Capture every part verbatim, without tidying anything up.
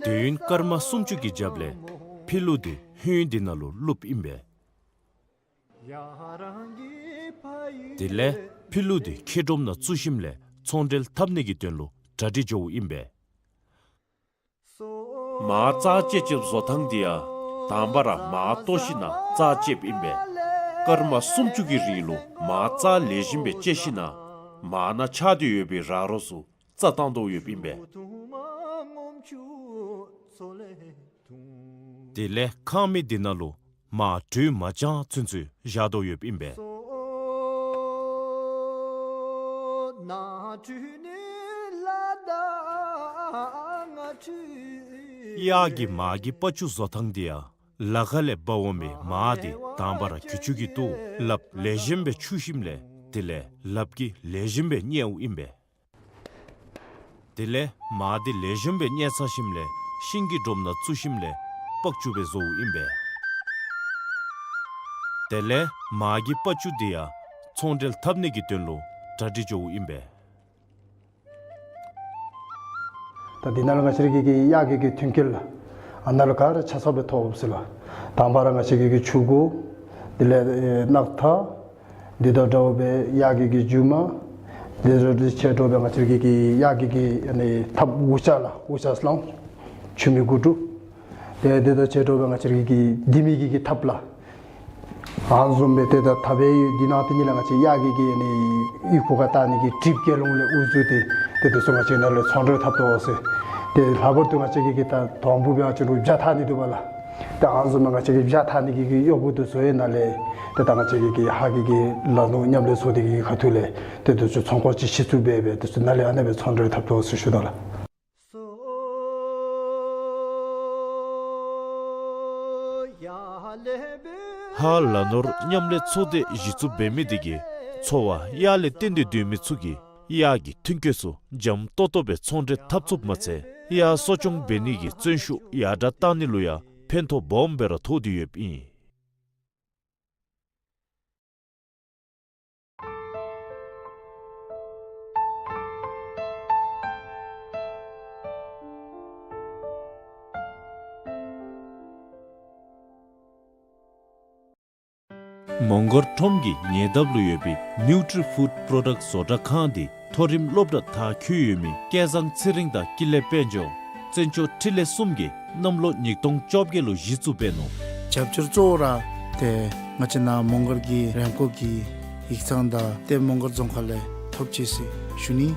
དུས་ཡུན་སྐར་མ་སུམ་ཅུ་གི་རྒྱབ་ལས་ཕྱི་ལུ་འདི་ཧོད་འདི་ནང་ལུ་བླུགཔ་ཨིན་པས། དེ་ལས་ཕྱི་ལུ་འདི་ཁྱེག་སྒྲོམ་ནང་བཙུགས་ཞིནམ་ལས་ཚོང་འབྲེལ་འཐབ་ནི་གི་དོན་ལུ་གྲ་སྒྲིག་འགྱོཝ་ཨིན་པས། མར་རྩ་བཅད་བཅདཔ་བཟོ་ཐངས་འདི་ཡང་དང་པ་ར་མར་བཏོག་ཞིན་ན་རྩ་བཅདཔ་ཨིན་པས། སྐར་མ་སུམ་ཅུ་གི་རིང་ལུ་མར་རྩ་ལེགས་ཤོམ་སྦེ་བཅད་ཞིན་ན་མར་ནང་ཆགས་ཏེ་ཡོད་པའི་ར་རོ་ཚུ་རྩ་བཏང་དོ་ཡོདཔ་ཨིན་པས། དེ་ལས་ཁང་མིག་འདི་ནང་ལུ་མར་དྲོད་མ་ཚང་ཚུན་ཚོད་བཞག་དོ་ཡོདཔ་ཨིན་པས། གཡག་གི་མར་གྱི་པ་ཅུ་བཟོ་ཐངས་འདི་ཡང་ལ་ཁ་ལས་འབག་འོང་མི་མར་འདི་དང་པ་ར་གྱི་ཅུང་གིས་བཏོག་ལགཔ་ལེགས་ཤོམ་སྦེ་འཁྱུ་ཞིནམ་ལས་དེ་ལས་ལགཔ་གིས་ལེགས་ཤོམ་སྦེ་མཉེཝ་ཨིན་པས། དེ་ལས་མར་འདི་ལེགས་ཤོམ་སྦེ་མཉེ་ཚར་ཞིནམ་ལས་ཤིང་གི་སྒྲོམ་ནང་བཙུགས་ཞིནམ་ལས་པག་ཅུ་སྦེ་བཟོཝ་ཨིན་པས། དེ་ལས་མར་གྱི་པ་ཅུ་འདི་ཡང་ཚོང་འབྲེལ་འཐབ་ནི་གི་དོན་ལུ་གྲ་སྒྲིག་འགྱོཝ་ཨིན་པས། ད་འདི་ནང་ལུ་ང་བཅས་ར་གི་གི་གཡག་གི་གི་མཐུན་རྐྱེན་ལགས། ཨ་ནཱ་ལུ་ག་ར་ཆ་ཚང་སྦེ་ཐོབ་ཟེར་ལགས། དང་པ་ར་ང་བཅས་ཀྱི་གི་ཕྱུར་གུ། དེ་ལས་ཨེ་རྣག་ཐ། འདི་དང་འདྲཝ་སྦེ་གཡག་གི་གི་རྒྱུ་མ། འདི་དང་འདི་ཕྱད་འདྲཝ་སྦེ་ང་བཅས་ཀྱི་གི་གཡག་གི་གི་ཨ་ནི་ཐགཔ་འུ་ཅག་ལགས། འུ་ཅག་སླང་། ཆུ་མིག་དགུ་ཕྲུགས། ཏེ་འདི་དང་ཕྱད་འདྲཝ་སྦེ་ང་བཅས་ཀྱི་གི་ལྡེ་མིག་གི་གི་ཐགཔ་ལགས། ཨ་ནི་བཟུམ་སྦེ་ཏེ་ད་ཐགཔ་ཡོད། འདི་ནང་ཏེ་ནི་ལགས་ང་བཅས་གཡག་གི་གི་ཨ་ནི་ཡི་གུ་ཁར་བཏགས་ནི་གི་གྲིབ་སྐེ་ལོང་ལས་དབུ་བཙུགས་ཏེ་ཏེ་འདི་ཚུ་ང་བཅས་ནཱ་ལས་ཚོང་འབྲེལ་འཐབ་དོ་ཟེར། ཏེ་ལྷག་པར་དུ་ང་བཅས་ཀྱི་གི་ད་དོམ་བུ་སྦེ་ང་བཅས་ར་བྱ་འཐག་ནི་འདུག་པ་ལགས། ཏེ་ཨ་ནི་བཟུམ་སྦེ་ང་བཅས་ཀྱི་བྱ་འཐག་ནི་གི་གི་གཡོག་པོ་འདི་ཚུ་ཡང་ནཱ་ལས་ཏེ་ད་ང་བཅས་ཀྱི་གི་ཧཱ་གི་གི་ལ་ནོར་མཉམ་ལས་ཚོགས་སྡེ་གི་ཁ་ཐུག་ལས་ཏེ་འདི་ཚུ་ཚོང་ཁང་ཅིག་གཞི་བཙུགས་འབད་སྦེ་འདི་ཚུ་ནཱ་ལས་ཨ་ནེ་སྦེ་ཚོང་འབྲེལ་འཐབ་དོ་ཟེར་ཞུ་དོ་ལགས། ཧཱ་ལ་ནོར་མཉམ་ལས་ཚོགས་སྡེ་གཞི་བཙུགས་འབད་མི་འདི་གིས་འཚོ་བ་གཡག་ལས་བརྟེན་ཏེ་སྡོད་མི་ཚུ་གིས་གཡག་གི་ཐོན་སྐྱེད་ཚུ་འཇམ་ཏོག་ཏོ་སྦེ་ཚོང་འབྲེལ་འཐབ་ཚུགསཔ་མ་ཚད་གཡག་གསོ་སྐྱོང་འབད་ནི་གི་བརྩོན་ཤུགས་ཡར་དྲག་བཏང་ནི་ལུ་ཡང་ཕན་ཐོགས་སྦོམ་སྦེ་ར་ཐོགས་ཏེ་ཡོདཔ་ཨིན། མོང་སྒར་ཁྲོམ་གྱི་ཉེ་འདབས་ལུ་ཡོད་པའི་ནིའུ་ཊི་རི་ཕུཌ་པྲོ་ཌཀཊ་བཟོ་གྲྭ་ཁང་འདི་མཐོ་རིམ་སློབ་གྲྭ་མཐར་འཁྱོལ་ཡོད་མི་སྐལ་བཟང་ཚེ་རིང་དང་ཀུན་ལེགས་དཔལ་འབྱོར་བཙན་སྐྱོགས་འཕྲིན་ལས་གསུམ་གྱིས་གནམ་ལོ་ཉིས་སྟོང་བཅོ་བརྒྱད་ལུ་གཞི་བཙུགས་འབད་ནུག། རྒྱབ་སྐྱོར་གཙོ་བོ་ར་ཏེ་ང་བཅས་ནཱ་མོང་སྒར་གྱི་རེབ་གོང་གི་ཡིག་ཚང་དང་ཏེ་མོང་སྒར་རྫོང་ཁག་ལས་ཐོབ་ཅི་ཟེར་ཞུ་ནི།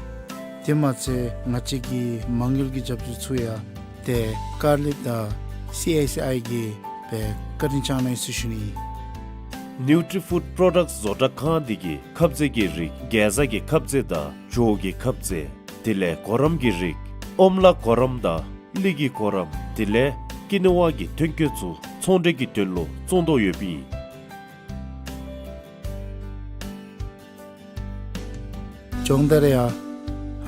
དེ་མ་ཚད་ང་བཅས་ཀྱི་མ་དངུལ་གྱི་རྒྱབ་སྐྱོར་ཚུ་ཡང་ཏེ་ཀར་ལེབ་དང་སི་ཨའི་སི་ཨའི་གིས་སྦེ་བཀའ་དྲིན་བསྐྱང་གནང་ཡི་ཟེར་ཞུ་ནི། ནིའུ་ཊི་རི་ཕུཌ་པྲོ་ཌཀཊ་བཟོ་གྲྭ་ཁང་འདི་གིས་ཁབ་ཟས་ཀྱི་རིགས་གེ་ཛ་གི་ཁབ་ཟས་དང་ཇོ་བོ་གི་ཁབ་ཟས། དེ་ལས་གོ་རམས་ཀྱི་རིགས་ཨོམ་ལ་གོ་རམས་དང་གླི་གི་གོ་རམས་དེ་ལས་ཀི་ནོ་ཝ་གི་ཐོན་སྐྱེད་ཚུ་ཚོང་འབྲེལ་གྱི་དོན་ལུ་བཙོང་དོ་ཡོདཔ་ཨིན། སྦྱོང་བརྡར་ཡང་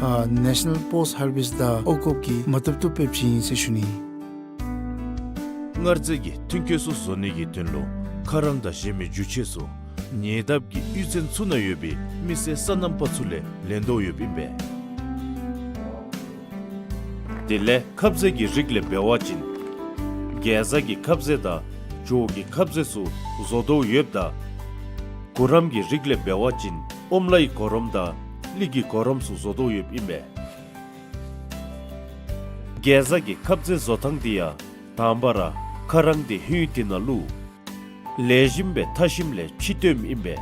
ཨ་ནེ་ཤ་ནཱལ་པོསཊ་ཧར་བེསཊ་དང་ཨོ་ཀོབ་ཀྱིས་མ་བཏུབ་བཏུབ་སྦེ་བྱིན་ཡི་ཟེར་ཞུ་ནི། མངར་རྫས་ཀྱི་ཐོན་སྐྱེད་ཚུ་བཟོ་ནི་གི་དོན་ལུ་ཁ་རང་དང་གཞན་མི་རྒྱུ་ཆས་ཚུ་ཉེ་འདབས་ཀྱི་གཡུས་ཚན་ཚུ་ནང་ཡོད་པའི་མི་སེར་སོ་ནམ་པ་ཚུ་ལས་ལེན་དོ་ཡོདཔ་ཨིན་པས། དེ་ལས་ཁབ་ཟས་ཀྱི་རིགས་ལས་འབད་བ་ཅིན་གེ་ཛ་གི་ཁབ་ཟས་དང་ཇོ་བོ་གི་ཁབ་ཟས་ཚུ་བཟོ་དོ་ཡོདཔ་ད་གོ་རམས་ཀྱི་རིགས་ལས་འབད་བ་ཅིན་ཨོམ་ལའི་གོ་རམས་དང་གླི་གི་གོ་རམས་ཚུ་བཟོ་དོ་ཡོདཔ་ཨིན་པས། གེ་ཛ་གི་ཁབ་ཟས་བཟོ་ཐངས་འདི་ཡང་དང་པ་ར་ཁ་རང་འདི་ཧོད་འདི་ནང་བླུགས། ལེགས་ཤོམ་སྦེ་འཐག་ཞིནམ་ལས་ཕྱེ་བཏོནམ་ཨིན་པས།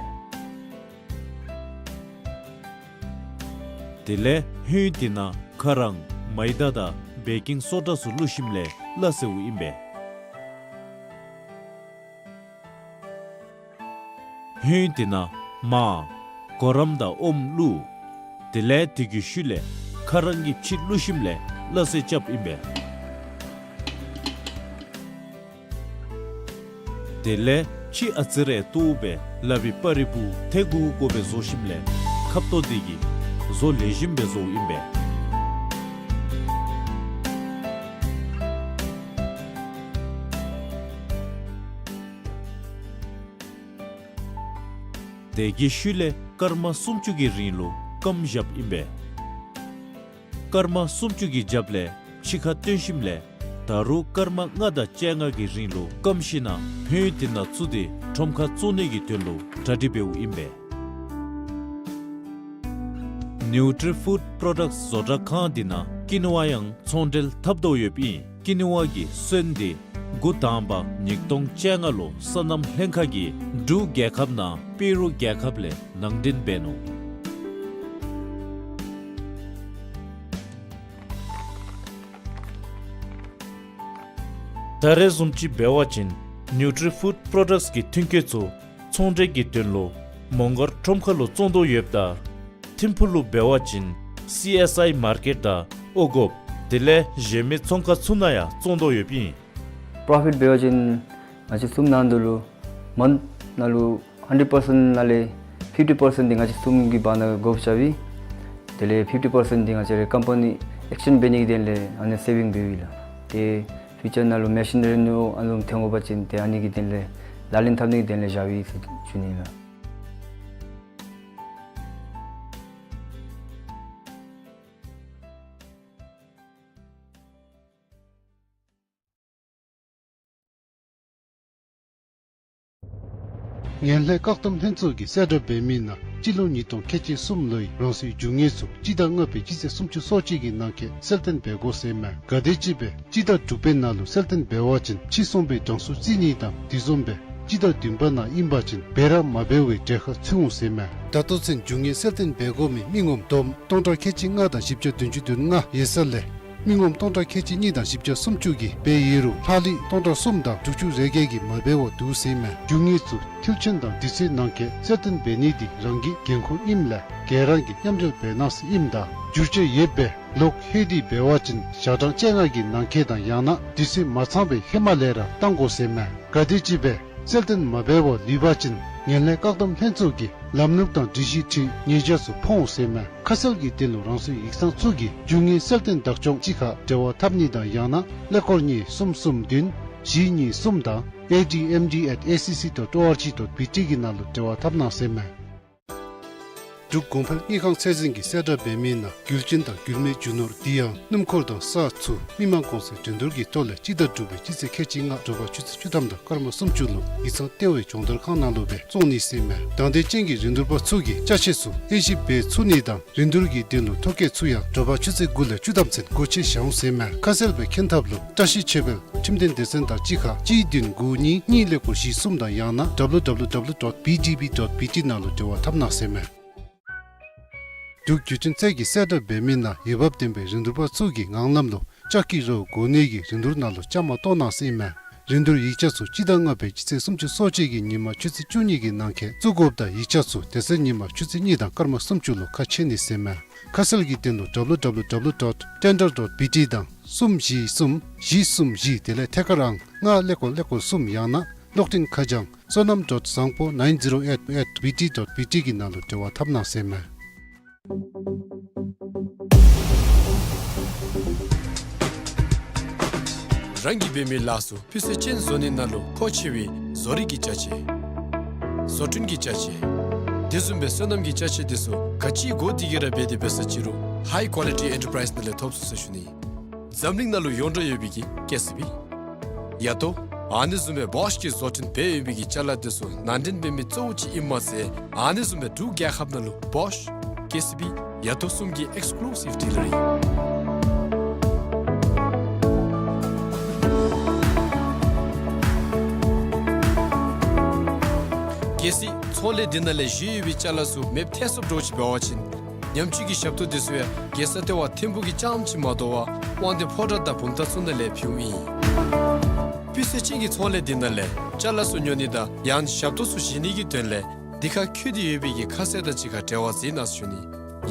དེ་ལས་ཧོད་འདི་ནང་ཁ་རང་མའི་ད་དང་བེ་ཀིང་སོ་ཌ་ཚུ་བླུགས་ཞིནམ་ལས་སླ་བསྲེཝ་ཨིན་པས། ཧོད་འདི་ནང་མར་གོ་རམས་དང་ཨོམ་བླུགས། དེ་ལས་དེ་གི་ཤུལ་ལས་ཁ་རང་གི་ཕྱེ་བླུགས་ཞིནམ་ལས་སླ་བསྲེ་རྐྱབ་ཨིན་པས། དེ་ལས་ཕྱེ་ཨ་ཙི་རེ་ཏོག་སྦེ་ལག་པའི་སྤར་རི་བུ་ཐལ་གུ་གུ་སྦེ་བཟོ་ཞིནམ་ལས་ཁབ་ཏོ་འདི་གིས་བཟོ་ལེགས་ཤོམ་སྦེ་བཟོཝ་ཨིན་པས། དེ་གི་ཤུལ་ལས་སྐར་མ་སུམ་ཅུ་གི་རིང་ལུ་སྐམ་བཞགཔ་ཨིན་པས། སྐར་མ་སུམ་ཅུ་གི་རྒྱབ་ལས་ཕྱེ་ཁར་བཏོན་ཞིནམ་ལས་ ད་རུང་སྐར་མ་ལྔ་དང་བཅོ་ལྔ་གི་རིང་ལུ་སྐམ་ཞིནམ་ལས་ཕན་ཡོན་དེ་ནང་བཙུགས་ཏེ་ཁྲོམ་ཁར་བཙོང་ནི་གི་དོན་ལུ་གྲ་སྒྲིག་འབདཝ་ཨིན་པས། ནིའུ་ཊི་ཕུཌ་པྲོ་ཌཀཊསི་བཟོ་གྲྭ་ཁང་དེ་ནང་ཀི་ནུ་བ་ཡང་ཚོང་འབྲེལ་འཐབ་དོ་ཡོདཔ་ཨིན། ཀི་ནུ་བ་གི་སོན་དེ་འགོ་དང་པ་ཉིས་སྟོང་བཅོ་ལྔ་ལུ་སོ་ནམ་ལྷན་ཁག་གིས་འབྲུག་རྒྱལ་ཁབ་ནང་པེ་རུ་རྒྱལ་ཁབ་ལས་ནང་འདྲེན་འབད་ནུག། ད་རེས་བཟུམ་ཅིག་འབད་བ་ཅིན་ནིའུ་ཊི་ཕུཌ་པྲོ་ཌཀཊསི་གི་ཐོན་སྐྱེད་ཚུ་ཚོང་འབྲེལ་གྱི་དོན་ལུ་མོང་སྒར་ཁྲོམ་ཁ་ལུ་བཙོང་དོ་ཡོདཔ་ད་ཐིམ་ཕུག་ལུ་འབད་བ་ཅིན་སི་ཨེསི་ཨའི་མར་ཀེཊ་དང་ཨོ་གོབ་དེ་ལས་གཞན་མི་ཚོང་ཁང་ཚུ་ནང་ཡང་བཙོང་དོ་ཡོདཔ་ཨིན། པྲོ་ཕིཊ་འབད་བ་ཅིན་ང་བཅས་གསུམ་ནང་དོ་ལུ་མནྟ་ནང་ལུ་ཧན་ཌེཌ་པར་སེནཊ་ནང་ལས་ཕིཕ་ཊི་པར་སེནཊ་འདི་ང་བཅས་གསུམ་གྱི་བར་ན་དགོཔ་རྐྱབ་ཨིན། དེ་ལས་ཕིཕ་ཊི་པར་སེནཊ་འདི་ང་བཅས་རའི་ཀམ་པ་ནི་ཨེགསི་ཅེནཇ་འབད་ནི་གི་དོན་ལས་ཨ་ནི་སེ་བིང་འབདཝ་ཨིན་ལགས། ཏེ་ཕིའུ་ཅར་ནང་ལུ་མེ་ཤི་ནི་རི་ནང་ལུ་ཨ་ནི་ལུ་ཐོན་དགོ་པ་ཅིན་ཏེ་ཨ་ནི་གི་དོན་ལས་ལག་ལེན་འཐབ་ནི་གི་དོན་ལས་བཞགཔ་ཨིན་ཟེར་ཞུ་ནི་ལགས། ངན་ལྷད་བཀག་སྡོམ་ལྷན་ཚོགས་ཀྱིས་གསལ་བསྒྲགས་འབད་མི་ནང་སྤྱི་ལོ་ཉིས་སྟོང་ཁལ་གཅིག་གསུམ་ལོའི་རང་སོའི་རྒྱུ་དངོས་ཚུ་སྤྱི་ཟླ་ལྔ་པའི་སྤྱི་ཚེས་སུམ་ཅུ་སོ་གཅིག་གི་ནང་འཁོད་གསལ་སྟོན་འབད་དགོ་ཟེར་མས། ག་དེམ་ཅིག་སྦེ་སྤྱི་ཟླ་དྲུག་པའི་ནང་ལུ་གསལ་སྟོན་འབད་བ་ཅིན་ཕྱིས་སོང་པའི་གྲངས་སུ་བརྩི་ནི་དང་དེ་བཟུམ་སྦེ་སྤྱི་ཟླ་བདུན་པ་ནང་ཨིན་པ་ཅིན་འབད་ར་མ་འབད་བའི་གྲལ་ཁར་ཚུད་འོང་ཟེར་མས། ད་ལྟོ་ཚུན་རྒྱུ་དངོས་གསལ་སྟོན་འབད་དགོ་མི་མི་ངོམ་བསྡོམས་སྟོང་ཕྲག་ཁལ་གཅིག་ལྔ་དང་བཞི་བརྒྱ་བདུན་ཅུ་དོན་ལྔ་ཡོད་ས་ལས་མི་ངོམ་སྟོང་ཕྲག་ཁལ་གཅིག་གཉིས་དང་བཞི་བརྒྱ་སུམ་ཅུ་གིས་འབད་ཡོད་རུང་ལྷག་ལུས་སྟོང་ཕྲག་གསུམ་དང་དྲུག་ཅུ་རེ་བརྒྱད་ཀྱིས་མ་འབད་བར་འདུག་ཟེར་མས། རྒྱུ་དངོས་ཚུ་མཐིལ་ཕྱིན་དང་དུས་ཚོད་ནང་འཁོད་གསལ་སྟོན་འབད་ནི་འདི་རང་གི་འགན་ཁུར་ཨིནམ་ལས་ག་ར་གིས་མཉམ་འབྲེལ་འབད་གནང་ཟེར་ཨིནམ་ད་འགྱུར་བཅོས་ཡོདཔ་སྦེ་ལོག་ལྷོད་དེ་འབད་བ་ཅིན་ཞག་གྲངས་བཅོ་ལྔ་གི་ནང་འཁོད་དང་ཡང་ན་དུས་ཚོད་མ་ཚང་པའི་ཧེ་མ་ལས་ར་བཏང་དགོ་ཟེར་མས། ག་དེམ་ཅིག་སྦེ་གསལ་སྟོན་མ་འབད་བར་ལུས་པ་ཅིན་ངན་ལྷད་བཀག་སྡོམ་ལྷན་ཚོགས་ཀྱིས་ལམ་ལུགས་དང་སྒྲིག་གཞི་འཁྲིལ་ཉེས་བྱ་ཚུ་ཕོག་འོང་ཟེར་མས། ཁ་གསལ་གྱི་དོན་ལུ་རང་སོའི་ཡིག་ཚང་ཚུ་གིས་རྒྱུ་དངོས་གསལ་སྟོན་བདག་སྐྱོང་ཅིག་ཁར་འབྲེལ་བ་འཐབ་ནི་དང་ཡང་ན་ཀླད་ཀོར་གཉིས་གསུམ་གསུམ་བདུན་བཞི་གཉིས་གསུམ་དང་ཨེ་ཌི་ཨེམ་ཌི་ཨེཊ་ཨེ་སི་སི་ཌོཊ་ཨོ་ཨར་ཇི་ཌོཊ་བི་ཊི་གི་ནང་ལུ་འབྲེལ་བ་འཐབ་གནང་ཟེར་མས། འབྲུག་གོང་འཕེལ་དངུལ་ཁང་ཚད་འཛིན་གྱིས་གསལ་བསྒྲགས་འབད་མི་ནང་རྒྱུ་ཆེན་དང་རྒྱུ་མེད་རྒྱུ་ནོར་དེ་ཡང་སྣུམ་འཁོར་དང་ས་ཚུ་མི་མང་གོང་ཚད་འགྲན་བསྡུར་གྱི་ཐོག་ལས་སྤྱི་ཟླ་དྲུག་པའི་སྤྱི་ཚེས་ཁལ་གཅིག་ལྔ་དྲོ་པ་ཆུ་ཚོད་བཅུ་ཐམ་དང་སྐར་མ་སུམ་ཅུ་ལུ་ཡིག་ཚང་ལྟེ་བའི་སྦྱོང་བརྡར་ཁང་ནང་ལུ་སྦེ་བཙོང་ནི་ཟེར་མས། དང་འདོད་ཅན་གྱི་རིན་བསྡུར་པ་ཚུ་གིས་ཅ་ཆས་ཚུ་དབྱེ་ཞིབ་འབད་ཚུགས་ནི་དང་རིན་བསྡུར་གྱི་དོན་ལུ་ཐོ་བཀོད་ཚུ་ཡང་དྲོ་པ་ཆུ་ཚོད་དགུ་ལས་བཅུ་ཐམ་ཚུན་སྒོ་ཕྱེ་བཞག་འོང་ཟེར་མས། ཁ་གསལ་སྦེ་མཁྱེན་ཐབས་ལུ་བཀྲ་ཤིས་ཆོས་འཕེལ་ཁྲིམས་དོན་སྡེ་ཚན་དང་གཅིག་ཁར་གཅིག་བདུན་དགུ་གཉིས་གཉིས་ཀླད་ཀོར་བཞི་གསུམ་དང་ཡང་ན་ཌབ་ལུ་ཌབ་ལུ་ཌབ་ལུ་ཌོཊ་བི་ཌི་བི་ཌོཊ་བི་ཊི་ནང་ལུ་འབྲེལ་བ་འཐབ་གནང་ཟེར་མས། འབྲུག་བརྒྱུད་འཕྲིན་ཚད་ཀྱིས་གསལ་བསྒྲགས་འབད་མི་ནང་འོས་འབབ་ལྡན་པའི་རིན་བསྡུར་པ་ཚུ་གིས་ངང་ལམ་ལུ་ལྕགས་ཀྱི་རོ་གོ་གནས་ཀྱི་རིན་བསྡུར་ནང་ལུ་བཅའ་མར་གཏོགས་གནང་ཟེར་མས། རིན་བསྡུར་ཡིག་ཆ་ཚུ་སྤྱི་ཟླ་ལྔ་པའི་སྤྱི་ཚེས་སུམ་ཅུ་སོ་གཅིག་གི་ཉིན་མ་ཆུ་ཚོད་བཅུ་གཉིས་ཀྱི་ནང་འཁོད་བཙུགས་དགོཔ་ད་ཡིག་ཆ་ཚུ་དེ་ཚེ་ཉིན་མ་ཆུ་ཚོད་གཉིས་དང་སྐར་མ་སུམ་ཅུ་ལུ་ཁ་ཕྱེ་ནི་ཟེར་མས། ཁ་གསལ་གྱི་དོན་ལུ་ཌབ་ལུ་ཌབ་ལུ་ཌབ་ལུ་ཌོཊ་ཊེན་ཌར་ཌོཊ་བི་ཊི་དང་གསུམ་བཞི་གསུམ་བཞི་གསུམ་བཞི་དེ་ལས་ཐད་ཀར་ཨང་ལྔ་ཀླད་ཀོར་ཀླད་ཀོར་གསུམ་ཡང་ན་གློག་འཕྲིན་ཁ་བྱང་བསོད་ནམས་ཌོཊ་བཟང་པོ་ནའིན་ཛི་རོ་ཨེཊ་ཨེཊ་བི་ཊི་ཌོཊ་བི་ཊི་གི་ནང་ལུ་འབྲེལ་བ་འཐབ་གནང་ཟེར་མས། རང་གིས་འབད་མི་ལཱ་ཚུ་སྤུས་ཚད་ཅན་བཟོ་ནི་ནང་ལུ་མཁོ་ཆེ་བའི་བཟོ་རིག་གི་ཅ་ཆས། བཟོ་སྐྲུན་གྱི་ཅ་ཆས། དེ་བཟུམ་སྦེ་སོ་ནམ་གྱི་ཅ་ཆས་དེ་ཚུ་ག་ཅི་དགོ་དེ་གི་ར་འབད་དེ་འབད་ས་ཅི་རུང་ཧའི་ཀོ་ལི་ཊི་ཨེན་ཊར་པ་རའིསི་ནང་ལས་ཐོབ་ཚུགས་ཟེར་ཞུ་ནི། འཛམ་གླིང་ནང་ལུ་ཡོངས་གྲགས་ཡོད་པའི་གི་ཀེ་སི་བི། ཡ་ཏོ། ཨ་ནི་བཟུམ་སྦེ་བོཤ་གིས་བཟོ་སྐྲུན་འབད་ཡོད་པའི་གི་ཅ་ལ་དེ་ཚུ་ནང་འདྲེན་འབད་མི་གཙོ་བོ་ཅིག་ཨིནམ་མ་ཚད་ཨ་ནི་བཟུམ་སྦེ་འབྲུག་རྒྱལ་ཁབ་ནང་ལུ་བོཤ་ཀེ་སི་བི་ཡ་ཏོ་གསུམ་གྱི་ཨེགསི་ཀུ་ལུ་སིབ་ཌི་ལ་རི། གལ་སྲིད་ཚོང་ལས་འདི་ནང་ལས་བཞེས་ཡོད་པའི་ཅ་ལ་ཚུ་མེདཔ་ཐལ་སོཔ་འདྲཝ་ཅིག་འབད་བ་ཅིན་ཉམས་བཅོས་ཀྱི་ཞབས་ཏོག་དེ་ཚུ་ཡང་རྒྱལ་ས་ལྟེ་བ་ཐིམ་ཕུག་གི་རྐྱངམ་ཅིག་མ་དོ་བར་དབང་འདུས་ཕོ་བྲང་དང་བུམ་ཐང་ཚུ་ནང་ལས་ཕུལཝ་ཨིན། སྤུས་ཚད་ཅན་གྱི་ཚོང་ལས་འདི་ནང་ལས་ཅ་ལ་ཚུ་ཉོ་ནི་དང་ཡང་ཞབས་ཏོག་ཚུ་བཞེས་ནི་གི་དོན་ལས་འདི་ཁར་འཁོད་དེ་ཡོད་པའི་གི་ཁ་གསལ་དང་གཅིག་ཁར་འབྲེལ་བ་མཛད་གནང་ཟེར་ཞུ་ནི།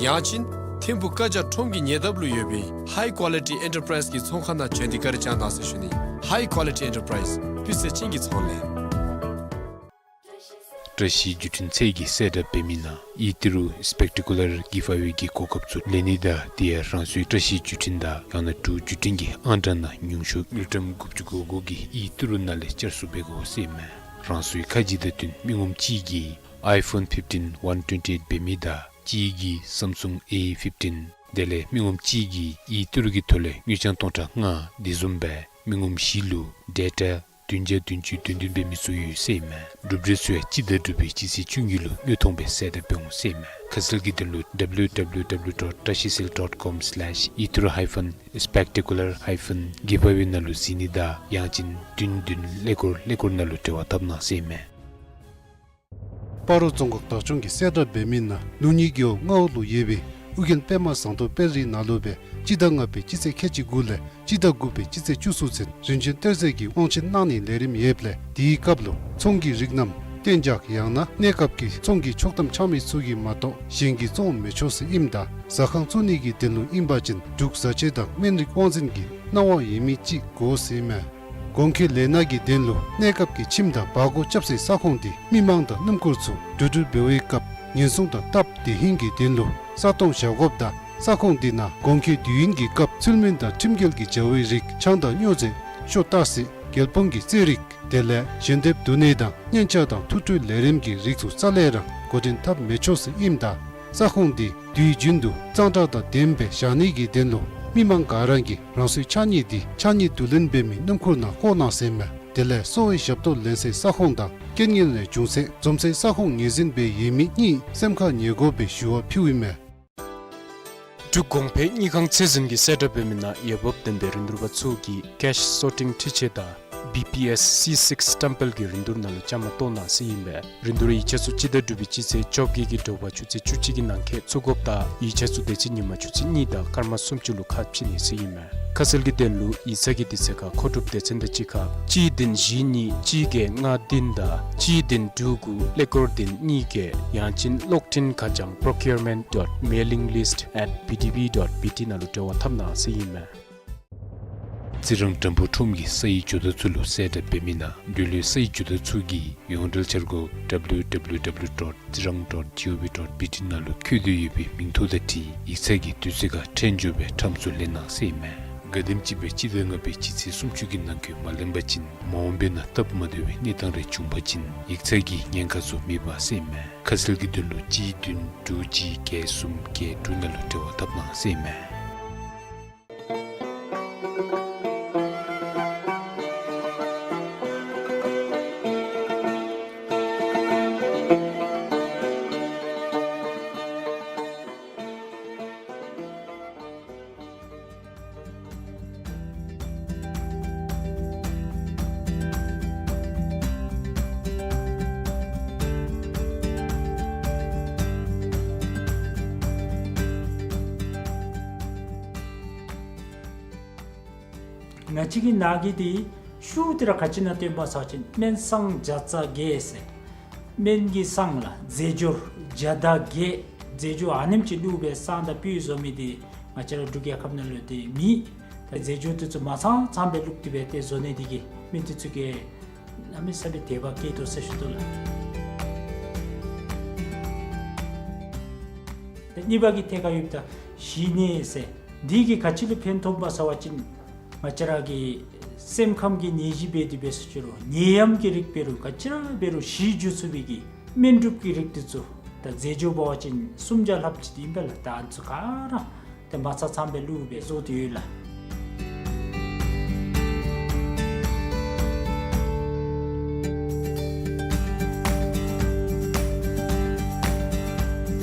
ཡང་ཅིན་ཐིམ་ཕུག་བཀའ་རྒྱ་ཁྲོམ་གྱི་ཉེ་འདབས་ལུ་ཡོད་པའི་ཧའི་ཀོ་ལི་ཊི་ཨེན་ཊར་པ་རའིསི་གི་ཚོང་ཁང་ནང་བྱོན་ཏེ་བཀའ་དྲིན་བསྐྱང་གནང་ཟེར་ཞུ་ནི། ཧའི་ཀོ་ལི་ཊི་ཨེན་ཊར་པ་རའིསི་སྤུས་ཚད་ཅན་གྱི་ཚོང་ལས། བཀྲ་ཤིས་བརྒྱུད་འཕྲིན་ཚད་ཀྱིས་གསལ་བསྒྲགས་འབད་མི་ནང་ཨིའི་ཏི་རུ་སི་པེག་ཊི་ཀུ་ལར་གྱི་ཕ་ཝེ་གི་གོ་སྐབས་ཚུ་ལེན་ནི་དང་དེ་ཡང་རང་སོའི་བཀྲ་ཤིས་བརྒྱུད་འཕྲིན་དང་ཡང་ན་འབྲུག་བརྒྱུད་འཕྲིན་གྱི་ཨང་གྲངས་ནང་ཉུང་ཤོས་དངུལ་ཀྲམ་དགུ་བཅུ་གོ་དགུ་གི་ཨིའི་ཏི་རུ་ནང་ལས་བསྐྱར་བཟོ་འབད་དགོ་ཟེར་མས། རང་སོའི་ཁ་རྗེ་དང་བསྟུན་མི་ངོམ་གཅིག་གིས་ཨའི་ཕོན་ཕིཕ་ཊིན་ཝན་ཊུ་ཝེན་ཊི་ཨེཊ་འབད་མི་དང་གཅིག་གིས་སམ་སུང་ཨེ་ཕིཕ་ཊིན་དེ་ལས་མི་ངོམ་གཅིག་གིས་ཨིའི་ཏི་རུ་གི་ཐོག་ལས་དངུལ་རྐྱང་སྟོང་ཕྲག་ལྔ་དེ་བཟུམ་སྦེ་ མི་ངོམ་བཞི་ལུ་ཌེ་ཊ་བདུན་བརྒྱ་བདུན་ཅུ་དོན་བདུན་སྦེ་མི་སུ་ཡོད་ཟེར་ཨིན་མས། གྲུབ་འབྲས་ཚུ་ཡང་སྤྱི་ཟླ་དྲུག་པའི་སྤྱི་ཚེས་བཅུ་གཉིས་ལུ་དངོས་མཐོང་སྦེ་གསལ་བསྒྲགས་འབད་འོང་ཟེར་ཨིན་མས། ཁ་གསལ་གྱི་དོན་ལུ་W W W dot tashicell dot com slash ether hyphen spectacular hyphen giveaway ནང་ལུ་གཟིགས་ནི་དང་ཡང་ཅིན་བདུན་བདུན་ཀླད་ཀོར་ཀླད་ཀོར་ནང་ལུ་འབྲེལ་བ་འཐབ་གནང་ཟེར་ཨིན་མས། སྤ་རོ་རྫོང་ཁག་བདག་སྐྱོང་གིས་གསལ་བསྒྲགས་འབད་མི་ནང་ལུགས་གཉིས་རྒེད་འོག་རྔ་བོ་ལུ་ཡོད་པའི་ཨོ་རྒྱན་པདྨ་ཟངས་མདོག་དཔལ་རི་ནང་ལུ་སྦེ་སྤྱི་ཟླ་ལྔ་པའི་སྤྱི་ཚེས་ཁལ་གཅིག་དགུ་ལས་སྤྱི་ཟླ་དགུ་པའི་སྤྱི་ཚེས་བཅུ་གསུམ་ཚུན་རིན་ཆེན་གཏེར་རྫས་ཀྱི་དབང་ཆེན་གནང་ནིའི་ལས་རིམ་ཡོདཔ་ལས་དེའི་སྐབས་ལུ་ཚོང་གི་རིགས་རྣམས་གཏན་འཇགས་ཡང་ན་གནས་སྐབས་ཀྱི་ཚོང་གི་ཆོག་ཐམ་འཆང་མི་ཚུ་གིས་མ་གཏོགས་གཞན་གྱིས་བཙོང་མི་ཆོག་ཟེར་ཨིནམ་ད་ཟ་ཁང་བཙུགས་ནི་གི་དོན་ལུ་ཨིན་པ་ཅིན་འབྲུག་བཟའ་ཆས་དང་སྨན་རིགས་དབང་འཛིན་གྱི་གནང་བ་ཡོད་མི་ཅིག་དགོ་ཟེར་ཨིན་མས། གོང་འཁོད་ལས་སྣ་གི་དོན་ལུ་གནས་སྐབས་ཀྱི་ཁྱིམ་དང་བར་སྐོར་རྐྱབ་སའི་ས་ཁོངས་འདི་མི་མང་དང་སྣུམ་འཁོར་ཚུ་འགྲོ་འགྲུལ་འབད་བའི་སྐབས་ཉེན་སྲུང་དང་སྟབས་བདེ་ཧིང་གི་དོན་ལུ་ས་སྟོང་བཞག་དགོཔ་ད་ས་ཁོངས་འདི་ནང་གོང་འཁོད་དུས་ཡུན་གྱི་སྐབས་ཚུལ་མིན་དང་ཁྲིམས་འགལ་གྱི་བྱ་བའི་རིགས་ཆང་དང་སྨྱོ་རྫས་ཤོ་ཏ་སི་རྒྱལ་ཕམ་གྱི་རྩེད་རིགས་དེ་ལས་ཞལ་འདེབས་བསྡུ་ནི་དང་སྙན་ཆ་དང་ཐུགས་སྤྲོའི་ལས་རིམ་གྱི་རིགས་ཚུ་རྩ་ལས་ར་འགོ་འདྲེན་འཐབ་མི་ཆོག་ཟེར་ཨིནམ་ད་ས་ཁོངས་འདི་དུས་རྒྱུན་དུ་གཙང་སྦྲ་དང་ལྡནམ་སྦེ་བཞག་ནི་གི་དོན་ལུ་མི་མང་ག་ར་གིས་རང་སོའི་ཕྱགས་སྙིགས་འདི་ཕྱགས་སྙིགས་བསྡུ་ལེན་འབད་མི་སྣུམ་འཁོར་ནང་བཀོ་གནང་ཟེར་ཨིན་མས། དེ་ལས་གསོ་བའི་ཞབས་ཏོག་ལེན་སའི་ས་ཁོངས་དང་རྐྱེན་ངན་ལས་བྱུང་ཚེ་འཛོམས་སའི་ས་ཁོངས་ངོས་འཛིན་འབད་ཡོད་མི་གཉིས་སེམས་ཁར་ངེས་དགོ་པའི་ཞུ་བ་ཕུལཝ་ཨིན་མས། འབྲུག་གོང་འཕེལ་དངུལ་ཁང་ཚད་འཛིན་གྱིས་གསལ་བསྒྲགས་འབད་མི་ནང་འོས་འབབ་ལྡན་པའི་རིན་བསྡུར་པ་ཚུ་གིས་ཀེཤ་སོར་ཊིང་འཕྲུལ་ཆས་དང་བི་པི་ཨེསི་སི་སིཀསི་སི་ཊམ་པེལ་གྱི་རིན་བསྡུར་ནང་ལུ་བཅའ་མར་གཏོགས་གནང་ཟེར་ཨིན་པས། རིན་བསྡུར་ཡིག་ཆ་ཚུ་སྤྱི་ཟླ་དྲུག་པའི་སྤྱི་ཚེས་བཅོ་བརྒྱད་ཀྱི་དྲོ་པ་ཆུ་ཚོད་བཅུ་གཅིག་གི་ནང་འཁོད་བཙུགས་དགོཔ་ད་ཡིག་ཆ་ཚུ་དེ་ཚེ་ཉིན་མ་ཆུ་ཚོད་གཉིས་དང་སྐར་མ་སུམ་ཅུ་ལུ་ཁ་ཕྱེ་ནི་ཟེར་ཨིན་མས། ཁ་གསལ་གྱི་དོན་ལུ་ཡིག་ཚང་གི་དུས་ཚོད་ཁར་མཁོ་སྒྲུབ་སྡེ་ཚན་དང་གཅིག་ཁར་གཅིག་བདུན་བཞི་གཉིས་གཅིག་བརྒྱད་ལྔ་བདུན་དང་གཅིག་བདུན་དྲུག་དགུ་ཀླད་ཀོར་བདུན་གཉིས་བརྒྱད་ཡང་ཅིན་གློག་འཕྲིན་ཁ་བྱང་procurement dot mailing list at B D B dot B T ནང་ལུ་འབྲེལ་བ་འཐབ་གནང་ཟེར་ཨིན་མས། རྩི་རང་དྲོན་པོ་ཁྲོམ་གྱི་སའི་ཇོ་བདག་ཚུ་ལུ་གསལ་བསྒྲགས་འབད་མི་ནང་འབྲེལ་ཡོད་སའི་ཇོ་བདག་ཚུ་གིས་ཡོངས་འབྲེལ་འཆར་སྒོ་W W W dot tsirang dot gov dot B T ནང་ལུ་བཀོད་དེ་ཡོད་པའི་མིང་ཐོ་དང་འཁྲིལ་ཡིག་ཚང་གི་དུས་ཚོད་ཁར་འཕྲལ་མགྱོགས་སྦེ་ཁྲམ་ཚུ་ལེན་གནང་ཟེར་ཨིན་མས། ག་དེམ་ཅིག་སྦེ་སྤྱི་ཟླ་ལྔ་པའི་སྤྱི་ཚེས་སུམ་ཅུ་གི་ནང་འཁོད་མ་ལེན་པ་ཅིན་མ་འོངས་པའི་ནང་སྟབས་མ་བདེ་བའི་གནས་སྟངས་རེ་བྱུང་པ་ཅིན་ཡིག་ཚང་གི་ཉེན་ཁ་ཚུ་མེད་པ་ཟེར་ཨིན་མས། ཁ་གསལ་གྱི་དོན་ལུ་གཅིག་བདུན་དྲུག་གཅིག་བརྒྱད་གསུམ་བརྒྱད་དྲུག་ནང་ལུ་འབྲེལ་བ་འཐབ་གནང་ཟེར་ཨིན་མས། ང་བཅས་ཀྱི་ནང་གི་འདི་ཤུགས་དེ་ར་ག་ཅི་ནང་བཏོན་པ་ཟེར་བ་ཅིན་སྨན་སྲང་བརྒྱ་རྩ་བརྒྱད་ཟེར། སྨན་གྱི་སྲང་ལགས་རྫས་སྦྱོར་བརྒྱ་དང་བརྒྱད། རྫས་སྦྱོར་ཨ་ནེམ་ཅིག་བླུགས་སྦེ་སྲང་དང་སྤོས་བཟོ་མི་འདི་ང་བཅས་ར་འབྲུག་རྒྱལ་ཁབ་ནང་ལུ་འདི་མེད། ད་རྫས་སྦྱོར་འདི་ཚུ་མ་ཚང་ཚང་སྦེ་བླུགས་ཏེ་སྦེ་ཏེ་བཟོ་ནི་འདི་གིས་མི་འདི་ཚུ་གིས་གནམ་མེད་ས་མེད་དད་པ་སྐྱེས་དོ་ཟེར་ཞུ་དོ་ལགས། ད་གཉིས་པ་གི་ཐད་ཁར་ཡོདཔ་ད་ཞི་གནས་ཟེར། འདི་གིས་ག་ཅི་ལུ་ཕན་ཐོགས་པ་ཟེར་བ་ཅིན་ང་བཅས་ར་གི་སེམས་ཁམས་ཀྱི་ནད་གཞི་འབད་དེ་འབད་ཟེར་ཞུ་རུང་ནད་ཡམས་ཀྱི་རིགས་འབད་རུང་ག་ཅི་ར་འབད་རུང་ཞི་འགྱོ་ཚུགས་པའི་གི་སྨན་སྒྲུབ་ཀྱི་རིགས་འདི་ཚུ་ད་རྫས་སྦྱོར་འབད་བ་ཅིན་སུམ་བརྒྱ་ལྷགཔ་ཅིག་ཨིན་པས་ལགས། ད་ཨ་ནི་ཚུ་ག་ར་ཏེ་མ་ཚང་ཚང་སྦེ་བླུགས་སྦེ་བཟོ་སྟེ་ཡོད་ལགས།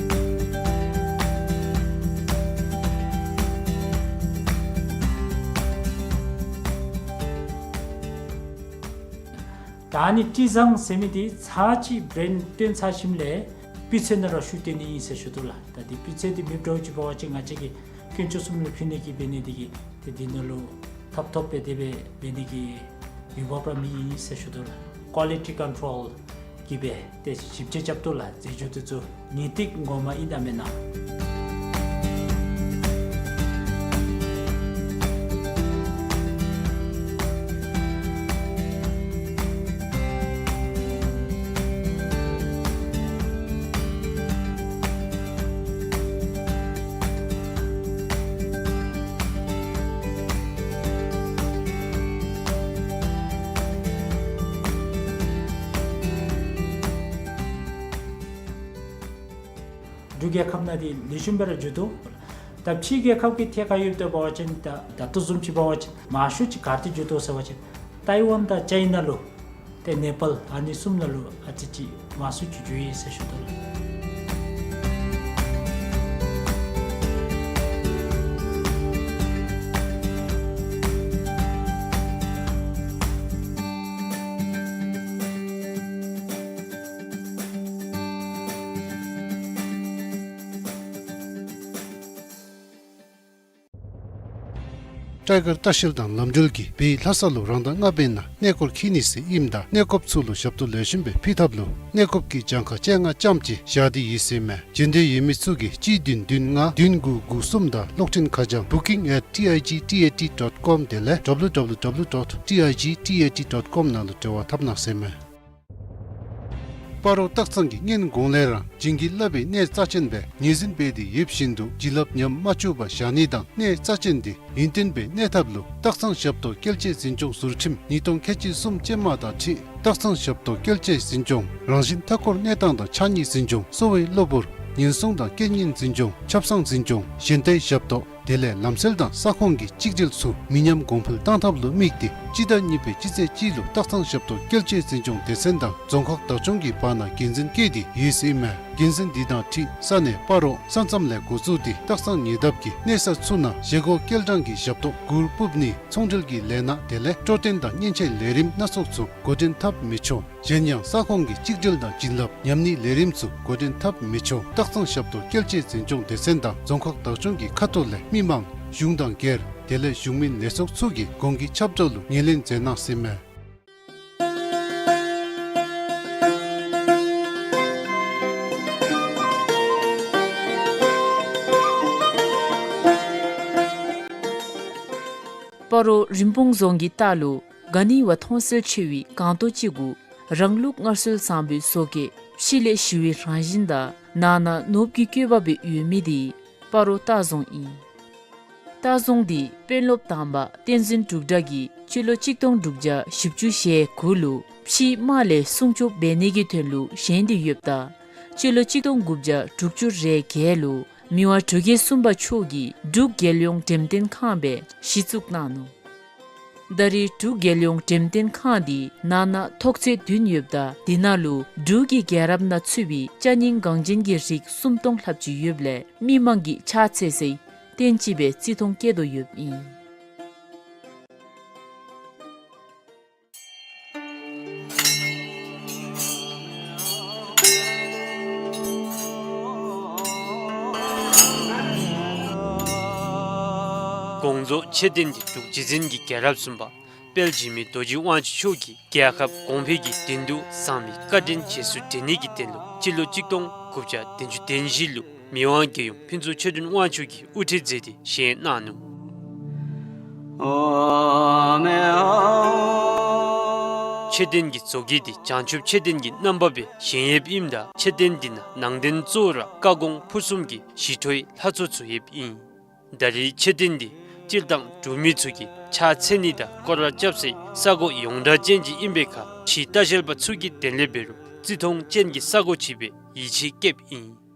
ད་ཨ་ནི་དྲི་བཟང་ཟེར་མི་འདི་ཚར་གཅིག་བྲེནཌ་བཏོན་ཚར་ཞིནམ་ལས་སྤུས་ཚད་ནང་ར་ཤུགས་བཏོན་ནི་ཨིན་ཟེར་ཞུ་དོ་ལགས། ད་འདི་སྤུས་ཚད་འདི་མེདཔ་འདྲཝ་ཅིག་འབད་བ་ཅིན་ང་བཅས་ཀྱིས་དཀོན་མཆོག་གསུམ་ལུ་ཕུལ་ནི་གི་འབད་ནི་འདི་གིས་ཏེ་འདི་ནང་ལུ་ཐོབ་ཐོབ་སྦེ་དེ་སྦེ་འབད་ནི་གི་འོས་འབབ་ར་མེད་ཨིན་ཟེར་ཞུ་དོ་ལགས། ཀོ་ལི་ཊི་ཀོན་ཊོལ་གིས་སྦེ་ཏེ་ཞིབ་དཔྱད་རྐྱབ་དོ་ལགས། རྫས་སྦྱོར་འདི་ཚུ་ངེས་ཏིག་ངོ་མ་ཨིན་ན་མེན་ན། འབྲུག་རྒྱལ་ཁབ་ནང་འདི་ལེགས་ཤོམ་སྦེ་ར་འགྱོ་དོ། ད་ཕྱི་རྒྱལ་ཁབ་ཀྱི་ཐད་ཁར་ཡོདཔ་ད་འབད་བ་ཅིན་ད་ད་ལྟོ་བཟུམ་ཅིག་འབད་བ་ཅིན་མང་ཤོས་ཅིག་ག་ཏེ་འགྱོ་དོ་ཟེར་བ་ཅིན་ཏའི་ཝན་དང་ཅའི་ན་ལུ་ཏེ་ནེ་པཱལ་ཨ་ནི་གསུམ་ནང་ལུ་ཨ་ཙི་ཅིག་མང་སུ་ཅིག་འགྱོ་ཡི་ཟེར་ཞུ་དོ་ལགས། སྤྲེལ་དཀར་ལྟ་བཤལ་དང་ལམ་འགྲུལ་གྱིས་བོད་ལྷ་ས་ལུ་རང་ཟླ་ལྔ་པའི་ནང་གནས་སྐོར་འཁྱིད་ནི་ཟེར་ཨིནམ་ད་གནས་སྐོརཔ་ཚུ་ལུ་ཞབས་ཏོག་ལེགས་ཤོམ་སྦེ་ཕུལ་ཐབས་ལུ་གནས་སྐོརཔ་གི་གྱངས་ཁ་བཅོ་ལྔ་ཙམ་ཅིག་བཞག་སྟེ་ཡོད་ཟེར་མས། འབྱོན་འདོད་ཡོད་མི་ཚུ་གིས་གཅིག་བདུན་བདུན་ལྔ་བདུན་དགུ་དགུ་གསུམ་དང་གློག་འཕྲིན་ཁ་བྱང་booking at T I G T A T dot com དེ་ལས་W W W dot T I G T A T dot com ནང་ལུ་འབྲེལ་བ་འཐབ་གནང་ཟེར་མས། སྤ་རོ་སྟག་ཚང་གིས་སྔོན་གོང་ལས་ར་བྱིན་གྱིས་བརླབས་པའི་གནས་རྩ་ཅན་སྦེ་ངོས་འཛིན་འབད་དེ་ཡོདཔ་བཞིན་དུ་བྱིན་རླབས་ཉམས་མ་བཅུག་པར་བཞག་ནི་དང་གནས་རྩ་ཅན་དེ་ཡུན་བརྟན་སྦེ་གནས་ཐབས་ལུ་སྟག་ཚང་ཞབས་ཏོག་བཀོལ་སྤྱོད་འཛིན་སྐྱོང་ཟུར་ཁྲིམས་ཉིས་སྟོང་ཁལ་གཅིག་གསུམ་ཅན་མ་དང་འཁྲིལ་སྟག་ཚང་ཞབས་ཏོག་བཀོལ་སྤྱོད་འཛིན་སྐྱོང་རང་བཞིན་མཐའ་འཁོར་གནས་སྟངས་དང་ཕྱགས་སྙིགས་འཛིན་སྐྱོང་གསོ་བའི་གློ་བུར་ཉེན་སྲུང་དང་རྐྱེན་ངན་འཛིན་སྐྱོང་ཆབ་གསང་འཛིན་སྐྱོང་གཞན་དོན་ཞབས་ཏོག་དེ་ལས་ལམ་སེལ་དང་ས་ཁོངས་ཀྱི་གཅིག་སྒྲིལ་ཚུ་མི་ཉམས་གོང་འཕེལ་གཏང་ཐབས་ལུ་དམིགས་ཏེ་སྤྱི་ཟླ་གཉིས་པའི་སྤྱི་ཚེས་གཅིག་ལུ་སྟག་ཚང་ཞབས་ཏོག་བཀོལ་སྤྱོད་འཛིན་སྐྱོང་སྡེ་ཚན་དང་རྫོང་ཁག་བདག་སྐྱོང་གི་བར་ན་འགན་འཛིན་བཀོད་དེ་ཡོད་ཟེར་ཨིན་མས། འགན་འཛིན་འདི་དང་འཁྲིལ་ས་གནས་སྤ་རོ་ས་མཚམས་ལས་འགོ་བཙུགས་ཏེ་སྟག་ཚང་ཉེ་འདབས་ཀྱི་གནས་ས་ཚུ་ནང་བཞེས་སྒོ་སྐྱེལ་གྲངས་ཀྱི་ཞབས་ཏོག་གུར་སྤུབ་ནི་ཚོང་འབྲེལ་གྱི་ལས་སྣ་དེ་ལས་སྤྲོ་སྟོན་དང་མཉེན་ཆས་ལས་རིམ་སྣ་ཚོགས་ཚུ་འགོ་འདྲེན་འཐབ་མི་ཆོག། གཞན་ཡང་ས་ཁོངས་ཀྱི་གཅིག་སྒྲིལ་དང་བྱིན་རླབས་ཉམས་ནིའི་ལས་རིམ་ཚུ་འགོ་འདྲེན་འཐབ་མི་ཆོག། སྟག་ཚང་ཞབས་ཏོག་བཀོལ་སྤྱོད་འཛིན་སྐྱོང་སྡེ་ཚན་དང་རྫོང་ཁག་བདག་སྐྱོང་གི་ཁ་ཐུག་ལས་མི་མང་གཞུང་དང་སྒེར་དེ་ལས་གཞུང་མིན་ལས་ཚོགས་ཚུ་གིས་གོང་གི་ཁྱབ་བསྒྲགས་ལུ་ངོས་ལེན་མཛད་གནང་ཟེར་མས། སྤ་རོ་རིན་སྤུངས་རྫོང་གི་ལྟག་ལུ་ག་ནི་བ་མཐོང་གསལ་ཆེ་བའི་སྒང་ཏོག་ཅིག་གུ་རང་ལུགས་སྔར་སྲོལ་བཟང་པོའི་བཟོ་བཀོད་ཕྱི་ལས་ཞི་བའི་རང་བཞིན་དང་ནང་ན་ནོར་བུ་གི་བཀོད་པ་སྦེ་ཡོད་མི་དེ་སྤ་རོ་ལྟ་རྫོང་ཨིན། ལྟ་རྫོང་དེ་དཔོན་སློབ་དང་པ་བསྟན་འཛིན་འབྲུག་གྲགས་ཀྱིས་སྤྱི་ལོ་གཅིག་སྟོང་དྲུག་བརྒྱ་བཞི་བཅུ་ཞེ་དགུ་ལུ་ཕྱིའི་དམག་ལས་སྲུང་སྐྱོབ་འབད་ནི་གི་དོན་ལུ་བཞེངས་ཏེ་ཡོདཔ་ད་སྤྱི་ལོ་གཅིག་སྟོང་དགུ་བརྒྱ་དྲུག་ཅུ་རེ་བརྒྱད་ལུ་མི་དབང་འབྲུག་རྒྱལ་གསུམ་པ་མཆོག་གིས་འབྲུག་རྒྱལ་ཡོངས་འགྲེམས་སྟོན་ཁང་སྦེ་གཞི་བཙུགས་གནང་ནུག། ད་རེས་འབྲུག་རྒྱལ་ཡོངས་འགྲེམས་སྟོན་ཁང་འདི་ནང་ན་ཐོག་ཚད་བདུན་ཡོདཔ་ད་དེ་ནང་ལུ་འབྲུག་གི་རྒྱལ་རབས་ནང་ཚུད་པའི་ཅ་རྙིང་འགངས་ཅན་གྱི་རིགས་སུམ་སྟོང་ལྷགཔ་ཅིག་ཡོདཔ་ལས་མི་མང་གིས་ཕྱག་འཚལ་སའི་རྟེན་ཅིག་སྦེ་བརྩི་མཐོང་བསྐྱེད་དོ་ཡོདཔ་ཨིན། དགོངས་རྫོགས་མཆོད་རྟེན་འདི་འབྲུག་རྗེ་བཙུན་གྱི་རྒྱལ་རབས་གསུམ་པ་དཔལ་འཇིགས་མེད་རྡོ་རྗེ་དབང་ཕྱུག་མཆོག་གིས་རྒྱལ་ཁབ་གོང་འཕེལ་གྱི་དོན་དུ་བཟང་བའི་བཀའ་དྲིན་རྗེས་སུ་དྲན་ནི་གི་དོན་ལུ་སྤྱི་ལོ་གཅིག་སྟོང་དགུ་བརྒྱ་བདུན་ཅུ་དོན་བཞི་ལུ་མི་དབང་རྒྱལ་ཡུམ་ཕུན་ཚོགས་ཆོས་སྒྲོན་དབང་ཕྱུག་གིས་དབུ་ཁྲིད་མཛད་དེ་བཞེངས་གནང་ནུག། མཆོད་རྟེན་གྱི་བཟོ་བཀོད་འདི་བྱང་ཆུབ་མཆོད་རྟེན་གྱི་རྣམ་པ་སྦེ་བཞེངས་ཡོདཔ་ཨིནམ་ད་མཆོད་རྟེན་འདི་ནང་ནང་རྟེན་གཙོ་བོ་ར་བཀའ་དགོངས་ཕུར་གསུམ་གྱི་ཞི་ཁྲོའི་ལྷ་ཚོགས་ཚུ་ཡོདཔ་ཨིན། ད་རེས་མཆོད་རྟེན་འདི་སྤྱིར་བཏང་འབྲུག་མི་ཚུ་གིས་ཕྱག་འཚལ་ནི་དང་སྐོར་ར་རྐྱབ་སའི་ས་གོ་ཡོངས་གྲགས་ཅན་ཅིག་ཨིན་པའི་ཁར་ཕྱིའི་ལྟ་བཤལ་པ་ཚུ་གིས་དེ་ལས་འབད་རུང་བརྩི་མཐོང་ཅན་གྱི་ས་གོ་ཅིག་སྦེ་ཡིད་ཆེས་བསྐྱེདཔ་ཨིན།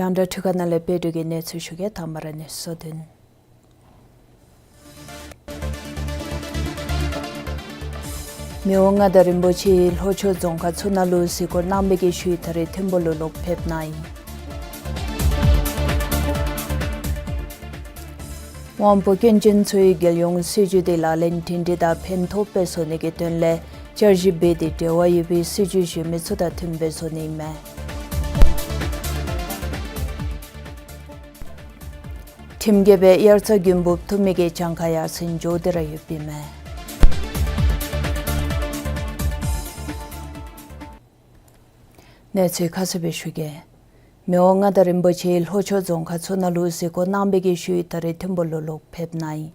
རྒྱང་བསྒྲགས་འཕྲུལ་ཁང་ནང་ལས་དཔལ་སྒྲོན་གྱིས་གནས་ཚུལ་ཞུ་གེ། དང་པ་ར་གནས་ཚུལ་དོན། མི་དབང་མངའ་བདག་རིན་པོ་ཆེ་ལྷོ་ཕྱོགས་རྫོང་ཁག་ཚུ་ནང་ལུ་གཟིགས་སྐོར་གནང་བའི་གི་ཤུལ་ད་རེས་ཐིམ་ཕུག་ལུ་ལོག་ཕེབས་གནང་ཡི། དབང་པོ་སྐྱོན་ཅན་ཚུ་གིས་རྒྱལ་ཡོངས་སྲིད་བྱུས་དེ་ལག་ལེན་འདྲེན་འདི་དང་ཕན་ཐོགས་སྦེ་བཟོ་ནི་གི་དོན་ལས་བསྐྱར་ཞིབ་འབད་དེ་འབྲེལ་བ་ཡོད་པའི་སྲིད་བྱུས་གཞན་མི་ཚུ་དང་མཐུནམ་སྦེ་བཟོ་ནི་ཨིན་མས། ཁྲིམས་འགལ་སྦེ་དབྱར་རྩྭ་དགུན་འབུབ་ཐུབ་མི་གི་གྱངས་ཁ་ཡར་སེང་འགྱོ་སྟེ་ར་ཡོདཔ་ཨིན་མས། གནས་ཚུལ་ཁ་གསལ་སྦེ་ཞུ་གེ། མི་དབང་མངའ་བདག་རིན་པོ་ཆེ་ལྷོ་ཕྱོགས་རྫོང་ཁག་ཚུ་ནང་ལུ་གཟིགས་སྐོར་གནང་བའི་གི་ཤུལ་ད་རེས་ཐིམ་ཕུག་ལུ་ལོག་ཕེབས་གནང་ཡི།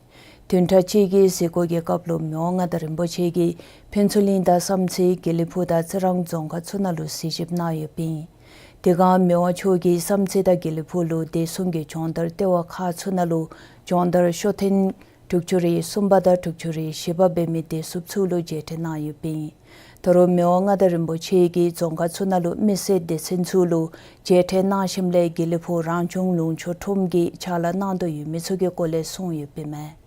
བདུན་ཕྲག་གཅིག་གི་གཟིགས་སྐོར་གྱི་སྐབས་ལུ་མི་དབང་མངའ་བདག་རིན་པོ་ཆེ་གིས་ཕུན་ཚོགས་གླིང་དང་བསམ་རྩེ་དགེ་ལེགས་ཕུག་དང་རྩི་རང་རྫོང་ཁག་ཚུ་ནང་ལུ་གཟིགས་ཞིབ་གནང་ཡོདཔ་ཨིན། དེ་སྒང་མི་དབང་མཆོག་གིས་བསམ་རྩེ་དང་དགེ་ལེགས་ཕུག་ལུ་བདེ་སྲུང་གི་སྦྱོང་བརྡར་ལྟེ་བ་ཁག་ཚུ་ནང་ལུ་སྦྱོང་བརྡར་ཤོག་ཐེངས་དྲུག་ཅུ་རེ་གསུམ་པ་དང་དྲུག་ཅུ་རེ་བཞི་པ་འབད་མི་བདེ་སྲུངཔ་ཚུ་ལུ་མཇལ་འཕྲད་གནང་ཡོདཔ་ཨིན། ད་རུང་མི་དབང་མངའ་བདག་རིན་པོ་ཆེ་གིས་རྫོང་ཁག་ཚུ་ནང་ལུ་མི་སེར་སྡེ་ཚན་ཚུ་ལུ་མཇལ་འཕྲད་གནང་ཞིནམ་ལས་དགེ་ལེགས་ཕུག་རང་བྱུང་ལུང་ཕྱོགས་ཁྲོམ་གྱི་ཕྱག་ལཱ་གནང་དོ་ཡོད་མི་ཚུ་གི་སྐོར་ལས་གསུངས་ཡོདཔ་ཨིན་མས།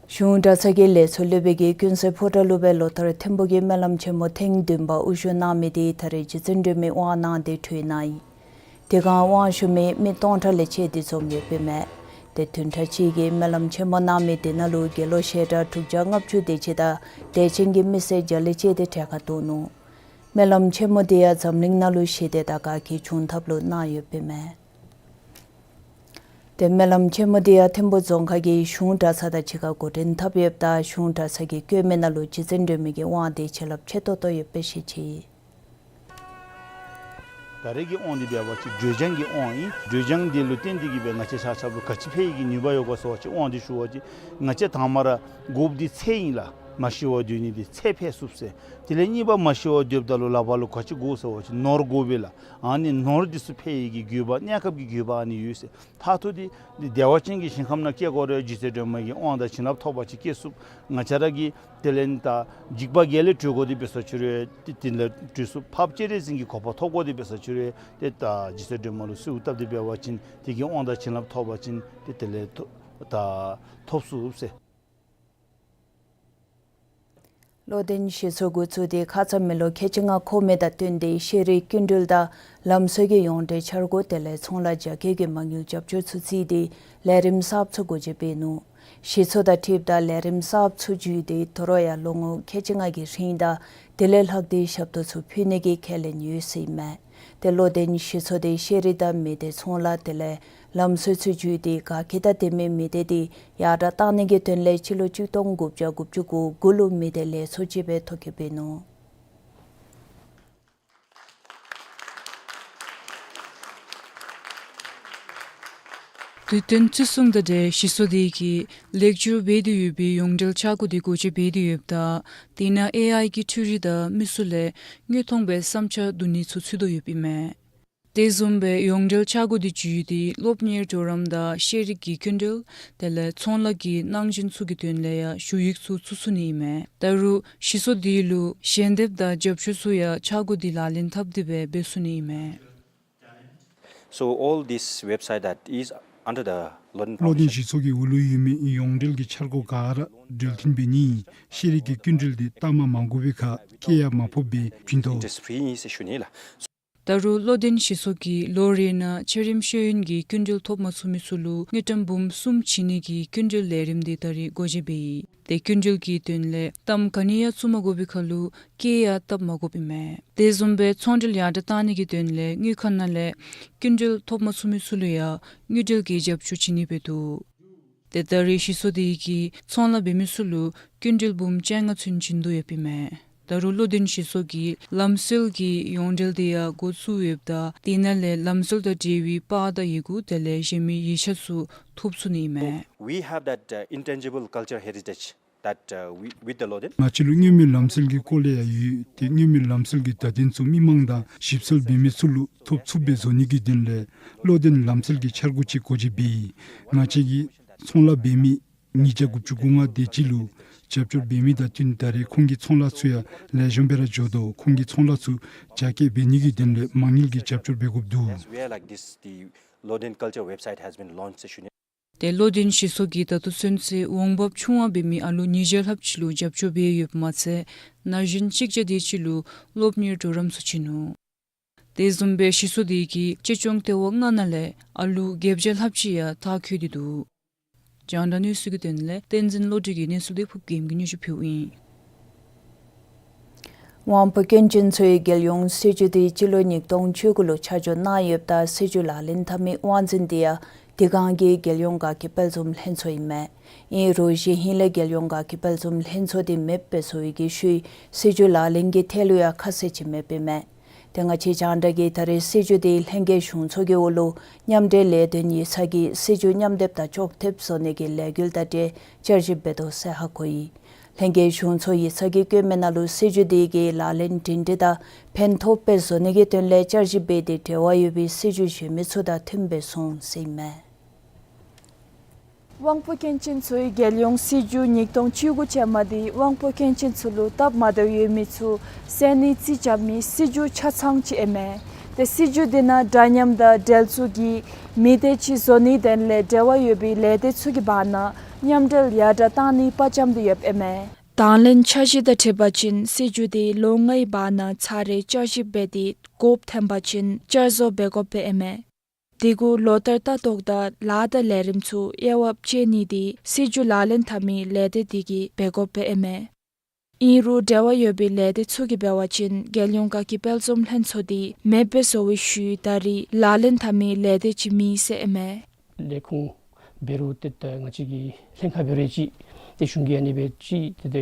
གཞུང་གྲྭ་ཚང་གི་ལས་ཚོགས་སློབ་དཔོན་གྱིས་ཀུན་གསལ་ཕོ་བྲང་ལུ་སྦེ་ལོ་ལྟར་ཐིམ་ཕུག་གི་སྨོན་ལམ་ཆེན་མོ་ཐེངས་བདུན་པ་དབུ་བཞུགས་གནང་མི་དེ་ད་རེས་རྗེ་བཙུན་སྒྲོལ་མའི་དབང་གནང་སྟེ་གྲོལ་གནང་ཡི། དེ་སྒང་དབང་ཞུ་མི་མི་སྟོང་ཕྲག་ལས་བཅད་དེ་འཛོམས་ཡོདཔ་ཨིན་མས། ཏེ་བདུན་ཕྲག་གཅིག་གི་སྨོན་ལམ་ཆེན་མོ་གནང་མི་དེ་ནང་ལུ་དགེ་སློང་ཞལ་གྲངས་དྲུག་བརྒྱ་ལྔ་བཅུ་དེ་ཅིག་དང་དད་ཅན་གྱི་མི་སེར་བརྒྱ་ལས་བཅད་དེ་གྲལ་ཁར་གཏོགས་ནུག། སྨོན་ལམ་ཆེན་མོ་དེ་ཡང་འཛམ་གླིང་ནང་ལུ་ཞི་བདེ་དང་དགའ་སྐྱིད་འབྱུང་ཐབས་ལུ་གནང་ཡོདཔ་ཨིན་མས། ཏེ་སྨོན་ལམ་ཆེན་མོ་དེ་ཡང་ཐིམ་ཕུག་རྫོང་ཁག་གི་གཞུང་གྲྭ་ཚང་དང་གཅིག་ཁར་འགོ་འདྲེན་འཐབ་ཡོདཔ་ད་གཞུང་གྲྭ་ཚང་གིས་བསྐྱོན་མི་ནང་ལུ་རྗེ་བཙུན་སྒྲོལ་མའི་དབང་དེ་བྱིན་རླབས་ཆེ་ཏོག་ཏོ་ཡོདཔ་སྦེ་ཤེས་ཅི། ད་རེས་ཀྱི་དབང་འདི་འབད་བ་ཅིན་སྒྲོལ་ལྗང་གི་དབང་ཨིན། སྒྲོལ་ལྗང་འདི་ལུ་བརྟེན་ཏེ་གིས་སྦེ་ང་བཅས་ཆ་ཁྱབ་ལུ་ག་ཅི་ཕན་ཡོན་གྱི་ནུས་པ་ཡོད་ག་ཟེར་བ་ཅིན་དབང་འདི་ཞུ་བ་ཅིན་ང་བཅས་དང་མ་ར་དགོཔ་འདི་ཚེ་ཨིན་ལགས། མ་ཤི་བར་སྡོད་ནི་འདི་ཚེ་འཕེལ་ཚུགས་ཟེར། དེ་ལས་གཉིས་པ་མ་ཤི་བར་སྡོདཔ་ད་ལུ་ལག་པ་ལུ་ག་ཅི་དགོ་ཟེར་བ་ཅིན་ནོར་དགོ་པས་ལགས། ཨ་ནི་ནོར་འདི་ཚུ་འཕེལ་ཡོན་གྱི་དགོས་པ་གནས་སྐབས་ཀྱི་དགོས་པ་ཨ་ནི་ཡོད་ཟེར། མཐར་ཐུག་འདི་འདི་བདེ་བ་ཅན་གྱི་ཞིང་ཁམས་ནང་སྐྱེ་དགོ་རུང་རྗེ་བཙུན་སྒྲོལ་མ་གི་དབང་དང་བྱིན་རླབས་ཐོབ་པ་ཅིན་སྐྱེ་ཚུགས། ང་བཅས་ར་གིས་དེ་ལས་ད་འཇིགས་པ་བརྒྱད་ལས་གྲོལ་དགོ་དེ་འབད་ས་ཅིག་རུང་དེ་དེ་ལས་གྲོལ་ཚུགས། འཕགས་པ་སྤྱན་རས་གཟིགས་ཀྱི་གོ་འཕང་ཐོབ་དགོ་དེ་འབད་ས་ཅིག་རུང་དེ་ད་རྗེ་བཙུན་སྒྲོལ་མ་ལུ་གསོལཝ་བཏབ་སྟེ་འབད་བ་ཅིན་དེ་གི་དབང་དང་བྱིན་རླབས་ཐོབ་པ་ཅིན་དེ་དེ་ལས་ཐོབ་ད་ཐོབ་ཚུགས་ཟེར། བློ་ལྡན་ཞེ་ཚོགས་འགོ་བཙུགས་ཏེ་ཁ་ཙ་མི་ལོ་ཁལ་གཅིག་ལྔ་འཁོར་མི་དང་བསྟུན་ཏེ་ཤེས་རིག་སྐྱིན་འགྲུལ་དང་ལམ་སྲོལ་གྱི་ཡོངས་འབྲེལ་འཆར་སྒོ་དེ་ལས་ཚོང་ལཱ་རྒྱ་སྐྱེད་ཀྱི་མ་དངུལ་རྒྱབ་སྐྱོར་ཚུ་བརྩིས་ཏེ་ལས་རིམ་གསརཔ་ཚུ་འགོ་འབྱེད་འབད་ནུག། ཞེ་ཚོགས་དང་འཁྲིལཝ་ད་ལས་རིམ་གསརཔ་ཚུ་བརྒྱུད་དེ་དོ་རུང་ཡང་ལོ་ངོ་ཁལ་གཅིག་ལྔ་གི་རིང་དང་དེ་ལས་ལྷག་སྟེ་ཞབས་ཏོག་ཚུ་ཕུལ་ནི་གི་ཁས་ལེན་ཡོད་ཟེར་ཨིན་མས། ཏེ་བློ་ལྡན་ཞེ་ཚོགས་དེ་ཤེས་རིག་དང་མི་སྡེ་ཚོང་ལཱ་དེ་ལས་ལམ་སྲོལ་ཚུ་བརྒྱུད་དེ་དགའ་སྐྱིད་དང་ལྡན་མི་མི་སྡེ་དེ་ཡར་དྲག་གཏང་ནི་གི་དོན་ལས་སྤྱི་ལོ་གཅིག་སྟོང་དགུ་བརྒྱ་དགུ་བཅུ་གོ་དགུ་ལུ་མི་སྡེ་ལས་ཚོགས་ཅིག་སྦེ་ཐོ་བཀོད་འབད་ནུག། དུས་སྟོན་བརྩི་སྲུང་དང་འབྲེལ་ཞེ་ཚོགས་དེ་གིས་ལེགས་བཅོས་འབད་དེ་ཡོད་པའི་ཡོངས་འབྲེལ་འཆར་སྒོ་དེ་འགོ་འབྱེད་འབད་དེ་ཡོདཔ་ད་དེ་ནང་ཨེ་ཨའི་གི་འཕྲུལ་རིག་དང་མི་སེར་ལས་དངོས་མཐོང་སྦེ་བསམ་འཆར་བསྡུ་ནི་ཚུ་ཚུད་དོ་ཡོདཔ་ཨིན་མས། དེ་བཟུམ་སྦེ་ཡོངས་འབྲེལ་འཆར་སྒོ་དེ་བརྒྱུད་དེ་སློབ་གཉེར་གྲོགས་རམ་དང་ཤེས་རིག་གི་སྐྱིན་འགྲུལ་དེ་ལས་ཚོང་ལཱ་གི་གནང་སྦྱིན་ཚུ་གི་དོན་ལས་ཡང་ཞུ་ཡིག་ཚུ་ཚུད་ཚུགས་ནི་ཨིན་མས། ད་རུང་ཞེ་ཚོགས་དེ་ལུ་ཞལ་འདེབས་དང་རྒྱབ་སྐྱོར་ཚུ་ཡང་འཆར་སྒོ་དེ་ལག་ལེན་འཐབ་སྟེ་སྦེ་འབད་ཚུགས་ནི་ཨིན་མས། So all this website that is under the Loden བློ་ལྡན Foundation. ཞེ་ཚོགས་ཀྱི་འོག་ལུ་ཡོད་མི་ཡོངས་འབྲེལ་གྱི་འཆར་སྒོ་ག་ར་འགྲུལ་འཐེན་འབད་ནི་ཤེས་རིག་གི་སྐྱིན་འགྲུལ་དེ་གཏང་མ་མ་དགོ་པའི་ཁར་སྐྱེད་ཡང་མ་ཕོགཔ་སྦེ་བྱིན་དོ། It is free ཟེར་ཞུ་ནི་ལགས། ད་རུང་བློ་ལྡན་ཞེ་ཚོགས་ཀྱིས་ལོ་རེ་ནང་ཆེ་རིམ་ཤེས་ཡོན་གྱི་སྐྱིན་འགྲུལ་ཐོབ་མ་ཚུགས་མི་ཚུ་ལུ་དངུལ་ཀྲམ་འབུམ་གསུམ་བྱིན་ནི་གི་སྐྱིན་འགྲུལ་ལས་རིམ་དེ་ད་རེས་འགོ་འབྱེད་འབད་ཡི། ཏེ་སྐྱིན་འགྲུལ་གྱི་དོན་ལས་གཏམ་ག་ནི་ཡང་བཙུགས་མ་དགོ་པའི་ཁར་ལུ་སྐྱེད་ཡང་བཏབ་མ་དགོཔ་ཨིན་མས། དེ་བཟུམ་སྦེ་ཚོང་འབྲེལ་ཡར་དྲག་གཏང་ནི་གི་དོན་ལས་དངུལ་ཁང་ནང་ལས་སྐྱིན་འགྲུལ་ཐོབ་མ་ཚུགས་མི་ཚུ་ལུ་ཡང་དངུལ་འབྲེལ་གྱི་རྒྱབ་སྐྱོར་བྱིན་ནི་འབད་དོ། ཏེ་ད་རེས་ཞེ་ཚོགས་དེ་གིས་ཚོང་ལཱ་འབད་མི་ཚུ་ལུ་སྐྱིན་འགྲུལ་འབུམ་བཅོ་ལྔ་ཚུན་བྱིན་དོ་ཡོདཔ་ཨིན་མས། ད་རུང་བློ་ལྡན་ཞེ་ཚོགས་ཀྱིས་ལམ་སྲོལ་གྱི་ཡོངས་འབྲེལ་དེ་ཡང་འགོ་བཙུགས་ཡོདཔ་ད་དེ་ནང་ལས་ལམ་སྲོལ་དང་འབྲེལ་བའི་པར་དང་ཡི་གུ་དེ་ལས་གཞན་མི་ཡིག་ཆ་ཚུ་ཐོབ་ཚུགས་ནི་ཨིན་མས། We have that, uh, intangible culture heritage that, uh, we, with the Loden. ང་བཅས་ལུ་མངོན་མེད་ལམ་སྲོལ་གྱི་སྐོར་ལས་ཡང་ཡོད། ཏེ་མངོན་མེད་ལམ་སྲོལ་གྱི་བརྡ་དོན་ཚུ་མི་མང་དང་ཞིབ་འཚོལ་འབད་མི་ཚུ་ལུ་ཐོབ་ཚུགསཔ་སྦེ་བཟོ་ནི་གི་དོན་ལས་བློ་ལྡན་ལམ་སྲོལ་གྱི་འཆར་སྒོ་ཅིག་འགོ་འབྱེད་འབད་ཡི། ང་བཅས་ཀྱི་ཚོང་ལཱ་འབད་མི་ཉིས་བརྒྱ་དགུ་བཅུ་གོ་ལྔ་དེ་ཅིག་ལུ་རྒྱབ་སྐྱོར་འབད་མི་དང་བསྟུན་ད་རེས་ཁོང་གི་ཚོང་ལཱ་ཚུ་ཡང་ལེགས་ཤོམ་སྦེ་ར་འགྱོ་དོ། ཁོང་གི་ཚོང་ལཱ་ཚུ་རྒྱ་སྐྱེད་འབད་ནི་གི་དོན་ལས་མ་དངུལ་གྱི་རྒྱབ་སྐྱོར་འབད་དགོཔ་འདུག། As we are like this, the Loden Culture website has been launched ཟེར་ཞུ་ནི། ཏེ་བློ་ལྡན་ཞེ་ཚོགས་ཀྱིས་ད་ལྟོ་ཚུན་ཚོད་འོང་འབབ་ཆུང་བ་འབད་མི་ཨ་ལུ་ཉིས་བརྒྱ་ལྷགཔ་ཅིག་ལུ་རྒྱབ་སྐྱོར་འབད་ཡོདཔ་མ་ཚད་ན་གཞོན་གཅིག་བརྒྱ་དེ་ཅིག་ལུ་སློབ་གཉེར་གྲོགས་རམ་ཚུ་བྱིན་ནུག། དེ་བཟུམ་སྦེ་ཞེ་ཚོགས་དེ་གིས་གཅེས་སྐྱོང་ལྟེ་བ་ལྔ་ནང་ལས་ཨ་ལུ་བརྒྱད་བརྒྱ་ལྷགཔ་ཅིག་ཡང་མཐར་འཁྱོལ་ཏེ་འདུག། རྒྱང་བསྒྲགས་གནས་ཚུལ་གྱི་དོན་ལས་བསྟན་འཛིན་བློ་གྲོས་ཀྱི་གནས་ཚུལ་དེ་ཕུབ་རྒྱལམོ་གིས་སྙན་ཞུ་ཕུལཝ་ཨིན། དབང་པོ་སྐྱོན་ཅན་ཚུའི་རྒྱལ་ཡོངས་སྲིད་བྱུས་དེ་སྤྱི་ལོ་ཉིས་སྟོང་བཅུ་དགུ་ལུ་ཆ་འཇོག་གནང་ཡོདཔ་ད་སྲིད་བྱུས་ལག་ལེན་འཐབ་མི་དབང་འཛིན་དེ་ཡང་དེ་སྒང་གི་རྒྱལ་ཡོངས་དགའ་སྐྱིད་དཔལ་འཛོམས་ལྷན་ཚོགས་ཨིན་མས། ཨིན་རུང་གཞེས་ཧིང་ལས་རྒྱལ་ཡོངས་དགའ་སྐྱིད་དཔལ་འཛོམས་ལྷན་ཚོགས་དེ་མེདཔ་བཟོ་བའི་གི་ཤུལ་སྲིད་བྱུས་ལག་ལེན་གྱི་ཐད་ལུ་ཡང་ཁ་གསལ་ཅིག་མེདཔ་ཨིན་མས། ཏེ་ང་བཅས་རྒྱང་བསྒྲགས་ཀྱིས་ད་རེས་སྲིད་བྱུས་དེ་ལྷན་རྒྱས་གཞུང་ཚོགས་ཀྱི་འོག་ལུ་མཉམ་འབྲེལ་ལས་དོན་ཡིག་ཚང་གི་སྲིད་བྱུས་མཉམ་སྡེབ་དང་ཕྱོགས་འཐདཔ་བཟོ་ནི་གི་ལས་འགུལ་དང་འབྲེལ་བསྐྱར་ཞིབ་འབད་དོ་ཟེར་ཧ་གོ་ཡི། ལྷན་རྒྱས་གཞུང་ཚོགས་ཡིག་ཚང་གིས་བཀོད་མི་ནང་ལུ་སྲིད་བྱུས་དེ་གི་ལག་ལེན་སྒྲིང་སྒྲི་དང་ཕན་ཐོགས་སྦེ་བཟོ་ནི་གི་དོན་ལས་བསྐྱར་ཞིབ་འབད་དེ་འབྲེལ་བ་ཡོད་པའི་སྲིད་བྱུས་གཞན་མི་ཚུ་དང་མཐུནམ་སྦེ་སོང་ཟེར་ཨིན་མས། དབང་པོ་སྐྱོན་ཅན་ཚུའི་རྒྱལ་ཡོངས་སྲིད་བྱུས་ཉིས་སྟོང་བཅུ་དགུ་ཅན་མ་དེ་དབང་པོ་སྐྱོན་ཅན་ཚུ་ལུ་སྟབས་མ་བདེཝ་ཡོད་མི་ཚུ་བསལ་ནིའི་རྩིས་རྐྱབ་མི་སྲིད་བྱུས་ཆ་ཚང་ཅིག་ཨིན་མས། ཏེ་སྲིད་བྱུས་དེ་ནང་འདྲ་མཉམ་དང་འབྲེལ་འཚུབ་ཀྱི་མི་སྡེ་ཅིག་བཟོ་ནིའི་དོན་ལས་འབྲེལ་བ་ཡོད་པའི་ལས་སྡེ་ཚུ་གི་བར་ན་མཉམ་འབྲེལ་ཡར་དྲགས་གཏང་ནི་དཔའ་བཅམ་སྟེ་ཡོདཔ་ཨིན་མས། དང་ལེན་འཆར་གཞི་དང་འཁྲིལ་བ་ཅིན་སྲིད་བྱུས་དེ་ལོ་ལྔའི་བར་ན་ཚར་རེ་བསྐྱར་ཞིབ་འབད་དེ་དགོཔ་ཐོན་པ་ཅིན་བསྐྱར་བཟོ་འབད་དགོཔ་སྦེ་ཨིན་མས། དེ་གུ་ལོ་ལྟར་ལྟ་རྟོག་དང་ལཱ་དང་ལས་རིམ་ཚུ་དབྱེ་བ་ཕྱེ་ནི་དེ་སྲིད་བྱུས་ལག་ལེན་འཐབ་མི་ལས་སྡེ་དེ་གིས་འབད་དགོཔ་སྦེ་ཨིན་མས། ཨིན་རུང་འབྲེལ་བ་ཡོད་པའི་ལས་སྡེ་ཚུ་གིས་འབད་བ་ཅིན་རྒྱལ་ཡོངས་དགའ་སྐྱིད་དཔལ་འཛོམས་ལྷན་ཚོགས་དེ་མེདཔ་སྦེ་བཟོ་བའི་ཤུལ་ད་རེས་ལག་ལེན་འཐབ་མི་ལས་སྡེ་ཅིག་མེད་ཟེར་ཨིན་མས། ལས་ཁུངས་འབད་རུང་ཏེ་ད་ང་བཅས་ཀྱི་ལྷན་ཁག་འབད་རུང་ཅིག་ཏེ་གཞུང་གིས་ཨ་ནི་སྦེ་ཅིག་ཏེ་ཏེ་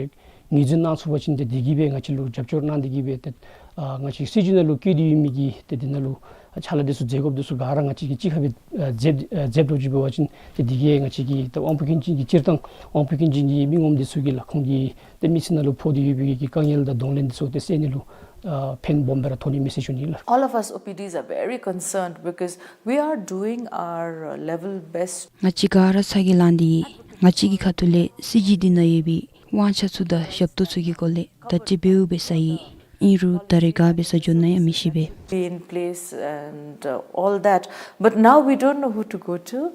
ངོས་འཛིན་གནང་ཚུགས་པ་ཅིན་ཏེ་དེ་གིས་སྦེ་ང་བཅས་ལུ་རྒྱབ་སྐྱོར་གནང་། དེ་གིས་སྦེ་ཏེ་ཨ་ང་བཅས་སྲིད་བྱུས་ནང་ལུ་བཀོད་དེ་ཡོད་མི་གི་ཏེ་དེ་ནང་ལུ་ཨ་ཕྱག་ལཱ་དེ་ཚུ་མཛད་དགོཔ་དེ་ཚུ་ག་ར་ང་བཅས་ཀྱིས་གཅིག་ཁར་སྦེ་ཨ་མཛད་ཨ་མཛདཔ་འདྲཝ་ཅིག་འབད་བ་ཅིན་ཏེ་དེ་གིས་ང་བཅས་ཀྱི་ཏེ་དབང་པོ་སྐྱོན་ཅན་གྱི་སྤྱིར་བཏང་དབང་པོ་སྐྱོན་ཅན་གྱི་མི་ངོམ་དེ་ཚུ་གི་ལག་ཁོང་གི་ཏེ་མི་ཚེ་ནང་ལུ་ཕོག་སྟེ་ཡོད་པའི་གི་དཀའ་ངལ་དང་གདོང་ལེན་དེ་ཚུ་ཏེ་སེལ་ནི་ལུ་ཨ་ཕན་སྦོམ་སྦེ་ར་ཐོགས་ནི་མས་ཟེར་ཞུ་ནི་ལགས། All of us O P Ds are very concerned because we are doing our, uh, level best. ང་བཅས་ག་ར་ཚ་གྱང་ལང་སྟེ་ཡོད། ང་བཅས་ཀྱི་ཁ་ཐུག་ལས་སྲིད་བྱུས་འདི་ནང་ཡོད་པའི་དབང་ཆ་ཚུ་དང་ཞབས་ཏོག་ཚུ་གི་སྐོར་ལས་བརྡ་སྤྲོད་འབདཝ་འབད་ས་ཡི། ཨིན་རུང་ད་རེས་ག་འབད་ས་འགྱོ་ནི་ཡང་མི་ཤེས་པས། Be in place and, uh, all that. But now we don't know who to go to.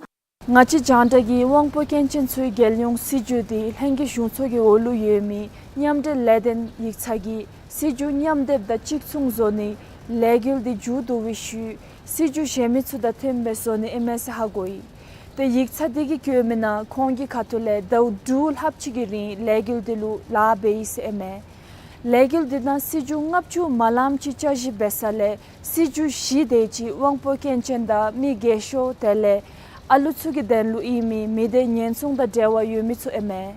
ང་བཅས་རྒྱང་བསྒྲགས་ཀྱིས་དབང་པོ་སྐྱོན་ཅན་ཚུའི་རྒྱལ་ཡོངས་སྲིད་བྱུས་དེ་ལྷན་རྒྱས་གཞུང་ཚོགས་ཀྱི་འོག་ལུ་ཡོད་མི་མཉམ་འབྲེལ་ལས་དོན་ཡིག་ཚང་གིས་སྲིད་བྱུས་མཉམ་སྡེབ་དང་གཅིག་མཚུངས་བཟོ་ནིའི་ལས་འགུལ་དེ་མཇུག་བསྡུ་བའི་ཤུལ་སྲིད་བྱུས་གཞན་མི་ཚུ་དང་མཐུནམ་སྦེ་བཟོ་ནི་ཨིན་མས་ཟེར་ཧ་གོ་ཡི། ཏེ་ཡིག་ཚང་དེ་གིས་བཀོད་མི་ནང་ཁོང་གི་ཁ་ཐུག་ལས་ཟླཝ་དྲུག་ལྷགཔ་ཅིག་གི་རིང་ལས་འགུལ་དེ་ལུ་ལཱ་འབད་ཡི་ཟེར་ཨིན་མས། ལས་འགུལ་དེ་ནང་སྲིད་བྱུས་ལྔ་བཅུ་མ་ལངམ་ཅིག་བསྐྱར་ཞིབ་འབད་ས་ལས་སྲིད་བྱུས་བཞི་དེ་ཅིག་དབང་པོ་སྐྱོན་ཅན་དང་མི་རྒས་ཤོས་དེ་ལས་ཨ་ལུ་ཚུ་གི་དོན་ལུ་ཨིན་མི་མི་སྡེ་ཉེན་སྲུང་དང་འབྲེལ་བ་ཡོད་མི་ཚུ་ཨིན་མས།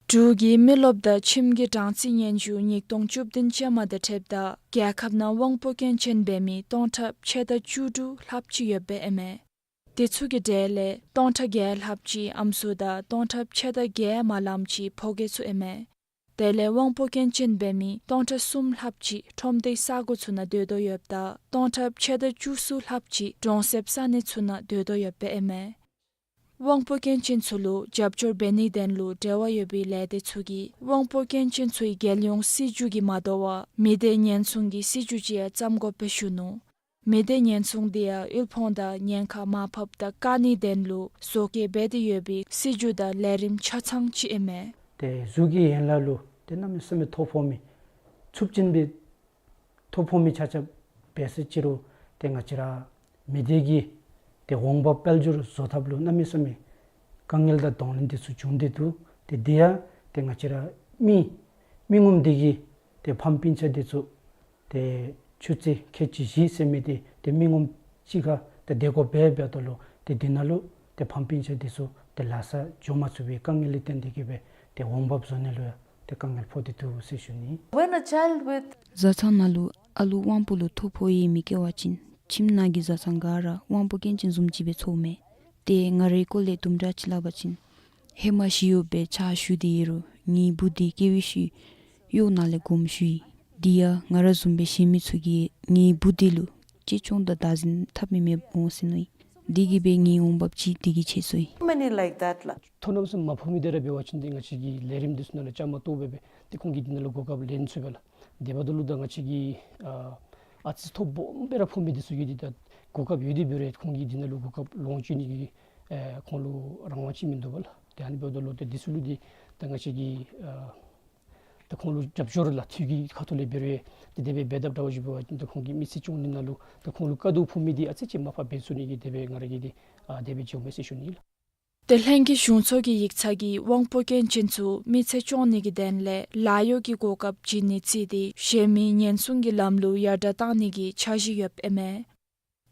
འབྲུག་གི་མི་རློབས་དང་ཁྱིམ་གྱི་གྲངས་རྩིས་སྙན་ཞུ་ཉིས་སྟོང་བཅུ་བདུན་ཅན་མ་དང་འཁྲིལཝ་ད་རྒྱལ་ཁབ་ནང་དབང་པོ་སྐྱོན་ཅན་འབད་མི་སྟོང་ཕྲག་ཕྱེད་དང་བཅུ་དྲུག་ལྷགཔ་ཅིག་ཡོདཔ་ཨིན་མས། དེ་ཚུ་གི་གྲས་ལས་སྟོང་ཕྲག་བརྒྱད་ལྷགཔ་ཅིག་ཨམ་སྲུ་དང་སྟོང་ཕྲག་ཕྱེད་དང་བརྒྱད་མ་ལངམ་ཅིག་ཕོ་རྒས་ཚུ་ཨིན་མས། དེ་ལས་དབང་པོ་སྐྱོན་ཅན་འབད་མི་སྟོང་ཕྲག་གསུམ་ལྷགཔ་ཅིག་ཁྲོམ་སྡེའི་ས་གོ་ཚུ་ནང་སྡོད་དོ་ཡོདཔ་ད་སྟོང་ཕྲག་ཕྱེད་དང་བཅུ་གསུམ་ལྷགཔ་ཅིག་གྲོང་གསེབ་ས་གནས་ཚུ་ནང་སྡོད་དོ་ཡོདཔ་ཨིན་མས། དབང་པོ་སྐྱོན་ཅན་ཚུ་ལུ་རྒྱབ་སྐྱོར་འབད་ནིའི་དོན་ལུ་འབྲེལ་བ་ཡོད་པའི་ལས་སྡེ་ཚུ་གིས་དབང་པོ་སྐྱོན་ཅན་ཚུའི་རྒྱལ་ཡོངས་སྲིད་བྱུས་ཀྱིས་མ་དོ་བར་མི་སྡེ་ཉེན་སྲུང་གི་སྲིད་བྱུས་ཅིག་ཡང་བརྩམ་དགོཔ་སྦེ་ཞུ་ནུག། མི་སྡེ་ཉེན་སྲུང་དེ་ཡང་དབུལ་ཕོངས་དང་ཉེན་ཁ་མར་ཕབ་དང་བཀག་ནིའི་དོན་ལུ་བཟོ་བཀོད་འབད་དེ་ཡོད་པའི་སྲིད་བྱུས་དང་ལས་རིམ་ཆ་ཚང་ཅིག་ཨིན་མས། ཏེ་གཟུགས་ཀྱི་ཡན་ལག་ལུ་ཏེ་གནམ་མེད་ས་མེད་ཐོ་ཕོག་མི་འཚུབ་ཅན་སྦེ་ཐོ་ཕོག་མི་ཆ་ཁྱབ་འབད་ས་ཅིག་རུང་ཏེ་ང་བཅས་ར་མི་སྡེ་གི་ཏེ་འོང་འབབ་དཔལ་འབྱོར་བཟོ་ཐབས་ལུ་གནམ་མེད་ས་མེད་དཀའ་ངལ་དང་གདོང་ལེན་དེ་ཚུ་བྱུང་སྟེ་འདུག། ཏེ་དེ་ཡང་ཏེ་ང་བཅས་ར་མི་མི་ངོམ་དེ་གིས་ཏེ་ཕམ་སྤུན་ཆ་དེ་ཚུ་ཏེ་ཆུ་ཚོད་ཁལ་གཅིག་བཞི་ཟེར་མི་དེ་ཏེ་མི་ངོམ་གཅིག་ཁར་ཏེ་བདེ་འགོག་འབད་འབདཝ་ད་ལུ་ཏེ་དེ་ནང་ལུ་ཏེ་ཕམ་སྤུན་ཆ་དེ་ཚུ་ཏེ་ལཱ་ས་འགྱོ་མ་ཚུགས་པའི་དཀའ་ངལ་ལས་བརྟེན་ཏེ་གིས་སྦེ་ཏེ་འོང་འབབ་བཟོ་ནི་ལུ་ཡང་ཏེ་དཀའ་ངལ་ཕོག་སྟེ་འདུག་ཟེར་ཞུ་ནི། When a child with བཟའ་ཚང་ནང་ལུ་ཨ་ལུ་དབང་པོ་ལུ་ཐོ་ཕོག་ཡོད་མི་བཀལ་བ་ཅིན་ཁྱིམ་ནང་གི་བཟའ་ཚང་ག་ར་དབང་པོ་སྐྱོན་ཅན་བཟུམ་ཅིག་སྦེ་ཚོརཝ་མས། ཏེ་ང་རའི་སྐོར་ལས་དུམ་གྲ་ཅིག་སླབ་པ་ཅིན་ཧེ་མ་ཞི་གཡོགཔ་སྦེ་ཕྱག་ཞུ་སྟེ་ཡོད་རུང་ངེའི་བུ་དེ་སྐྱེས་པའི་ཤུལ་གཡོག་ནང་ལས་དགོངསམ་ཞུ་ཡི། དེ་ཡང་ང་ར་བཟུམ་སྦེ་གཞན་མི་ཚུ་གིས་ངེའི་བུ་དེ་ལུ་གཅེས་སྐྱོང་དང་བདག་འཛིན་འཐབ་མི་མེདཔ་འོང་ཟེར་མནོ་ཡི། དེ་གིས་སྦེ་ངེའི་འོང་འབབ་ཅིག་དེ་གིས་ཆད་སོ་ཡི། Many like that ལགས། ཐོ་རངས་སུ་མ་ཕོག་མི་དེ་ར་འབད་བ་ཅིན་ཏེ་ང་བཅས་ཀྱི་ལས་རིམ་དེ་ཚུ་ནང་ལུ་བཅའ་མར་གཏོགས་སྦེ་སྦེ་ཏེ་ཁོང་གིས་དེ་ནང་ལུ་གོ་སྐབས་ལེན་ཚུགས་པས་ལགས། དེ་འབདཝ་ད་ལུ་ད་ང་བཅས་ཀྱི་ཨ་ཨ་ཙི་ཐོ་སྦོམ་སྦེ་ར་ཕོག་མི་དེ་ཚུ་གིས་ཏེ་ད་གོ་སྐབས་ཡོད་དེ་འབད་རུང་ཁོང་གིས་དེ་ནང་ལུ་གོ་སྐབས་ལོངས་སྤྱོད་ནི་གི་ཨེ་ཁོང་ལུ་རང་དབང་ཅིག་མིན་འདུག་པས་ལགས། ཏེ་ཨ་ནི་འབདཝ་ད་ལུ་ཏེ་དེ་ཚུ་ལུ་ཏེ་ད་ང་བཅས་ཀྱིས་ཨ་ད་ཁོང་ལུ་རྒྱབ་སྐྱོར་ལགས་འཐུས་ཀྱི་ཁ་ཐུག་ལས་འབད་རུང་ཏེ་དེ་སྦེ་འབད་དཔ་འདྲཝ་ཅིག་འབད་བ་ཅིན་ད་ཁོང་གི་མི་ཚེ་སྐྱོང་ནི་ནང་ལུ་ད་ཁོང་ལུ་དཀའ་སྡུག་ཕོག་མི་དེ་ཨ་ཙི་ཅིག་མར་ཕབ་འབད་ཚུགས་ནི་གི་དེ་སྦེ་ང་ར་གིས་ཏེ་ཨ་དེ་སྦེ་མཇལཝ་མས་ཟེར་ཞུ་ནི་ལགས། ཏེ་ལྷན་རྒྱས་གཞུང་ཚོགས་ཀྱི་ཡིག་ཚང་གིས་དབང་པོ་སྐྱོན་ཅན་ཚུ་མི་ཚེ་སྐྱོང་ནི་གི་དོན་ལས་ལཱ་གཡོག་གི་གོ་སྐབས་བྱིན་ནི་བརྩིས་ཏེ་གཞན་མི་ཉེན་སྲུང་གི་ལམ་ལུགས་ཡར་དྲགས་གཏང་ནི་གི་འཆར་གཞི་ཡོདཔ་ཨིན་མས།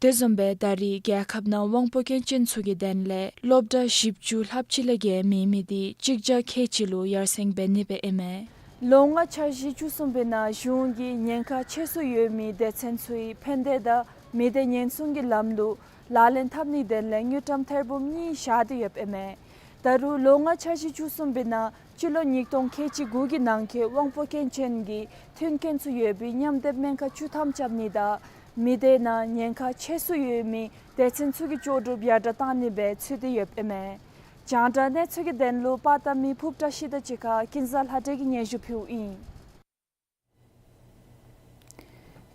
དེ་བཟུམ་སྦེ་ད་རེས་རྒྱལ་ཁབ་ནང་དབང་པོ་སྐྱོན་ཅན་ཚུ་གི་དོན་ལས་སློབ་གྲྭ་བཞི་བཅུ་ལྷགཔ་ཅིག་ལས་བརྒལ་མེད་མི་དེ་གཅིག་བརྒྱ་ཁལ་གཅིག་ལུ་ཡར་སེང་འབད་ནི་སྦེ་ཨིན་མས། ལོ་ལྔ་འཆར་གཞི་བཅུ་གསུམ་པའི་ནང་གཞུང་གིས་ཉེན་ཁ་ཆེ་སུ་ཡོད་མི་སྡེ་ཚན་ཚུའི་ཕན་བདེ་དང་མི་བདེ་ཉེན་སྲུང་གི་ལམ་ལུགས་ལག་ལེན་འཐབ་ནིའི་དོན་ལས་དངུལ་ཀྲམ་ཐེར་འབུམ་གཉིས་བཞག་སྟེ་ཡོདཔ་ཨིན་མས། ད་རུང་ལོ་ལྔ་འཆར་གཞི་བཅུ་གསུམ་པའི་ནང་སྤྱི་ལོ་ཉིས་སྟོང་ཁལ་གཅིག་དགུ་གི་ནང་འཁོད་དབང་པོ་སྐྱོན་ཅན་གྱི་མཐུན་རྐྱེན་ཚུ་ཡོད་པའི་མཉམ་སྡེབ་སྨན་ཁང་བཅུ་ཐམ་རྐྱབ་ནི་དང་མི་སྡེ་ནང་ཉེན་ཁ་ཆེ་སུ་ཡོད་མི་སྡེ་ཚན་ཚུ་གི་ལྕོགས་གྲུབ་ཡར་དྲག་གཏང་ནི་སྦེ་ཚུད་དེ་ཡོདཔ་ཨིན་མས། རྒྱང་བསྒྲགས་གནས་ཚུལ་གྱི་དོན་ལུ་པར་བཏབ་མི་ཕུབ་བཀྲ་ཤིས་དང་གཅིག་ཁར་ཀུན་བཟང་ལྷ་སྒྲོན་གྱིས་སྙན་ཞུ་ཕུལཝ་ཨིན།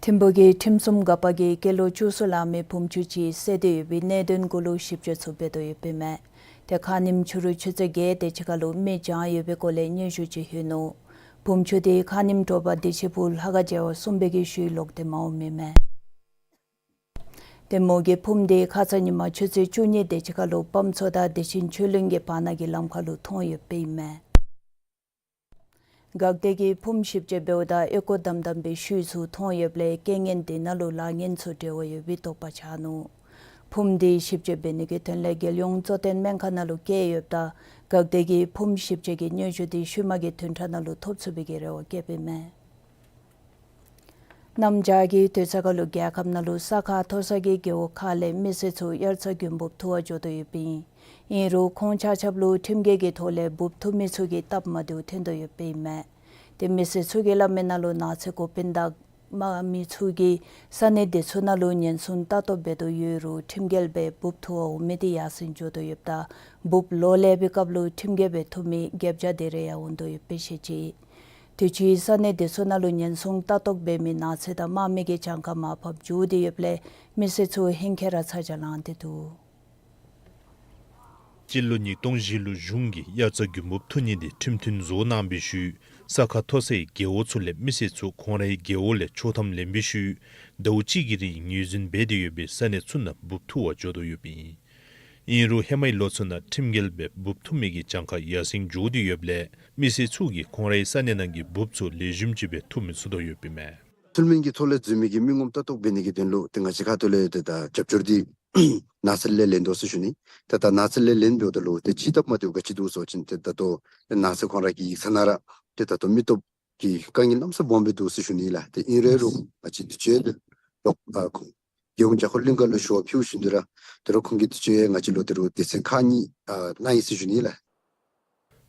ཐིམ་ཕུག་གི་ཁྲིམས་སྲུང་འགག་པ་གིས་སྐྱེས་ལོ་བཅུ་གསུམ་ལང་མི་བུམོ་ཅིག་བསད་དེ་ཡོད་པའི་གནད་དོན་གུ་ལུ་ཞིབ་དཔྱད་ཚུ་འབད་དོ་ཡོདཔ་ཨིན་མས། ཏེ་ཁ་ཉིནམ་ཕྱི་རུ་ཆུ་ཚོད་བརྒྱད་དེ་ཅིག་ཁར་ལུ་མེ་བྱང་ཡོད་པའི་སྐོར་ལས་སྙན་ཞུ་ཅིག་ལྷོད་ནུག། བུམོ་ཅིག་དེ་ཁ་ཉིནམ་དྲོ་པ་བདེ་ཆེན་ཕུག་ལྷ་ཁང་མཇལ་བར་སོང་བའི་ཤུལ་ལུ་ལོག་སྟེ་མ་འོངམ་ཨིན་མས། ཏེ་མོ་གི་བུམོ་དེ་ཁ་ཙ་ཉིནམ་ཆུ་ཚོད་བཅུ་གཉིས་དེ་ཅིག་ཁར་ལུ་བུམོ་ཚུ་དང་བདེ་ཆེན་ཆོས་གླིང་གི་བར་ན་གི་ལམ་ཁར་ལུ་མཐོང་ཡོདཔ་ཨིན་མས། འགག་སྡེ་གིས་བུམོ་ཞིབ་དཔྱད་འབདཝ་ད་ཨོལ་ཀོ་བསྡམ་བསྡམ་པའི་ཤུལ་ཚུ་མཐོང་ཡོདཔ་ལས་རྐྱེན་ངན་དེ་ནང་ལུ་ལཱ་ངན་ཚུ་འབྲེལ་བ་ཡོད་པའི་དོགས་པ་ཆགས་ནུག། བུམོ་དེ་ཞིབ་དཔྱད་འབད་ནི་གི་དོན་ལས་རྒྱལ་ཡོངས་གཙོ་བསྟེན་སྨན་ཁང་ནང་ལུ་བསྐྱལ་ཡོདཔ་ད་འགག་སྡེ་གིས་བུམོ་ཞིབ་དཔྱད་ཀྱི་སྙན་ཞུ་དེ་ཤུལ་མ་གི་བདུན་ཕྲག་ནང་ལུ་ཐོབ་ཚུགས་པའི་རེ་བ་བསྐྱེདཔ་ཨིན་མས། གནམ་བྱཱར་གྱི་དུས་ཚོད་ཁར་ལུ་རྒྱལ་ཁབ་ནང་ལུ་ས་ཁ་མཐོ་ས་གི་རྒེད་འོག་ཁག་ལས་མི་སེར་ཚུ་དབྱར་རྩྭ་དགུན་འབུབ་འཐུ་བར་འགྱོ་དོ་ཡོདཔ་ཨིན། ཨིན་རུང་ཁོང་ཆ་ཁྱབ་ལུ་ཁྲིམས་འགལ་གྱི་ཐོག་ལས་འབུབ་འཐུ་མི་ཚུ་གིས་སྟབས་མ་བདེཝ་ཐོན་དོ་ཡོདཔ་ཨིན་མས། ཏེ་མི་སེར་ཚུ་གིས་སླབ་མི་ནང་ལུ་ནགས་ཚལ་འགོ་དཔོན་དང་དམག་མི་ཚུ་གིས་ས་གནས་དེ་ཚུ་ནང་ལུ་ཉེན་སྲུང་ལྟ་རྟོག་འབད་དོ་ཡོད་རུང་ཁྲིམས་འགལ་སྦེ་འབུབ་འཐུ་བར་འོང་མི་དེ་ཡར་སེང་འགྱོ་དོ་ཡོདཔ་ད་འབུབ་ལོག་ལས་པའི་སྐབས་ལུ་ཁྲིམས་འགལ་སྦེ་འཐུ་མི་བརྒྱད་བརྒྱ་དེ་རེ་ཡང་འོང་དོ་ཡོདཔ་སྦེ་བཤད་ཅི། དུས་ཅི་ས་གནས་དེ་ཚུ་ནང་ལུ་ཉེན་སྲུང་ལྟ་རྟོག་འབད་མི་ནགས་ཚལ་དང་དམག་མི་གི་གྱངས་ཁ་མར་ཕབ་འགྱོ་སྟེ་ཡོདཔ་ལས་མི་སེར་ཚུ་ཧིང་ཁར་ར་ཚ་གྱང་ལང་སྟེ་འདུག། སྤྱི་ལོ་ཉིས་སྟོང་བཞི་ལུ་གཞུང་གིས་དབྱར་རྩྭ་དགུན་འབུབ་འཐུ་ནི་དེ་ཁྲིམས་མཐུན་བཟོ་གནང་བའི་ཤུལ་ས་ཁ་མཐོ་སའི་རྒེད་འོག་ཚུ་ལས་མི་སེར་ཚུ་ཁོང་རའི་རྒེད་འོག་ལས་ཆོག་ཐམ་ལེན་པའི་ཤུལ་ཟླཝ་གཅིག་གི་རིང་ངོས་འཛིན་འབད་དེ་ཡོད་པའི་ས་གནས་ཚུ་ནང་འབུབ་འཐུ་བར་འགྱོ་དོ་ཡོདཔ་ཨིན། ཨིན་རུང་ཧེ་མའི་ལོ་ཚུ་ནང་ཁྲིམས་འགལ་སྦེ་འབུབ་འཐུ་མི་གི་གྱངས་ཁ་ཡར་སེང་འགྱོ་སྟེ་ཡོདཔ་ལས་མི་སེར་ཚུ་གིས་ཁོང་རའི་ས་གནས་ནང་གི་འབུབ་ཚུ་ལེགས་ཤོམ་ཅིག་སྦེ་འཐུ་མི་ཚུགས་དོ་ཡོདཔ་ཨིན་མས། ཚུལ་མིན་གྱི་ཐོག་ལས་འཛུལ་མི་གི་མི་ངོམ་ལྟ་རྟོག་འབད་ནི་གི་དོན་ལུ་ཏེ་ང་བཅས་ཁ་ཐུག་ལས་ཏེ་ད་རྒྱབ་སྐྱོར་འདི་ནགས་ཚལ་ལས་ལེན་དོ་ཟེར་ཞུ་ནི། ཏེ་ད་ནགས་ཚལ་ལས་ལེན་འབདཝ་ད་ལུ་ཏེ་ཅིག་སྟབས་མ་བདེཝ་ག་ཅི་འདུག་ཟེར་བ་ཅིན་ཏེ་ད་ལྟོ་ཏེ་ནགས་ཚལ་ཁོང་ར་གི་ཡིག་ཚང་ནང་ར་ཏེ་ད་ལྟོ་མི་སྟོབས་ཀྱི་དཀའ་ངལ་གནམ་ས་སྦོམ་སྦེ་འདུག་ཟེར་ཞུ་ནི་ལགས། ཏེ་ཨིན་རུང་ང་བཅས་དུས་ཅི་ལོག་ཨ་ཁོང་རྒྱལ་ཡོངས་རྒྱ་ཁོག་གླིང་ག་ལུ་ཞུ་བ་ཕུལ་ཞིནམ་ད་ར་ད་རུང་ཁོང་གིས་དུས་ཅི་ང་བཅས་ལུ་ད་རུང་སྡེ་ཚན་ཁག་གཉིས་ཨ་གནང་ཡི་ཟེར་ཞུ་ནི་ལགས།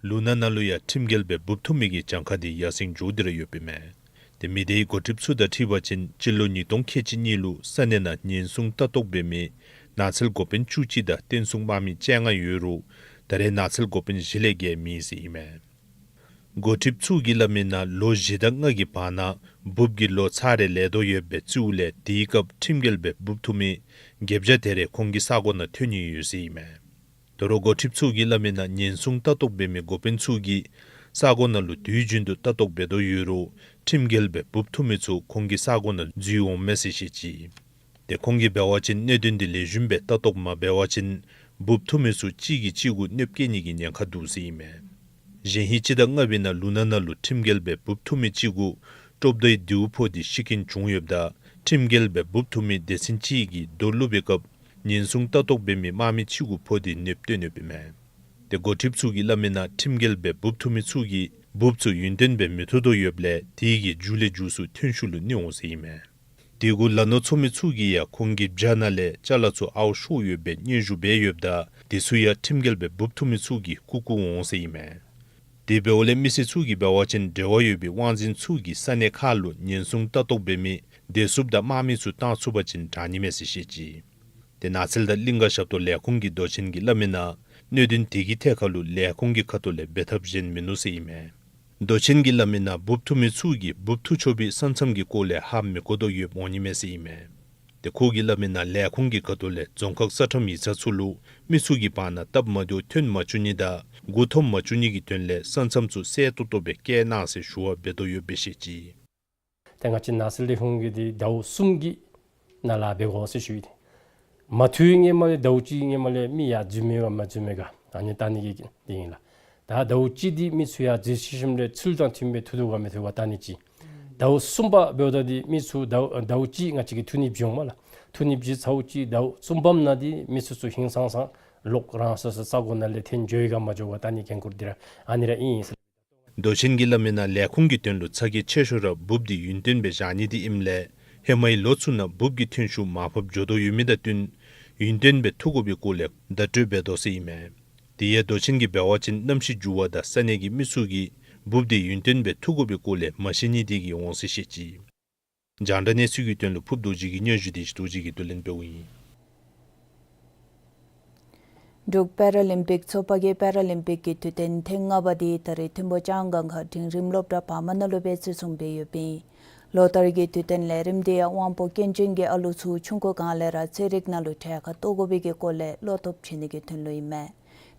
ལུང་ནག་ནང་ལུ་ཡང་ཁྲིམས་འགལ་སྦེ་འབུབ་འཐུ་མི་གི་གྱངས་ཁ་དེ་ཡར་སེང་འགྱོ་སྟེ་ར་ཡོདཔ་ཨིན་མས། ཏེ་མི་སྡེའི་འགོ་ཁྲིདཔ་ཚུ་དང་འཁྲིལ་བ་ཅིན་སྤྱི་ལོ་ཉིས་སྟོང་ཁལ་གཅིག་གཉིས་ལུ་ས་གནས་ནང་ཉེན་སྲུང་ལྟ་རྟོག་འབད་མི་ནགས་ཚལ་འགོ་དཔོན་བཅུ་གཅིག་དང་བསྟན་སྲུང་དམག་མི་བཅོ་ལྔ་ཡོད་རུང་ད་རེས་ནགས་ཚལ་འགོ་དཔོན་བཞི་ལས་བརྒལ་མེད་ཟེར་ཨིན་མས། འགོ་ཁྲིདཔ་ཚུ་གིས་སླབ་མི་ནང་ལོ་བཞི་དང་ལྔ་གི་བར་ན་འབུབ་ཀྱི་ལོ་ཚར་རེ་ལེགས་དོ་ཡོདཔ་སྦེ་བརྩིཝ་ལས་དེའི་སྐབས་ཁྲིམས་འགལ་སྦེ་འབུབ་འཐུ་མི་བརྒྱད་བརྒྱ་དེ་རེ་ཁོང་གི་ས་གོ་ནང་ཐོན་ནི་ཡོད་ཟེར་ཨིན་མས། ད་རུང་འགོ་ཁྲིདཔ་ཚུ་གིས་སླབ་མི་ནང་ཉེན་སྲུང་ལྟ་རྟོག་འབད་མི་འགོ་དཔོན་ཚུ་གིས་ས་གོ་ནང་ལུ་དུས་རྒྱུན་དུ་ལྟ་རྟོག་འབད་དོ་ཡོད་རུང་ཁྲིམས་འགལ་སྦེ་འབུབ་འཐུ་མི་ཚུ་ཁོང་གི་ས་གོ་ནང་འཛུལ་འོང་མས་ཟེར་བཤད་ཅི། ཏེ་ཁོང་གིས་འབད་བ་ཅིན་གནད་དོན་དེ་ལེགས་ཤོམ་སྦེ་ལྟ་རྟོག་མ་འབད་བ་ཅིན་འབུབ་འཐུ་མི་ཚུ་གཅིག་གིས་གཅིག་གུ་གནོདཔ་བཀལ་ནི་གི་ཉེན་ཁ་འདུག་ཟེར་ཨིན་མས། གཞེས་ཧིང་སྤྱི་ཟླ་ལྔ་པའི་ནང་ལུང་ནག་ནང་ལུ་ཁྲིམས་འགལ་སྦེ་འབུབ་འཐུ་མི་གཅིག་གུ་ཀྲོབ་རྡོའི་མདེའུ་ཕོག་སྟེ་ཤི་རྐྱེན་བྱུང་ཡོདཔ་ད་ཁྲིམས་འགལ་སྦེ་འབུབ་འཐུ་མི་སྡེ་ཚན་གཅིག་གིས་རྡོ་བླུགས་པའི་སྐབས་ཉེན་སྲུང་ལྟ་རྟོག་འབད་མི་དམག་མི་གཅིག་གུ་ཕོག་སྟེ་གནོདཔ་བཏོན་ཡོདཔ་ཨིན་མས། ཏེ་འགོ་ཁྲིདཔ་ཚུ་གིས་སླབ་མི་ནང་ཁྲིམས་འགལ་སྦེ་འབུབ་འཐུ་མི་ཚུ་གིས་འབུབ་ཚུ་ཡུན་བརྟན་སྦེ་མི་འཐུ་དོ་ཡོདཔ་ལས་དེ་གིས་མཇུག་ལས་མཇུག་སུ་ཐོན་ཤུགས་ལུ་གནོད་འོང་ཟེར་ཨིན་མས། དེ་གུ་ལ་ནོར་འཚོ་མི་ཚུ་གིས་ཡང་ཁོང་གི་བྱག་ནང་ལས་ཅ་ལ་ཚུ་ཨརཝ་ཤོར་ཡོདཔ་སྦེ་སྙན་ཞུ་འབད་ཡོདཔ་ད་དེ་ཚུ་ཡང་ཁྲིམས་འགལ་སྦེ་འབུབ་འཐུ་མི་ཚུ་གིས་རྐུ་རྐུ་འོང་ཟེར་ཨིན་མས། དེ་འབདཝ་ལས་མི་སེར་ཚུ་གིས་འབད་བ་ཅིན་འབྲེལ་བ་ཡོད་པའི་དབང་འཛིན་ཚུ་གིས་ས་གནས་ཁག་ལུ་ཉེན་སྲུང་ལྟ་རྟོག་འབད་མི་བདེ་སྲུངཔ་དང་དམག་མི་ཚུ་བཏང་ཚུགས་པ་ཅིན་དྲག་ནི་མས་ཟེར་བཤད་ཅི། ཏེ་ནགས་ཚལ་དང་གླིང་ག་ཞབས་ཏོག་ལས་ཁུངས་ཀྱི་མདོ་ཆེན་གྱིས་སླབ་མི་ནང་གནད་དོན་དེ་གི་ཐད་ཁར་ལུ་ལས་ཁུངས་ཀྱི་ཁ་ཐུག་ལས་འབད་ཐབས་གཞན་མིན་ནུག་ཟེར་ཨིན་མས། མདོ་ཆེན་གྱིས་སླབ་མི་ནང་འབུབ་འཐུ་མི་ཚུ་གིས་འབུབ་འཐུ་ཆོག་པའི་ས་མཚམས་ཀྱི་སྐོར་ལས་ཧ་མི་གོ་དོ་ཡོདཔ་འོང་ནི་མས་ཟེར་ཨིན་མས། ཏེ་ཁོ་གིས་སླབ་མི་ནང་ལས་ཁུངས་ཀྱི་ཁ་ཐུག་ལས་རྫོང་ཁག་ས་ཁྲམ་ཡིག་ཚང་ཚུ་ལུ་མི་ཚུ་གི་བར་ན་སྟབས་མ་བདེཝ་ཐོན་མ་བཅུག་ནི་དང་མགུ་འཐོམ་མ་བཅུག་ནི་གི་དོན་ལས་ས་མཚམས་ཚུ་གསལ་ཏོག་ཏོ་སྦེ་བཀལ་གནང་ཟེར་ཞུ་བ་འབད་དོ་ཡོདཔ་སྦེ་བཤད་ཅི། ཏེ་ང་བཅས་ནགས་ཚལ་ལས་ཁུངས་ཀྱིས་འདི་ཟླཝ་གསུམ་གྱི་ནང་ལཱ་འབད་དགོ་ཟེར་ཞུ་ཡི། མ་འཐུ་བའི་སྔོན་མ་ལས་ཟླཝ་གཅིག་སྔོན་མ་ལས་མི་ཡར་འཛུལ་མི་ག་མ་འཛུལ་མི་ག་ཨ་ནི་བལྟ་ནི་གི་འདི་ཨིན་ལགས། ད་ཟླཝ་གཅིག་འདི་མི་ཚུ་ཡར་འཛུལ་ཞིནམ་ལས་ཚུལ་དང་མཐུན་པའི་འཐུ་འཐུཝ་ག་མི་འཐུཝ་ག་བལྟ་ནི་ཅིག། ཟླཝ་གསུམ་པ་འབདཝ་ད་འདི་མི་ཚུ་ཟླཝ་ཟླཝ་གཅིག་ང་བཅས་ཀྱིས་འཐུ་ནི་བྱིན་འོང་མས་ལགས། འཐུ་ནི་བྱིན་ཚརཝ་ཅིག་ཟླཝ་གསུམ་པམ་ནང་འདི་མི་ཚུ་ཚུ་ཧིང་སངས་སངས་ལོག་རང་སོ་སོ་ས་གོ་ནང་ལས་ཐོན་འགྱོ་ཡི་ག་མ་འགྱོ་ག་བལྟ་ནི་འགན་ཁུར་འདི་ར་ཨ་ནི་ར་ཨིན་ཟེར། མདོ་ཆེན་གྱིས་སླབ་མིའི་ནང་ལས་ཁུངས་ཀྱི་དོན་ལུ་ཚ་གྱང་ཆེ་ཤོས་ར་འབུཔ་འདི་ཡུན་བརྟན་སྦེ་བཞག་ནི་འདི་ཨིནམ་ལས་ཧེ་མའི་ལོ་ཚུ་ནང་འབུཔ་གི་ཐོན་ཤུགས་མར་ཕབ་འགྱོ་དོ་ཡོད་མི་དང་བསྟུན་ཡུན་བརྟན་སྦེ་འཐུ་དགོ་པའི་སྐོར་ལས་བརྡ་སྤྲོད་འབད་དོ་ཟེར་ཨིན་མས། དེ་ཡང་མདོ་ཆེན་གྱིས་འབད་བ་ཅིན་གནམ་གཤིས་འགྱུར་བ་དང་ས་གནས་ཀྱི་མི་ཚུ་གིས་འབུཔ་འདི་ཡུན་བརྟན་སྦེ་འཐུ་དགོ་པའི་སྐོར་ལས་མ་ཤེས་ནི་དེ་གིས་འོང་ཟེར་བཤད་ཅི། རྒྱང་བསྒྲགས་གནས་ཚུལ་གྱི་དོན་ལུ་ཕུརབ་རྡོ་རྗེ་གི་སྙན་ཞུ་དེ་ཞིག་རྡོ་རྗེ་གིས་བསྡུ་ལེན་འབདཝ་ཨིན། འབྲུག་པེ་ར་ལིམ་པིག་ཚོགས་པ་གིས་པེ་ར་ལིམ་པིག་གི་དུས་སྟོན་ཐེངས་ལྔ་པ་དེ་ད་རིས་ཐིམ་ཕུ་ལྕང་སྒང་ཁ་འབྲིང་རིམ་སློབ་གྲྭ་བར་མ་ནང་ལུ་སྦེ་བརྩི་སྲུང་འབད་ཡོདཔ་ཨིན། ལོ་ལྟར་གྱི་དུས་སྟོན་ལས་རིམ་དེ་ཡང་དབང་པོ་སྐྱོན་ཅན་གྱི་ཨ་ལུ་ཚུ་ཆུང་ཀུ་སྒང་ལས་ར་རྩེད་རིགས་ནང་ལུ་གྲལ་ཁར་གཏོགས་དགོ་པའི་གི་སྐོར་ལས་བློ་སྟོབས་བྱིན་ནི་གི་དོན་ལུ་ཨིན་མས།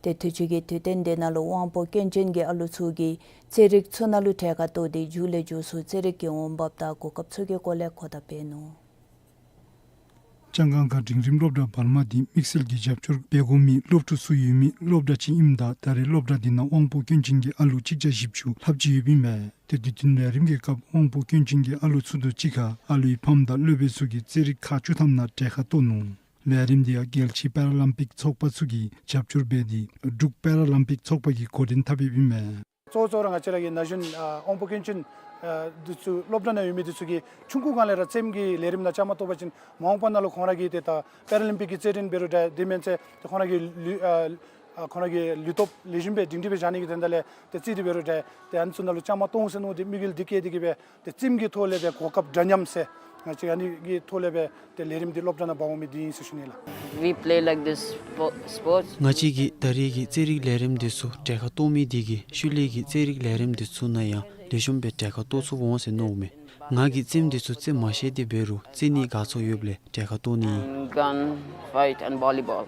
ཏེ་དུས་ཅི་གི་དུས་སྟོན་དེ་ནང་ལུ་དབང་པོ་སྐྱོན་ཅན་གྱི་ཨ་ལུ་ཚུ་གིས་རྩེད་རིགས་ཚུ་ནང་ལུ་གྲལ་ཁར་གཏོགས་ཏེ་མཇུག་ལས་མཇུག་སུ་རྩེད་རིགས་ཀྱི་འོང་འབབ་དང་གོ་སྐབས་ཚུ་གི་སྐོར་ལས་གོ་བརྡ་སྤེལ་ནུག། ལྕང་སྒང་ཁ་འབྲིང་རིམ་སློབ་གྲྭ་བར་མ་འདི་དམིགས་བསལ་གྱི་རྒྱབ་སྐྱོར་འབད་དགོ་མི་སློབ་ཕྲུག་ཚུ་ཡོད་མི་སློབ་གྲྭ་ཅིག་ཨིནམ་ད་ད་རེས་སློབ་གྲྭ་འདི་ནང་དབང་པོ་སྐྱོན་ཅན་གྱི་ཨ་ལུ་གཅིག་བརྒྱ་བཞི་བཅུ་ལྷགཔ་ཅིག་ཡོདཔ་ཨིན་མས། ཏེ་དུས་སྟོན་ལས་རིམ་གྱི་སྐབས་དབང་པོ་སྐྱོན་ཅན་གྱི་ཨ་ལུ་ཚུ་དང་གཅིག་ཁར་ཨ་ལུའི་ཕམ་དང་སློབ་དཔོན་ཚུ་གིས་རྩེད་རིགས་ཁག་བཅུ་ཐམ་ནང་གྲལ་ཁར་གཏོགས་ནུག། ལས་རིམ་འདི་ཡང་རྒྱལ་སྤྱིའི་པེ་ར་ལིམ་པིག་ཚོགས་པ་ཚུ་གིས་རྒྱབ་སྐྱོར་འབད་དེ་འབྲུག་པེ་ར་ལིམ་པིག་ཚོགས་པ་གིས་འགོ་འདྲེན་འཐབ་ཡོདཔ་ཨིན་མས། གཙོ་བོ་གཙོ་བོ་ར་ང་བཅས་ར་གི་ན་གཞོན་ཨ་དབང་པོ་སྐྱོན་ཅན་ཨ་འདི་ཚུ་སློབ་གྲྭ་ནང་ཡོད་མི་འདི་ཚུ་གིས་ཆུང་ཀུ་སྒང་ལས་ར་རྩེདམོ་གི་ལས་རིམ་ནང་བཅའ་མར་གཏོགས་པ་ཅིན་མ་འོངས་པ་ནང་ལུ་ཁོང་ར་གིས་ཏེ་ད་པེ་ར་ལིམ་པིག་གི་རྩེད་འགྲན་འབད་རུང་འདྲ་དེ་མེན་ཚེ་ཏེ་ཁོང་ར་གི་ལུས་ཨ་ཨ་ཁོང་ར་གི་ལུས་སྟོབས་ལེགས་ཤོམ་སྦེ་སྒྲིང་སྒྲི་སྦེ་བཞག་ནི་གི་དོན་དག་ལས་ཏེ་རྩེད་དེ་འབད་རུང་འདྲ་ཏེ་ཨ་ནི་ཚུ་ནང་ལུ་བཅའ་མར་གཏོགས་འོང་ཟེར་མནོ་སྟེ་དམིགས་ཡུལ་འདི་བསྐྱེད་དེ་གིས་སྦེ་ཏེ་རྩེདམོ་གི་ཐོག་ལས་སྦེ་གོ་སྐབས་འདྲ་མཉམ་ཟེར་ང་བཅས་ཨ་ནི་གི་ཐོག་ལས་སྦེ་ཏེ་ལས་རིམ་འདི་སློབ་གྲྭ་ནང་འབག་འོང་མི་འདི་ཨིན་ཟེར་ཞུ་ནི་ལགས། We play like this spo- sports. ང་བཅས་ཀྱིས་ད་རེས་ཀྱི་རྩེད་རིགས་ལས་རིམ་འདི་ཚུ་གྲལ་ཁར་གཏོགས་མི་འདི་གིས་ཤུལ་ལས་ཀྱི་རྩེད་རིགས་ལས་རིམ་འདི་ཚུ་ནང་ཡང་ལེགས་ཤོམ་སྦེ་གྲལ་ཁར་གཏོགས་ཚུགས་འོང་ཟེར་མནོཝ་མས། ང་གིས་རྩེདམོ་འདི་ཚུ་རྩེད་མ་ཤེས་ཏེ་འབད་རུང་རྩེད་ནི་དགའ་ཚོར་ཡོདཔ་ལས་གྲལ་ཁར་གཏོགས་ནི་ཨིན། And gun, fight and volleyball.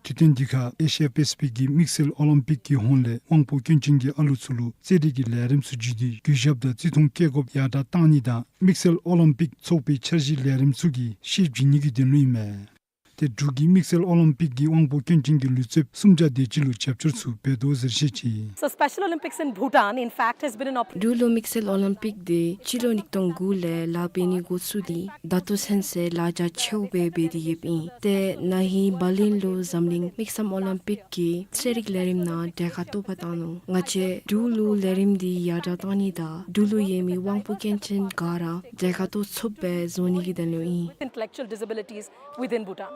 དུས་སྟོན་འདི་ཁར་ཨེ་ཤི་ཡ་པེ་སི་ཕིག་གི་དམིགས་བསལ་ཨོ་ལིམ་པིག་གི་ཧོངས་ལས་དབང་པོ་སྐྱོན་ཅན་གྱི་ཨ་ལུ་ཚུ་ལུ་རྩེད་རིགས་ཀྱི་ལས་རིམ་ཚུ་བརྒྱུད་དེ་གུས་ཞབས་དང་བརྩི་མཐོང་བསྐྱེད་དགོཔ་ཡར་དྲག་གཏང་ནི་དང་དམིགས་བསལ་ཨོ་ལིམ་པིག་ཚོགས་པའི་འཆར་གཞི་ལས་རིམ་ཚུ་གི་ཤེད་བྱིན་ནི་གི་དོན་ལུ་ཨིན་མས། ཏེ་འབྲུག་གི་དམིགས་བསལ་ཨོ་ལིམ་པིག་གིས་དབང་པོ་སྐྱོན་ཅན་གྱི་ལུས་རྩལཔ་སུམ་བརྒྱ་དེ་ཅིག་ལུ་རྒྱབ་སྐྱོར་ཚུ་འབད་དོ་ཟེར་བཤད་ཅི། So Special Olympics in Bhutan, in fact, has been an opportunity. འབྲུག་ལུ་དམིགས་བསལ་ཨོ་ལིམ་པིག་འདི་སྤྱི་ལོ་ཉིས་སྟོང་དགུ་ལས་ལཱ་འབད་ནི་འགོ་བཙུགས་ཏེ་ད་ལྟོ་ཚུན་ཚོད་ལཱ་འཇམ་ཆེཝ་སྦེ་འབད་དེ་ཡོདཔ་ཨིན། ཏེ་ན་ཧིང་བར་ལིན་ལུ་འཛམ་གླིང་དམིགས་བསལ་ཨོ་ལིམ་པིག་གི་རྩེད་རིགས་ལས་རིམ་ནང་གྲལ་ཁར་གཏོགས་པར་བཏང་ནུག། ང་བཅས་འབྲུག་ལུ་ལས་རིམ་འདི་ཡར་དྲག་གཏང་ནི་དང་འབྲུག་ལུ་ཡོད་མི་དབང་པོ་སྐྱོན་ཅན་ག་ར་གྲལ་ཁར་གཏོགས་ཚུགསཔ་སྦེ་བཟོ་ནི་གི་དོན་ལུ་ཨིན། Intellectual disabilities within Bhutan.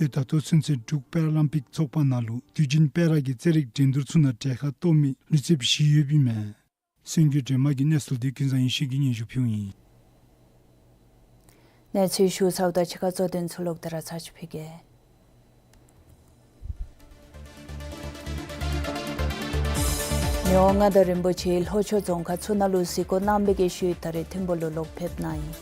ཏེ་ད་ལྟོ་ཚུན་ཚོད་འབྲུག་པེ་ར་ལིམ་པིག་ཚོགས་པ་ནང་ལུ་དུས་རྒྱུན་པེ་ར་གི་རྩེད་རིགས་འགྲན་བསྡུར་ཚུ་ནང་གྲལ་ཁར་གཏོགས་མི་ལུས་རྩལཔ་བཞི་ཡོདཔ་ཨིན་མས། གསར་འགྱུར་སྒྲོལ་མ་གིས་གནས་ཚུལ་འདི་ཀུན་བཟང་ཡེ་ཤེས་ཀྱིས་སྙན་ཞུ་ཕུལཝ་ཨིན། གནས་ཚུལ་ཞུ་ཚརཝ་ད་ཕྱི་ཁ་གཙོ་དོན་ཚུ་ལོག་སྟེ་ར་ཚར་ཅིག་ཕུལ་གེ། མི་དབང་མངའ་བདག་རིན་པོ་ཆེ་ལྷོ་ཕྱོགས་རྫོང་ཁག་ཚུ་ནང་ལུ་གཟིགས་སྐོར་གནང་བའི་གི་ཤུལ་ད་རིས་ཐིམ་ཕུ་ལུ་ལོག་ཕེབས་གནང་ཡི།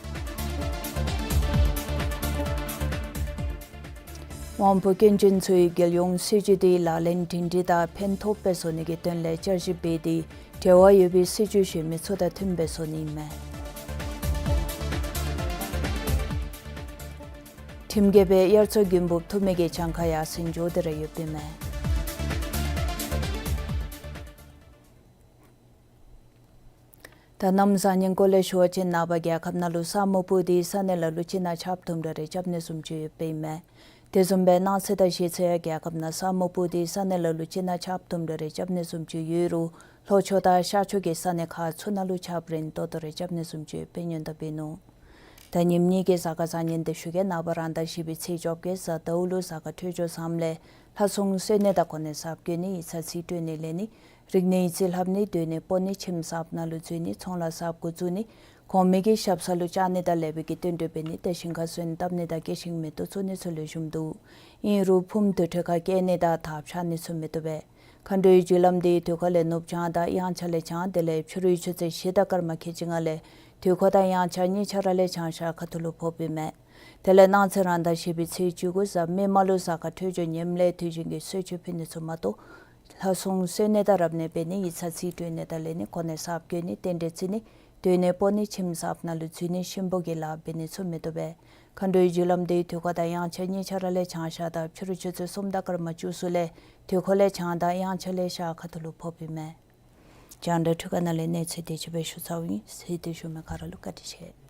དབང་པོ་སྐྱོན་ཅན་ཚུའི་རྒྱལ་ཡོངས་སྲིད་བྱུས་དེ་ལག་ལེན་སྒྲིང་སྒྲི་དང་ཕན་ཐོགས་སྦེ་བཟོ་ནི་གི་དོན་ལས་བསྐྱར་ཞིབ་འབད་དེ་འབྲེལ་བ་ཡོད་པའི་སྲིད་བྱུས་གཞན་མི་ཚུ་དང་མཐུནམ་སྦེ་བཟོ་ནི་ཨིན་མས། ཁྲིམས་འགལ་སྦེ་དབྱར་མཚོ་དགུན་འབུབ་འཐུ་མི་གི་གྱངས་ཁ་ཡར་སེང་འགྱོ་སྟེ་ར་ཡོདཔ་ཨིན་མས། ད་གནམ་བཟང་ངན་སྐོར་ལས་ཞུ་བ་ཅིན་ནངས་པ་རྒྱལ་ཁབ་ནང་ལུ་ས་སྨུག་སྤུབས་ཏེ་ས་གནས་ལ་ལུ་ཅིག་ནང་ཆརཔ་དུམ་གྲ་རེ་རྐྱབ་ནི་བཟུམ་ཅིག་ཡོདཔ་ཨིན་མས། དེ་བཟུམ་སྦེ་གནངས་ཚེ་དང་གཞེས་ཚེ་ཡང་རྒྱལ་ཁབ་ནང་ས་སྨུག་སྤུབས་ཏེ་ས་གནས་ལ་ལུ་ཅིག་ནང་ཆརཔ་དུམ་གྲ་རེ་རྐྱབ་ནི་བཟུམ་ཅིག་ཡོད་རུང་ལྷོ་ཕྱོགས་དང་ཤར་ཕྱོགས་ཀྱི་ས་གནས་ཁག་ཚུ་ནང་ལུ་ཆརཔ་རན་ཏོག་ཏོ་རེ་རྐྱབ་ནི་བཟུམ་ཅིག་ཡོདཔ་སྦེ་སྔོན་བརྡ་འབད་ནུག། ད་ཉིནམ་གཉིས་ཀྱི་གཟའ་སྐར་བཟང་ངན་དེ་ཞུ་གེ། ནངས་པ་རང་ཟླ་བཞི་པའི་ཚེས་བཅོ་བརྒྱད་གཟའ་ཟླཝ་ལུ་གཟའ་སྐར་འཕྲོད་སྦྱོར་བཟངམ་ལས་ལྷ་སྲུང་གསོལ་ནི་དང་གོ་གནས་གསརཔ་བསྐོ་ནི་ཡིག་ཚང་རྩིས་སྤྲོད་ནི་ལེན་ནི་རིག་གནས་ཡིག་རྩིས་ལྷབ་ནི་སྡོད་གནས་སྤོ་ནི་ཁྱིམ་གསརཔ་ནང་ལུ་འཛུལ་ནི་ཚོང་ལཱ་གསརཔ་འགོ་བཙུགས་ནི་གོང་མའི་གི་ཞབས་ས་ལུ་བཅར་ནི་དང་ལེགས་པའི་གི་བསྟུན་གྲོས་འབད་ནི་ཏེ་ཞིང་ཁར་སོན་བཏབ་ནི་དང་སྐྱེད་ཤིང་མེ་ཏོག་བཙུགས་ནི་ཚུ་ལེགས་ཤོམ་འདུག། ཨིན་རུང་ཕུངམ་དུར་ཁྲོད་ཁར་སྐྱེལ་ནི་དང་དར་འཕྱར་ནི་ཚུ་མི་བཏུབ་པས། མཁའ་འགྲོའི་རྒྱུ་ལམ་དེ་དུས་འཁོར་ལས་ནུབ་བྱང་དང་དབྱངས་འཆར་ལས་བྱང་དེ་ལས་ཕྱི་རུའི་ཆུ་ཚོད་བཞི་དང་སྐར་མ་ཁལ་གཅིག་ལྔ་ལས་དུས་འཁོར་དང་དབྱངས་འཆར་གཉིས་ཆ་ར་ལས་བྱང་ཤར་ཁ་ཐུག་ལུ་ཕོགཔ་ཨིན་མས། དེ་ལས་གནངས་ཚེ་རང་ཟླ་བཞི་པའི་ཚེས་བཅུ་དགུ་གཟའ་མིག་དམར་ལུ་གཟའ་སྐར་འཕྲོད་སྦྱོར་ངནམ་ལས་དུས་རྒྱུན་གྱི་གསོལ་མཆོད་ཕུལ་ནི་ཚུ་མ་གཏོགས་ལྷ་སྲུང་གསོལ་ནི་དང་རབ་གནས་འབད་ནི་ཡིག་ཚང་རྩིས་སྤྲོད་ནི་དང་ལེན་ནི་གོ་གནས་གསརཔ་བསྐོ་ནི་རྟེན་འབྲེལ་བརྩི་ནི་སྡོད་གནས་སྤོ་ནི་ཁྱིམ་གསརཔ་ནང་ལུ་འཛུལ་ནི་གཤིན་པོ་གི་ལཱ་འབད་ནི་ཚུ་མི་བཏུབ་པས། མཁའ་འགྲོའི་རྒྱུ་ལམ་དེ་དུས་འཁོར་དང་དབྱངས་འཆར་གཉིས་ཆ་ར་ལས་བྱང་ཤར་དང་ཕྱི་རུ་ཆུ་ཚོད་གསུམ་དང་སྐར་མ་བཅུ་གསུམ་ལས་དུས་འཁོར་ལས་བྱང་དང་དབྱངས་འཆར་ལས་ཤར་ཁ་ཐུག་ལུ་ཕོགཔ་ཨིན་མས། རྒྱང་བསྒྲགས་འཕྲུལ་ཁང་ནང་ལས་གནས་ཚུལ་དེ་ཅིག་སྦེ་ཞུ་ཚརཝ་ཨིན། གཟིགས་ཏེ་བཞུགས་མི་ག་ར་ལུ་བཀའ་དྲིན་ཆེ།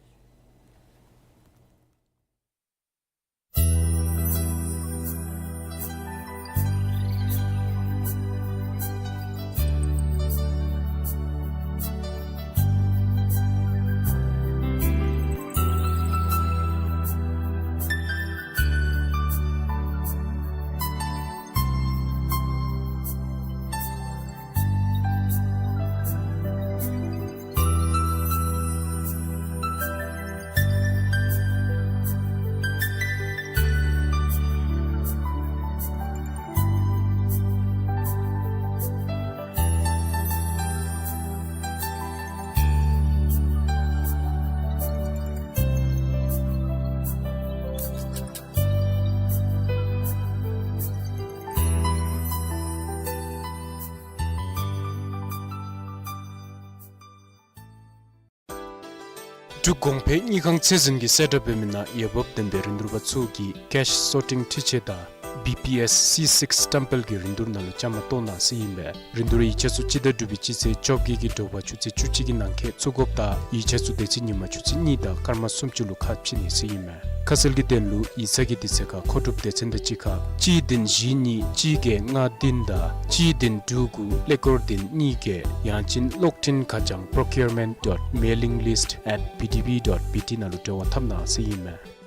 འབྲུག་གོང་འཕེལ་དངུལ་ཁང་ཚད་འཛིན་གྱིས་གསལ་བསྒྲགས་འབད་མི་ནང་འོས་འབབ་ལྡན་པའི་རིན་བསྡུར་པ་ཚུ་གིས་cash sorting འཕྲུལ་ཆས་དང་བི་པི་ཨེསི་སི་སིཀསི་བཀྲམ་སྤེལ་གྱི་རིན་བསྡུར་ནང་ལུ་བཅའ་མར་གཏོགས་གནང་ཟེར་ཨིན་པས། རིན་བསྡུར་ཡིག་ཆ་ཚུ་སྤྱི་ཟླ་དྲུག་པའི་སྤྱི་ཚེས་བཅོ་བརྒྱད་ཀྱི་དྲོ་པ་ཆུ་ཚོད་བཅུ་གཅིག་གི་ནང་འཁོད་བཙུགས་དགོཔ་དང་ཡིག་ཆ་ཚུ་དེ་ཚེ་ཉིན་མ་ཆུ་ཚོད་གཉིས་དང་སྐར་མ་སུམ་ཅུ་ལུ་ཁ་ཕྱེ་ནི་ཟེར་ཨིན་མས། ཁ་གསལ་གྱི་དོན་ལུ་ཡིག་ཚང་གི་དུས་ཚོད་ཁར་མཁོ་སྒྲུབ་སྡེ་ཚན་དང་གཅིག་ཁར་གཅིག་བདུན་བཞི་གཉིས་གཅིག་བརྒྱད་ལྔ་བདུན་དང་གཅིག་བདུན་དྲུག་དགུ་ཀླད་ཀོར་བདུན་གཉིས་བརྒྱད། ཡང་ཅིན་གློག་འཕྲིན་ཁ་བྱང་procurement dot mailing list at B D B dot B T ནང་ལུ་འབྲེལ་བ་འཐབ་གནང་ཟེར་ཨིན་མས།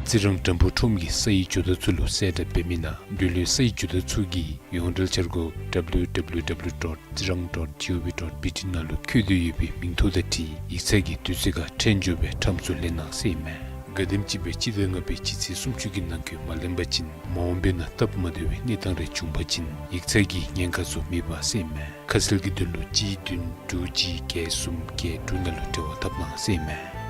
རྩི་རང་འགྲམ་བུ་ཁྲོམ་གྱི་སའི་ཇོ་བདག་ཚུ་ལུ་གསལ་བསྒྲགས་འབད་མི་ནང་འབྲེལ་ཡོད་སའི་ཇོ་བདག་ཚུ་གི་ཡོངས་འབྲེལ་འཆར་སྒོ་W W W dot tsirang dot gov dot B T ནང་ལུ་བཀོད་དེ་ཡོད་པའི་མིང་ཐོ་དང་འཁྲིལ་ཡིག་ཚང་གི་དུས་ཚོད་ཁར་འཕྲལ་མགྱོགས་སྦེ་ཁྲམ་ཚུ་ལེན་གནང་ཟེར་ཨིན་མས། ག་དེམ་ཅིག་སྦེ་སྤྱི་ཟླ་ལྔ་པའི་སྤྱི་ཚེས་སུམ་ཅུ་གི་ནང་འཁོད་མ་ལེན་པ་ཅིན་མ་འོངས་པའི་ནང་སྟབས་མ་བདེ་བའི་གནས་སྟངས་རེ་བྱུང་པ་ཅིན་ཡིག་ཚང་གི་ཉེན་ཁ་ཚུ་མེད་པ་ཟེར་ཨིན་མས། ཁ་གསལ་གྱི་དོན་ལུ་གཅིག་བདུན་དྲུག་གཅིག་བརྒྱད་གསུམ་བརྒྱད་དྲུག་ནང་ལུ་འབྲེལ་བ་འཐབ་གནང་ཟེར་ཨིན་མས།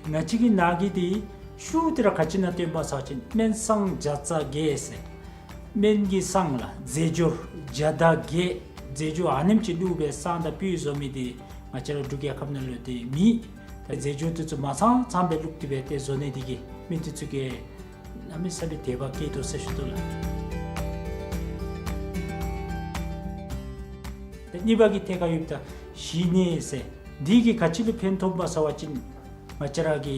ང་བཅས་ཀྱི་ནང་གི་འདི་ཤུགས་དེ་ར་ག་ཅི་ཨིན་ན་སྟོན་པ་ཟེར་བ་ཅིན་སྨན་སྲང་བརྒྱ་རྩ་བརྒྱད་ཟེར། སྨན་གྱི་སྲང་ལགས་རྫས་སྦྱོར་བརྒྱ་དང་བརྒྱད། རྫས་སྦྱོར་ཨ་ནེམ་ཅིག་བླུགས་སྦེ་སྲང་དང་སྤུས་བཟོ་མི་འདི་ང་བཅས་ར་འབྲུག་རྒྱལ་ཁབ་ནང་ལུ་འདི་མེད། ད་རྫས་སྦྱོར་འདི་ཚུ་མ་ཚང་ཚངམ་སྦེ་བླུགས་ཏེ་སྦེ་ཏེ་བཟོ་ནི་འདི་གིས་མི་འདི་ཚུ་གིས་གནམ་མེད་ས་མེད་དད་པ་སྐྱེས་དོ་ཟེར་ཞུ་དོ་ལགས། ད་གཉིས་པ་གི་ཐད་ཁར་ཡོདཔ་ད་གཞི་ནད་ཟེར། འདི་གིས་ག་ཅི་ལུ་ཕན་ཐོགས་པ་ཟེར་བ་ཅིན་ང་བཅས་ར་གི་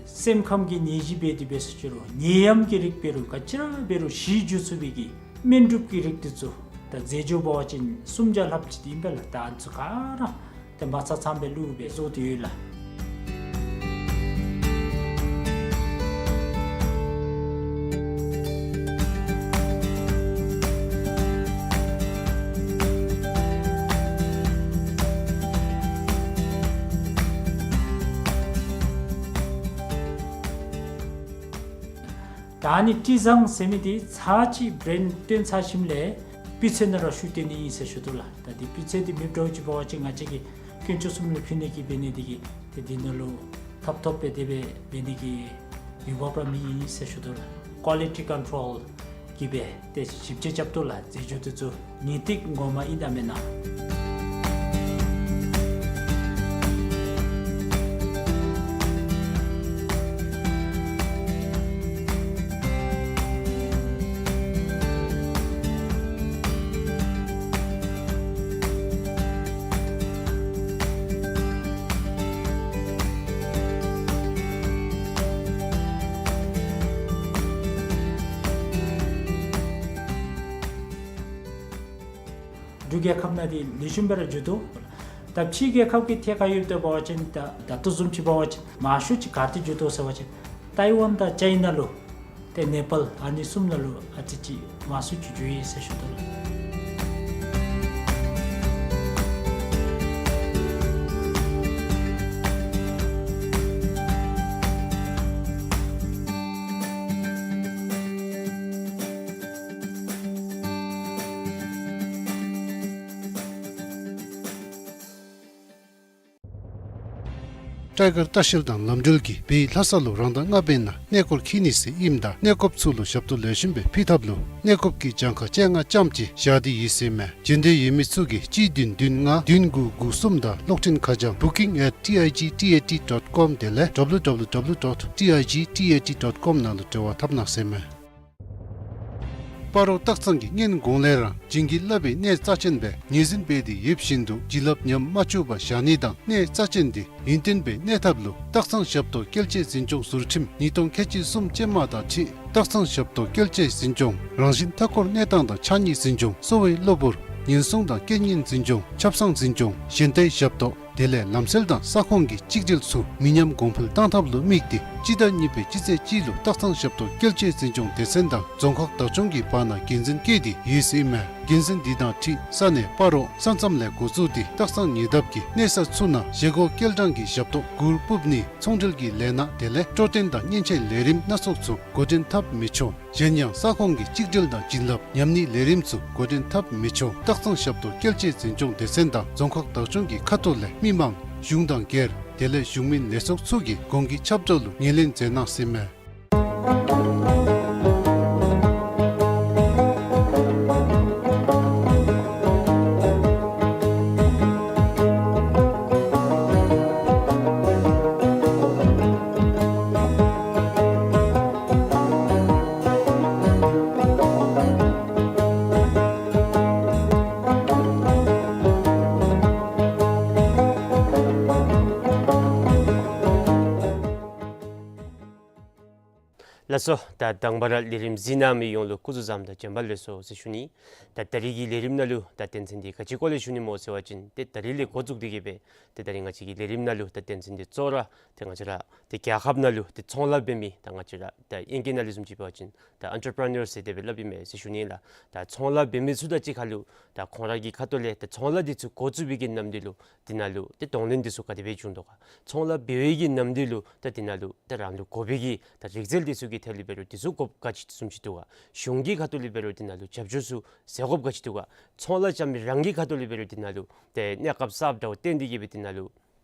སེམས་ཁམས་ཀྱི་ནད་གཞི་འབད་དེ་འབད་ཟེར་ཞུ་རུང་ནད་ཡམས་ཀྱི་རིགས་འབད་རུང་ག་ཅི་ར་འབད་རུང་ཞི་འགྱོ་ཚུགས་པའི་གི་སྨན་སྒྲུབ་ཀྱི་རིགས་འདི་ཚུ་ད་རྫས་སྦྱོར་འབད་བ་ཅིན་སུམ་བརྒྱ་ལྷགཔ་ཅིག་ཨིན་པས་ལགས། ད་ཨ་ནི་ཚུ་ག་ར་ཏེ་མ་ཚང་ཚངམ་སྦེ་བླུགས་སྦེ་བཟོ་སྟེ་ཡོད་ལགས། ད་ཨ་ནི་ཊི་ཟངས་ཟེར་མི་འདི་ཚར་གཅིག་བྲན་བཏོན་ཚར་ཞིནམ་ལས་སྤུས་ཚད་ནང་ར་ཤུགས་བཏོན་ནི་ཨིན་ཟེར་ཞུ་དོ་ལགས། ད་འདི་སྤུས་ཚད་འདི་མེདཔ་འདྲཝ་ཅིག་འབད་བ་ཅིན་ང་བཅས་ཀྱིས་དཀོན་མཆོག་གསུམ་ལུ་ཕུལ་ནི་གི་འབད་ནི་འདི་གིས་ཏེ་འདི་ནང་ལུ་ཐབ་ཐོབ་སྦེ་དེ་སྦེ་འབད་ནི་གི་འོས་འབབ་ར་མེད་ཨིན་ཟེར་ཞུ་དོ་ལགས། ཀོ་ལི་ཊི་ཀོན་ཊོལ་གི་སྦེ་ཏེ་ཞིབ་དཔྱད་རྐྱབ་དོ་ལགས། རྫས་སྦྱོར་འདི་ཚུ་ངེས་ཏིག་ངོ་མ་ཨིན་དང་མེན་ན། འབྲུག་རྒྱལ་ཁབ་ནང་འདི་ལེགས་ཤོམ་སྦེ་ར་འགྱོ་དོ། ད་ཕྱི་རྒྱལ་ཁབ་ཀྱི་ཐད་ཁར་ཡོདཔ་ད་འབད་བ་ཅིན་ད་ད་ལྟོ་བཟུམ་ཅིག་འབད་བ་ཅིན་མང་ཤོས་ཅིག་ག་ཏེ་འགྱོ་དོ་ཟེར་བ་ཅིན་ཏའི་ཝན་དང་ཅའི་ན་ལུ་ཏེ་ནེ་པཱལ་ཨ་ནི་གསུམ་ནང་ལུ་ཨ་ཙི་ཅིག་མང་སུ་ཅིག་འགྱོ་ཡི་ཟེར་ཞུ་དོ་ལགས། སྤྲེལ་དཀར་ལྟ་བཤལ་དང་ལམ་འགྲུལ་གྱིས་བོད་ལྷ་ས་ལུ་རང་ཟླ་ལྔ་པའི་ནང་གནས་སྐོར་འཁྱིད་ནི་ཟེར་ཨིནམ་ད་གནས་སྐོརཔ་ཚུ་ལུ་ཞབས་ཏོག་ལེགས་ཤོམ་སྦེ་ཕུལ་ཐབས་ལུ་གནས་སྐོརཔ་གི་གྱངས་ཁ་བཅོ་ལྔ་ཙམ་ཅིག་བཞག་སྟེ་ཡོད་ཟེར་མས། རྒྱུན་གཏན་ཡོད་མི་ཚུ་གིས་གཅིག་བདུན་བདུན་ལྔ་བདུན་དགུ་དགུ་གསུམ་དང་གློག་འཕྲིན་ཁ་བྱང་booking at T I G T A T dot com དེ་ལས་W W W dot T I G T A T dot com ནང་ལུ་འབྲེལ་བ་འཐབ་གནང་ཟེར་མས། སྤ་རོ་སྟག་ཚང་གིས་སྔོན་གོང་ལས་ར་བྱིན་གྱིས་བརླབས་པའི་གནས་རྩ་ཆེན་སྦེ་ངོས་འཛིན་འབད་དེ་ཡོདཔ་བཞིན་དུ་བྱིན་རླབས་ཉམས་མ་བཅུག་པར་བཞག་ནི་དང་གནས་རྩ་ཆེན་འདི་ཡུན་བརྟན་སྦེ་གནས་ཐབས་ལུ་སྟག་ཚང་ཞབས་ཏོག་སྐྱེལ་ཆས་འཛིན་སྐྱོང་ཟུར་ཁྲིམས་ཉིས་སྟོང་ཁལ་གཅིག་གསུམ་ཅན་མ་དང་འཁྲིལ་སྟག་ཚང་ཞབས་ཏོག་སྐྱེལ་ཆས་འཛིན་སྐྱོང་རང་བཞིན་མཐའ་འཁོར་གནས་སྟངས་དང་ཕྱགས་སྙིགས་འཛིན་སྐྱོང་གསོ་བའི་གློ་བུར་ཉེན་སྲུང་དང་རྐྱེན་ངན་འཛིན་སྐྱོང་ཆབ་གསང་འཛིན་སྐྱོང་གཞན་དའི་ཞབས་ཏོག་དེ་ལས་ལམ་སེལ་དང་ས་ཁོངས་ཀྱི་གཅིག་སྒྲིལ་ཚུ་མི་ཉམས་གོང་འཕེལ་གཏང་ཐབས་ལུ་དམིགས་ཏེ་ སྤྱི་ཟླ་གཉིས་པའི་སྤྱི་ཚེས་གཅིག་ལུ་སྟག་ཚང་ཞབས་ཏོག་སྐྱེལ་ཆེད་འཛིན་སྐྱོང་སྡེ་ཚན་དང་རྫོང་ཁག་བདག་སྐྱོང་གི་བར་ན་འགན་འཛིན་བཀལ་ཏེ་ཡོད་ཟེར་ཨིན་མས། འགན་འཛིན་འདི་དང་འཁྲིལ་ས་གནས་སྤ་རོ་ས་མཚམས་ལས་འགོ་བཙུགས་ཏེ་སྟག་ཚང་ཉེ་འདབས་ཀྱི་གནས་ས་ཚུ་ནང་བཞེས་སྒོ་སྐྱེལ་གྲངས་ཀྱི་ཞབས་ཏོག་གུར་ཕུབ་ནི་ཚོང་འབྲེལ་གྱི་ལས་སྣ་དེ་ལས་སྤྲོ་སྟོན་དང་མཉེན་ཆས་ལས་རིམ་སྣ་ཚོགས་ཚུ་འགོ་འདྲེན་འཐབ་མི་ཆོག། གཞན་ཡང་ས་ཁོངས་ཀྱི་གཅིག་སྒྲིལ་དང་བྱིན་རླབས་ཉམས་ནིའི་ལས་རིམ་ཚུ་འགོ་འདྲེན་འཐབ་མི་ཆོག། སྟག་ཚང་ཞབས་ཏོག་སྐྱེལ་ཆེད་འཛིན་སྐྱོང་སྡེ་ཚན་དང་རྫོང་ཁག་བདག་སྐྱོང་གི་ཁ་ཐུག་ལས་མི་མང་གཞུང་དང་སྒེར་དེ་ལས་གཞུང་མིན་ལས་ཚོགས་ཚུ་གིས་གོང་གི་ཁྱབ་བསྒྲགས་ལུ་ངོས་ལེན་མཛད་གནང་ཟེར་ཨིན་མས། ལགས་སོ། ད་དང་པ་ར་ལས་རིམ་གཟིགས་གནང་མི་ཡོངས་ལུ་སྐུ་གཟུགས་བཟང་དང་བྱོན་པ་ལེགས་སོ་ཟེར་ཞུ་ནི། ད་ད་རིས་ཀྱི་ལས་རིམ་ནང་ལུ་ད་དོན་ཚན་འདི་ག་ཅི་སྐོར་ལས་ཞུ་ནི་སྨོ་ཟེར་བ་ཅིན་ཏེ་ད་རིས་ལས་འགོ་བཙུགས་ཏེ་གི་སྦེ་ཏེ་ད་རིས་ང་བཅས་ཀྱི་ལས་རིམ་ནང་ལུ་ད་དོན་ཚན་འདི་གཙོ་བོ་ར་ཏེ་ང་བཅས་ར་ཏེ་རྒྱལ་ཁབ་ནང་ལུ་ཏེ་ཚོང་ལཱ་འབད་མི་ད་ང་བཅས་ར་ད་ཨིང་སྐད་ནང་ལུ་བཟུམ་ཅིག་འབད་བ་ཅིན་ད་ཨེན་ཊར་པི་རི་ནར་ཟེར་དེ་སྦེ་སླབ་ཨིན་མས་ཟེར་ཞུ་ནི་ལགས། ད་ཚོང་ལཱ་འབད་མི་ཚུ་དང་གཅིག་ཁར་ལུ་ད་ཁོང་ར་གི་ཁ་ཐུག་ལས་ད་ཚོང་ལཱ་འདི་ཚུ་འགོ་བཙུགས་པའི་གི་ནམ་དུས་ལུ་དེ་ནང་ལུ་ཏེ་གདོང་ལེན་འདི་ཚུ་ག་དེ་སྦེ་བྱུང་དོ་ག། ཚོང་ལཱ་འབད་བའི་གི་ནམ་དུས་ལུ་ད་དེ་ནང་ལུ་ད་རང་ལུ་དགོ་པའི་གི་ད་རིག་རྩལ་འདི་ཚུ་གི་ཐད་ལུ་འབད་རུང་འདི་ཚུ་དགོཔ་ག་ཅི་བཟུམ་ཅིག་འདུག་ག། གཞུང་གི་ཁ་ཐུག་ལས་འབད་རུང་དེ་ནང་ལུ་རྒྱབ་སྐྱོར་ཚུ་ཟེར་དགོཔ་ག་ཅི་འདུག་ག། ཚོང་ལཱ་རྐྱབ་མི་རང་གི་ཁ་ཐུག་ལས་འབད་རུང་དེ་ནང་ལུ་ཏེ་གནས་སྐབས་གསརཔ་འདྲཝ་བཏོན་ཏེ་གི་སྦེ་དེ་ནང་ལུ་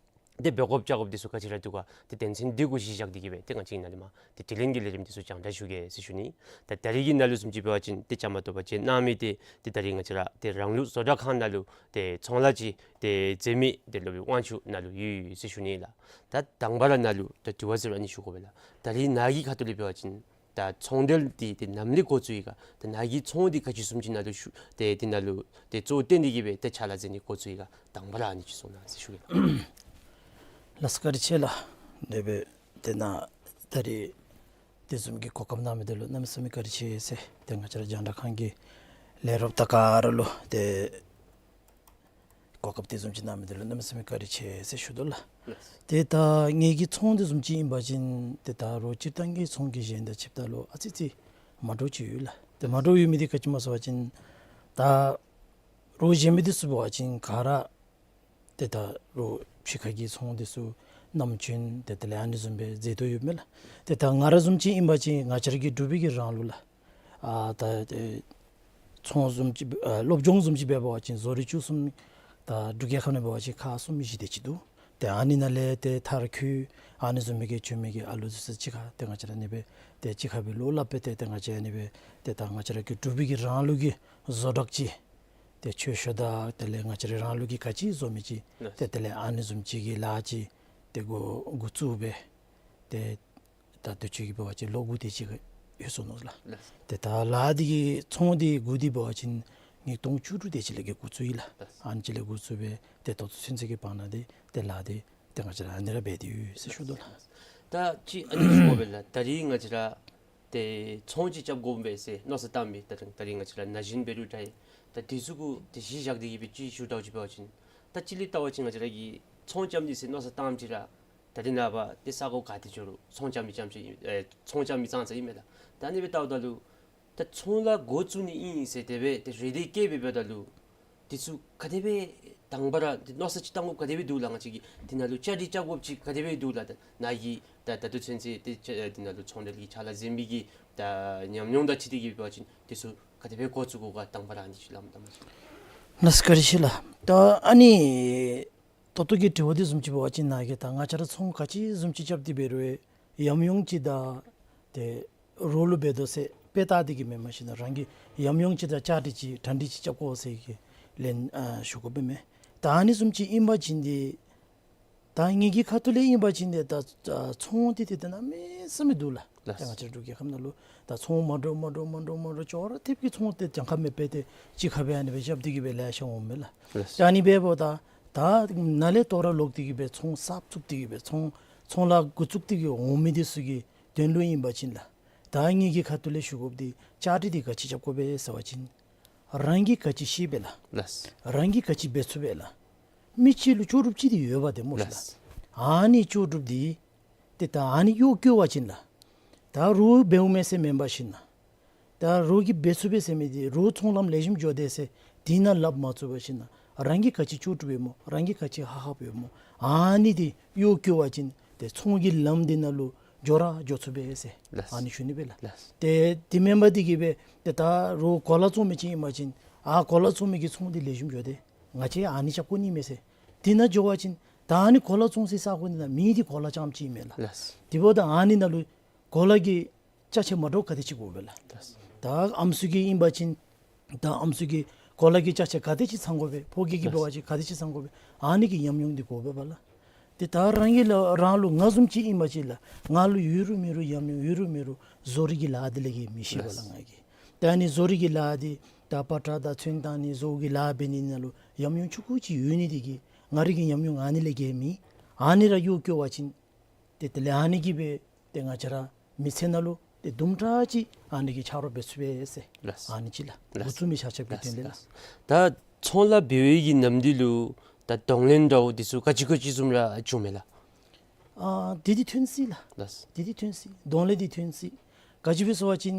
ཏེ་འབད་དགོཔ་བྱ་དགོཔ་འདི་ཚུ་ག་ཅི་ར་འདུག་ག། ཏེ་དོན་ཚན་འདི་གུ་གཞི་བཞག་སྟེ་གི་སྦེ་ཏེ་ང་བཅས་ནཱ་ལས་མར་ཏེ་དྲི་ལན་གྱི་ལས་རིམ་འདི་ཚུ་རྒྱང་བསྒྲགས་ཞུ་གེ་ཟེར་ཞུ་ནི། ད་ད་རིས་ཀྱི་ནང་ལུ་བཟུམ་ཅིག་འབད་བ་ཅིན་ཏེ་བཅའ་མར་གཏོགས་པ་བཅས་གནང་མི་འདི་ཏེ་ད་རིས་ང་བཅས་ར་ཏེ་རང་ལུགས་བཟོ་གྲྭ་ཁང་ནང་ལུ་ཏེ་ཚོང་ལཱ་ཅིག་ཏེ་མཛད་མི་ཏེ་སློབ་དཔོན་དབང་ཕྱུག་ནཱ་ལུ་ཡོད་ཟེར་ཞུ་ནི་ལགས། ད་དང་པ་ར་ནཱ་ལུ་ད་དྲི་བ་ཟེར་རུང་ཨ་ནི་ཞུ་དགོ་པས་ལགས། ད་རིས་ནཱ་གི་ཁ་ཐུག་ལས་འབད་བ་ཅིན་ད་ཚོང་འབྲེལ་འདི་ཏེ་ནམ་ལས་འགོ་བཙུགས་ཡི་ག། ད་ནཱ་གི་ཚོང་འདི་ག་ཅི་བཟུམ་ཅིག་ནཱ་ལུ་ཞུ་ཏེ་དེ་ནང་ལུ་ཏེ་གཙོ་བོ་བཏོན་ཏེ་གི་སྦེ་ཏེ་ཕྱག་ལཱ་མཛད་ནི་འགོ་བཙུགས་ཡི་ག། དང་པ་ར་ཨ་ནི་ཅིག་གསུང་གནང་ཟེར་ཞུ་གེ་ལགས། ལགས་སོ་བཀའ་དྲིན་ཆེ་ལགས། དེ་སྦེ་དེ་ནང་ད་རིས་དེ་བཟུམ་གྱི་གོ་སྐབས་གནང་མི་འདི་ལུ་གནམ་མེད་ས་མེད་བཀའ་དྲིན་ཆེ་ཟེར་ཏེ་ང་བཅས་ར་རྒྱང་བསྒྲགས་ཁང་གི་ལས་རོགསཔ་དང་ག་ར་ལུ་ཏེ་གོ་སྐབས་དེ་བཟུམ་ཅིག་གནང་མི་འདི་ལུ་གནམ་མེད་ས་མེད་བཀའ་དྲིན་ཆེ་ཟེར་ཞུ་དོ་ལགས། ལགས། ཏེ་ད་ངེ་གི་ཚོང་དེ་བཟུམ་ཅིག་ཨིན་པ་ཅིན་ཏེ་ད་རོགས་སྤྱིར་བཏང་གི་ཚོང་གི་གཞན་དང་ཕྱདཔ་ད་ལུ་ཨ་ཙི་ཙི་མ་འདྲཝ་ཅིག་ཡོད་ལགས། ཏེ་མ་འདྲཝ་ཡོད་མི་འདི་ག་ཅི་སྨོ་ཟེར་བ་ཅིན་ད་རོགས་གཞན་མི་འདི་ཚུ་འབད་བ་ཅིན་ག་ར་ཏེ་ད་རོགས་ཕྱི་ཁ་གི་ཚོང་འདི་ཚུ་ནམ་རྒྱུན་ཏེ་དེ་ལས་ཨ་ནི་བཟུམ་སྦེ་མཛད་དོ་ཡོདཔ་མས་ལགས། ཏེ་ད་ང་ར་བཟུམ་ཅིག་ཨིན་པ་ཅིན་ང་བཅས་ར་གི་འབྲུག་པའི་གི་རང་ལུགས་ལགས། ཨ་ད་ཏེ་ཚོང་བཟུམ་ཅིག་ཨ་སློབ་སྦྱོང་བཟུམ་ཅིག་འབད་བ་ཅིན་བཟོ་རིག་བཅུ་གསུམ་ད་འབྲུག་རྒྱལ་ཁབ་ནང་འབད་བ་ཅིན་ཁག་གསུམ་བཞི་དེ་ཅིག་འདུག། ཏེ་ཨ་ནི་ནང་ལས་ཏེ་མཐར་འཁྱོལ་ཨ་ནི་བཟུམ་མའི་གི་བྱོན་མི་གི་ཨ་ལུ་འདི་ཚུ་གཅིག་ཁར་ཏེ་ང་བཅས་ར་ཨ་ནི་སྦེ་ཏེ་གཅིག་ཁར་སྦེ་བློ་སླབ་སྦེ་ཏེ་ཏེ་ང་བཅས་ཨ་ནི་སྦེ་ཏེ་ད་ང་བཅས་ར་གི་འབྲུག་པའི་གི་རང་ལུགས་ཀྱི་བཟོ་གྲྭ་ཅིག་ཏེ་ཆོས་ཤོ་དང་དེ་ལས་ང་བཅས་ར་རང་ལུགས་ཀྱི་ག་ཅི་བཟོ་མི་ཅིག་ལགས། ཏེ་དེ་ལས་ཨ་ནི་བཟུམ་ཅིག་གི་ལཱ་ཅིག་ཏེ་འགོ་འགོ་བཙུགས་སྦེ་ཏེ་ད་དུས་ཅི་གི་འབད་བ་ཅིན་ལོ་དགུ་དེ་ཅིག་ཡོད་སོ་ནུག་ལགས། ལགས། ཏེ་ད་ལཱ་འདི་གི་ཚོང་འདི་འགོ་འདི་འབད་བ་ཅིན་ཉིས་སྟོང་བཅུ་དྲུག་དེ་ཅིག་ལས་ཀྱི་འགོ་བཙུགས་ཡི་ལགས། ལགས། ཨ་ནི་ཅིག་ལས་འགོ་བཙུགས་སྦེ་ཏེ་ད་ལྟོ་ཚུན་ཚོད་ཀྱི་བར་ན་འདི་ཏེ་ལཱ་འདི་ཏེ་ང་བཅས་ར་ཨ་ནི་ར་འབད་དེ་ཡོད་ཟེར་ཞུ་དོ་ལགས། ད་ཅིག་ཨ་ནི་ཞུ་དགོ་པས་ལགས། ད་རིས་ང་བཅས་ར་ཏེ་ཚོང་ཅིག་རྐྱབ་དགོ་པས་ཟེར་མནོ་བསམ་བཏང་མི་ད་ད་རིས་ང་བཅས་ར་ན་གཞོན་འབད་རུང་འདྲ་ད་འདི་ཚུ་གུ་ཏེ་གཞི་བཞག་སྟེ་གི་སྦེ་ཅིག་ཞུ་དགོཔ་ཅིག་འབད་བ་ཅིན་ད་ཅིག་ལས་བལྟ་བ་ཅིན་ང་བཅས་ར་གིས་ཚོང་རྐྱབ་ནི་ཟེར་མནོ་བསམ་བཏངམ་ཅིག་ར་ད་རིས་ནངས་པ་ཏེ་ས་གོ་ག་ཏེ་འགྱོ་རུང་ཚོང་རྐྱབ་མི་རྐྱངམ་ཅིག་ཨེ་ཚོང་རྐྱབ་མི་ཙང་ཙ་ཨིན་མས་ལགས། ད་ཨ་ནི་སྦེ་བལྟཝ་ད་ལུ་ད་ཚོང་ལཱ་འགོ་བཙུགས་ནི་ཨིན་ཟེར་དེ་སྦེ་ཏེ་རེ་འདུན་བསྐྱེད་སྦེ་འབདཝ་ད་ལུ་འདི་ཚུ་ག་དེ་སྦེ་དང་པ་ར་ཏེ་མནོ་བསམ་ཅིག་བཏང་དགོཔ་ག་དེ་སྦེ་འདུག་ལགས། ང་བཅས་ཀྱིས་འདི་ནང་ལུ་བཅའ་སྒྲིག་རྐྱབ་དགོཔ་ཅིག་ག་དེ་སྦེ་འདུག་ལགས། ད་ནཱ་གིས་ད་ད་ལྟོ་ཚུན་ཚོད་ཏེ་ཅ་འདི་ནང་ལུ་ཚོང་འབྲེལ་གྱི་ཕྱག་ལཱ་མཛད་མི་གི་ད་ཉམས་མྱོང་དང་འཁྲིལ་ཏེ་གི་འབད་བ་ཅིན་འདི་ཚུ་ག་དེ་སྦེ་འགོ་བཙུགས་དགོ་ག་དང་པ་ར་ཨ་ནི་ཅིག་ལམ་དང་པ་ཅིག། ལགས་སོ་བཀའ་དྲིན་ཆེ་ལགས། ད་ཨ་ནི་ད་ལྟོ་གི་དྲི་བ་འདི་བཟུམ་ཅིག་འབད་བ་ཅིན་ནཱ་གིས་ད་ང་བཅས་ར་ཚོང་ག་ཅི་བཟུམ་ཅིག་རྐྱབ་སྟེ་འབད་རུང་ཡང་ཡང་ཅིག་ད་ཏེ་རོགས་ལུ་འབད་དོ་ཟེར་དཔེ་བལྟ་སྟེ་གི་མེན། མ་གཞི་ནཱ་རང་གི་ཡང་ཡང་ཅིག་ད་བཅའ་སྒྲིག་ཅིག་གྲ་སྒྲིག་ཅིག་རྐྱབ་དགོ་ཟེར་གི་ལན་ཨ་ཞུ་དགོ་པས་མས། ད་ཨ་ནི་བཟུམ་ཅིག་ཨིན་པ་ཅིན་ཏེ་ད་ངེ་གི་ཁ་ཐུག་ལས་ཨིན་པ་ཅིན་ཏེ་ད་ཚོང་འདི་ཏེ་ད་གནམ་མེད་ས་མེད་འདུག་ལགས། ལགས། ད་ང་བཅས་འབྲུག་རྒྱལ་ཁབ་ནང་ལུ་ད་ཚོང་མ་འདྲཝ་མ་འདྲཝ་མ་འདྲཝ་མ་འདྲཝ་ཅོག་ར་འཐདཔ་གི་ཚོང་འདི་གྱངས་ཁ་མེད་པར་ཏེ་གཅིག་ཁར་སྦེ་ཨ་ནི་སྦེ་རྐྱབ་སྟེ་གི་སྦེ་ལེ་ཤ་འོངམ་མས་ལགས། ལགས། ད་ཨ་ནི་འབདཝ་ད་ད་ནཱ་ལས་ད་རུང་ལོག་སྟེ་གི་སྦེ་ཚོང་གསརཔ་བཙུགས་ཏེ་གི་སྦེ་ཚོང་ཚོང་ལཱ་འགོ་བཙུགས་ཏེ་གི་འོང་མི་འདི་ཚུ་གི་དོན་ལུ་ཨིན་པ་ཅིན་ལགས། ད་ངེ་གི་ཁ་ཐུག་ལས་ཞུ་དགོཔ་འདི་བཅའ་སྒྲིག་འདི་ག་ཅི་རྐྱབ་དགོ་པས་ཟེར་བ་ཅིན་རང་གིས་ག་ཅི་ཤེས་པས་ལགས། ལགས། རང་གིས་ག་ཅི་འབད་ཚུགས་པས་ལགས། མི་གཅིག་ལུ་ལྕོགས་གྲུབ་ཅིག་འདི་ཡོདཔ་འདི་སྨོ་ལགས། ལགས། ཨ་ནི་ལྕོགས་གྲུབ་འདི་ཏེ་ ཏེ་ད་ཨ་ནི་གཡོག་བཀོལ་བ་ཅིན་ལགས། ད་རོགས་འབདཝ་མས་ཟེར་མེན་པར་ཞིན་ན། ད་རོགས་ཀྱིས་འབད་ཚུགས་པས་ཟེར་མི་འདི་རོགས་ཚོང་ལམ་ལེགས་ཤོམ་འགྱོ་དེས་ཟེར་དེ་ནང་ལགཔ་མ་བཙུགས་པར་ཞིན་ན་རང་གིས་ག་ཅི་ལྕོགས་གྲུབ་ཡོད་སྨོ། རང་གིས་ག་ཅི་ཧ་ཧ་ཡོད་སྨོ། ཨ་ནི་འདི་གཡོག་བཀོལ་བ་ཅིན་ཏེ་ཚོང་གི་ལམ་འདི་ནང་ལུ་འགྱོ་ར་འགྱོ་ཚུགས་པས་ཟེར། ལགས། ཨ་ནི་ཞུ་ནི་སྦེ་ལགས། ལགས། ཏེ་དེ་མེན་པར་འདི་གིས་སྦེ་ཏེ་ད་རོགས་གོ་ལ་བཙོང་མི་ཅིག་ཨིན་པ་ཅིན་ཨ་གོ་ལ་བཙོང་མི་གི་ཚོང་འདི་ལེགས་ཤོམ་འགྱོ་དེས། ང་བཅས་ཨ་ནི་རྐྱབ་དགོ་ནི་མས་ཟེར། དེ་ནང་འགྱོ་བ་ཅིན་ད་ཨ་ནི་གོ་ལ་བཙོང་སའི་ས་གོ་འདི་ནང་མི་འདི་གོ་ལ་རྐྱངམ་ཅིག་མས་ལགས། ལགས། དེ་འབདཝ་ད་ཨ་ནི་ནང་ལུ་གོ་ལ་གི་ཅ་ཆས་མ་འདྲཝ་ག་དེ་ཅིག་དགོ་པས་ལགས། ལགས། ད་ཨམ་སྲུ་གི་ཨིན་པ་ཅིན་ད་ཨམ་སྲུ་གི་གོ་ལ་གི་ཅ་ཆས་ག་དེ་ཅིག་ཚང་དགོ་པས། ཕོ་སྐྱེས་ཀྱི་ལགས། འབད་བ་ཅིན་ག་དེ་ཅིག་ཚང་དགོ་པས། ཨ་ནི་གི་ཉམས་མྱོང་འདི་དགོ་པས་པ་ལགས། ཏེ་ད་རང་གི་ལགས་རང་ལུ་ང་བཟུམ་ཅིག་ཨིན་པ་ཅིན་ལགས་ང་ལུ་ཡོད་རུང་མེད་རུང་ཉམས་མྱོང་ཡོད་རུང་མེད་རུང་བཟོ་རིག་གི་ལཱ་འདི་ལས་ག་མི་ཤེས་པས་ལགས། ལགས། ང་གིས་ད་ཨ་ནི་བཟོ་རིག་གི་ལཱ་འདི་ད་པ་ཏྲ་དང་ཚོན་བཏང་ནི་བཟོ་གི་ལཱ་འབད་ནི་ནང་ལུ་ཉམས་མྱོང་ཆུང་ཀུ་ཅིག་ཡོད་ནི་འདི་གིས་ང་རའི་གི་ཉམས་མྱོང་ཨ་ནི་ལས་ག་མེད། ཨ་ནི་ར་གཡོག་བཀོལ་བ་ཅིན་ཏེ་དེ་ལས་ཨ་ནི་གིས་སྦེ་ཏེ་ང་བཅས་ར་མི་ཚེ་ནང་ལུ་ཏེ་དུམ་གྲ་ཅིག་ཨ་ནི་གིས་ཆ་རོགས་འབད་ཚུགས་པས་ཟེར། ལགས། ཨ་ནི་ཅིག་ལགས། ལགས། འགོ་བཙུགས་མི་ཆ་ཁྱབ་ཀྱི་ལགས། དོན་ལས་ལགས། ལགས། ད་ཚོང་ལཱ་འབད་བའི་གི་ནམ་དུས་ལུ་ད་གདོང་ལེན་འདྲཝ་འདི་ཚུ་ག་ཅི་ག་ཅི་བཟུམ་ར་བྱུངམ་མས་ལགས། ཨ་དེ་འདི་ཐོན་སྲིད་ལགས། ལགས། དེ་འདི་ཐོན་སྲིད། གདོང་ལེན་འདི་ཐོན་སྲིད། ག་ཅི་སྦེ་ཟེར་བ་ཅིན་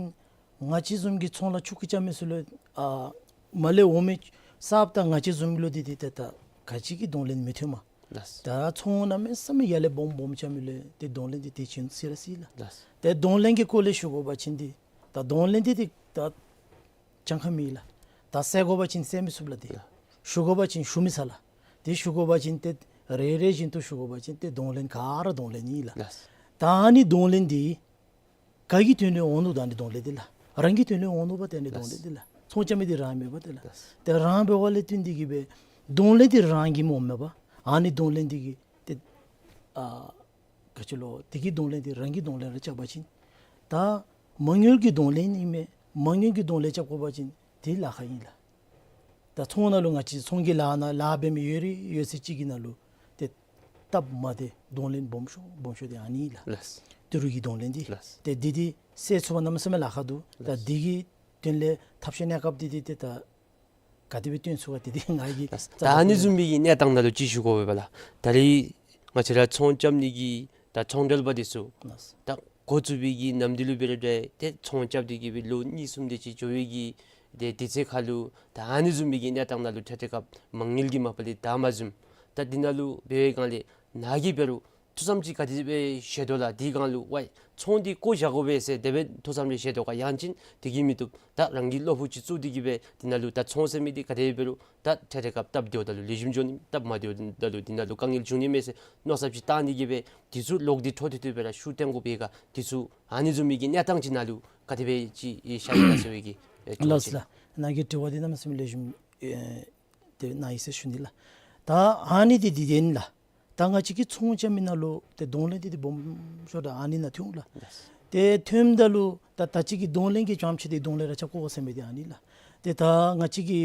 ང་བཅས་བཟུམ་གྱི་ཚོང་ལཱ་ཆུང་ཀུ་རྐྱབ་མི་ཚུ་ལུ་ཨ་མར་ལས་འོང་མི་གསརཔ་དང་ང་བཅས་བཟུམ་ལུ་འདི་འདི་ཏེ་ད་ག་ཅི་གི་གདོང་ལེན་མི་ཐོནམ། ལགས། ད་ཚོང་གནམ་མེད་ས་མེད་ཡར་ལས་སྦོམ་སྦོམ་རྐྱབ་མི་ལུ་ཏེ་གདོང་ལེན་འདི་ཏེ་བྱིན་སྲིད་ར་སྲིད་ལགས། ལགས། ཏེ་གདོང་ལེན་གྱི་སྐོར་ལས་ཞུ་དགོ་པ་ཅིན་འདི་ད་གདོང་ལེན་འདི་ཏེ་ད་གྱངས་ཁ་མེད་ལགས། ད་བསལ་དགོ་པ་ཅིན་བསལ་མི་ཚུགས་ལགས། ཏེ་ལགས། ཞུ་དགོ་པ་ཅིན་ཞུ་མི་ཚར་ལགས། ཏེ་ཞུ་དགོ་པ་ཅིན་ཏེ་རེ་རེ་བཞིན་དུ་ཞུ་དགོ་པ་ཅིན་ཏེ་གདོང་ལེན་ག་ར་གདོང་ལེན་ཨིན་ལགས། ལགས། ད་ཨ་ནི་གདོང་ལེན་འདི་ག་གི་དོན་ལུ་འོང་ནུག། ད་ཨ་ནི་གདོང་ལེན་འདི་ལགས་རང་གི་དོན་ལུ་འོང་ནུག་པ། ཏེ་ཨ་ནི་གདོང་ལེན་འདི་ལགས་ཚོང་རྐྱབ་མི་འདི་རང་མེན་པ། ཏེ་ལགས། ལགས། ཏེ་རང་འབདཝ་ལས་བརྟེན་འདི་གིས་སྦེ་གདོང་ལེན་འདི་རང་གིས་སྨོ་མེན་པ། ཨ་ནི་གདོང་ལེན་འདི་གིས་ཏེ་ཨ་ག་ཅི་ལོ་དེ་གི་གདོང་ལེན་འདི་རང་གི་གདོང་ལེན་ར་རྐྱབ་པ་ཅིན་ད་མ་དངུལ་གྱི་གདོང་ལེན་ཨིན་མས། མ་དངུལ་གྱི་གདོང་ལེན་རྐྱབ་དགོ་པ་ཅིན་དེ་ལཱ་ཁག་ཨིན་ལགས། ད་ཚོང་ནང་ལུ་ང་བཅས་ཚོང་གི་ལཱ་ནང་ལཱ་འབད་མི་ཡོད་རིགས་ཡོད་ཚད་ཅིག་གི་ནང་ལུ་ཏེ་སྟབས་མ་བདེ་གདོང་ལེན་སྦོམ་ཤོས་སྦོམ་ཤོས་འདི་ཨ་ནི་ལགས། ལགས། ཏི་རུ་གི་གདོང་ལེན་འདི། ལགས། ཏེ་འདི་འདི་སེལ་ཚུགས་པ་གནམ་མེད་ས་མེད་ལཱ་ཁག་འདུག། ད་ལགས། འདི་གི་དོན་ལས་ཐབས་ཤེས་གནས་སྐབས་འདི་འདི་ཏེ་ད་ག་དེ་སྦེ་བཏོན་ཚུགས་ག་འདི་འདི་ང་གིས། ལགས། ད་ཨ་ནི་བཟུམ་མའི་གི་གནས་སྟངས་ནང་ལུ་ཅིག་ཞུ་དགོ་པས་པ་ལགས། ད་རེས་ང་བཅས་ར་ཚོང་རྐྱབ་ནི་གི་ད་ཚོང་འབྲེལ་པ་འདི་ཚུ། ལགས། ད་འགོ་བཙུགས་པའི་གི་ནམ་དུས་ལུ་འབད་རུང་འདྲ་ཏེ་ཚོང་རྐྱབ་སྟེ་གི་སྦེ་ལོ་གཉིས་གསུམ་དེ་ཅིག་འགྱོ་བའི་གི་ཏེ་དུས་ཚོད་ཁར་ལུ་ད་ཨ་ནི་བཟུམ་མའི་གི་གནས་སྟངས་ནང་ལུ་འཕྲལ་འཕྲལ་སྐབས་མ་དངུལ་གྱི་མ་པ་ལས་ད་མ་བཟུམ། ད་འདི་ནང་ལུ་འབད་བའི་སྒང་ལས་ནཱ་གིས་འབད་རུང་ཐུགས་བསམ་ཅིག་ག་དེ་སྦེ་བཞེས་དོ་ལགས། དེའི་སྒང་ལུ་ཝའི་ཚོང་འདི་བཀོ་བཞག་དགོ་པས་ཟེར་དེ་སྦེ་ཐུགས་བསམ་རེ་བཞེས་དོ་ག། ཡང་ཅིན་དེ་གིས་མི་བཏུབ། ད་རང་གི་བློ་ཕུགས་ཅིག་བཙུགས་ཏེ་གི་སྦེ་འདི་ནང་ལུ་ད་ཚོང་ཟེར་མི་འདི་ག་དེ་སྦེ་རུང་ད་འཕྲལ་འཕྲལ་སྐབས་སྟབས་བདེཝ་ད་ལུ་ལེགས་ཤོམ་འགྱོ་ནི། སྟབས་མ་བདེཝ་ད་ལུ་འདི་ནང་ལུ་དཀའ་ངལ་འབྱུང་ནི་མས་ཟེར་མནོ་བསམ་ཅིག་བཏང་སྟེ་གི་སྦེ་དུས་ཚོད་ལོག་སྟེ་འཕྲོ་མཐུད་དེ་སྦེ་ར་ཤུགས་བཏོན་དགོ་པའི་ག་དུས་ཚོད་ཨ་ནི་བཟུམ་མའི་གི་གནས་སྟངས་ཅིག་ནང་ལུ་ག་དེ་སྦེ་ཅིག་ཨེ་ཤར་ཡི་ག་ཟེར་བའི་གི་ཨེ་ལགས་ལགས། ནཱ་གི་དྲི་བ་འདི་གནམ་མེད་ས་མེད་ལེགས་ཤོམ་ཨེ་དེ་གནང་ཡི་ཟེར་ཞུ་ནི་ལགས། ད་ཨ་ནི་འདི་འདི་འདི་ཨིན་ལགས། ད་ང་བཅས་ཀྱི་ཚོང་རྐྱབ་མི་ནང་ལུ་ཏེ་གདོང་ལེན་འདི་འདི་སྦོམ་ཤོས་ད་ཨ་ནི་ནང་ཐོན་འོང་ལགས། ལགས། ཏེ་ཐོནམ་ད་ལུ་ད་ད་ཅི་གི་གདོང་ལེན་གྱི་རྐྱངམ་ཅིག་འདི་གདོང་ལེན་ར་རྐྱབ་དགོ་ཟེར་མི་འདི་ཨ་ནི་ལགས། ཏེ་ད་ང་བཅས་ཀྱི་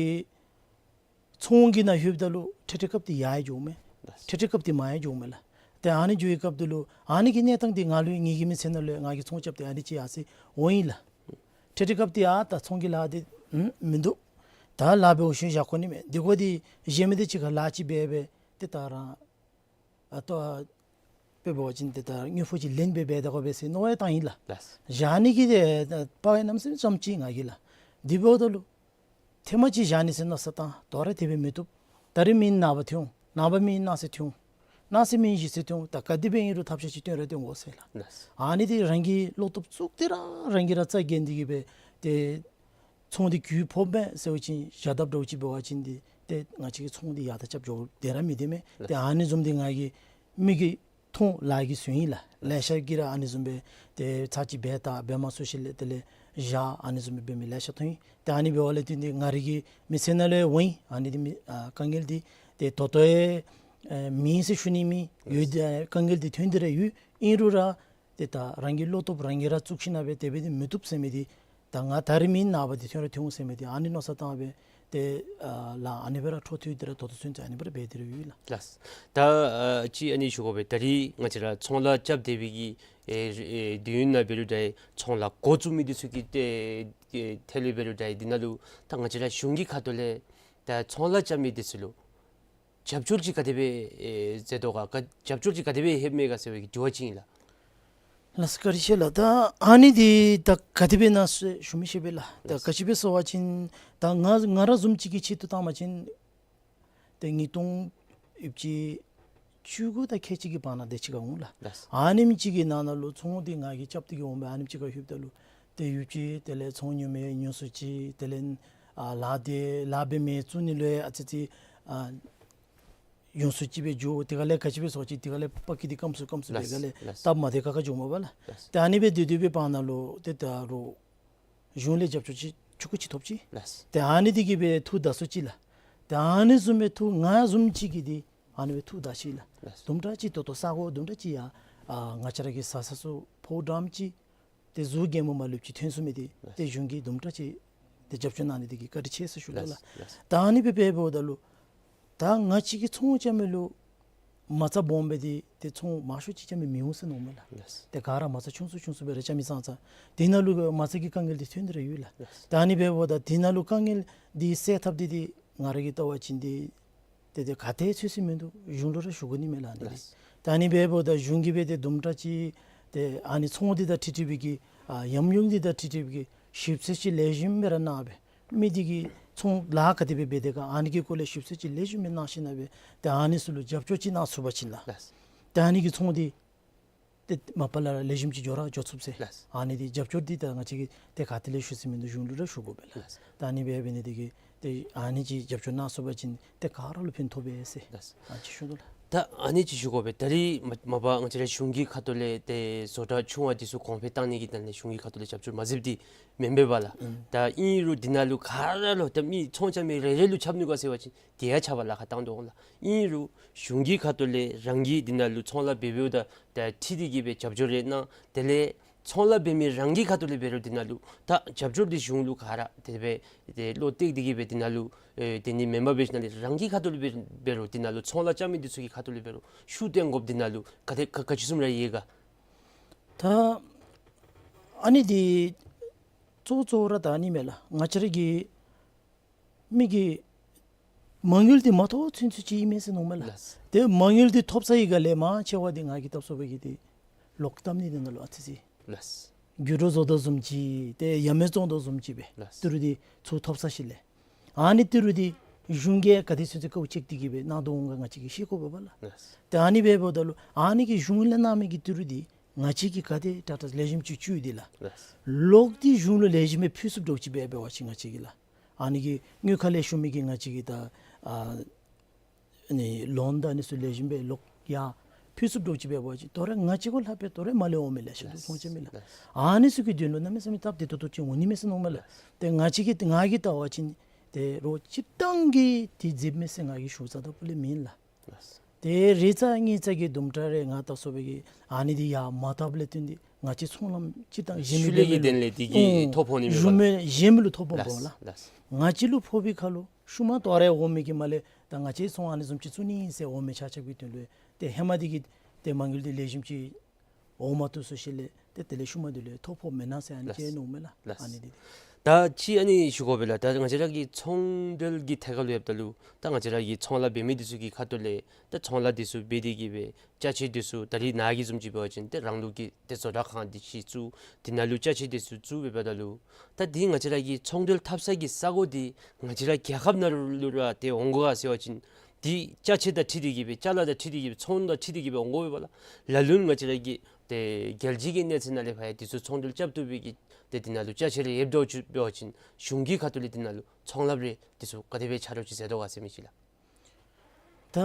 ཚོང་གི་ནང་ལྷོདཔ་ད་ལུ་འཕྲལ་འཕྲལ་སྐབས་འདི་ཡར་ཡང་འགྱོཝ་མས། ལགས། འཕྲལ་འཕྲལ་སྐབས་འདི་མར་ཡང་འགྱོཝ་མས་ལགས། ཏེ་ཨ་ནི་འགྱོ་བའི་སྐབས་འདི་ལུ་ཨ་ནི་གི་གནས་སྟངས་འདི་ང་ལུ་ངེ་གི་མི་ཚེ་ནང་ལུ་ཡང་ང་གིས་ཚོང་རྐྱབ་སྟེ་ཨ་ནི་ཅིག་ཡར་སོང་འོང་ཡི་ལགས། འཕྲལ་འཕྲལ་སྐབས་འདི་ཨ་ད་ཚོང་གི་ལཱ་འདི་ཨུམ་མིན་འདུག། ད་ལཱ་འབདཝ་ཤུལ་བཞག་དགོ་ནི་མས། འདི་གོ་འདི་གཞན་མི་འདི་ཅིག་ཁར་ལཱ་ཅིག་འབད་འབད་ཏེ་ད་རང་ཨ་ལྟོ་དཔེ་འབད་བ་ཅིན་ཏེ་ད་དངུལ་ཕོགས་ཅིག་ལེན་སྦེ་འབད་ད་དགོ་པས་ཟེར་མནོ་བ་བཏང་ཡི་ལགས། ལགས། བཞག་ནི་གི་ཏེ་ད་དཔའ་བའི་གནམ་མེད་ས་མེད་ཙམ་ཅིག་ང་གིས་ལགས། འདི་འབདཝ་ད་ལུ་ཐེངས་མ་ཅིག་བཞག་ནི་ཟེར་མནོ་བསམ་བཏང་། དོ་རུང་དེ་སྦེ་མི་བཏུབ། ད་རིས་མེན་ནངས་པ་ཐོན་འོང་། ནངས་པ་མེན་གནངས་ཚེ་ཐོན་འོང་། གནངས་ཚེ་མེན་གཞེས་ཚེ་ཐོན་འོང་། ད་ག་དེ་སྦེ་ཨིན་རུང་ཐབས་ཤེས་ཅིག་བཏོན་ར་བཏོན་དགོ་ཟེར་ལགས། ལགས། ཨ་ནི་འདི་རང་གིས་བློ་སྟོབས་བཙུགས་ཏེ་ར་རང་གིས་ར་རྩ་འགེངས་ཏེ་གི་སྦེ་ཏེ་ཚོང་འདི་རྒུད་ཕོགཔ་མས་ཟེར་བ་ཅིན་བཞག་དཔ་འདྲཝ་ཅིག་འབད་བ་ཅིན་འདི་ཏེ་ང་བཅས་ཀྱི་ཚོང་འདི་ཡར་ད་རྐྱབ་འགྱོ་དེ་ར་མི་བདེ་མས། ཏེ་ཨ་ནི་བཟུམ་འདི་ང་གིས་མིག་གིས་མཐོང་ལག་གིས་གཟུང་ཡི་ལགས། ལེ་ཤ་གིས་ར་ཨ་ནི་བཟུམ་སྦེ་ཏེ་ཚར་གཅིག་འབད་ད་འབད་མ་ཚུགས་ཞིནམ་ལས་དེ་ལས་བཞག་ཨ་ནི་བཟུམ་སྦེ་འབད་མི་ལེ་ཤ་མཐོང་ཡི། ཏེ་ཨ་ནི་འབདཝ་ལས་བརྟེན་ཏེ་ང་རའི་གི་མི་ཚེ་ནང་ལུ་འོང་ཡི། ཨ་ནི་འདི་མི་ཨ་དཀའ་ངལ་འདི་ཏེ་ད་ལྟོ་ཡང་ཨེ་མེད་ཟེར་ཞུ་ནི་མེད། ཡོད་དེ་དཀའ་ངལ་འདི་ཐོན་ཏེ་ར་ཡོད། ཨིན་རུང་ར་ཏེ་ད་རང་གི་བློ་སྟོབས་རང་གིས་ར་བཙུགས་ཞིན་ན་སྦེ་དེ་སྦེ་འདི་མི་བཏུབ་ཟེར་མི་འདི་ད་ང་ད་རིས་མེན་ནངས་པ་འདི་ཐོན་ར་ཐོན་འོང་ཟེར་མི་འདི་ཨ་ནི་མནོ་བསམ་བཏང་སྦེ་ཏེ་ཨ་ལཱ་ཨ་ནི་སྦེ་ར་འཕྲོ་མཐུད་དེ་ར་ད་ལྟོ་ཚུན་ཚོད་ཨ་ནི་སྦེ་ར་འབད་དེ་ར་ཡོད་ལགས། ལགས། ད་ཨ་ཅིག་ཨ་ནི་ཞུ་དགོ་པས། ད་རིས་ང་བཅས་ར་ཚོང་ལཱ་རྐྱབ་སྡོད་པའི་གི་ཨེ་ཨེ་དུས་ཡུན་ནང་འབད་རུང་འདྲ་ཚོང་ལཱ་འགོ་བཙུགས་མི་འདི་ཚུ་གི་ཏེ་ཨེ་ཐད་ལུ་འབད་རུང་འདྲ་འདི་ནང་ལུ་ད་ང་བཅས་ར་གཞུང་གི་ཁ་ཐུག་ལས་ད་ཚོང་ལཱ་རྐྱབ་མི་འདི་ཚུ་ལུ་རྒྱབ་སྐྱོར་ཅིག་ག་དེ་སྦེ་ཨེ་མཛད་དོ་ག། རྒྱབ་སྐྱོར་ཅིག་ག་དེ་སྦེ་ལྷོདཔ་མས་ག་ཟེར་བའི་གི་དྲི་བ་ཅིག་ཨིན་ལགས། ལགས་སོ། བཀའ་དྲིན་ཆེ་ལགས། ད་ཨ་ནི་འདི་ད་ག་དེ་སྦེ་ཨིན་ན་ཟེར་ཞུ་མི་ཤེས་པས་ལགས། ད་ལགས། ག་ཅི་སྦེ་ཟེར་བ་ཅིན་ད་ང་ང་ར་བཟུམ་ཅིག་གི་ཆེད་དུ་བཏང་བ་ཅིན་ཏེ་ཉིས་སྟོང་ཡོད་ཅི་བཅུ་དགུ་དང་ཁལ་གཅིག་གི་བར་ན་དེ་ཅིག་ཁར་འོང་ལགས། ལགས། ཨ་ནེམ་ཅིག་གི་ནང་ན་ལུ་ཚོང་འདི་ང་གིས་རྐྱབ་སྟེ་གི་འོང་སྦེ་ཨ་ནེམ་ཅིག་ཁར་ལྷོདཔ་ད་ལུ་ཏེ་ཡོད་ཅི་དེ་ལས་ཚོང་ཉོ་མི་ཉོ་སུ་ཅིག་དེ་ལས་ཨ་ལཱ་འདི་ལཱ་འབད་མི་བཙུགས་ནི་ལུ་ཨ་ཙི་ཙི་ཨ་ཉོ་སུ་ཅིག་སྦེ་འགྱོ། དེ་ཁ་ལས་ག་ཅི་སྦེ་ཟེར་བ་ཅིན་དེ་ཁ་ལས་པ་ཀི་འདི་སྐམ་སུ་སྐམ་སུ་སྦེ། ལགས། ག་ལས་ལགས། སྟབས་མ་བདེ་ཁག་ཁ་འགྱོཝ་མས་པ་ལགས། ལགས། ཏེ་ཨ་ནི་སྦེ་སྡོད་སྡོད་པའི་བར་ན་ལུ་ཏེ་ད་རུང་གཞུང་ལས་རྒྱབ་སྐྱོར་ཅིག་ཆུང་ཀུ་ཅིག་ཐོབ་ཅི། ལགས། ཏེ་ཨ་ནི་འདི་གིས་སྦེ་ཐུགས་དགའ་སུ་ཅིག་ལགས། ཏེ་ཨ་ནི་བཟུམ་སྦེ་ཐུགས་ང་བཟུམ་ཅིག་གིས་འདི་ཨ་ནི་སྦེ་ཐུགས་དགའ་ཅི་ལགས། ལགས། དུམ་གྲ་ཅིག་ད་ལྟོ་ས་གོ་དུམ་གྲ་ཅིག་ཡར་ཨ་ང་བཅས་ར་གི་ས་ས་སུ་ཕོ་བྲང་ཅིག་ཏེ་གཟུགས་རྒྱན་མོ་མ་ལུས་ཅིག་ཐོན་སོང་མི་འདི། ལགས། ཏེ་གཞུང་གིས་དུམ་གྲ་ཅིག་ཏེ་རྒྱབ་སྐྱོར་གནང་ནི་འདི་གིས་བཀའ་དྲིན་ཆེ་ཟེར་ཞུ་དོ་ལགས། ལགས། ལགས། ད་ཨ་ནི་སྦེ་འབདཝ་ད་ལུ་ད་ང་བཅས་ཀྱིས་ཚོང་རྐྱབ་མི་ལུ་མ་རྩ་སྦོམ་སྦེ་འདི་ཏེ་ཚོང་མང་ཤོས་ཅིག་རྐྱབ་མི་མི་འོང་ཟེར་མནོཝ་མས་ལགས། ལགས། ཏེ་ག་ར་མ་རྩ་ཆུང་སུ་ཆུང་སུ་སྦེ་ར་རྐྱབ་མི་ཙང་ཙང་དེ་ནང་ལུ་མ་རྩ་གི་དཀའ་ངལ་འདི་ཐོན་ཏེ་ར་ཡོད་ལགས། ལགས། ད་ཨ་ནི་འབདཝ་ད་དེ་ནང་ལུ་དཀའ་ངལ་འདི་སེལ་ཐབས་འདི་འདི་ང་ར་གིས་བལྟ་བ་ཅིན་འདི་ཏེ་ཏེ་ག་ཏེ་ཚོད་ཚོད་མིན་འདུག། གཞུང་ལུ་ར་ཞུ་དགོ་ནི་མས་ལགས་ཨ་ནི་འདི། ལགས། ད་ཨ་ནི་འབདཝ་ད་གཞུང་གིས་སྦེ་ཏེ་དུམ་གྲ་ཅིག་ཏེ་ཨ་ནི་ཚོང་འདི་དང་འཁྲིལ་འཁྲིལ་བའི་གི་ཨ་ཉམས་མྱོང་འདི་དང་འཁྲིལ་འཁྲིལ་བའི་གི་ཞིབ་འཚོལ་ཅིག་ལེགས་ཤོམ་སྦེ་ར་གནང་སྦེ་མི་འདི་གིས་ཚོང་ལཱ་ག་དེ་སྦེ་འབད་དེ་ག་ཨ་ནི་གི་སྐོར་ལས་ཞིབ་འཚོལ་ཅིག་ལེགས་ཤོམ་སྦེ་གནང་ཞིན་ན་སྦེ་ཏེ་ཨ་ནི་ཚུ་ལུ་རྒྱབ་སྐྱོར་ཅིག་གནང་ཚུགས་པ་ཅིན་ལགས། ལགས། ཏེ་ཨ་ནི་གི་ཚོང་འདི་ཏེ་མ་པ་ལས་ར་ལེགས་ཤོམ་ཅིག་འགྱོ་ར་འགྱོ་ཚུགས་ཟེར། ལགས། ཨ་ནི་འདི་རྒྱབ་སྐྱོར་འདི་ད་ང་བཅས་ཀྱིས་ཏེ་ག་ཏེ་ལས་ཞུ་ས་མིན་འདུག། གཞུང་ལུ་ར་ཞུ་དགོ་པས་ལགས། ལགས། ད་ཨ་ནི་སྦེ་འབད་ནི་འདི་གིས་ཏེ་ཨ་ནི་ཅིག་རྒྱབ་སྐྱོར་གནང་ཚུགས་པ་ཅིན་ཏེ་ག་ར་ལུ་ཕན་ཐོགས་པས་ཟེར། ལགས། ཨ་ཅིག་ཞུ་དོ་ལགས། ད་ཨ་ནི་ཅིག་ཞུ་དགོ་པས། ད་རིས་མ་མ་པ་ང་བཅས་ར་གཞུང་གི་ཁ་ཐུག་ལས་ཏེ་བཟོ་གྲྭ་ཆུང་བ་འདི་ཚུ་གོང་འཕེལ་བཏང་ནི་གི་དོན་ལས་གཞུང་གི་ཁ་ཐུག་ལས་རྒྱབ་སྐྱོར་མ་མཛདཔ་འདི་མེན་པས་པ་ལགས། ཨུམ། ད་ཨིན་རུང་འདི་ནང་ལུ་ག་ར་ལུ་ད་མི་ཚོང་རྐྱབ་མི་རེ་རེ་ལུ་ཁྱབ་ནི་ག་ཟེར་བ་ཅིན་དེ་ཡང་ཁྱབ་པར་ལཱ་ཁག་བཏང་དོ་འོང་ལགས། ཨིན་རུང་གཞུང་གི་ཁ་ཐུག་ལས་རང་གིས་འདི་ནང་ལུ་ཚོང་ལཱ་འབད་འབདཝ་ད་ད་འཁྲིལ་ཏེ་གི་སྦེ་རྒྱབ་སྐྱོར་རེ་གནང་། དེ་ལས་ཚོང་ལཱ་འབད་མི་རང་གི་ཁ་ཐུག་ལས་འབད་རུང་འདི་ནང་ལུ་ད་རྒྱབ་སྐྱོར་འདི་གཞུང་ལུ་ག་ར་དེ་སྦེ་ཏེ་བློ་གཏད་དེ་གི་སྦེ་འདི་ནང་ལུ་ཨེ་དེ་ནི་མེན་པར་འབད་ཞིན་ན་ལས་རང་གི་ཁ་ཐུག་ལས་འབད་འབད་རུང་འདི་ནང་ལུ་ཚོང་ལཱ་རྐྱབ་མི་འདི་ཚུ་གི་ཁ་ཐུག་ལས་འབད་རུང་ཤུགས་བཏོན་དགོཔ་འདི་ནང་ལུ་ག་དེ་ག་ག་ཅི་བཟུམ་ར་ཡོད་ག། ད་ཨ་ནི་འདི་གཙོ་གཙོ་བོ་ར་ད་ཨ་ནི་མས་ལགས། ང་བཅས་ར་གི་མི་གིས་མ་དངུལ་འདི་མ་ཐོབ་ཚུན་ཚོད་ཅིག་ཨིན་མས་ཟེར་མནོཝ་མས་ལགས། ལགས། ཏེ་མ་དངུལ་འདི་ཐོབ་ཚར་བའི་སྒང་ལས་མང་ཆེ་བ་འདི་ང་གིས་བལྟ་སོང་བའི་གི་འདི་ལོག་བཏབ་ནི་འདི་ནང་ལུ་ཨ་ཙི་ཙི། ལགས། འགྱུར་བ་བཟོ་དོ་བཟུམ་ཅིག་ཏེ་ཡ་མེད་བཙོང་དོ་བཟུམ་ཅིག་སྦེ། ལགས། ཏི་རུ་འདི་ཚུར་ཐོབ་ཚར་ཞིནམ་ལས་ཨ་ནི་ཏི་རུ་འདི་གཞུང་གིས་ག་དེ་ཚུན་ཚོད་དཀའཝ་སྤྱད་དེ་གི་སྦེ་གནང་དོ་འོང་ག་ང་བཅས་ཀྱིས་ཤེས་དགོ་པས་པ་ལགས། ལགས། ཏེ་ཨ་ནི་འབདཝ་ད་ལུ་ཨ་ནི་གི་གཞུང་ལས་གནང་མི་གི་ཏི་རུ་འདི་ང་བཅས་ཀྱིས་ག་དེ་དྲག་དྲག་ལེགས་ཤོམ་ཅིག་བཙུགས་ཏེ་ལགས། ལགས། ལོག་སྟེ་གཞུང་ལུ་ལེགས་ཤོམ་སྦེ་ཕུལ་ཚུགསཔ་འདྲཝ་ཅིག་འབད་འབད་བ་ཅིན་ང་བཅས་ཀྱིས་ལགས། ཨ་ནི་གི་དངུལ་ཁང་ལས་ཞུ་མི་གིས་ང་བཅས་ཀྱི་ད་ཨ་ནི་ལོན་དང་ཨ་ནི་ཚུ་ལེགས་ཤོམ་སྦེ་ལོག་ཡར་ཕུལ་ཚུགསཔ་འདྲཝ་ཅིག་འབད་བ་ཅིན་དོ་རུང་ང་བཅས་གུ་ལྷག་སྦེ་དོ་རུང་མར་ལས་འོང་མི་ལེ་ཤ་འདུག། ལགས། ཚོང་རྐྱབ་མི་ལགས། ལགས། ཨ་ནི་ཚུ་གི་དོན་ལུ་གནམ་མེད་ས་མེད་སྟབས་བདེ་ཏོག་ཏོ་ཅིག་འོང་ནི་མས་ཟེར་མནོཝ་མས་ལགས། ལགས། ཏེ་ང་བཅས་ཀྱིས་ང་གིས་བལྟ་བ་ཅིན་ཏེ་རོགས་སྤྱིར་བཏང་གི་འདི་མཛདཔ་མས་ཟེར་ང་གིས་ཞུ་ས་ད་པུ་ལས་མེན་ལགས། ལགས། ཏེ་རེ་ཙམ་གཉིས་ཙམ་གྱི་དུམ་གྲ་རེ་ང་བལྟ་སོང་བའི་གི་ཨ་ནི་འདི་ཡར་མ་བཏབ་ལས་བརྟེན་ཏེ་ང་བཅས་ཚོང་ལམ་སྤྱིར་བཏང་གཞན་མི་ཤུལ་ལས་ཀྱི་དོན་ལས་འདི་གིས་ཨུམ་ཐོ་ཕོག་ནི་མས་པ་ལགས། གཞན་མི་ལུ་ཐོ་ཕོགཔ་ལགས། འོང་ལགས། ལགས། ང་བཅས་ལུ་ཕོག་པའི་ཁར་ལུ་ཤུལ་མ་དོ་རུང་འོང་མི་གིས་མར་ལས་ད་ང་བཅས་ཚོང་ཨ་ནི་བཟུམ་ཅིག་བཙུགས་ནི་ཨིན་ཟེར་འོང་མི་ཆ་ཁྱབ་ཀྱི་དོན་ལུ་ཏེ་ཧེ་མ་འདི་གིས་ཏེ་མ་དངུལ་འདི་ལེགས་ཤོམ་ཅིག་འོང་མ་བཏུབ་སོང་ཞིནམ་ལས་ཏེ་དེ་ལས་ཤུལ་མ་འདི་ལུ་ཐོ་ཕོགཔ་མེན་ན་ཟེར་ཨ་ནི་ལགས། ཅིག་མནོཝ་མས་ལགས། ལགས། ཨ་ནི་འདི་ད་ཅི་ཨ་ནི་ཞུ་དགོ་པས་ལགས། ད་ང་བཅས་ར་གི་ཚོང་འབྲེལ་གྱི་ཐད་ཁར་ལུ་ཡོདཔ་ད་ལུ་ད་ང་བཅས་ར་གི་ཚོང་ལཱ་འབད་མི་འདི་ཚུ་གི་ཁ་ཐུག་ལས་ད་ཚོང་ལཱ་འདི་ཚུ་འབད་དེ་གི་སྦེ་ཅ་ཆས་འདི་ཚུ་ད་རིས་ནཱ་གི་བཟུམ་ཅིག་འབད་བ་ཅིན་ཏེ་རང་ལུགས་ཀྱི་ཏེ་བཟོ་གྲྭ་ཁང་འདི་ཅིག་བཙུགས། འདི་ནང་ལུ་ཅ་ཆས་འདི་ཚུ་བཙུགས་འབདཝ་ད་ལུ་ད་འདི་ང་བཅས་ར་གི་ཚོང་འབྲེལ་འཐབ་ས་གི་ས་གོ་འདི་ང་བཅས་ར་རྒྱལ་ཁབ་ནང་ལུ་ར་ཏེ་འོང་དགོ་ག་ཟེར་བ་ཅིན་འདི་ཅ་ཆས་དང་འཁྲིལ་ཏེ་གི་སྦེ་ཅ་ལ་དང་འཁྲིལ་ཏེ་གི་སྦེ་ཚོང་དང་འཁྲིལ་ཏེ་གི་སྦེ་འོང་དགོ་པས་པ་ལགས། ལ་ལུ་ང་བཅས་ར་གི་ཏེ་རྒྱལ་སྤྱི་གི་གནས་ཚད་ནང་ལས་ཕར་ཡང་འདི་ཚུ་ཚོང་འབྲེལ་རྐྱབ་བཏུབ་པའི་གི་ཏེ་འདི་ནང་ལུ་ཅ་ཆས་རེ་ཡོདཔ་འདྲཝ་ཅིག་འབད་བ་ཅིན་གཞུང་གི་ཁ་ཐུག་ལས་འདི་ནང་ལུ་ཚོང་ལཱ་རེ་འདི་ཚུ་ག་དེ་སྦེ་ཆ་རོགས་ཅིག་མཛད་དོ་ག་ཟེར་མི་ཅིག་ལགས། ད་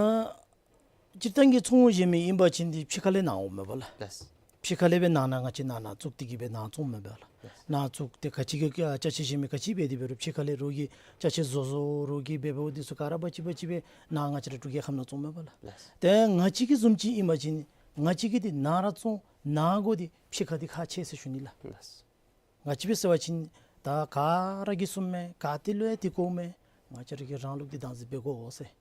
སྤྱིར་བཏང་གི་ཚོང་བཞེས་མི་ཨིན་པ་ཅིན་འདི་ཕྱི་ཁ་ལས་ནཱ་འོངམ་མས་པ་ལགས། ལགས། ཕྱི་ཁ་ལས་སྦེ་ནཱ་ནཱ་ང་བཅས་ནཱ་ནཱ་བཙུགས་ཏེ་གི་སྦེ་ནཱ་བཙོངམ་མས་པ་ལགས། ལགས། ནཱ་བཙུགས་ཏེ་ག་ཅི་གི་ཨ་ཅ་ཆས་བཞེས་མི་ག་ཅི་འབད་དེ་འབད་རུང་ཕྱི་ཁ་ལས་རོགས་ཀྱིས་ཅ་ཆས་བཟོ་བཟོ་རོགས་ཀྱིས་འབད་འབདཝ་འདི་ཚུ་ག་ར་འབག་ཅི་འབག་ཅི་སྦེ་ནཱ་ང་བཅས་ར་འབྲུག་རྒྱལ་ཁབ་ནང་བཙོངམ་མས་པ་ལགས། ལགས། ཏེ་ང་བཅས་ཀྱི་བཟུམ་ཅིག་ཨིན་པ་ཅིན་ང་བཅས་ཀྱིས་འདི་ནཱ་ར་བཙོང་ནཱ་གོ་འདི་ཕྱི་ཁ་འདི་ཁག་ཆེ་ཟེར་ཞུ་ནི་ལགས། ལགས། ང་བཅས་འབད་ཟེར་བ་ཅིན་ད་ག་ར་གིས་གསུངམ་མས། ག་ཏེ་ལུ་ཡང་འདི་གོཝ་མས། ང་བཅས་ར་གིས་རང་ལུགས་འདི་བདག་འཛིན་འབད་དགོ་ཟེར།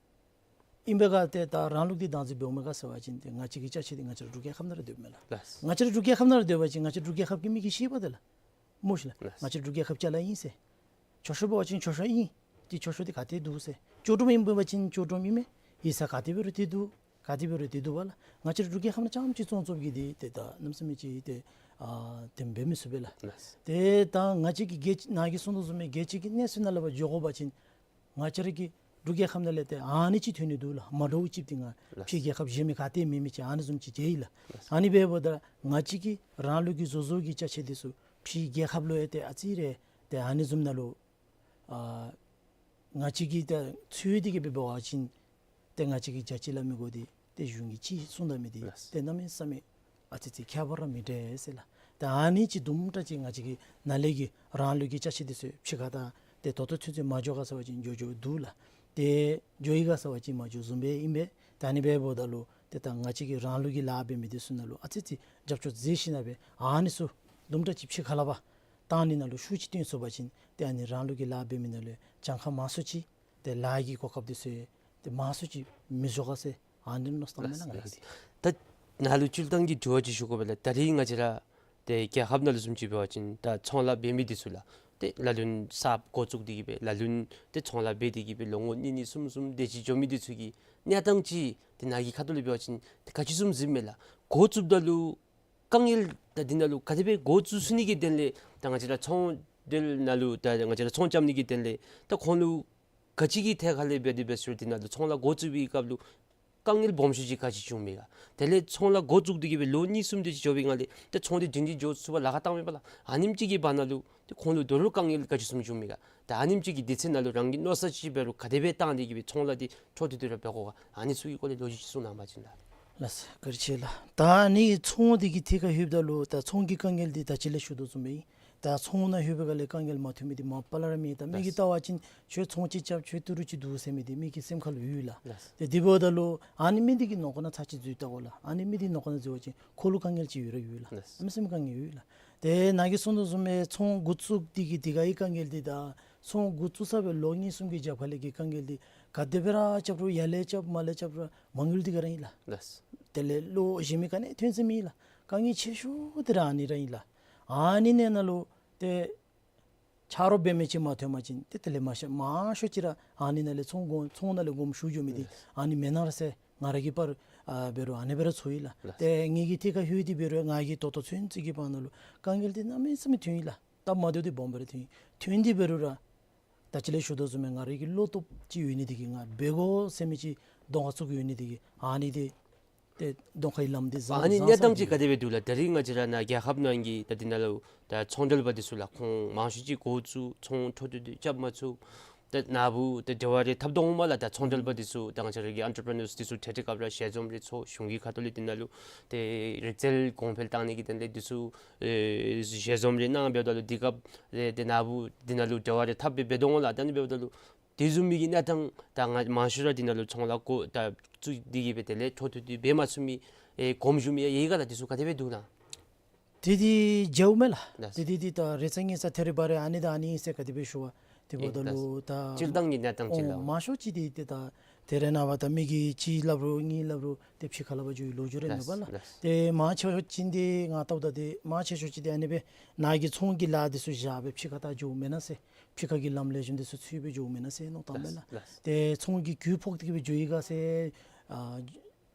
ཨིན་པའི་ག་ཏེ་ད་རང་ལུགས་འདི་བདག་འཛིན་འབདཝ་མས་ག་ཟེར་བ་ཅིན་ཏེ་ང་བཅས་ཀྱི་ཅ་ཆས་འདི་ང་བཅས་ར་འབྲུག་རྒྱལ་ཁབ་ནང་ར་སྡོདཔ་མས་ལགས། ལགས། ང་བཅས་ར་འབྲུག་རྒྱལ་ཁབ་ནང་ར་སྡོད་པ་ཅིན་ང་བཅས་ར་འབྲུག་རྒྱལ་ཁབ་ཀྱི་མི་གིས་ཤེས་པས་ཏེ་ལགས། སྨོ་ཤིག་ལགས། ལགས། ང་བཅས་ར་འབྲུག་རྒྱལ་ཁབ་ཅ་ལ་ཨིན་ཟེར། མཆོག་ཤོས་འབད་བ་ཅིན་མཆོག་ཤོས་ཨིན། འདི་མཆོག་ཤོས་འདི་ག་ཏེ་འདུག་ཟེར། ལྕོགས་གྲུབ་ཨིན་པ་ཅིན་ལྕོགས་གྲུབ་ཨིན་མས། ཡིག་ཚང་ག་ཏེ་འབད་རུང་འདི་འདུག། ག་དེ་འབད་རུང་དེ་འདུག་པ་ལགས། ང་བཅས་ར་འབྲུག་རྒྱལ་ཁབ་ནང་རྐྱངམ་ཅིག་བཙོང་བཙོངམ་གིས་འདི་ཏེ་ད་གནམ་མེད་ས་མེད་ཅིག་ཏེ་ཨ་དེ་འབད་མི་ཚུགས་པས་ལགས། ལགས། ཏེ་ད་ང་བཅས་ཀྱི་རྒྱལ་ནཱ་གིས་གསུངས་དོ་བཟུམ་སྦེ་རྒྱལ་སྤྱི་གི་གནས་ཚུལ་ནང་ལུ་འབད་འགྱོ་དགོ་པ་ཅིན་ང་བཅས་ར་གི་འབྲུག་རྒྱལ་ཁབ་ནང་ལས་ཏེ་ཨ་ནི་ཅིག་ཐོན་ནི་འདུག་ལགས། མ་འདྲཝ་ཅིག་ཏེ་ང་ལགས། ཕྱི་རྒྱལ་ཁབ་གཞན་མི་ག་ཏེ་མེད་མི་ཅིག་ཨ་ནི་བཟུམ་ཅིག་མཇལ་ཡི་ལགས། ལགས། ཨ་ནི་འབདཝ་ད་ང་བཅས་ཀྱི་རང་ལུགས་ཀྱི་བཟོ་བཟོ་གི་ཅ་ཆས་འདི་ཚུ་ཕྱི་རྒྱལ་ཁབ་ལུ་ཡང་ཏེ་ཨ་ཙི་རེ་ཏེ་ཨ་ནི་བཟུམ་ནང་ལུ་ཨ་ང་བཅས་ཀྱིས་ད་འཚོལ་ཏེ་གི་འབད་བ་ཅིན་ཏེ་ང་བཅས་ཀྱི་རྒྱལ་སྤྱི་ལ་མི་དགོ་འདི་ཏེ་གཞུང་གིས་ཅིག་གསུངས་ད་མི་འདི་ལགས། ཏེ་གནམ་མེད་ས་མེད་ཨ་ཙི་ཅིག་ཁྱད་པར་ར་མི་འདྲ་ཟེར་ལགས། ཏེ་ཨ་ནི་ཅིག་དུམ་གྲ་ཅིག་ང་བཅས་ཀྱི་ནཱ་ལས་ཀྱི་རང་ལུགས་ཀྱི་ཅ་ཆས་འདི་ཚུ་ཕྱི་ཁར་ད་ཏེ་ད་ལྟོ་ཚུན་ཚོད་མ་འགྱོ་ག་ཟེར་བ་ཅིན་འགྱོ་འགྱོཝ་འདུག་ལགས། ཏེ་འགྱོ་ཡི་ག་ཟེར་བ་ཅིན་མ་འགྱོ་བཟུམ་སྦེ་ཨིན་པས། ད་ཨ་ནི་འབདཝ་ད་ལུ་ཏེ་ད་ང་བཅས་ཀྱི་རང་ལུགས་ཀྱི་ལཱ་འབད་མི་འདི་ཚུ་ནང་ལུ་ཨ་ཙི་ཅིག་རྒྱབ་སྐྱོར་མཛད་ཞིནམ་སྦེ་ཨ་ནི་ཚུ་དུམ་གྲ་ཅིག་ཕྱི་ཁར་ལས་ཕར་བཏང་ནི་ནང་ལུ་ཤུགས་ཅིག་བཏོན་ཚུགས་པ་ཅིན་ཏེ་ཨ་ནི་རང་ལུགས་ཀྱི་ལཱ་འབད་མི་ནང་ལུ་གྱངས་ཁ་མང་སུ་ཅིག་ཏེ་ལཱ་གི་གོ་སྐབས་འདི་ཚུ་ཏེ་མང་སུ་ཅིག་མི་འགྱོ་ག་ཟེར་ཨ་ནི་མནོ་བསམ་བཏངམ་མས་ལགས་ང་གིས། ད་ནཱ་ལུ་སྤྱིར་བཏང་གི་དྲི་བ་ཅིག་ཞུ་དགོ་པས་ལགས། ད་རིས་ང་བཅས་ར་ཏེ་རྒྱལ་ཁབ་ནང་ལུ་བཟུམ་ཅིག་འབད་བ་ཅིན་ད་ཚོང་ལཱ་འབད་མི་འདི་ཚུ་ལགས། ཏེ་ལ་ལུ་ན་གསརཔ་འགོ་བཙུགས་ཏེ་གི་སྦེ་ལ་ལུ་ན་ཏེ་ཚོང་ལཱ་འབད་དེ་གི་སྦེ་ལོ་ངོ་གཉིས་གཉིས་གསུམ་གསུམ་དེ་ཅིག་འགྱོ་མི་འདི་ཚུ་གི་གནས་སྟངས་ཅིག་ཏེ་ནཱ་གི་ཁ་ཐུག་ལས་འབད་བ་ཅིན་ཏེ་ག་ཅི་བཟུམ་གཟིགསཔ་མས་ལགས། འགོ་བཙུགསཔ་ད་ལུ་དཀའ་ངལ་ད་འདི་ནང་ལུ་ག་དེ་སྦེ་འགོ་བཙུགས་ཚུགས་ནི་གི་དོན་ལས་ད་ང་བཅས་ར་ཚོང་འབྲེལ་ནང་ལུ་ད་ང་བཅས་ར་ཚོང་རྐྱབ་ནི་གི་དོན་ལས་ད་ཁོང་ལུ་ག་ཅི་གི་ཐད་ཁར་ལས་འབད་དེ་འབད་ཟེར་འདི་ནང་ལུ་ཚོང་ལཱ་འགོ་བཙུགས་པའི་སྐབས་ལུ་དཀའ་ངལ་སྦོམ་ཤོས་ཅིག་ག་ཅི་བྱུངམ་མས་ག། དེ་ལས་ཚོང་ལཱ་འགོ་བཙུགས་ཏེ་གི་སྦེ་ལོ་གཉིས་གསུམ་དེ་ཅིག་འགྱོ་བའི་སྒང་ལས་ཏེ་ཚོང་འདི་སྒྲིང་སྒྲིང་འགྱོ་ཚུགས་པར་ལཱ་ཁག་བཏངམ་མས་པ་ལགས། ཨ་ནེམ་ཅིག་གི་བར་ན་ལུ་ཏེ་ཁོང་ལུ་དོ་རུང་དཀའ་ངལ་ག་ཅི་བཟུམ་བྱུངམ་མས་ག། ད་ཨ་ནེམ་ཅིག་གི་དུས་ཚོད་ནང་ལུ་རང་གིས་མནོ་བསམ་ཅིག་འབད་རུང་ག་དེ་སྦེ་བཏང་སྟེ་གི་སྦེ་ཚོང་ལཱ་འདི་འཕྲོ་མཐུད་དེ་ར་འབད་དགོ་ག། ཨ་ནི་ཚུ་གི་སྐོར་ལས་ལོ་རྒྱུས་ཅིག་གསུང་གནང་བ་ཅིན་ལགས། ལགས་སོ། བཀའ་དྲིན་ཆེ་ལགས། ད་ཨ་ནི་ཚོང་འདི་གི་ཐད་ཁར་ལྷོདཔ་ད་ལུ་ད་ཚོང་གི་དཀའ་ངལ་འདི་ད་ཅི་ལས་ཞུ་དོ་བཟུམ་སྦེ་ད་ཚོང་ནང་ལྷོད་པའི་སྒང་ལས་དཀའ་ངལ་མ་ཐོན་མི་འདི་མ་པ་ལས་ར་མེད། ད་མི་གིས་ལགས། བལྟ་བ་ཅིན་ཁྱོད་ཚོང་ཅིག་རྐྱབ་ཁྱོད་ཏི་རུ་ཅིག་འདུག་ཟེར་མི་འདི་མི་གི་སེམས་ཁར་ལུ་ཡོད་ལགས། ལགས། ཏེ་དེ་འབདཝ་ད་ལུ་ཨ་ནི་མི་འདི་གི་ནང་ཁོག་ནང་ཚར་ཅིག་འཛུལ་བལྟ་དགོ་ལགས། ཨ་ནི་མི་འདི་ནང་ཁོག་ནང་འཛུལ་བ་ཅིན་ཁོ་ལུ་དཀའ་ངལ་ཅིག་ཡོད་ར་ཡོད་ལགས། ལགས། ཨ་མི་སེམས་དཀའ་ངལ་ཡོད་ལགས། ཏེ་ནཱ་གིས་གསུངས་དོ་བཟུམ་སྦེ་ཚོང་འགོ་བཙུགས་འདི་གི་དེ་ག་གི་དཀའ་ངལ་འདི་དང་ཚོང་འགོ་བཙུགས་ཚར་བའི་ལོ་གཉིས་གསུམ་གྱི་རྒྱབ་ཁ་ལས་ཀྱི་དཀའ་ངལ་འདི་ག་དེ་སྦེ་ར་རྐྱབ་རུང་ཡར་ལས་རྐྱབ་མར་ལས་རྐྱབ་རུང་མ་དངུལ་འདི་ག་ར་ཨིན་ལགས། ལགས། དེ་ལས་ལོག་གཞན་མི་ག་ནི་ཐོན་ས་མེད་ལགས། དཀའ་ངལ་ཆེ་ཤོས་འདི་ར་ཨ་ནི་ར་ཨིན་ལགས། ཨ་ནི་ནང་ན་ལུ་ཏེ་ཆ་རོགས་འབད་མི་ཅིག་མ་ཐོན་པ་ཅིན་ཏེ་དེ་ལས་མང་ཤོས་ཅིག་ར་ཨ་ནི་ནང་ལས་ཚོང་དགོ་ཚོང་ནང་ལས་དགོངསམ་ཞུ་འགྱོ་མི་འདི་ཨ་ནི་མེན་ན་ར་ཟེར་ང་ར་གི་པར་ཨ་འབད་རུང་ཨ་ནི་སྦེ་ར་ཚོར་ཡི་ལགས། ཏེ་ངེ་གི་ཐད་ཁར་ལྷོད་དེ་འབད་རུང་ང་གིས་ད་ལྟོ་ཚུན་ཚོད་ཀྱི་བར་ན་ལུ་དཀའ་ངལ་འདི་གནམ་མེད་ས་མེད་ཐོན་ཡི་ལགས། སྟབས་མ་བདེཝ་འདི་སྦོམ་སྦེ་ར་ཐོན་ཡི། ཐོན་ཏེ་འབད་རུང་ར་ད་ཅི་ལས་ཞུ་དོ་བཟུམ་སྦེ་ང་ར་གི་བློ་སྟོབས་ཅིག་ཡོད་ནི་འདི་གིས་ང་འབད་དགོ་ཟེར་མི་ཅིག་གདོང་ཁར་བཙུགས་ཡོད་ནི་འདི་གིས་ཨ་ནི་འདི་ཏེ་གདོང་ཁའི་ལམ་འདི་བཟང་ཨ་ནི་བཟང་གནས་སྟངས་ཅིག་ག་དེ་སྦེ་འདུག་ལགས། ད་རིས་ང་བཅས་ར་ནཱ་རྒྱལ་ཁབ་ནང་གི་ད་འདི་ནང་ལུ་ད་ཚོང་འབྲེལ་པ་འདི་ཚུ་ལགས་ཁོང་མང་ཤོས་ཅིག་འགོ་བཙུགས་ཚོང་འཕྲོ་མཐུད་དེ་རྐྱབ་མ་ཚུགས། ད་ནཱ་བུ་ད་འབྲེལ་བ་རེ་འཐབ་དོ་འོང་མས་ལགས། ད་ཚོང་འབྲེལ་པ་འདི་ཚུ་ད་ང་བཅས་ར་གི་ཨེན་ཊར་པི་རི་ནརསི་འདི་ཚུ་ཏེ་ཏེ་སྐབས་ར་ཞལ་འཛོམས་རེ་ཚོགས་གཞུང་གི་ཁ་ཐུག་ལས་འདི་ནང་ལུ་ཏེ་རིག་རྩལ་གོང་འཕེལ་གཏང་ནི་གི་དོན་ལས་འདི་ཚུ་ཨེ་ཞལ་འཛོམས་རེ་གནང་འབདཝ་ད་ལུ་འདི་སྐབས་ཏེ་ཏེ་ནཱ་བུ་འདི་ནང་ལུ་འབྲེལ་བ་རེ་འཐབ་སྦེ་འབད་དོ་འོང་ལགས། ད་ཨ་ནི་འབདཝ་ད་ལུ་དེ་བཟུམ་མའི་གི་གནས་སྟངས་ད་ང་མང་ཤོས་ར་འདི་ནང་ལུ་ཚོང་ལཱ་འགོ་ད་བཙུགས་ཏེ་གི་སྦེ་དེ་ལས་འཕྲོ་མཐུད་དེ་འབད་མ་ཚུགས་མི་ཨེ་གོངམ་བཞུགས་མི་ཡང་ཡོད་ག་ལགས། འདི་ཚུ་ག་དེ་སྦེ་འདུག་ལགས། དེ་འདི་མཇལཝ་མས་ལགས། ལགས། དེ་འདི་འདི་ད་རེ་ཚེ་ངེ་ཚ་ཐེ་རེ་བ་རེ་ཨ་ནི་དང་ཨ་ནི་ཨིན་ཟེར་ག་དེ་སྦེ་ཞུ་བ་དེ་འབདཝ་ད་ལུ་ད་སྤྱིར་བཏང་གི་གནས་སྟངས་ཅིག་ཨོ་ལགས། མང་ཤོས་ཅིག་འདི་ཏེ་ད་དེ་རེ་ནངས་པ་ད་མི་གིས་གཅིག་སླབ་རུང་གཉིས་སླབ་རུང་ཏེ་ཕྱི་ཁར་ལས་ཕར་འགྱོ་བའི་ལོ་རྒྱུས་རེ་མེད་པ་ལགས། ལགས། ཏེ་མང་ཆེ་ཤོས་ཅིག་འདི་ང་བལྟཝ་ད་ཏེ་མང་ཆེ་ཤོས་ཅིག་འདི་ཨ་ནི་སྦེ་ནཱ་གི་ཚོང་གི་ལཱ་འདི་ཚུ་བཞག་སྦེ་ཕྱི་ཁར་ད་འགྱོཝ་མེན་ན་ཟེར། ཕྱི་ཁ་གི་ལམ་ལེགས་ཤོམ་འདི་ཚུ་འཚོལ་སྦེ་འགྱོཝ་མེན་ན་ཟེར་མནོ་བསམ་བཏངམ་མས་ལགས། ལགས། ཏེ་ཚོང་གི་རྒུད་ཕོག་སྟེ་གི་སྦེ་འགྱོ་ཡི་ག་ཟེར་ཨ་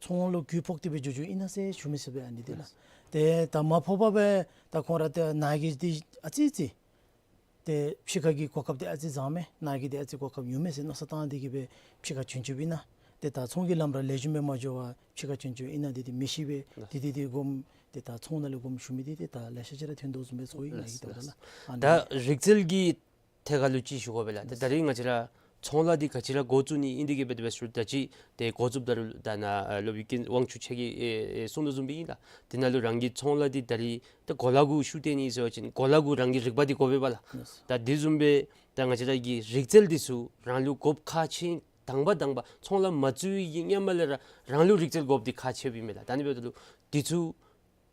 ཚོང་ལུ་རྒུད་ཕོག་སྟེ་སྦེ་འགྱོ་འགྱོཝ་ཨིན་ན་ཟེར་ཞུ་མི་ཚུགས་པས་ཨ་ནི་འདི་ལགས། ཏེ་ད་མ་ཕོག་པར་སྦེ་ད་ཁོང་ར་ཏེ་ནཱ་གི་འདི་ཨ་ཙི་ཅིག་ཏེ་ཕྱི་ཁ་གི་གོ་སྐབས་འདི་ཨ་ཙི་བཟང་མས། ནཱ་གི་འདི་ཨ་ཙི་གོ་སྐབས་ཉུང་མས་ཟེར་མནོ་བསམ་བཏང་སྟེ་གི་སྦེ་ཕྱི་ཁར་བྱོན་བྱོནམ་ཨིན་ན། ཏེ་ད་ཚོང་གི་ལམ་ར་ལེགས་ཤོམ་སྦེ་མ་འགྱོ་བར་ཕྱི་ཁར་བྱོན་བྱོནམ་ཨིན་ན་འདི་འདི་མི་ཤེས་པས། ལགས། འདི་འདི་འདི་དགོངསམ་ཏེ་ད་ཚོང་ནང་ལས་དགོངསམ་ཞུ་མི་འདི་ཏེ་ད་ལེ་ཤ་ཅིག་ར་ཐོན་དོ་བཟུམ་སྦེ་ཚོར་ཡི་ནཱ་གི་ལགས། ད་ལགས། ལགས། ཨ་ནི་ད་རིག་རྩལ་གྱི་ཐད་ཁར་ལུ་ཅིག་ཞུ་དགོ་པས་ལགས། ད་ད་རིས་ང་བཅས་ར་ཚོང་ལཱ་འདི་ག་ཅི་ར་འགོ་བཙུགས་ནི་ཨིན་འདི་གི་སྦེ་ད་སྦེ་ཞུ་ད་ཅི་ཏེ་འགོ་བཙུགསཔ་ད་རུང་ད་ནཱ་ཨ་སློབ་དཔོན་དབང་ཕྱུག་མཆོག་གིས་ཨེ་ཨེ་གསུངས་དོ་བཟུམ་སྦེ་ཨིན་ལགས། འདི་ནང་ལུ་རང་གི་ཚོང་ལཱ་འདི་ད་རིས་ད་གོ་ལ་གུ་ཤུགས་བཏོན་ནི་ཟེར་བ་ཅིན་གོ་ལ་གུ་རང་གི་རིག་པ་འདི་དགོ་པས་པ་ལགས། ལགས། ད་དེ་བཟུམ་སྦེ་ད་ང་བཅས་ར་གི་རིག་རྩལ་འདི་ཚུ་རང་ལུ་དགོཔ་ཁག་ཆེ། དང་པ་དང་པ་ཚོང་ལཱ་མ་བཙུགས་པའི་གི་སྔོན་མ་ལས་ར་རང་ལུ་རིག་རྩལ་དགོཔ་འདི་ཁག་ཆེཝ་ཨིན་མས་ལགས། ད་ཨ་ནི་འབདཝ་ད་ལུ་འདི་ཚུ་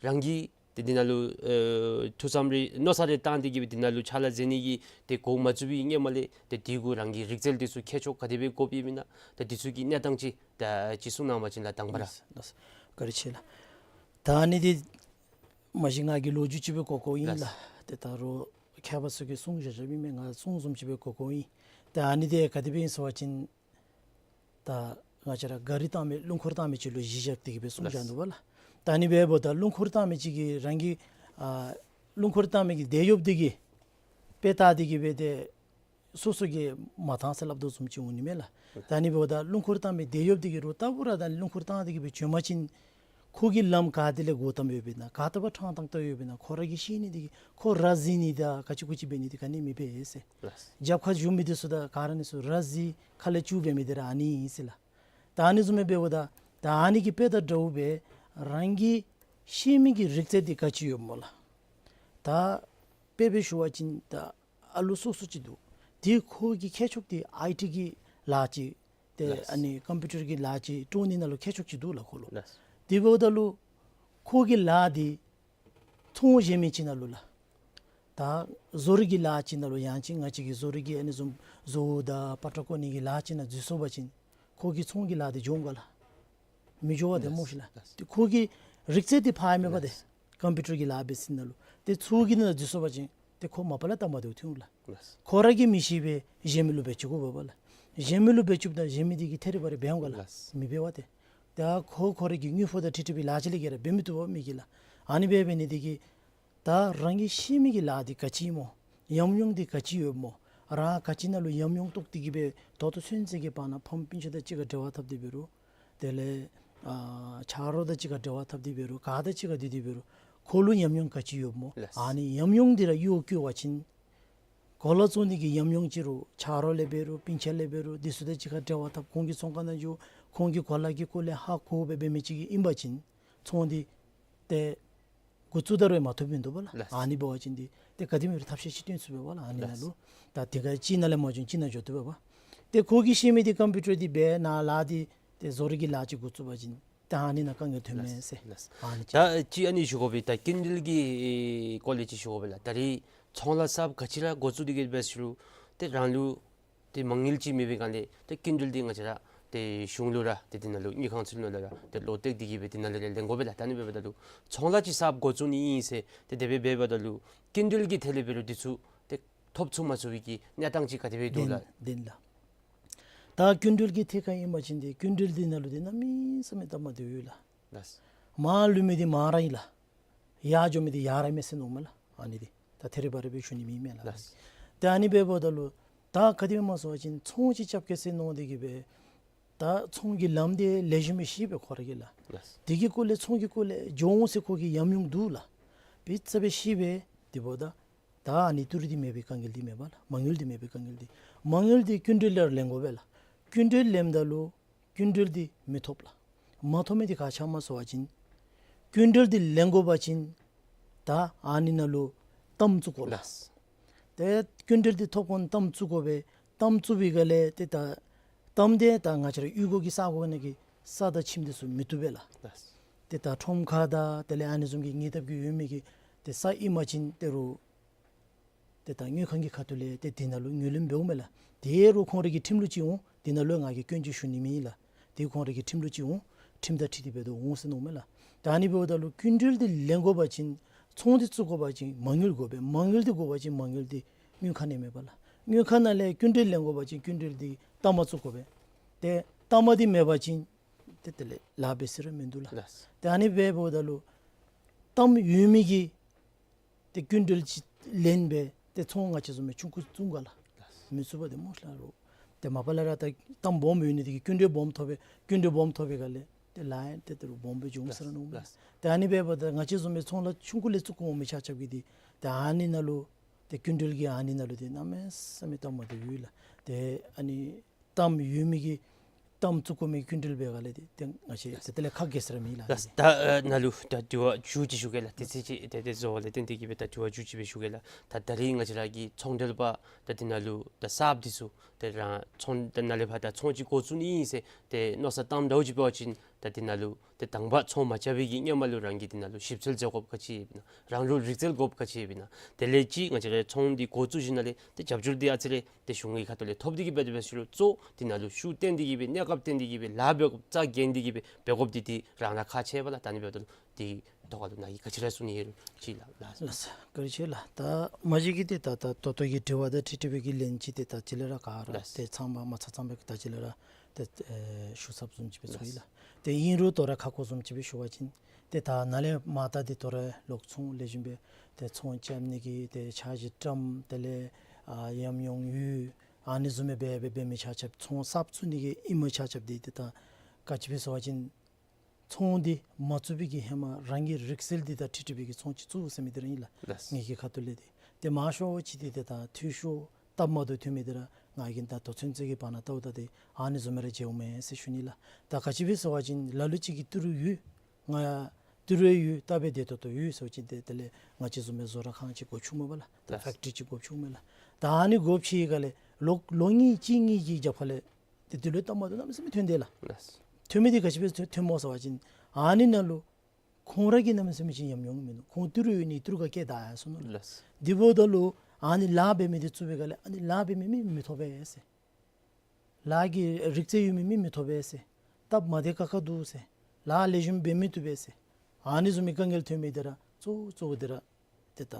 རང་གིས་ཏེ་འདི་ནང་ལུ་ཨེ་ཐུགས་བསམ་རེ་མནོ་བསམ་རེ་བཏང་སྟེ་གི་སྦེ་འདི་ནང་ལུ་ཕྱག་ལཱ་མཛད་ནི་གི་ཏེ་འགོ་མ་བཙུགས་པའི་སྔོན་མ་ལས་ཏེ་འདི་གུ་རང་གི་རིག་རྩལ་འདི་ཚུ་མཁས་མཆོག་ག་དེ་སྦེ་དགོཔ་ཨིན་མེན་ན། ད་འདི་ཚུ་གི་གནས་སྟངས་ཅིག་ད་ཅིག་གསུང་གནང་བ་ཅིན་ལགས་དང་པ་ར། ལགས་སོ། བཀའ་དྲིན་ཆེ་ལགས། ད་ཨ་ནི་འདི་མ་གཞི་ང་གི་ལོ་རྒྱུས་ཅིག་སྦེ་གོ་གོཝ་ཨིན་ལགས། ལགས། ཏེ་ད་རུང་མཁས་པ་ཚུ་གིས་གསུང་བཞག་བཞགཔ་ཨིན་མས། ང་གསུང་བཟུམ་ཅིག་སྦེ་གོ་གོཝ་ཨིན། ད་ཨ་ནི་འདི་ག་དེ་སྦེ་ཨིན་ཟེར་བ་ཅིན་ད་ ང་བཅས་ར་གཱ་རི་བཏང་མི་རླུང་འཁོར་བཏང་མི་ཅིག་ལུ་གཞི་བཞག་སྟེ་གི་སྦེ་གསུངས་བཞག་འདུག་པ་ལགས། ད་ཨ་ནི་འབདཝ་ད་རླུང་འཁོར་བཏང་མི་ཅིག་གིས་རང་གི་ཨ་རླུང་འཁོར་བཏང་མི་གི་དེད་གཡོགཔ་འདི་གིས་དཔེ་བལྟ་སྟེ་གི་སྦེ་ཏེ་སོ་སོ་གིས་མ་བཏང་ཟེར་སླབ་དོ་བཟུམ་ཅིག་འོང་ནི་མས་ལགས། ད་ཨ་ནི་འབདཝ་ད་རླུང་འཁོར་བཏང་མི་དེད་གཡོགཔ་འདི་གིས་རུང་ལྟ་བུ་ར་ད་རླུང་འཁོར་བཏང་སྟེ་གི་སྦེ་བྱོན་པ་ཅིན་ཁོ་གིས་ལམ་ག་ཏེ་ལས་སྒོ་བཏངམ་ཡོདཔ་ཨིན་ན་ག་ཏེ་སྦེ་ཕྲང་ཏང་ཏ་ཡོདཔ་ཨིན་ན་ཁོ་ར་གིས་ཤེས་ནི་འདི་གིས་ཁོ་ར་བཟི་ནི་དང་ག་ཅི་གུ་ཅི་འབད་ནི་འདི་ག་ནི་མི་འབད་ཟེར། ལགས། རྒྱབ་ཁར་བཞུགས་མི་འདི་ཚུ་དང་ག་ར་ཨ་ནི་ཚུ་ར་བཟི་ཁ་ལས་སྐྱུག་འབད་མི་འདི་ར་ཨ་ནི་ཨིན་ཟེར་ལགས། ད་ཨ་ནི་བཟུམ་སྦེ་འབདཝ་ད་ད་ཨ་ནི་གི་དཔེ་དང་འདྲཝ་སྦེ་རང་གིས་ཤེས་མི་གི་རིག་རྩལ་འདི་ག་ཅི་ཡོདཔ་སྨོ་ལགས། ད་དཔེ་སྦེ་ཞུ་བ་ཅིན་ད་ཨ་ལུ་སོ་སོ་ཅིག་འདུག། དེ་ཁོ་གི་མཁས་མཆོག་འདི་ཨའི་ཊི་གི་ལཱ་ཅིག་ཏེ་ལགས། ཨ་ནི་ཀམ་པིའུ་ཊར་གྱི་ལཱ་ཅིག་དཀྲོག་ནི་ནང་ལུ་མཁས་མཆོག་ཅིག་འདུག་ལགས་ཁོ་ལུ། ལགས། དེ་འབདཝ་ད་ལུ་ཁོ་གི་ལཱ་འདི་ཚོང་གཞན་མི་ཅིག་ནང་ལུ་ལགས། ད་བཟོ་རིག་གི་ལཱ་ཅིག་ནང་ལུ་ཡང་ཅིན་ང་བཅས་ཀྱི་བཟོ་རིག་གི་ཨ་ནི་བཟུམ་བཟོ་བོ་དང་པ་ཏྲ་བརྐོ་ནི་གི་ལཱ་ཅིག་ནང་འཛུལ་སོང་པ་ཅིན་ཁོ་གི་ཚོང་གི་ལཱ་འདི་འགྱོ་འོང་ག་ལགས། མི་འགྱོ་བས་ཏེ་ལགས། སྨོ་ཤི་ལགས། ལགས། ཏེ་ཁོ་གི་རིག་རྩལ་འདི་ཕར་མེད་པ་ཏེ། ལགས། ཀམ་པིའུ་ཊར་གྱི་ལཱ་འབད་ས་ནང་ལུ་ཏེ་ཚོང་གི་ནང་འཛུལ་སོང་པ་ཅིན་ཏེ་ཁོ་མ་པ་ལས་ལྟ་མ་བདེཝ་ཐོན་འོང་ལགས། ལགས། ཁོ་ར་གིས་མི་ཤེས་པས་གཞན་མི་ལུ་འབད་བཅུག་དགོ་པས་ལགས། གཞན་མི་ལུ་འབད་བཅུགཔ་ད་གཞན་མི་འདི་གིས་ཐད་རི་བ་རི་འབད་འོང་ག་ལགས། ལགས། མི་འབད་བས་ཏེ། ད་ཁོ་ཁོ་ར་གི་དངུལ་ཕོགས་དང་འཁྲིལ་འཁྲིལ་བའི་ལཱ་ཅིག་ལས་བརྒལ་ར་འབད་མི་བཏུབ་པས་མི་གིས་ལགས། ཨ་ནི་འབད་འབད་ནི་འདི་གིས་ད་རང་གིས་ཤེས་མི་གི་ལཱ་འདི་ག་ཅི་སྨོ། ཉམས་མྱོང་འདི་ག་ཅི་ཡོདཔ་སྨོ། རང་ག་ཅི་ནང་ལུ་ཉམས་མྱོང་རྟོགས་ཏེ་གི་སྦེ་ད་ལྟོ་ཚུན་ཚོད་ཀྱི་བར་ན་ཕམ་སྤུན་ཆ་དང་གཅིག་ཁར་འབྲེལ་བ་འཐབ་སྟེ་འབད་རུང་དེ་ལས་ཨ་ཆ་རོགས་དང་གཅིག་ཁར་འབྲེལ་བ་འཐབ་སྟེ་འབད་རུང་ག་དང་གཅིག་ཁར་འདི་འདི་འབད་རུང་ཁོ་ལུ་ཉམས་མྱོང་ག་ཅི་ཡོདཔ་སྨོ། ལགས། ཨ་ནི་ཉམས་མྱོང་འདི་ར་གཡོག་བཀོལ་བ་ཅིན་གོ་ལ་བཙོང་ནི་གི་ཉམས་མྱོང་ཅིག་རུང་ཆ་རོགས་ལས་འབད་རུང་སྤུན་ཆ་ལས་འབད་རུང་འདི་ཚུ་དང་གཅིག་ཁར་འབྲེལ་བ་འཐབ་ཁོང་གི་ཚོང་ཁང་ནང་འགྱོ་ཁོང་གི་གོ་ལ་གི་སྐོར་ལས་ཧ་གོ་སྦེ་འབད་མི་ཅིག་ཨིན་པ་ཅིན་ཚོང་འདི་ཏེ་འགོ་བཙུགས་ད་རུང་མ་ཐོབ་མི་འདུག་པ་ལགས། ལགས། ཨ་ནི་འབད་བ་ཅིན་འདི་ཏེ་ག་དེམ་ཅིག་རུང་ཐབས་ཤེས་ཅིག་སྟོན་ཚུགས་པས་པ་ལགས། ཨ་ནི་ནང་ལུ། ལགས། ད་དེ་ག་གཅིག་ནང་ལས་མ་བྱུང་གཅིག་ནང་འགྱོ་བཏུབ་པས་པ། ཏེ་ཁོ་གིས་ཤེས་མི་འདི་ཀམ་པིའུ་ཊར་འདི་འབད་ནཱ་ལཱ་འདི་ཏེ་བཟོ་རིག་གི་ལཱ་ཅིག་འགོ་བཙུགས་པ་ཅིན་ད་ཨ་ནི་ནང་དཀའ་ངལ་ཐོན་མས་ཟེར། ལགས། ལགས། ཨ་ནི་ཅིག། ད་ཅིག་ཨ་ནི་ཞུ་དགོ་པས། ད་སྐྱིན་འགྲུལ་གྱི་སྐོར་ལས་ཅིག་ཞུ་དགོ་པས་ལགས། ད་རེས་ཚོང་ལཱ་གསརཔ་ག་ཅི་ར་འགོ་བཙུགས་ཏེ་གི་འབད་ཞུ་རུང་ཏེ་རང་ལུ་ཏེ་མ་དངུལ་ཅིག་མེད་པའི་སྒང་ལས་ཏེ་སྐྱིན་འགྲུལ་འདི་ང་བཅས་ར་ཏེ་གཞུང་ལུ་ར་ཏེ་དེ་ནང་ལུ་དངུལ་ཁང་ཚུ་ནང་ལུ་ར་ཏེ་ལོག་སྟེ་གི་སྦེ་དེ་ནང་ལུ་ར་ལེན་དགོ་པས་ལགས། ད་ཨ་ནི་འབདཝ་ད་ལུ་ཚོང་ལཱ་ཅིག་གསརཔ་འགོ་བཙུགས་ནི་ཨིན་ཟེར་ཏེ་དེ་སྦེ་འབདཝ་ད་ལུ་སྐྱིན་འགྲུལ་གྱི་ཐད་ལས་འབད་རུང་འདི་ཚུ་ཏེ་ཐོབ་ཚུགས་མ་ཚུགས་པའི་གི་གནས་སྟངས་ཅིག་ག་དེ་སྦེ་འདུག་ལགས། ལྡན་ལགས། ད་སྐྱིན་འགྲུལ་གྱི་ཐད་ཁར་ཨིན་པ་ཅིན་ཏེ་སྐྱིན་འགྲུལ་འདི་ནང་ལུ་ཏེ་གནམ་མེད་ས་མེད་སྟབས་མ་བདེཝ་ཡོད་ལགས། ལགས། མར་ལུས་མི་འདི་མར་ར་ཨིན་ལགས། ཡར་འགྱོ་མི་འདི་ཡར་ར་མས་ཟེར་མནོཝ་མས་ལགས། ཨ་ནི་འདི་ད་ཐད་རི་བ་རི་སྦེ་ཞུ་ནི་མེད་མས་ལགས། ལགས། ཏེ་ཨ་ནི་འབདཝ་ད་ལུ་ད་ག་དེ་སྦེ་སྨོ་ཟེར་བ་ཅིན་ཚོང་ཅིག་རྐྱབ་གེ་ཟེར་མནོ་སྟེ་གི་སྦེ་ད་ཚོང་གི་ལམ་འདི་ལེགས་ཤོམ་སྦེ་ཤེས་པས་ཁོ་ར་གིས་ལགས། ལགས། དེ་གི་སྐོར་ལས་ཚོང་གི་སྐོར་ལས་འགྱོ་འོང་ཟེར་ཁོ་གི་ཉམས་མྱོང་འདུག་ལགས། དཔེ་ཆ་སྦེ་ཤེས་པས། དེ་འབདཝ་ད་ད་ཨ་ནི་ཏི་རུ་འདི་མེད་པའི་དཀའ་ངལ་འདི་མེད་པ་ལགས། མ་དངུལ་འདི་མེད་པའི་དཀའ་ངལ་འདི། མ་དངུལ་འདི་སྐྱིན་འགྲུལ་ལས་ལེན་དགོ་པས་ལགས། སྐྱིན་འགྲུལ་ལེནམ་ད་ལུ་སྐྱིན་འགྲུལ་འདི་མི་ཐོབ་ལགས། མ་ཐོབ་མི་འདི་ག་ཅི་སྨོ་ཟེར་བ་ཅིན་སྐྱིན་འགྲུལ་འདི་ལེན་དགོ་པ་ཅིན་ད་ཨ་ནི་ནང་ལུ་གཏམ་བཙུགས་དགོ་ལགས། ལགས། ཏེ་སྐྱིན་འགྲུལ་འདི་ཐོབ་གོ་ནི་གཏམ་བཙུགས་དགོ་པས། གཏམ་བཙུགས་པའི་སྒང་ལས་ཏེ་ད་གཏམ་འདི་ད་ང་བཅས་ར་གཡུས་སྒོ་གི་ས་གོ་ནང་གི་ས་དང་ཁྱིམ་འདི་ཚུ་མི་བཏུབ་པས་ལགས། ལགས། ཏེ་ད་ཁྲོམ་ཁ་དང་དེ་ལས་ཨ་ནི་བཟུམ་གྱི་ཉེ་འདབས་ཀྱི་ཡོད་མི་གི་ཏེ་ས་ཨིན་པ་ཅིན་ཏེ་རུང་ཏེ་ད་དངུལ་ཁང་གི་ཁ་ཐུག་ལས་ཏེ་དེ་ནང་ལུ་ངོས་ལེན་འབདཝ་མས་ལགས། དེ་རུང་ཁོང་རའི་གི་ཁྲིམས་ལུགས་ཅིག་འོང་། དེ་ནང་ལུ་ང་གིས་སྐྱོན་ཅིག་ཞུ་ནི་མེད་ལགས། དེ་ཁོང་རའི་གི་ཁྲིམས་ལུགས་ཅིག་འོང་། ཁྲིམས་དང་འཁྲིལ་ཏེ་འབད་དོ་འོང་ཟེར་མནོཝ་མས་ལགས། ད་ཨ་ནི་འབདཝ་ད་ལུ་སྐྱིན་འགྲུལ་འདི་ལེན་དགོ་པ་ཅིན་ཚོང་འདི་བཙུགས་དགོ་པ་ཅིན་མ་དངུལ་དགོ་པས། མ་དངུལ་འདི་དགོ་པ་ཅིན་མ་དངུལ་འདི་དངུལ་ཁང་ནང་མེད་པས་ལགས། དངུལ་ཁང་ནང་ལས་སྐྱིན་འགྲུལ་ལེན་དགོ་པ་ཅིན་སྐྱིན་འགྲུལ་འདི་གཏའ་མ་བཙུགས་དགོ་པས། ཏེ་གཏའ་མ་འདི་མེད་པ་ཅིན་ཏེ་དེ་ལས་ལཱ་འབད་ས་ར་མིན་འདུག་ལགས། ལགས། ཏེ་ཨ་ནི་འབདཝ་ད་ལུ་གཏམ་ཡོད་མི་གིས་ཏེ་སྐྱིན་འགྲུལ་ཅིག་ལེན་སྦེ་ཏེ་ཚོང་ང་བཅས་བཟུམ་སྦེ་ཆུང་ཀུ་བཙུགས་ག་ལགས། ལགས། མི་ཚུགས་པས་ཏེ་སྨོ་ཤ་ལགས། ཏེ་མ་པ་ལས་ར་ད་གཏམ་སྦོམ་ཡོད་ནི་འདི་གིས་སྐྱིན་འགྲུལ་སྦོམ་ཐོབ་པས། སྐྱིན་འགྲུལ་སྦོམ་ཐོབ་པའི་སྒང་ལས་ཏེ་ལཱ་ཡང་ཏེ་ཏེ་རུང་སྦོམ་སྦེ་འབྱུང་ཟེར་མནོཝ་མས། ལགས། ཏེ་ཨ་ནི་འབདཝ་ད་ང་བཅས་བཟུམ་སྦེ་ཚོང་ལཱ་ཆུང་ཀུ་ལས་བཙུགས་འོང་མི་ཆ་ཁྱབ་ཀྱིས་འདི་ཏེ་ཨ་ནི་ནང་ལུ་ཏེ་སྐྱིན་འགྲུལ་གྱི་ཨ་ནི་ནང་ལུ་ཏེ་གནམ་མེད་ས་མེད་སྟབས་མ་བདེཝ་ཡོད་ལགས། ཏེ་ཨ་ནི་གཏམ་ཡོད་མི་གིས་གཏམ་བཙུགས་དགོ་མི་སྐྱིན་འགྲུལ་འབད་སྒང་ལས་ཏེ་ཏེ་ང་བཅས་ཏེ་དེ་ལས་ཁག་གེ་ཟེར་མི་ལགས། ལགས། ད་ཨ་ནཱ་ལུ་ད་དྲི་བ་མཇུག་ཅིག་ཞུ་གེ་ལགས། ཏེ་ཚེས་ཅིག་ཏེ་ཏེ་བཟོ་བ་ལས་བརྟེན་ཏེ་གི་སྦེ་ད་དྲི་བ་མཇུག་ཅིག་སྦེ་ཞུ་གེ་ལགས། ད་ད་རིས་ང་བཅས་ར་གི་ཚོང་འབྲེལ་པ་ད་འདི་ནང་ལུ་ད་གསརཔ་འདི་ཚུ་ཏེ་རང་ཚོང་ད་ནཱ་ལས་ཕར་ད་ཚོང་ཅིག་འགོ་བཙུགས་ནི་ཨིན་ཟེར་ཏེ་མནོ་བསམ་བཏངམ་འདྲཝ་ཅིག་འབད་བ་ཅིན་ད་འདི་ནང་ལུ་ཏེ་དང་པ་ཚོང་མ་རྐྱབ་པའི་གི་སྔོན་མ་ལུ་རང་གིས་འདི་ནང་ལུ་ཞིབ་འཚོལ་མཛད་དགོཔ་ག་ཅི་ཡོདཔ་ཨིན་ན། རང་ལུ་རིག་རྩལ་དགོཔ་ག་ཅི་ཡོདཔ་ཨིན་ན། དེ་ལས་ཅིག་ང་བཅས་ར་ཚོང་འདི་འགོ་བཙུགས་ཞིནམ་ལས་ཏེ་རྒྱབ་སྐྱོར་འདི་ཨ་ཙི་རེ་ཏེ་གཞུང་གི་ཁ་ཐུག་ལས་ཐོབ་སྟེ་གི་སྦེ་འབད་ཞུ་རུང་གཙོ་འདི་ནང་ལུ་ཤུགས་བཏོན་ཏེ་གི་སྦེ་གནས་སྐབས་བཏོན་ཏེ་གི་སྦེ་ལཱ་འབད་དགོཔ་རྩ་འགེངས་ཏེ་གི་སྦེ་འབད་དགོཔ་འདི་ཏེ་རང་ར་ཁག་ཆེ་བས་ལགས། ད་ཨ་ནི་འབདཝ་ད་ལུ་འདི་ཐོག་ཁ་ལུ་ནཱ་གིས་ག་ཅི་ར་གསུང་ནི་ཡོད་རུང་ཅིག་ལགས། ལགས། ལགས་སོ། བཀའ་དྲིན་ཆེ་ལགས། ད་མ་གཞི་གི་ཏེ་ད་ད་ད་ལྟོ་གི་དྲི་བ་དང་འཁྲིལ་འཁྲིལ་བའི་གི་ལན་ཅིག་ཏེ་ད་ཅི་ལས་ར་ག་ར་ལགས། ཏེ་ཚང་མ་མ་ཚང་ཚང་བའི་གི་ད་ཅི་ལས་ར་ ཏེ་ཨེ་ཞུ་ཚརཝ་བཟུམ་ཅིག་སྦེ་ཚོར་ཡི་ལགས། ཏེ་ཨིན་རུང་དོ་རུང་ཁ་སྐོང་བཟུམ་ཅིག་སྦེ་ཞུ་བ་ཅིན་ཏེ་ད་ནཱ་ལས་མར་ད་འདི་དོ་རུང་ལོག་ཚོང་ལེགས་ཤོམ་སྦེ་ཏེ་ཚོང་རྐྱབ་ནི་གི་ཏེ་འཆར་གཞི་བཀྲམ། དེ་ལས་ཨ་ཉམས་མྱོང་ཡོད། ཨ་ནི་བཟུམ་སྦེ་འབད་འབད་འབད་མི་ཆ་ཁྱབ་ཚོང་གསརཔ་བཙུགས་ནི་གི་ཨིནམ་ཆ་ཁྱབ་འདི་ཏེ་ད་ག་ཅི་སྦེ་ཟེར་བ་ཅིན་ཚོང་འདི་མ་བཙུགས་པའི་གི་ཧེ་མ་རང་གི་རིག་རྩལ་འདི་དང་འཁྲིལ་འཁྲིལ་བའི་གི་ཚོང་ཅིག་བཙུགས་ཟེར་མི་འདི་ར་ཨིན་ལགས། ལགས། ངེ་གི་ཁ་ཐུག་ལས་འདི་ཏེ་མང་ཤོས་ཅིག་འདི་ཏེ་ད་འཐུས་ཤོར་སྟབས་མ་བདེཝ་ཐོན་མི་འདི་ར་ང་གིས་ད་ལྟོ་ཚུན་ཚོད་ཀྱི་བར་ན་བལྟཝ་ད་ཏེ་ཨ་ནི་བཟུམ་སྦེ་ར་མཇལཝ་མས་ཟེར་ཞུ་ནི་ལགས། ད་ག་ཅི་སྦེ་ཟེར་བ་ཅིན་ལ་ལུ་ཅིག་གིས་ཏི་རུ་ཡོད། ང་ཏི་རུ་ཡོད་ད་སྦེ་བདེ་ཏོག་ཏོ་ཡོད་ཟེར་བ་ཅིན་ཏེ་དེ་ལས་ང་བཅས་བཟུམ་སྦེ་བཟོ་གྲྭ་ཁང་ཅིག་སྒོ་ཕྱུག་མས་པ་ལགས། ད་ལགས། ཕེག་ཊི་རི་ཅིག་སྒོ་ཕྱུག་མས་ལགས། ད་ཨ་ནི་སྒོ་ཕྱེ་བའི་སྒང་ལས་ལོ་ལོ་གཉིས་གཅིག་གཉིས་ཀྱི་རྒྱབ་ཁ་ལས་ཏེ་འདི་ལུ་སྟབས་མ་བདེཝ་གནམ་མེད་ས་མེད་ཐོན་དེས་ལགས། ལགས། ཐོན་མི་འདི་ག་ཅི་སྦེ་ཐོན་ཐོནམ་སྨོ་ཟེར་བ་ཅིན་ཨ་ནི་ནང་ལུ་ཁོང་ར་གི་གནམ་མེད་ས་མེད་ཅིག་ཉམས་མྱོང་མིན་ནུག། ཁོང་ཏི་རུ་ཡོད་ནི་ཏི་རུ་ཁར་སྐྱེལ་བཏང་ཡར་སོང་ནུག། ལགས། དེ་འབདཝ་ད་ལུ་ཨ་ནི་ལཱ་འབད་མི་འདི་བཙུགས་པའི་སྒང་ལས་ཨ་ནི་ལཱ་འབད་མི་མི་མི་ཐོབ་པས་ཟེར། ལཱ་གི་རིག་རྩལ་ཡོད་མི་མི་མི་ཐོབ་པས་ཟེར། སྟབས་མ་བདེ་ཁག་ཁ་འདུག་ཟེར། ལཱ་ལེགས་ཤོམ་འབད་མི་བཏུབ་པས་ཟེར། ཨ་ནི་བཟུམ་མའི་དཀའ་ངལ་ཐོན་མི་འདི་ར་གཙོ་བོ་གཙོ་བོ་འདི་ར་ཏེ་ད་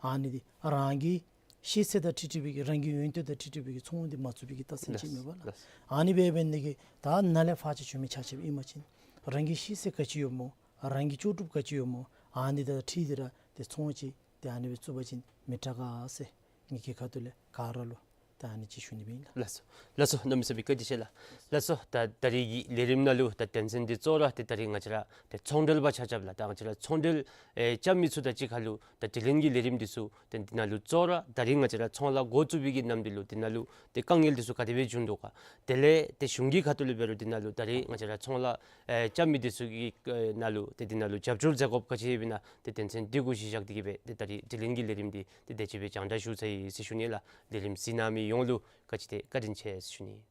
ཨ་ནི་འདི་རང་གི་ཤེས་ཚད་དང་འཁྲིལ་འཁྲིལ་བའི་གི་རང་གི་ཡོན་ཏན་དང་འཁྲིལ་འཁྲིལ་བའི་གི་ཚོང་འདི་མ་བཙུགས་པའི་གི་རྟགས་མཚན་ཅིག་མས་པ་ལགས། ལགས། ཨ་ནི་འབད་འབད་ནི་གིས་ད་ནཱ་ལས་ཕར་ཅིག་བྱོན་མི་ཆ་ཁྱབ་ཨིན་པ་ཅིན་རང་གི་ཤེས་ཚད་ག་ཅི་ཡོདཔ་སྨོ། རང་གི་ལྕོགས་གྲུབ་ག་ཅི་ཡོདཔ་སྨོ། ཨ་ནི་དང་འཁྲིལ་ཏེ་ར་ཏེ་ཚོང་ཅིག་ཏེ་ཨ་ནི་སྦེ་བཙུགས་པ་ཅིན་མི་དྲག་ག་ཟེར་ངེ་གི་ཁ་ཐུག་ལས་ག་ར་ལུ་ད་ཨ་ནི་ཅིག་ཞུ་ནི་སྦེ་ཨིན་ལགས། ལགས་སོ། ལགས་སོ། གནམ་མེད་ས་མེད་བཀའ་དྲིན་ཆེ་ལགས། ལགས་སོ། ད་ད་རིས་ཀྱི་ལས་རིམ་ནང་ལུ་ད་དོན་ཚན་འདི་གཙོ་བོ་ར་ཏེ་ད་རིས་ང་བཅས་ར་ཏེ་ཚོང་འབྲེལ་པ་ཆ་ཁྱབ་ལགས། ད་ང་བཅས་ར་ཚོང་འབྲེལ་ཨེ་རྐྱབ་མི་ཚུ་དང་གཅིག་ཁར་ལུ་ད་དྲི་ལན་གྱི་ལས་རིམ་འདི་ཚུ་ཏེ་འདི་ནང་ལུ་གཙོ་བོ་ར་ད་རིས་ང་བཅས་ར་ཚོང་ལཱ་འགོ་བཙུགས་པའི་གི་ནམ་དུས་ལུ་འདི་ནང་ལུ་ཏེ་དཀའ་ངལ་འདི་ཚུ་ག་དེ་སྦེ་བྱུང་དོ་ག། དེ་ལས་ཏེ་གཞུང་གི་ཁ་ཐུག་ལས་འབད་རུང་འདི་ནང་ལུ་ད་རིས་ང་བཅས་ར་ཚོང་ལཱ་ཨེ་རྐྱབ་མི་འདི་ཚུ་གི་ཨེ་ནང་ལུ་ཏེ་འདི་ནང་ལུ་རྒྱབ་སྐྱོར་མཛད་དགོཔ་ག་ཅི་ཡོདཔ་ཨིན་ན་ཏེ་དོན་ཚན་འདི་གུ་གཞི་བཞག་སྟེ་གི་སྦེ་ཏེ་ད་རིས་དྲི་ལན་གྱི་ལས་རིམ་འདི་ཏེ་དེ་ཅིག་སྦེ་རྒྱང་བསྒྲགས་ཞུ་ཚར་ཡི་ཟེར་ཞུ་ནི་ལགས། ལས་རིམ་གཟིགས་གནང་མི་ཡོངས་ལུ་ག་ཅི་ཏེ་བཀའ་དྲིན་ཆེ་ཟེར་ཞུ་ནི།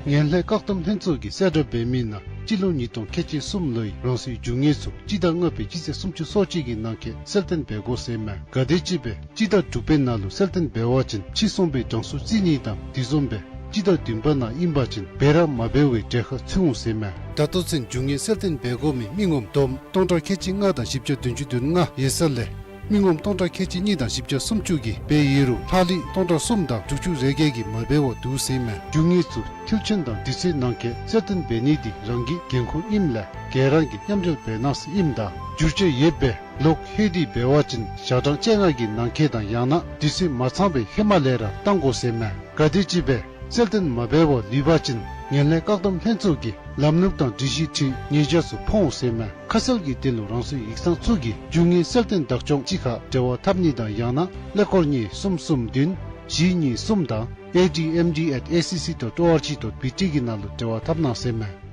ངན་ལྷད་བཀག་སྡོམ་ལྷན་ཚོགས་ཀྱིས་གསལ་བསྒྲགས་འབད་མི་ནང་སྤྱི་ལོ་ཉིས་སྟོང་ཁལ་གཅིག་གསུམ་ལོའི་རང་སོའི་རྒྱུ་དངོས་ཚུ་སྤྱི་ཟླ་ལྔ་པའི་སྤྱི་ཚེས་སུམ་ཅུ་སོ་གཅིག་གི་ནང་འཁོད་གསལ་སྟོན་འབད་དགོ་ཟེར་མས། ག་དེམ་ཅིག་སྦེ་སྤྱི་ཟླ་དྲུག་པའི་ནང་ལུ་གསལ་སྟོན་འབད་བ་ཅིན་ཕྱི་སོང་པའི་གྲངས་སུ་བརྩི་ནི་དང་དེ་བཟུམ་སྦེ་སྤྱི་ཟླ་བདུན་པ་ནང་ཨིན་པ་ཅིན་འབད་ར་མ་འབད་བའི་གྲལ་ཁར་ཚུད་འོང་ཟེར་མས། ད་ལྟོ་ཚུན་རྒྱུ་དངོས་གསལ་སྟོན་འབད་དགོ་མི་མི་ངོམ་བསྡོམས་སྟོང་ཕྲག་ཁལ་གཅིག་ལྔ་དང་བཞི་བརྒྱ་བདུན་ཅུ་དོན་ལྔ་ཡོད་ས་ལས་མི་ངོམ་སྟོང་ཕྲག་ཁལ་གཅིག་གཉིས་དང་བཞི་བརྒྱ་སུམ་ཅུ་གིས་འབད་ཡོད་རུང་ལྷག་ལུས་སྟོང་ཕྲག་གསུམ་དང་དྲུག་ཅུ་རེ་བརྒྱད་ཀྱིས་མ་འབད་བར་འདུག་ཟེར་མས། རྒྱུ་དངོས་ཚུ་མཐིལ་ཕྱིན་དང་དུས་ཚོད་ནང་འཁོད་གསལ་སྟོན་འབད་ནི་འདི་རང་གི་འགན་ཁུར་ཨིནམ་ལས་ག་ར་གིས་མཉམ་འབྲེལ་འབད་གནང་ཟེར་ཨིནམ་ད་འགྱུར་བཅོས་ཡོདཔ་སྦེ་ལོག་ལྷོད་དེ་འབད་བ་ཅིན་ཞག་གྲངས་བཅོ་ལྔ་གི་ནང་འཁོད་དང་ཡང་ན་དུས་ཚོད་མ་ཚང་པའི་ཧེ་མ་ལས་ར་བཏང་དགོ་ཟེར་མས། ག་དེམ་ཅིག་སྦེ་གསལ་སྟོན་མ་འབད་བར་ལུས་པ་ཅིན་ངན་ལྷད་བཀག་སྡོམ་ལྷན་ཚོགས་ཀྱི་ལམ་ལུགས་དང་སྒྲིག་གཞི་འཁྲིལ་ཉེས་བྱ་ཚུ་ཕོག་འོང་ཟེར་མས། ཁ་གསལ་གྱི་དོན་ལུ་རང་སོའི་ཡིག་ཚང་ཚུ་གིས་རྒྱུ་དངོས་གསལ་སྟོན་བདག་སྐྱོང་ཅིག་ཁར་འབྲེལ་བ་འཐབ་ནི་དང་ཡང་ན་ཀླད་ཀོར་གཉིས་གསུམ་གསུམ་བདུན་བཞི་གཉིས་གསུམ་དང་ཨེ་ཌི་ཨེམ་ཌི་ཨེཊ་ཨེ་སི་སི་ཌོཊ་ཨོ་ཨར་ཇི་ཌོཊ་བི་ཊི་གི་ནང་ལུ་འབྲེལ་བ་འཐབ་གནང་ཟེར་མས།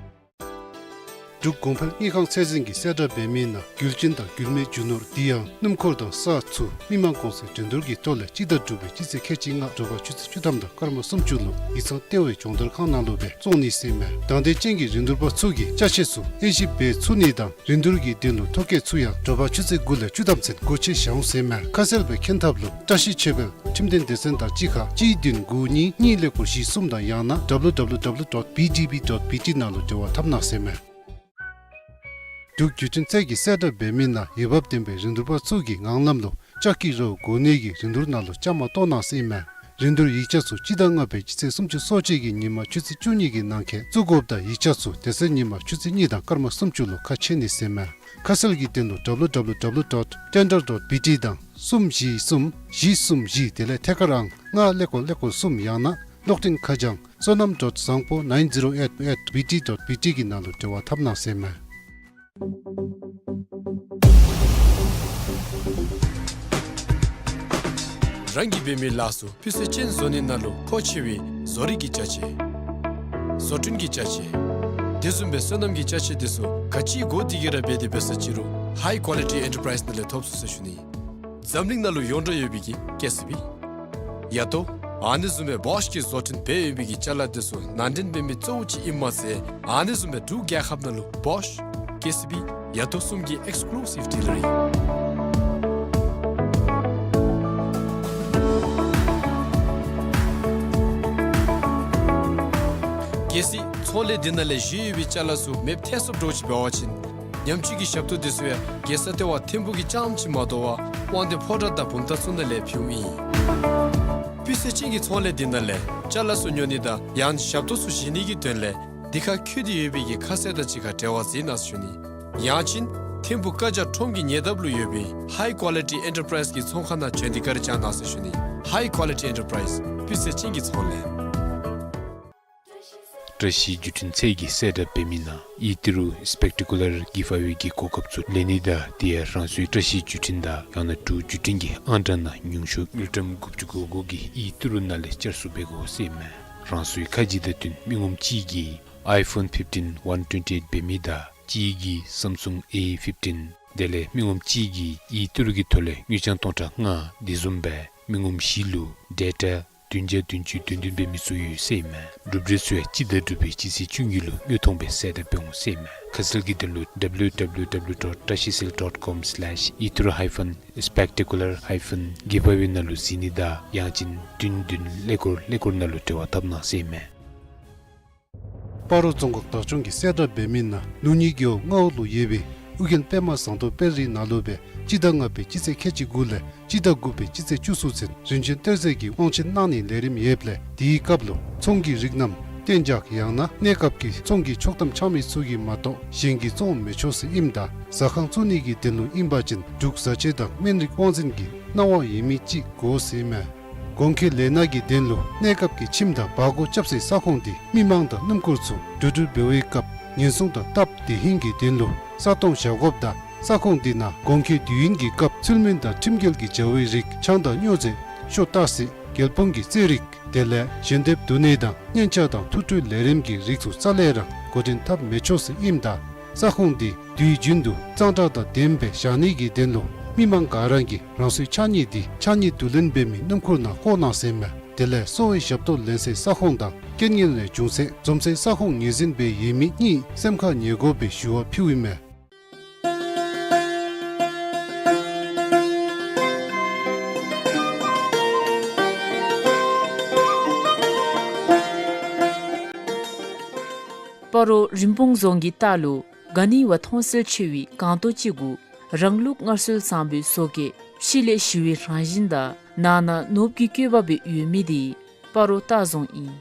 འབྲུག་གོང་འཕེལ་དངུལ་ཁང་ཚད་འཛིན་གྱིས་གསལ་བསྒྲགས་འབད་མི་ནང་རྒྱུ་ཆེན་དང་རྒྱུ་མེད་རྒྱུ་ནོར་དེ་ཡང་སྣུམ་འཁོར་དང་ས་ཚུ་མི་མང་གོང་ཚད་འགྲན་བསྡུར་གྱི་ཐོག་ལས་སྤྱི་ཟླ་དྲུག་པའི་སྤྱི་ཚེས་ཁལ་གཅིག་ལྔ་དྲོ་པ་ཆུ་ཚོད་བཅུ་ཐམ་དང་སྐར་མ་སུམ་ཅུ་ལུ་ཡིག་ཚང་ལྟེ་བའི་སྦྱོང་བརྡར་ཁང་ནང་ལུ་སྦེ་བཙོང་ནི་ཟེར་མས། དང་འདོད་ཅན་གྱི་རིན་བསྡུར་པ་ཚུ་གིས་ཅ་ཆས་ཚུ་དབྱེ་ཞིབ་འབད་ཚུགས་ནི་དང་རིན་བསྡུར་གྱི་དོན་ལུ་ཐོ་བཀོད་ཚུ་ཡང་དྲོ་པ་ཆུ་ཚོད་དགུ་ལས་བཅུ་ཐམ་ཚུན་སྒོ་ཕྱེ་བཞག་འོང་ཟེར་མས། ཁ་གསལ་སྦེ་མཁྱེན་ཐབས་ལུ་བཀྲ་ཤིས་ཆོས་འཕེལ་ཁྲིམས་དོན་སྡེ་ཚན་དང་གཅིག་ཁར་གཅིག་བདུན་དགུ་གཉིས་གཉིས་ཀླད་ཀོར་བཞི་གསུམ་དང་ཡང་ན་ཌབ་ལུ་ཌབ་ལུ་ཌབ་ལུ་ཌོཊ་བི་ཌི་བི་ཌོཊ་བི་ཊི་ནང་ལུ་འབྲེལ་བ་འཐབ་གནང་ཟེར་མས། འབྲུག་བརྒྱུད་འཕྲིན་ཚད་ཀྱིས་གསལ་བསྒྲགས་འབད་མི་ནང་འོས་འབབ་ལྡན་པའི་རིན་བསྡུར་པ་ཚུ་གིས་ངང་ལམ་ལུ་ལྕགས་ཀྱི་རོ་དགོ་ནི་གི་རིན་བསྡུར་ནང་ལུ་བཅའ་མར་གཏོགས་གནང་ཟེར་མས། རིན་བསྡུར་ཡིག་ཆ་ཚུ་སྤྱི་ཟླ་ལྔ་པའི་སྤྱི་ཚེས་སུམ་ཅུ་སོ་གཅིག་གི་ཉིན་མ་ཆུ་ཚོད་བཅུ་གཉིས་ཀྱི་ནང་འཁོད་བཙུགས་དགོཔ་དང་ཡིག་ཆ་ཚུ་དེ་ཚེ་ཉིན་མ་ཆུ་ཚོད་གཉིས་དང་སྐར་མ་སུམ་ཅུ་ལུ་ཁ་ཕྱེ་ནི་ཟེར་མས། ཁ་གསལ་གྱི་དོན་ལུ་ཌབ་ལུ་ཌབ་ལུ་ཌབ་ལུ་ཌོཊ་ཊེན་ཌར་ཌོཊ་བི་ཊི་དང་གསུམ་བཞི་གསུམ་བཞི་གསུམ་བཞི་དེ་ལས་ཐད་ཀར་ཨང་ལྔ་ཀླད་ཀོར་ཀླད་ཀོར་གསུམ་ཡང་ན་གློག་འཕྲིན་ཁ་བྱང་བསོད་ནམས་ཌོཊ་བཟང་པོ་ནའིན་ཛི་རོ་ཨེཊ་ཨེཊ་བི་ཊི་ཌོཊ་བི་ཊི་གི་ནང་ལུ་འབྲེལ་བ་འཐབ་གནང་ཟེར་མས། རང་གིས་འབད་མི་ལཱ་ཚུ་སྤུས་ཚད་ཅན་བཟོ་ནི་ནང་ལུ་མཁོ་ཆེ་བའི་བཟོ་རིག་གི་ཅ་ཆས། བཟོ་སྐྲུན་གྱི་ཅ་ཆས། དེ་བཟུམ་སྦེ་སོ་ནམ་གྱི་ཅ་ཆས་དེ་ཚུ་ག་ཅི་དགོ་དེ་གི་ར་འབད་དེ་འབད་ས་ཅིག་རུང་ཧའི་ཀོ་ལི་ཊི་ཨེན་ཊར་པ་རའིཛ་ནང་ལས་ཐོབ་ཚུགས་ཟེར་ཞུ་ནི། འཛམ་གླིང་ནང་ལུ་ཡོངས་གྲགས་ཡོད་པའི་གི་ཀེ་སི་བི། ཡ་ཏོ། ཨ་ནི་བཟུམ་སྦེ་བོཤ་གི་བཟོ་སྐྲུན་འབད་ཡོད་པའི་གི་ཅ་ལ་འདི་ཚུ་ནང་འདྲེན་འབད་མི་གཙོ་བོ་ཅིག་ཨིནམ་མ་ཚད་ཨ་ནི་བཟུམ་སྦེ་འབྲུག་རྒྱལ་ཁབ་ནང་ལུ་བོཤ་ཀེ་སི་བི་ཡ་དོ་གསུམ་གྱི་ཨེགསི་ཀུ་ལུ་སིབ་ཌི་ལི་རི། གལ་སྲིད་ཚོང་ལས་འདི་ནང་ལས་བཞེས་ཡོད་པའི་ཅ་ལ་ཚུ་མེདཔ་ཐལ་སོངམ་འདྲཝ་ཅིག་འབད་བ་ཅིན་ཉམས་བཅོས་ཀྱི་ཞབས་ཏོག་འདི་ཚུ་ཡང་རྒྱལ་ས་ལྟེ་བ་ཐིམ་ཕུག་གི་རྐྱངམ་ཅིག་མ་དོ་བར་དབང་འདུས་ཕོ་བྲང་དང་བུམ་ཐང་ཚུ་ནང་ལས་ཕུལཝ་ཨིན། སྤུས་ཚད་ཅན་གྱི་ཚོང་ལས་འདི་ནང་ལས་ཅ་ལ་ཚུ་ཉོ་ནི་དང་ཡང་ཞབས་ཏོག་ཚུ་བཞེས་ནི་གི་དོན་ལས་འདི་ཁར་འཁོད་དེ་ཡོད་པའི་གི་ཁ་གསལ་དང་གཅིག་ཁར་འབྲེལ་བ་མཛད་གནང་ཟེར་ཞུ་ནི། ཡང་ཅིན་ཐིམ་ཕུག་ཀ་ཇ་ཁྲོམ་གྱི་ཉེ་འདབས་ལུ་ཡོད་པའི་ཧའི་ཀོ་ལི་ཊི་ཨེན་ཊར་པ་རའིཛ་གི་ཚོང་ཁང་ནང་བྱོན་ཏེ་བཀའ་དྲིན་བསྐྱང་གནང་ཟེར་ཞུ་ནི། ཧའི་ཀོ་ལི་ཊི་ཨེན་ཊར་པ་རའིཛ་སྤུས་ཚད་ཅན་གྱི་ཚོང་ལས། བཀྲ་ཤིས་བརྒྱུད་འཕྲིན་ཚད་ཀྱིས་གསལ་བསྒྲགས་འབད་མི་ནང་ཨི་ཏི་རུ་སི་པེག་ཊི་ཀུ་ལར་གི་ཕ་ཝེ་གི་གོ་སྐབས་ཚུ་ལེན་ནི་དང་དེ་ཡང་རང་སོའི་བཀྲ་ཤིས་བརྒྱུད་འཕྲིན་དང་ཡང་ན་འབྲུག་བརྒྱུད་འཕྲིན་གྱི་ཨང་གྲངས་ནང་ཉུང་ཤོས་དངུལ་ཀྲམ་དགུ་བཅུ་གོ་དགུ་གི་ཨི་ཏི་རུ་ནང་ལས་བསྐྱར་བཟོ་འབད་དགོ་ཟེར་ཨིན་མས། རང་སོའི་ཁ་རྗེ་དང་བསྟུན་མི་ངོམ་གཅིག་གིས་ཨའི་ཕོན་ཕིབ་ཊིན་ཝན་ཊུ་ཝེན་ཊི་ཨེཊ་འབད་མི་དང་གཅིག་གིས་སམ་སུང་ཨེ་ཕིབ་ཊིན་དེ་ལས་མི་ངོམ་གཅིག་གིས་ཨི་ཏི་རུ་གི་ཐོག་ལས་དངུལ་རྐྱང་སྟོང་ཕྲག་ལྔ་དེ་བཟུམ་སྦེ་མི་ངོམ་བཞི་ལུ་ཌེ་ཊ་བདུན་བརྒྱ་བདུན་ཅུ་དོན་བདུན་འབད་མི་ཚུ་ཡོད་ཟེར་ཨིན་མས། གྲུབ་འབྲས་ཚུ་ཡང་སྤྱི་ཟླ་དྲུག་པའི་སྤྱི་ཚེས་བཅུ་གཉིས་ལུ་དངོས་མཐོང་སྦེ་གསལ་བསྒྲགས་འབད་འོང་ཟེར་ཨིན་མས། ཁ་གསལ་གྱི་དོན་ལུ་W W W dot trashicell dot com slash itru hyphen spectacular hyphen giveaway ནང་ལུ་གཟིགས་ནི་དང་ཡང་ཅིན་བདུན་བདུན་ཀླད་ཀོར་ཀླད་ཀོར་ནང་ལུ་འབྲེལ་བ་འཐབ་གནང་ཟེར་ཨིན་མས། སྤ་རོ་རྫོང་ཁག་བདག་སྐྱོང་གིས་གསལ་བསྒྲགས་འབད་མི་ནང་ལུགས་གཉིས་རྒེད་འོག་རྔ་བ་ལུ་ཡོད་པའི་ཨོ་རྒྱན་པདྨ་ཟངས་མདོག་དཔལ་རི་ནང་ལུ་སྦེ་སྤྱི་ཟླ་ལྔ་པའི་སྤྱི་ཚེས་ཁལ་གཅིག་དགུ་ལས་སྤྱི་ཟླ་དགུ་པའི་སྤྱི་ཚེས་བཅུ་གསུམ་ཚུན་རིན་ཆེན་གཏེར་རྫས་ཀྱི་དབང་ཆེན་གནང་ནིའི་ལས་རིམ་ཡོདཔ་ལས་དེའི་སྐབས་ལུ་ཚོང་གི་རིགས་རྣམས་གཏན་འཇགས་ཡང་ན་གནས་སྐབས་ཀྱི་ཚོང་གི་ཆོག་ཐམ་འཆང་མི་ཚུ་གིས་མ་གཏོགས་གཞན་གྱིས་བཙོང་མི་ཆོག་ཟེར་ཨིནམ་ད་ཟ་ཁང་བཙུགས་ནི་གི་དོན་ལུ་ཨིན་པ་ཅིན་འབྲུག་བཟའ་བཅའ་དང་སྨན་རིགས་དབང་འཛིན་གྱི་གནང་བ་ཡོད་མི་ཅིག་དགོ་ཟེར་ཨིན་མས། གོང་འཁོད་ལས་སྣ་གི་དོན་ལུ་གནས་སྐབས་ཀྱི་ཁྱིམ་དང་བར་སྐོར་རྐྱབ་སའི་ས་ཁོངས་འདི་མི་མང་དང་སྣུམ་འཁོར་ཚུ་འགྲོ་འགྲུལ་འབད་བའི་སྐབས་ཉེན་སྲུང་དང་སྟབས་བདེ་ཧིང་གི་དོན་ལུ་ས་སྟོང་བཞག་དགོཔ་དང་ས་ཁོངས་འདི་ནང་གོང་འཁོད་དུས་ཡུན་གྱི་སྐབས་ཚུལ་མིན་དང་ཁྲིམས་འགལ་གྱི་བྱ་བའི་རིགས་ཆང་དང་སྨྱོ་རྫས་ཤོ་ཏག་སི་རྒྱལ་ཕུང་གི་རྩེད་རིགས་དེ་ལས་ཞལ་འདེབས་བསྡུ་ནི་དང་སྙན་ཆ་དང་ཐུགས་སྤྲོའི་ལས་རིམ་གྱི་རིགས་ཚུ་རྩ་ལས་ར་འགོ་འདྲེན་འཐབ་མི་ཆོག་ཟེར་ཨིནམ་ད་ས་ཁོངས་འདི་དུས་རྒྱུན་དུ་གཙང་སྦྲ་དང་ལྡནམ་སྦེ་བཞག་ནི་གི་དོན་ལུ་མི་མང་ག་ར་གིས་རང་སོའི་ཕྱགས་སྙིགས་འདི་ཕྱགས་སྙིགས་བསྡུ་ལེན་འབད་མི་སྣུམ་འཁོར་ནང་བཀོ་གནང་ཟེར་ཨིན་མས། དེ་ལས་གསོ་བའི་ཞབས་ཏོག་ལེན་སའི་ས་ཁོངས་དང་རྐྱེན་ངན་ལས་བྱུང་ཚེ་འཛོམས་སའི་ས་ཁོངས་ངོས་འཛིན་འབད་ཡོད་མི་གཉིས་སེམས་ཁར་ཉར་དགོ་པའི་ཞུ་བ་ཕུལཝ་ཨིན་མས། སྤ་རོ་རིན་སྤུངས་རྫོང་གི་ལྟག་ལུ་ག་ནི་བ་མཐོང་གསལ་ཆེ་བའི་སྒང་ཏོག་ཅིག་གུ་རང་ལུགས་སྔར་སྲོལ་བཟང་པོའི་བཟོ་བཀོད་ཕྱི་ལས་ཞི་བའི་རང་བཞིན་དང་ནང་ན་ནོར་བུ་གི་བཀོད་པ་སྦེ་ཡོད་མི་འདི་སྤ་རོ་ལྟ་རྫོང་ཨིན།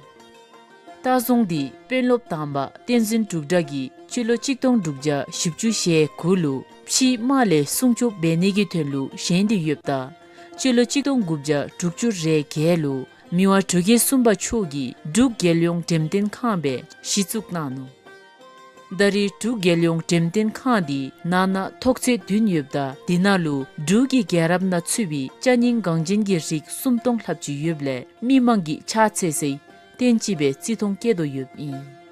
ལྟ་རྫོང་འདི་དཔོན་སློབ་དང་པ་བསྟན་འཛིན་འབྲུག་གྲགས་ཀྱིས་སྤྱི་ལོ་གཅིག་སྟོང་དྲུག་བརྒྱ་བཞི་བཅུ་ཞེ་དགུ་ལུ་ཕྱིའི་དམག་ལས་སྲུང་སྐྱོབ་འབད་ནི་གི་དོན་ལུ་བཞེངས་ཏེ་ཡོདཔ་ད་སྤྱི་ལོ་གཅིག་སྟོང་དགུ་བརྒྱ་དྲུག་ཅུ་རེ་བརྒྱད་ལུ་མི་དབང་འབྲུག་རྒྱལ་གསུམ་པ་མཆོག་གིས་འབྲུག་རྒྱལ་ཡོངས་འགྲེམས་སྟོན་ཁང་སྦེ་གཞི་བཙུགས་གནང་ནུག། ད་རེས་འབྲུག་རྒྱལ་ཡོངས་འགྲེམས་སྟོན་ཁང་འདི་ནང་ན་ཐོག་ཚད་བདུན་ཡོདཔ་ད་འདི་ནང་ལུ་འབྲུག་གི་རྒྱལ་རབས་ནང་ཚུད་པའི་ཅ་རྙིང་འགངས་ཅན་གྱི་རིགས་སུམ་སྟོང་ལྷགཔ་ཅིག་ཡོདཔ་ལས་མི་མང་གིས་ཕྱག་འཚལ་སའི་རྟེན་ཅིག་སྦེ་བརྩི་མཐོང་བསྐྱེད་དོ་ཡོདཔ་ཨིན།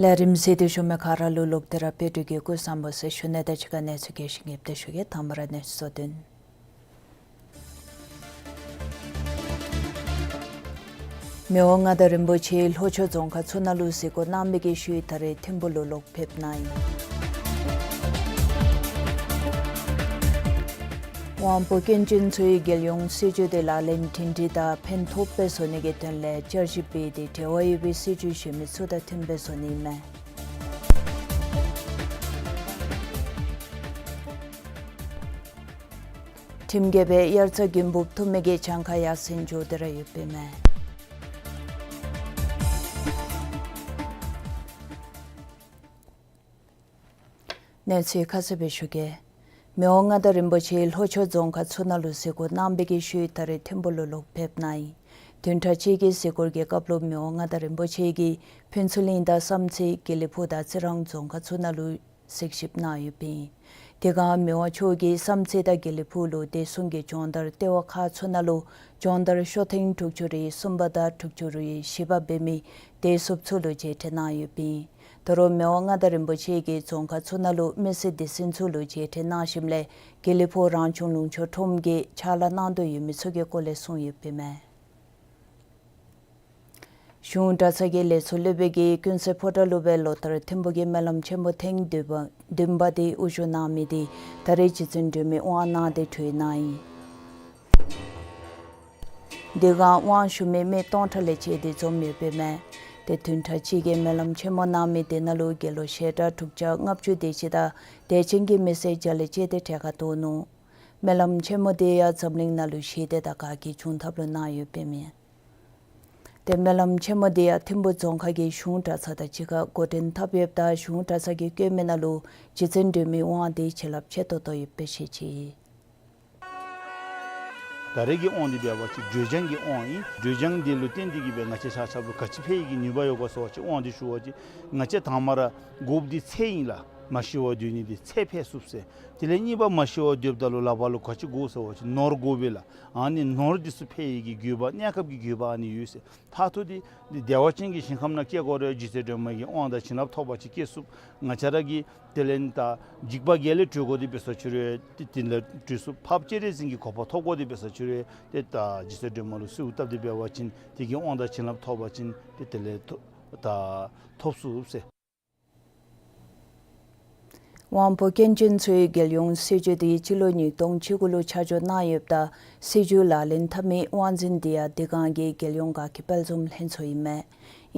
ལས་རིམ་གཟིགས་ཏེ་བཞུགས་མི་ག་ར་ལུ་ལོག་སྟེ་ར་དཔལ་འབྱོར་གྱི་སྐུ་གཟུགས་བཟང་པོ་ཟེར་ཞུ་ནི་དང་གཅིག་ཁར་གནས་ཚུལ་རྒྱས་ཤིང་ཡོདཔ་སྦེ་ཞུ་གེ། དང་པ་ར་གནས་ཚུལ་གཙོ་དོན། མི་དབང་མངའ་བདག་རིན་པོ་ཆེ་ལྷོ་ཕྱོགས་རྫོང་ཁག་ཚུ་ནང་ལུ་གཟིགས་སྐོར་གནང་མི་གི་ཤུལ་ད་རེས་ཐིམ་ཕུག་ལུ་ལོག་ཕེབས་གནང་ཡི། དབང་པོ་སྐྱོན་ཅན་ཚུ་གིས་རྒྱལ་ཡོངས་སྲིད་བྱུས་དེ་ལག་ལེན་སྒྲིང་སྒྲི་དང་ཕན་ཐོགས་སྦེ་བཟོ་ནི་གི་དོན་ལས་བསྐྱར་ཞིབ་འབད་དེ་འབྲེལ་བ་ཡོད་པའི་སྲིད་བྱུས་གཞན་མི་ཚུ་དང་མཐུནམ་སྦེ་བཟོ་ནི་ཨིན་མས། ཁྲིམས་འགལ་སྦེ་དབྱར་རྩྭ་དགུན་འབུབ་བཏུབ་མི་གི་གྱངས་ཁ་ཡར་སེང་འགྱོ་སྟེ་ར་ཡོདཔ་ཨིན་མས། གནས་ཚུལ་ཁ་གསལ་སྦེ་ཞུ་གེ། མི་དབང་མངའ་བདག་རིན་པོ་ཆེ་ལྷོ་ཕྱོགས་རྫོང་ཁག་ཚུ་ནང་ལུ་གཟིགས་སྐོར་གནང་མི་གི་ཤུལ་ད་རེས་ཐིམ་ཕུག་ལུ་ལོག་ཕེབས་གནང་ཡི། བདུན་ཕྲག་གཅིག་གི་གཟིགས་སྐོར་གྱི་སྐབས་ལུ་མི་དབང་མངའ་བདག་རིན་པོ་ཆེ་གིས་ཕུན་ཚོགས་གླིང་དང་བསམ་རྩེ་དགེ་ལེགས་ཕུག་དང་རྩི་རང་རྫོང་ཁག་ཚུ་ནང་ལུ་ གཟིགས་ཞིབ་གནང་ཡོདཔ་ཨིན། དེ་སྒང་མི་དབང་མཆོག་གིས་བསམ་རྩེ་དང་དགེ་ལེགས་ཕུག་ལུ་བདེ་སྲུང་གི་སྦྱོང་བརྡར་ལྟེ་བ་ཁག་ཚུ་ནང་ལུ་སྦྱོང་བརྡར་ཤོག་ཐེངས་དྲུག་ཅུ་རེ་གསུམ་པ་དང་དྲུག་ཅུ་རེ་བཞི་པ་འབད་མི་བདེ་སྲུངཔ་ཚུ་ལུ་མཇལ་འཕྲད་གནང་ཡོདཔ་ཨིན། ད་རུང་མི་དབང་མངའ་བདག་རིན་པོ་ཆེ་གིས་རྫོང་ཁག་ཚུ་ནང་ལུ་མི་སེར་སྡེ་ཚན་ཚུ་ལུ་མཇལ་འཕྲད་གནང་ཞིནམ་ལས་དགེ་ལེགས་ཕུག་རང་སྐྱོང་ལུང་ཕྱོགས་ཁྲོམ་གྱི་ཕྱག་ལཱ་གནང་དོ་ཡོད་མི་ཚུ་གི་སྐོར་ལས་གསུངས་ཡོདཔ་ཨིན་མས། གཞུང་གྲྭ་ཚང་གི་ལས་ཚོགས་སློབ་དཔོན་གྱིས་ཀུན་གསལ་ཕོ་བྲང་ལུ་སྦེ་ལོ་ལྟར་ཐིམ་ཕུག་གི་སྨོན་ལམ་ཆེན་མོ་ཐེངས་བདུན་པ་བདུན་པ་དེ་དབུ་བཞུགས་གནང་མི་དེ་ད་རེས་རྗེ་བཙུན་སྒྲོལ་མའི་དབང་གནང་སྟེ་གྲོལ་གནང་ཡི། དེ་སྒང་དབང་ཞུ་མི་མི་སྟོང་ཕྲག་ལས་བཅད་དེ་འཛོམས་ཡོདཔ་ཨིན་མས། ཏེ་བདུན་ཕྲག་གཅིག་གི་སྨོན་ལམ་ཆེན་མོ་གནང་མི་དེ་ནང་ལུ་དགེ་སློང་ཞལ་གྲངས་དྲུག་བརྒྱ་ལྔ་བཅུ་དེ་ཅིག་དང་དད་ཅན་གྱི་མི་སེར་བརྒྱ་ལས་བཅད་དེ་གྲལ་ཁར་གཏོགས་ནུག། སྨོན་ལམ་ཆེན་མོ་དེ་ཡང་འཛམ་གླིང་ནང་ལུ་ཞི་བདེ་དང་དགའ་སྐྱིད་འབྱུང་ཐབས་ལུ་གནང་ཡོདཔ་ཨིན་མས། ཏེ་སྨོན་ལམ་ཆེན་མོ་དེ་ཡང་ཐིམ་ཕུག་རྫོང་ཁག་གི་གཞུང་གྲྭ་ཚང་དང་གཅིག་ཁར་འགོ་འདྲེན་འཐབ་ཡོདཔ་ད་གཞུང་གྲྭ་ཚང་གིས་བཀོད་མི་ནང་ལུ་རྗེ་བཙུན་སྒྲོལ་མའི་དབང་དེ་བྱིན་རླབས་ཆེ་ཏོག་ཏོ་ཡོདཔ་སྦེ་བཤད་ཅི། ད་རེས་ཀྱི་དབང་འདི་འབད་བ་ཅིན་སྒྲོལ་ལྗང་གི་དབང་ཨིན། སྒྲོལ་ལྗང་འདི་ལུ་བརྟེན་ཏེ་གིས་སྦེ་ང་བཅས་ཆ་ཁྱབ་ལུ་ག་ཅི་འཕེལ་ནི་གི་ནུས་པ་ཡོད་ག་ཟེར་བ་ཅིན་དབང་འདི་ཞུ་བ་ཅིན་ང་བཅས་དང་པ་ར་དགོཔ་འདི་ཚེ་ཨིན་ལགས། མ་ཤི་བར་སྡོད་ནི་འདི་ཚེ་འཕེལ་ཚུགས་ཟེར། དེ་ལས་གཉིས་པ་མ་ཤི་བར་སྡོདཔ་ད་ལུ་ལག་པ་ལུ་ག་ཅི་དགོ་ཟེར་བ་ཅིན་ནོར་དགོ་པས་ལགས། ཨ་ནི་ནོར་འདི་ཚུ་འཕེལ་ནི་གི་དགོས་པ་གནས་སྐབས་ཀྱི་དགོས་པ་ཨ་ནི་ཡོད་ཟེར། མཐར་ཐུག་འདི་འདི་བདེ་བ་ཅན་གྱི་ཞིང་ཁམས་ནང་སྐྱེ་དགོ་རུང་རྗེ་བཙུན་སྒྲོལ་མ་གི་དབང་དང་བྱིན་རླབས་ཐོབ་པ་ཅིན་སྐྱེ་ཚུགས། ང་བཅས་ར་གིས་དེ་ལས་ད་འཇིགས་པ་བརྒྱད་ལས་གྲོལ་དགོ་དེ་འབད་ས་ཅིག་རུང་ཏེ་དེ་ལས་གྲོལ་ཚུགས། འཕགས་པ་སྤྱན་རས་གཟིགས་ཀྱི་གོ་འཕང་ཐོབ་དགོ་དེ་འབད་ས་ཅིག་རུང་ཏེ་ད་རྗེ་བཙུན་སྒྲོལ་མ་ལུ་གསོལཝ་བཏབ་སྟེ་འབད་བ་ཅིན་དེ་གི་དབང་དང་བྱིན་རླབས་ཐོབ་པ་ཅིན་ཏེ་དེ་ལས་ཐོབ་ད་ཐོབ་ཚུགས་ཟེར། དབང་པོ་སྐྱོན་ཅན་ཚུའི་རྒྱལ་ཡོངས་སྲིད་བྱུས་དེ་སྤྱི་ལོ་ཉིས་སྟོང་བཅུ་དགུ་ལུ་ཆ་འཇོག་གནང་ཡོདཔ་ད་སྲིད་བྱུས་ལག་ལེན་འཐབ་མི་དབང་འཛིན་དེ་ཡང་དེ་སྒང་གི་རྒྱལ་ཡོངས་དགའ་སྐྱིད་དཔལ་འཛོམས་ལྷན་ཚོགས་ཨིན་མས།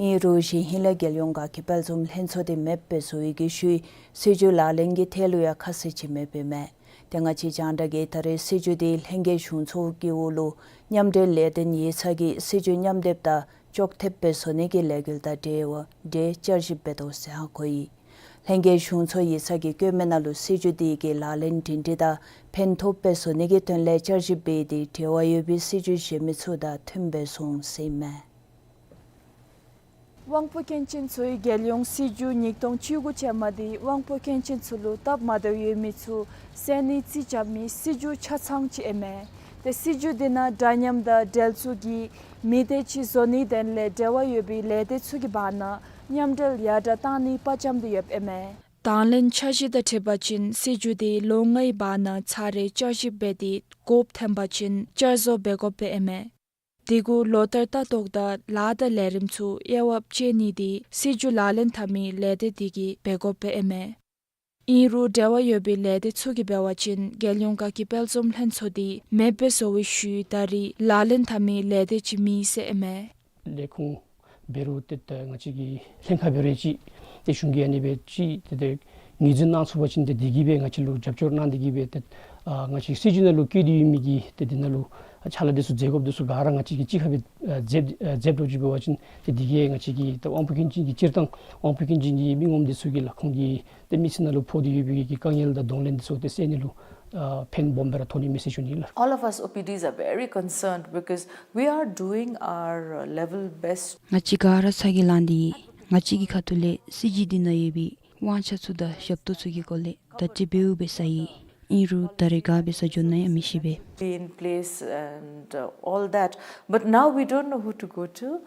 ཨིན་རུང་གཞེས་ཧིང་ལས་རྒྱལ་ཡོངས་དགའ་སྐྱིད་དཔལ་འཛོམས་ལྷན་ཚོགས་དེ་མེདཔ་སྦེ་བཟོ་ནི་གི་ཤུལ་སྲིད་བྱུས་ལག་ལེན་གྱི་ཐད་ལུ་ཡང་ཁ་གསལ་ཅིག་མེདཔ་ཨིན་མས། ཏེ་ང་བཅས་རྒྱང་བསྒྲགས་ཀྱིས་ད་རེས་སྲིད་བྱུས་དེ་ལྷན་རྒྱས་གཞུང་ཚོགས་ཀྱི་འོག་ལུ་མཉམ་འབྲེལ་ལས་དོན་ཡིག་ཚང་གིས་སྲིད་བྱུས་མཉམ་སྡེབ་དང་ཅོག་འཐདཔ་སྦེ་བཟོ་ནི་གི་ལས་འགུལ་དང་འབྲེལ་བ་འབྲེལ་བསྐྱར་ཞིབ་འབད་དོ་ཟེར་ཧ་གོ་ཡི། ལྷན་རྒྱས་གཞུང་ཚོགས་ཡིག་ཚང་གིས་བཀོད་མི་ནང་ལུ་སྲིད་བྱུས་དེ་གི་ལག་ལེན་སྒྲིང་སྒྲི་དང་ཕན་ཐོགས་སྦེ་བཟོ་ནི་གི་དོན་ལས་བསྐྱར་ཞིབ་འབད་དེ་འབྲེལ་བ་ཡོད་པའི་སྲིད་བྱུས་གཞན་མི་ཚུ་དང་མཐུནམ་སྦེ་བཟོ་འོང་ཟེར་ཨིན་མས། དབང་པོ་སྐྱོན་ཅན་ཚུའི་རྒྱལ་ཡོངས་སྲིད་བྱུས་ཉིས་སྟོང་བཅུ་དགུ་ཅན་མ་དེ་དབང་པོ་སྐྱོན་ཅན་ཚུ་ལུ་སྟབས་མ་བདེཝ་ཡོད་མི་ཚུ་བསལ་ནིའི་རྩིས་རྐྱབ་མི་སྲིད་བྱུས་ཆ་ཚང་ཅིག་ཨིན་མས། ཏེ་སྲིད་བྱུས་དེ་ནང་འདྲ་མཉམ་དང་འབྲེལ་འཚུབ་ཀྱི་མི་སྡེ་ཅིག་བཟོ་ནིའི་དོན་ལས་འབྲེལ་བ་ཡོད་པའི་ལས་སྡེ་ཚུ་གི་བར་ན་མཉམ་འབྲེལ་ཡར་དྲག་གཏང་ནིའི་དཔའ་བཅམ་སྟེ་ཡོདཔ་ཨིན་མས། དང་ལེན་འཆར་གཞི་དང་འཁྲིལ་བ་ཅིན་སྲིད་བྱུས་དེ་ལོ་ལྔའི་བར་ན་ཚར་རེ་བསྐྱར་ཞིབ་འབད་དེ་དགོཔ་ཐོན་པ་ཅིན་བསྐྱར་བཟོ་འབད་དགོཔ་ཨིན་མས། དེ་གུ་ལོ་ལྟར་ལྟ་རྟོག་དང་ལཱ་དང་ལས་རིམ་ཚུ་དབྱེ་བ་ཕྱེ་ནི་དེ་སྲིད་བྱུས་ལག་ལེན་འཐབ་མི་ལས་སྡེ་དེ་གིས་འབད་དགོཔ་ཨིན་མས། ཨིན་རུང་འབྲེལ་བ་ཡོད་པའི་ལས་སྡེ་ཚུ་གིས་འབད་བ་ཅིན་རྒྱལ་ཡོངས་དགའ་སྐྱིད་དཔལ་འཛོམས་ལྷན་ཚོགས་དེ་མེདཔ་སྦེ་བཟོ་བའི་ཤུལ་ད་རེས་ལག་ལེན་འཐབ་མི་ལས་སྡེ་ཅིག་མེད་ཟེར་ཨིན་མས། ལས་ཁུངས་འབད་རུང་ཏེ་ད་ང་བཅས་ཀྱི་ལྷན་ཁག་འབད་རུང་ཅིག་ཏེ་གཞུང་གིས་ཨ་ནི་སྦེ་ཅིག་ཏེ་ཏེ་ངོས་འཛིན་གནང་ཚུགས་པ་ཅིན་ཏེ་དེ་གིས་སྦེ་ང་བཅས་ལུ་རྒྱབ་སྐྱོར་གནང་། དེ་གིས་སྦེ་ཏེ་ཨ་ང་བཅས་སྲིད་བྱུས་ནང་ལུ་བཀོད་དེ་ཡོད་མི་གི་ཏེ་དེ་ནང་ལུ་ཕྱག་ལཱ་དེ་ཚུ་མཛད་དགོཔ་དེ་ཚུ་ག་ར་ང་བཅས་ཀྱིས་གཅིག་ཁར་སྦེ་ཨ་མཛད་ཨ་མཛདཔ་ལུ་ཅིག་འབད་བ་ཅིན་ཏེ་དེ་གིས་ང་བཅས་ཀྱི་ཏེ་དབང་པོ་སྐྱོན་ཅན་གྱི་སྤྱིར་བཏང་དབང་པོ་སྐྱོན་ཅན་གྱི་མི་ངོམ་དེ་ཚུ་གི་ལག་ཁོང་གི་ཏེ་མི་ཚེ་ནང་ལུ་ཕོག་སྟེ་ཡོད་པའི་གི་དཀའ་ངལ་དང་གདོང་ལེན་དེ་ཚུ་ཏེ་སེལ་ནི་ལུ་ཨ་ཕན་སྦོམ་སྦེ་ར་ཐོགས་ནི་མས་ཟེར་ཞུ་ནི་ལགས། All of us O P Ds are very concerned because we are doing our, uh, level best. ང་བཅས་ག་ར་ཚ་གྱང་ལང་སྟེ་ཡོད། ང་བཅས་ཀྱི་ཁ་ཐུག་ལས་སྲིད་བྱུས་དེ་ནང་ཡོད་པའི་དབང་ཆ་ཚུ་དང་ཞབས་ཏོག་ཚུ་གི་སྐོར་ལས་བརྡ་སྤྲོད་འབདཝ་འབད་ས་ཨིན། ཨིན་རུང་ད་རེས་ག་འབད་ས་འགྱོ་ནི་ཡང་མི་ཤེས་པས། Be in place and, uh, all that. But now we don't know who to go to.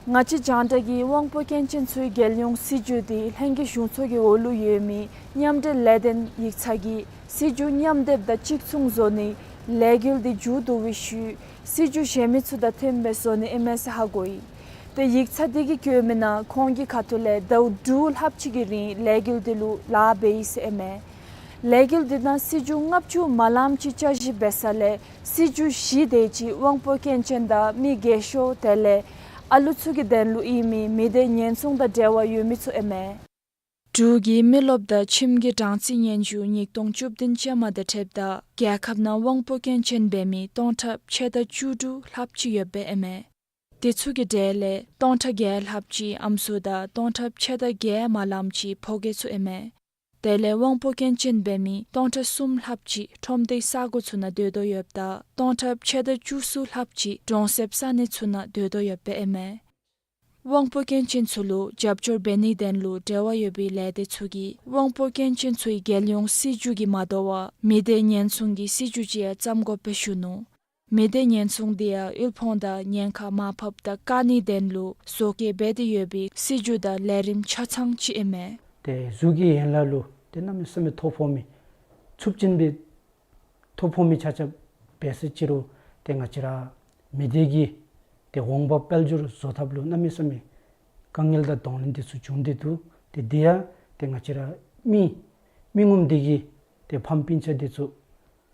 ང་བཅས་རྒྱང་བསྒྲགས་ཀྱིས་དབང་པོ་སྐྱོན་ཅན་ཚུའི་རྒྱལ་ཡོངས་སྲིད་བྱུས་དེ་ལྷན་རྒྱས་གཞུང་ཚོགས་ཀྱི་འོག་ལུ་ཡོད་མི་མཉམ་འབྲེལ་ལས་དོན་ཡིག་ཚང་གིས་སྲིད་བྱུས་མཉམ་སྡེབ་དང་གཅིག་མཚུངས་བཟོ་ནིའི་ལས་འགུལ་དེ་མཇུག་བསྡུ་བའི་ཤུལ་སྲིད་བྱུས་གཞན་མི་ཚུ་དང་མཐུནམ་སྦེ་བཟོ་ནི་ཨིན་མས་ཟེར་ཧ་གོ་ཡི། ཏེ་ཡིག་ཚང་དེ་གིས་བཀོད་མི་ནང་ཁོང་གི་ཁ་ཐུག་ལས་ཟླཝ་དྲུག་ལྷགཔ་ཅིག་གི་རིང་ལས་འགུལ་དེ་ལུ་ལཱ་འབད་ཡི་ཟེར་ཨིན་མས། ལས་འགུལ་དེ་ནང་སྲིད་བྱུས་ལྔ་བཅུ་མ་ལངམ་ཅིག་བསྐྱར་ཞིབ་འབད་ས་ལས་སྲིད་བྱུས་བཞི་དེ་ཅིག་དབང་པོ་སྐྱོན་ཅན་དང་མི་རྒས་ཤོས་དེ་ལས་ཨ་ལུ་ཚུ་གི་དོན་ལུ་ཨིན་མི་མི་སྡེ་ཉེན་སྲུང་དང་འབྲེལ་བ་ཡོད་མི་ཚུ་ཨིན་མས། འབྲུག་གི་མི་རློབས་དང་ཁྱིམ་གྱི་གྲངས་རྩིས་སྙན་ཞུ་ཉིས་སྟོང་བཅུ་བདུན་ཅན་མ་དང་འཁྲིལཝ་ད་རྒྱལ་ཁབ་ནང་དབང་པོ་སྐྱོན་ཅན་འབད་མི་སྟོང་ཕྲག་ཕྱེད་དང་བཅུ་དྲུག་ལྷགཔ་ཅིག་ཡོདཔ་ཨིན་མས། དེ་ཚུ་གི་གྲས་ལས་སྟོང་ཕྲག་བརྒྱད་ལྷགཔ་ཅིག་ཨམ་སྲུ་དང་སྟོང་ཕྲག་ཕྱེད་དང་བརྒྱད་མ་ལངམ་ཅིག་ཕོ་སྐྱེས་ཚུ་ཨིན་མས། དེ་ལས་དབང་པོ་སྐྱོན་ཅན་འབད་མི་སྟོང་ཕྲག་གསུམ་ལྷགཔ་ཅིག་ཁྲོམ་སྡེའི་ས་གོ་ཚུ་ནང་སྡོད་དོ་ཡོདཔ་ད་སྟོང་ཕྲག་ཕྱེད་དང་བཅུ་གསུམ་ལྷགཔ་ཅིག་གྲོང་གསེབ་ས་གནས་ཚུ་ནང་སྡོད་དོ་ཡོདཔ་ཨིན་མས། དབང་པོ་སྐྱོན་ཅན་ཚུ་ལུ་རྒྱབ་སྐྱོར་འབད་ནིའི་དོན་ལུ་འབྲེལ་བ་ཡོད་པའི་ལས་སྡེ་ཚུ་གིས་དབང་པོ་སྐྱོན་ཅན་ཚུའི་རྒྱལ་ཡོངས་སྲིད་བྱུས་ཀྱི་མ་དོ་བར་མི་སྡེ་ཉེན་སྲུང་གི་སྲིད་བྱུས་ཅིག་ཡང་བརྩམ་དགོ་པས་ཞུ་ནུག། མི་སྡེ་ཉེན་སྲུང་དེ་ཡང་དབུལ་ཕོངས་དང་ཉེན་ཁ་མར་ཕབ་དང་བཀག་ནིའི་དོན་ལུ་བཟོ་བཀོད་འབད་དེ་ཡོད་པའི་སྲིད་བྱུས་དང་ལས་རིམ་ཆ་ཚང་ཅིག་ཨིན་མས། ཏེ་གཟུགས་ཀྱི་ཡན་ལག་ལུ་ཏེ་གནམ་མེད་ས་མེད་ཐོ་ཕོག་མི་ཚབས་ཆེན་པའི་ཐོ་ཕོག་མི་ཆ་ཁྱབ་འབད་ས་ཅིག་རུང་ཏེ་ང་བཅས་ར་མི་སྡེ་གི་ཏེ་འོང་འབབ་དཔལ་འབྱོར་བཟོ་ཐབས་ལུ་གནམ་མེད་ས་མེད་དཀའ་ངལ་དང་གདོང་ལེན་དེ་ཚུ་བྱུང་སྟེ་འདུག། ཏེ་དེ་ཡང་ཏེ་ང་བཅས་ར་མི་མི་ངོམ་དེ་གིས་ཏེ་ཕམ་སྤུན་ཆ་དེ་ཚུ་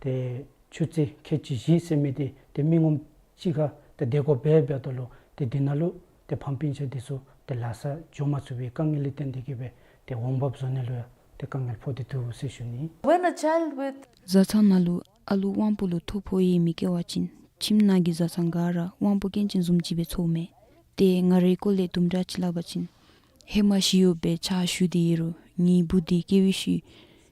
ཏེ་ཆུ་ཚོད་ཁལ་གཅིག་བཞི་ཟེར་མི་དེ་ཏེ་མི་ངོམ་གཅིག་ཁར་ཏེ་བདེ་འགོ་འབད་འབདཝ་ད་ལུ་ཏེ་དེ་ནང་ལུ་ཏེ་ཕམ་སྤུན་ཆ་དེ་ཚུ་ཏེ་ལཱ་ས་འགྱོ་མ་ཚུགས་པའི་དཀའ་ངལ་ལས་བརྟེན་ཏེ་གིས་སྦེ་ཏེ་འོང་འབབ་བཟོ་ནི་ལུ་ཡང་ཏེ་དཀའ་ངལ་ཕོག་སྟེ་འདུག་ཟེར་ཞུ་ནི། When a child with བཟའ་ཚང་ནང་ལུ་ཨ་ལུ་དབང་པོ་ལུ་ཐོ་ཕོག་ཡོད་མི་སྐྱེ་བ་ཅིན་ཁྱིམ་ནང་གི་བཟའ་ཚང་ག་ར་དབང་པོ་སྐྱོན་ཅན་བཟུམ་ཅིག་སྦེ་ཚོརཝ་མས། ཏེ་ང་རའི་སྐོར་ལས་དུམ་གྲ་ཅིག་སླབ་པ་ཅིན་ཧེ་མ་ཞི་གཡོགཔ་སྦེ་ཕྱག་ཞུ་སྟེ་ཡོད་རུང་ངེའི་བུ་དེ་སྐྱེ་བའི་ཤུལ་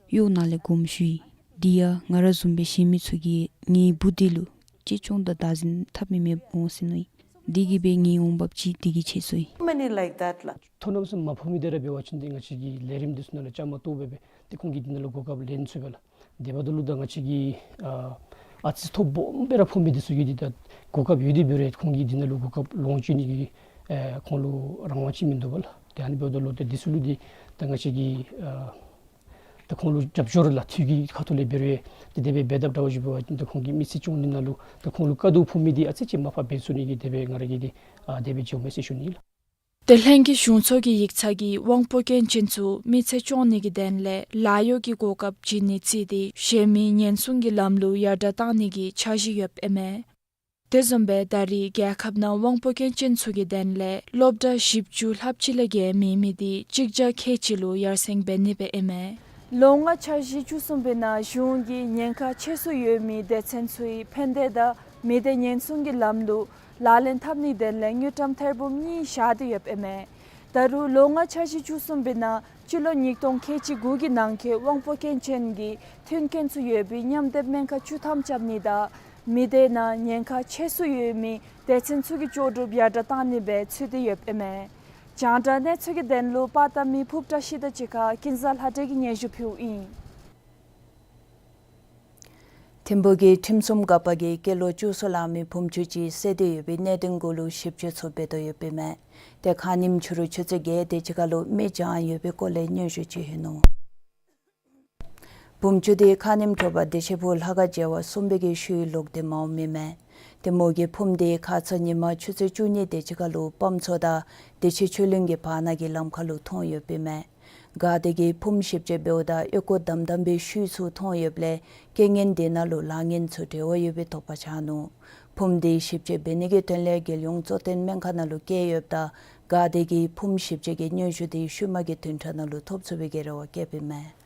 གཡོག་ནང་ལས་དགོངསམ་ཞུ་ཡི། དེ་ཡང་ང་ར་བཟུམ་སྦེ་གཞན་མི་ཚུ་གིས་ངེའི་བུ་དེ་ལུ་གཅེས་སྐྱོང་དང་བདག་འཛིན་འཐབ་མི་མེདཔ་འོང་ཟེར་མནོ་ཡི། དེ་གིས་སྦེ་ངེའི་འོང་འབབ་ཅིག་དེ་གིས་ཆད་སོ་ཡི། Many like that ལགས། ཐོ་རངས་སུ་མ་ཕོག་མི་དེ་ར་འབད་བ་ཅིན་ཏེ་ང་བཅས་ཀྱི་ལས་རིམ་དེ་ཚུ་ནང་ལུ་བཅའ་མར་གཏོགས་སྦེ་སྦེ་ཏེ་ཁོང་གིས་དེ་ནང་ལུ་གོ་སྐབས་ལེན་ཚུགས་པས་ལགས། དེ་འབདཝ་ད་ལུ་ད་ང་བཅས་ཀྱི་ཨ་ཨ་ཙི་ཐོ་སྦོམ་སྦེ་ར་ཕོག་མི་དེ་ཚུ་གིས་ཏེ་ད་གོ་སྐབས་ཡོད་དེ་འབད་རུང་ཁོང་གིས་དེ་ནང་ལུ་གོ་སྐབས་ལོངས་སྤྱོད་ནི་གི་ཨེ་ཁོང་ལུ་རང་དབང་ཅིག་མིན་འདུག་པས་ལགས། ཏེ་ཨ་ནི་འབདཝ་ད་ལུ་ཏེ་དེ་ཚུ་ལུ་ཏེ་ད་ང་བཅས་ཀྱིས་ཨ་ད་ཁོང་ལུ་རྒྱབ་སྐྱོར་ལགས་འཐུས་ཀྱི་ཁ་ཐུག་ལས་འབད་རུང་ཏེ་དེ་སྦེ་འབད་དཔ་འདྲཝ་ཅིག་འབད་བ་ཅིན་ཏེ་ཁོང་གིས་མི་ཚེ་སྐྱོང་ནི་ནང་ལུ་ད་ཁོང་ལུ་དཀའ་སྡུག་ཕོག་མི་དེ་ཨ་ཙི་ཅིག་མར་ཕབ་འབད་ཚུགས་ནི་གི་དེ་སྦེ་ང་ར་གིས་ཏེ་ཨ་དེ་སྦེ་བྱོན་མས་ཟེར་ཞུ་ནི་ལགས། དེ་ལྷན་རྒྱས་གཞུང་ཚོགས་ཀྱི་ཡིག་ཚང་གིས་དབང་པོ་སྐྱོན་ཅན་ཚུ་མི་ཚེ་སྐྱོང་ནི་གི་དོན་ལས་ལཱ་གཡོག་གི་གོ་སྐབས་བྱིན་ནི་བརྩིས་ཏེ་གཞན་མི་ཉེན་སྲུང་གི་ལམ་ལུགས་ཡར་དྲག་བཏང་ནི་གི་འཆར་གཞི་ཡོདཔ་ཨིན་མས། དེ་བཟུམ་སྦེ་ད་རེས་རྒྱལ་ཁབ་ནང་དབང་པོ་སྐྱོན་ཅན་ཚུ་གི་དོན་ལས་སློབ་གྲྭ་བཞི་བཅུ་ལྷགཔ་ཅིག་ལས་བརྒལ་མེད་མི་དེ་གཅིག་བརྒྱ་ཁལ་གཅིག་ལུ་ཡར་སེང་འབད་ནི་སྦེ་ཨིན་མས། ལོ་ལྔ་འཆར་གཞི་བཅུ་གསུམ་པའི་ནང་གཞུང་གིས་ཉེན་ཁ་ཆེ་སུ་ཡོད་མི་སྡེ་ཚན་ཚུའི་ཕན་བདེ་དང་མི་སྡེ་ཉེན་སྲུང་གི་ལམ་ལུགས་ལག་ལེན་འཐབ་ནིའི་དོན་ལས་དངུལ་ཀྲམ་ཐེར་འབུམ་གཉིས་བཞག་སྟེ་ཡོདཔ་ཨིན་མས། ད་རུང་ལོ་ལྔ་འཆར་གཞི་བཅུ་གསུམ་པའི་ནང་སྤྱི་ལོ་ཉིས་སྟོང་ཁལ་གཅིག་དགུ་གི་ནང་འཁོད་དབང་པོ་སྐྱོན་ཅན་གྱི་མཐུན་རྐྱེན་ཚུ་ཡོད་པའི་མཉམ་སྡེབ་སྨན་ཁང་བཅུ་ཐམ་རྐྱབ་ནི་དང་མི་སྡེ་ནང་ཉེན་ཁ་ཆེ་སུ་ཡོད་མི་སྡེ་ཚན་ཚུ་གི་ལྕོགས་གྲུབ་ཡར་དྲག་བཏང་ནི་སྦེ་ཚུད་དེ་ཡོདཔ་ཨིན་མས། རྒྱང་བསྒྲགས་གནས་ཚུལ་གྱི་དོན་ལུ་པར་བཏབ་མི་ཕུབ་བཀྲ་ཤིས་དང་གཅིག་ཁར་ཀུན་བཟང་ལྷ་སྒྲོན་གྱིས་སྙན་ཞུ་ཕུལཝ་ཨིན། ཐིམ་ཕུག་གི་ཁྲིམས་སྲུང་འགག་པ་གིས་སྐྱེས་ལོ་བཅུ་གསུམ་ལང་མི་བུམོ་ཅིག་བསད་དེ་ཡོད་པའི་གནད་དོན་གུ་ལུ་ཞིབ་དཔྱད་ཚུ་འབད་དོ་ཡོདཔ་ཨིན་མས། ཏེ་ཁ་ཉིནམ་ཕྱི་རུ་ཆུ་ཚོད་བརྒྱད་དེ་ཅིག་ཁར་ལུ་མི་བྱང་ཡོད་པའི་སྐོར་ལས་སྙན་ཞུ་ཅིག་ཡོད་ནུག། བུམོ་ཅིག་དེ་ཁ་ཉིནམ་དྲོ་པ་བདེ་ཆེན་ཕུག་ལྷ་ཁང་མཇལ་བར་སོང་བའི་ཤུལ་ལོག་སྟེ་མ་འོངམ་ཨིན་མས། ཏེ་མོ་གི་བུམོ་དེ་ཁ་ཙ་ཉིན་མ་ཆུ་ཚོད་བཅུ་གཉིས་དེ་ཅིག་ཁར་ལུ་དཔའ་མོ་ཚུ་དང་བདེ་ཆེན་ཆོས་གླིང་གི་བར་ན་གི་ལམ་ཁར་ལུ་མཐོང་ཡོདཔ་ཨིན་མས། དགའ་བདེ་གིས་བུམོ་ཞིབ་དཔྱད་འབདཝ་ད་ཨོལ་ལྐོག་བསྡམས་བསྡམས་པའི་ཤུལ་ཚུ་མཐོང་ཡོདཔ་ལས་རྐྱེན་ངན་དེ་ནང་ལུ་ལཱ་ངན་ཚུ་འབྲེལ་བ་ཡོད་པའི་དོགས་པ་ཆགས་ནུག། བུམོ་དེ་ཞིབ་དཔྱད་འབད་ནི་གི་དོན་ལས་རྒྱལ་ཡོངས་གཙོ་བསྟེན་སྨན་ཁང་ནང་ལུ་བསྐྱལ་ཡོདཔ་ད་དགའ་བདེ་གིས་བུམོ་ཞིབ་དཔྱད་ཀྱི་སྙན་ཞུ་དེ་ཤུལ་མ་གི་བདུན་ཕྲག་ནང་ལུ་ཐོབ་ཚུགས་པའི་གི་རེ་བ་བསྐྱེདཔ་ཨིན་མས།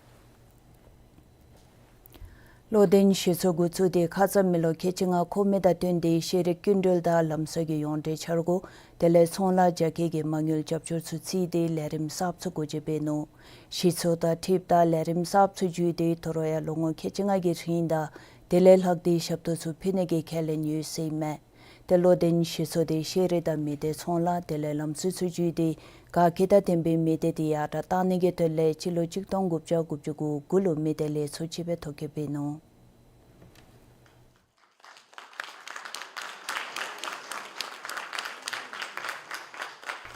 བློ་ལྡན་གཞི་ཚོགས་འགོ་བཙུགས་ཏེ་ཁ་ཙ་མི་ལོ་ཁལ་གཅིག་ལྔ་འཁོར་མི་དང་བསྟུན་ཏེ་ཤེས་རིག་སྐྱིན་འགྲུལ་དང་ལམ་སྲོལ་གྱི་ཡོངས་འབྲེལ་འཆར་སྒོ་དེ་ལས་ཚོང་ལཱ་རྒྱ་སྐྱེད་ཀྱི་མ་དངུལ་རྒྱབ་སྐྱོར་ཚུ་བརྩིས་ཏེ་ལས་རིམ་གསརཔ་ཚུ་འགོ་འབྱེད་འབད་ནུག། གཞི་ཚོགས་དང་འཁྲིལཝ་ད་ལས་རིམ་གསརཔ་ཚུ་བརྒྱུད་དེ་དོ་རུང་ཡང་ལོ་ངོ་ཁལ་གཅིག་ལྔ་གི་རིང་དང་དེ་ལས་ལྷག་སྟེ་ཞབས་ཏོག་ཚུ་ཕུལ་ནི་གི་ཁས་ལེན་ཡོད་ཟེར་ཨིན་མས། ཏེ་བློ་ལྡན་གཞི་ཚོགས་དེ་ཤེས་རིག་དང་མི་སྡེ་ཚོང་ལཱ་དེ་ལས་ལམ་སྲོལ་ཚུ་བརྒྱུད་དེ་དགའ་སྐྱིད་དང་ལྡན་པའི་མི་སྡེ་དེ་ཡར་དྲག་གཏང་ནི་གི་དོན་ལས་སྤྱི་ལོ་གཅིག་སྟོང་དགུ་བརྒྱ་དགུ་བཅུ་གོ་དགུ་ལུ་མི་སྡེ་ལས་ཚོགས་ཅིག་སྦེ་ཐོ་བཀོད་འབད་ནུག།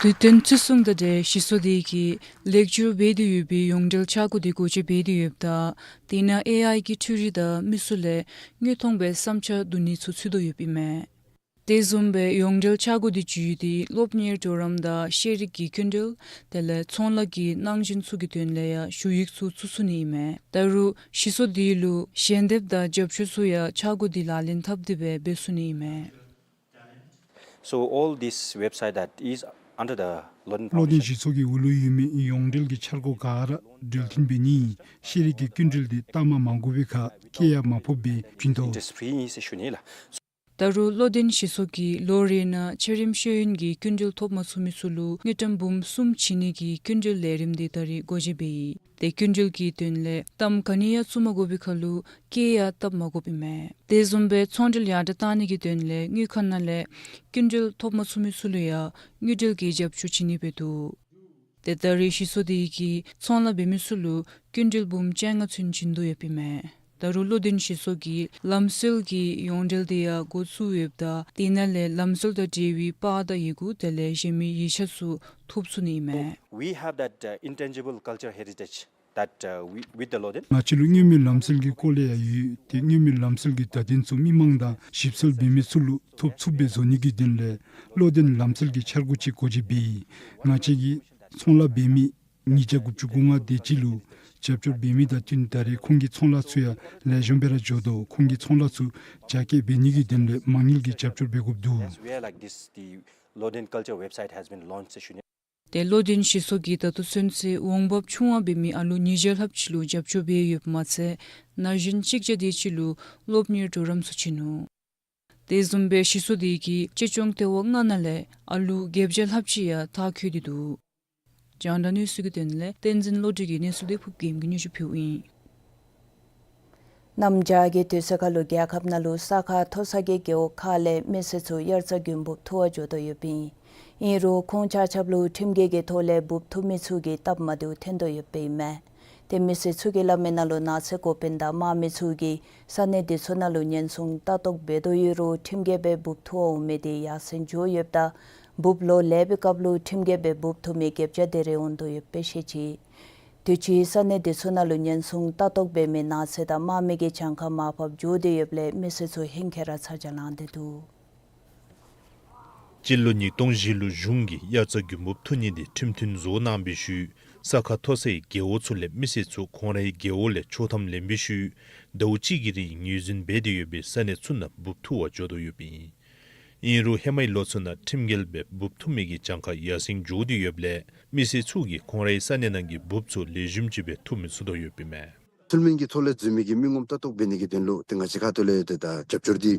དུས་སྟོན་བརྩི་སྲུང་དང་འབྲེལ་གཞི་ཚོགས་དེ་གིས་ལེགས་བཅོས་འབད་དེ་ཡོད་པའི་ཡོངས་འབྲེལ་འཆར་སྒོ་དེ་འགོ་འབྱེད་འབད་དེ་ཡོདཔ་ད་དེ་ནང་ཨེ་ཨའི་གི་འཕྲུལ་རིག་དང་མི་སེར་ལས་དངོས་མཐོང་སྦེ་བསམ་འཆར་བསྡུ་ནི་ཚུ་ཚུད་དོ་ཡོདཔ་ཨིན་མས། དེ་བཟུམ་སྦེ་ཡོངས་འབྲེལ་འཆར་སྒོ་དེ་བརྒྱུད་དེ་སློབ་གཉེར་གྲོགས་རམ་དང་ཤེས་རིག་གི་སྐྱིན་འགྲུལ་དེ་ལས་ཚོང་ལཱ་གི་གནང་སྦྱིན་ཚུ་གི་དོན་ལས་ཡང་ཞུ་ཡིག་ཚུ་བཙུགས་ཚུགས་ནི་ཨིན་མས། ད་རུང་གཞི་ཚོགས་དེ་ལུ་ཞལ་འདེབས་དང་རྒྱབ་སྐྱོར་ཚུ་ཡང་འཆར་སྒོ་དེ་ལག་ལེན་འཐབ་སྟེ་སྦེ་འབད་ཚུགས་ནི་ཨིན་མས། So all this website that is under the བློ་ལྡན་གཞི་ཚོགས་ཀྱི་འོག་ལུ་ཡོད་མི་ཡོངས་འབྲེལ་གྱི་འཆར་སྒོ་ག་ར་འགྲུལ་འཐེན་འབད་ནི་ཤེས་རིག་གི་སྐྱིན་འགྲུལ་དེ་ལྟ་མ་མ་དགོ་པའི་ཁར་སྐྱེད་ཡང་མ་ཕོག་པའི་བྱིན་དོ། It is free ཟེར་ཞུ་ནི་ལགས། ད་རུང་བློ་ལྡན་ཞི་སོགས་ཀྱིས་ལོ་རེ་ནང་ཆེ་རིམ་ཤེས་ཡོན་གྱི་སྐྱིན་འགྲུལ་ཐོབ་མ་ཚུགས་མི་ཚུ་ལུ་དངུལ་ཀྲམ་འབུམ་གསུམ་བྱིན་ནི་གི་སྐྱིན་འགྲུལ་ལས་རིམ་དེ་ད་རེས་སྒོ་འབྱེད་འབད་ཡི། ཏེ་སྐྱིན་འགྲུལ་གྱི་དོན་ལས་གཏམ་ག་ནི་ཡང་བཙུགས་མ་དགོ་པའི་ཁར་ལུ་སྐད་ཡང་བཏབ་མ་དགོཔ་ཨིན་མས། དེ་བཟུམ་སྦེ་ཚོང་འབྲེལ་ཡར་དྲག་གཏང་ནི་གི་དོན་ལས་དངུལ་ཁང་ནང་ལས་སྐྱིན་འགྲུལ་ཐོབ་མ་ཚུགས་མི་ཚུ་ལུ་ཡང་དངུལ་འབྲེལ་གྱི་རྒྱབ་སྐྱོར་བྱིན་ནི་འབད་དོ། ཏེ་ད་རེས་ཞི་སོགས་དེ་གིས་ཚོང་ལཱ་འབད་མི་ཚུ་ལུ་སྐྱིན་འགྲུལ་འབུམ་བཅོ་ལྔ་ཚུན་བྱིན་དོ་ཡོདཔ་ཨིན་མས། ད་རུང་བློ་ལྡན་ཞི་སོགས་ཀྱིས་ལམ་སྲོལ་གྱི་ཡོངས་འབྲེལ་དེ་ཡང་འགོ་བཙུགས་ཡོདཔ་ད་དེ་ནང་ལས་ལམ་སྲོལ་དང་འབྲེལ་བའི་པར་དང་ཡི་གུ་དེ་ལས་གཞན་མི་ཡིག་ཆ་ཚུ་ཐོབ་ཚུགས་ནི་ཨིན་མས། We have that, uh, intangible culture heritage that, uh, we, with the Loden. ང་བཅས་ལུ་མངོན་མེད་ལམ་སྲོལ་གྱི་སྐོར་ལས་ཡང་ཡོད། ཏེ་མངོན་མེད་ལམ་སྲོལ་གྱི་བརྡ་དོན་ཚུ་མི་མང་དང་ཞིབ་འཚོལ་འབད་མི་ཚུ་ལུ་ཐོབ་ཚུགསཔ་སྦེ་བཟོ་ནི་གི་དོན་ལས་བློ་ལྡན་ལམ་སྲོལ་གྱི་འཆར་སྒོ་ཅིག་སྒོ་འབྱེད་འབད་ཡི། ང་བཅས་ཀྱི་ཚོང་ལཱ་འབད་མི་ཉིས་བརྒྱ་དགུ་བཅུ་གོ་ལྔ་དེ་ཅིག་ལུ་རྒྱབ་སྐྱོར་འབད་མི་དང་བསྟུན་ད་རེས་ཁོང་གི་ཚོང་ལཱ་ཚུ་ཡང་ལེགས་ཤོམ་སྦེ་ར་འགྱོ་དོ། ཁོང་གི་ཚོང་ལཱ་ཚུ་རྒྱ་སྐྱེད་འབད་ནི་གི་དོན་ལས་མ་དངུལ་གྱི་རྒྱབ་སྐྱོར་འབད་དགོཔ་འདུག། That's where, like, this, the Loden culture website has been launched, ཞུ་ནི། ཏེ་བློ་ལྡན་ཞི་སོགས་ཀྱིས་ད་ལྟོ་ཚུན་ཚོད་འོང་འབབ་ཆུང་བ་འབད་མི་ཨ་ལུ་ཉིས་བརྒྱ་ལྷགཔ་ཅིག་ལུ་རྒྱབ་སྐྱོར་འབད་ཡོདཔ་མ་ཚད་ན་གཞོན་གཅིག་བརྒྱ་དེ་ཅིག་ལུ་སློབ་གཉེར་གྲོགས་རམ་ཚུ་བྱིན་ནུག། དེ་བཟུམ་སྦེ་ཞི་སོགས་དེ་གིས་གཅེས་སྐྱོང་ལྟེ་བ་ལྔ་ནང་ལས་ཨ་ལུ་བརྒྱད་བརྒྱ་ལྷགཔ་ཅིག་ཡང་མཐར་འཁྱོལ་ཏེ་འདུག། རྒྱང་བསྒྲགས་གནས་ཚུལ་གྱི་དོན་ལས་བསྟན་འཛིན་བློ་གྲོས་ཀྱི་གནས་ཚུལ་དེ་ཕུབ་རྒྱལམོ་གིས་སྙན་ཞུ་ཕུལཝ་ཨིན། གནམ་བྱཱར་གྱི་དུས་ཚོད་ཁར་ལུ་རྒྱལ་ཁབ་ནང་ལུ་ས་ཁ་མཐོ་ས་གི་རྒེད་འོག་ཁག་ལས་མི་སེར་ཚུ་དབྱར་རྩྭ་དགུན་འབུབ་འཐུ་བར་འགྱོ་དོ་ཡོདཔ་ཨིན། ཨིན་རུང་ཁོང་ཆ་ཁྱབ་ལུ་ཁྲིམས་འགལ་གྱི་ཐོག་ལས་འབུབ་འཐུ་མི་ཚུ་གིས་སྟབས་མ་བདེཝ་ཐོན་དོ་ཡོདཔ་ཨིན་མས། ཏེ་མི་སེར་ཚུ་གིས་སླབ་མི་ནང་ལུ་ནགས་ཚལ་འགོ་དཔོན་དང་དམག་མི་ཚུ་གིས་ས་གནས་དེ་ཚུ་ནང་ལུ་ཉེན་སྲུང་ལྟ་རྟོག་འབད་དོ་ཡོད་རུང་ཁྲིམས་འགལ་སྦེ་འབུབ་འཐུ་བར་འོང་མི་དེ་ཡར་སེང་འགྱོ་ཡོདཔ་ད་འབུབ་ལོག་ལས་པའི་སྐབས་ལུ་ཁྲིམས་འགལ་སྦེ་འབུབ་འཐུ་མི་བརྒྱད་བརྒྱ་དེ་རེ་འོང་དོ་ཡོདཔ་སྦེ་བཤད་ཅི། དུས་ཅི་ས་གནས་དེ་ཚུ་ནང་ལུ་ཉེན་སྲུང་ལྟ་རྟོག་འབད་མི་ནགས་ཚལ་དང་དམག་མི་གི་གྱངས་ཁ་མར་ཕབ་འགྱོ་དོ་ཡོདཔ་ལས་མི་སེར་ཚུ་ཧེང་སྐལ་ར་ཚ་གྱང་ལང་སྟེ་འདུག། སྤྱི་ལོ་ཉིས་སྟོང་བཞི་ལུ་གཞུང་གིས་དབྱར་རྩྭ་དགུན་འབུབ་འཐུ་ནི་དེ་ཁྲིམས་མཐུན་བཟོ་གནང་བའི་ཤུལ་ས་ཁ་མཐོ་སའི་རྒེད་འོག་ཚུ་ལས་མི་སེར་ཚུ་ཁོང་རའི་རྒེད་འོག་ལས་ཆོག་ཐམ་ལེན་པའི་ཤུལ་ཟླཝ་གཅིག་གི་རིང་ངོས་འཛིན་འབད་དེ་ཡོད་པའི་ས་གནས་ཚུ་ནང་འབུབ་འཐུ་བར་འགྱོ་དོ་ཡོདཔ་ཨིན། ཨིན་རུང་ཧེ་མའི་ལོ་ཚུ་ནང་ཁྲིམས་འགལ་སྦེ་འབུབ་འཐུ་མི་གི་གྱངས་ཁ་ཡར་སེང་འགྱོ་སྟེ་ཡོདཔ་ལས་མི་སེར་ཚུ་གིས་ཁོང་རའི་ས་གནས་ནང་གི་འབུབ་ཚུ་ལེགས་ཤོམ་ཅིག་སྦེ་འཐུ་མི་ཚུགས་དོ་ཡོདཔ་ཨིན་མས། ཚུལ་མིན་གྱི་ཐོག་ལས་འཛུལ་མི་གི་མི་ངོམ་ལྟ་རྟོག་འབད་ནི་གི་དོན་ལུ་ཏེ་ང་བཅས་ཁ་ཐུག་ལས་ཏེ་ད་རྒྱབ་སྐྱོར་འདི་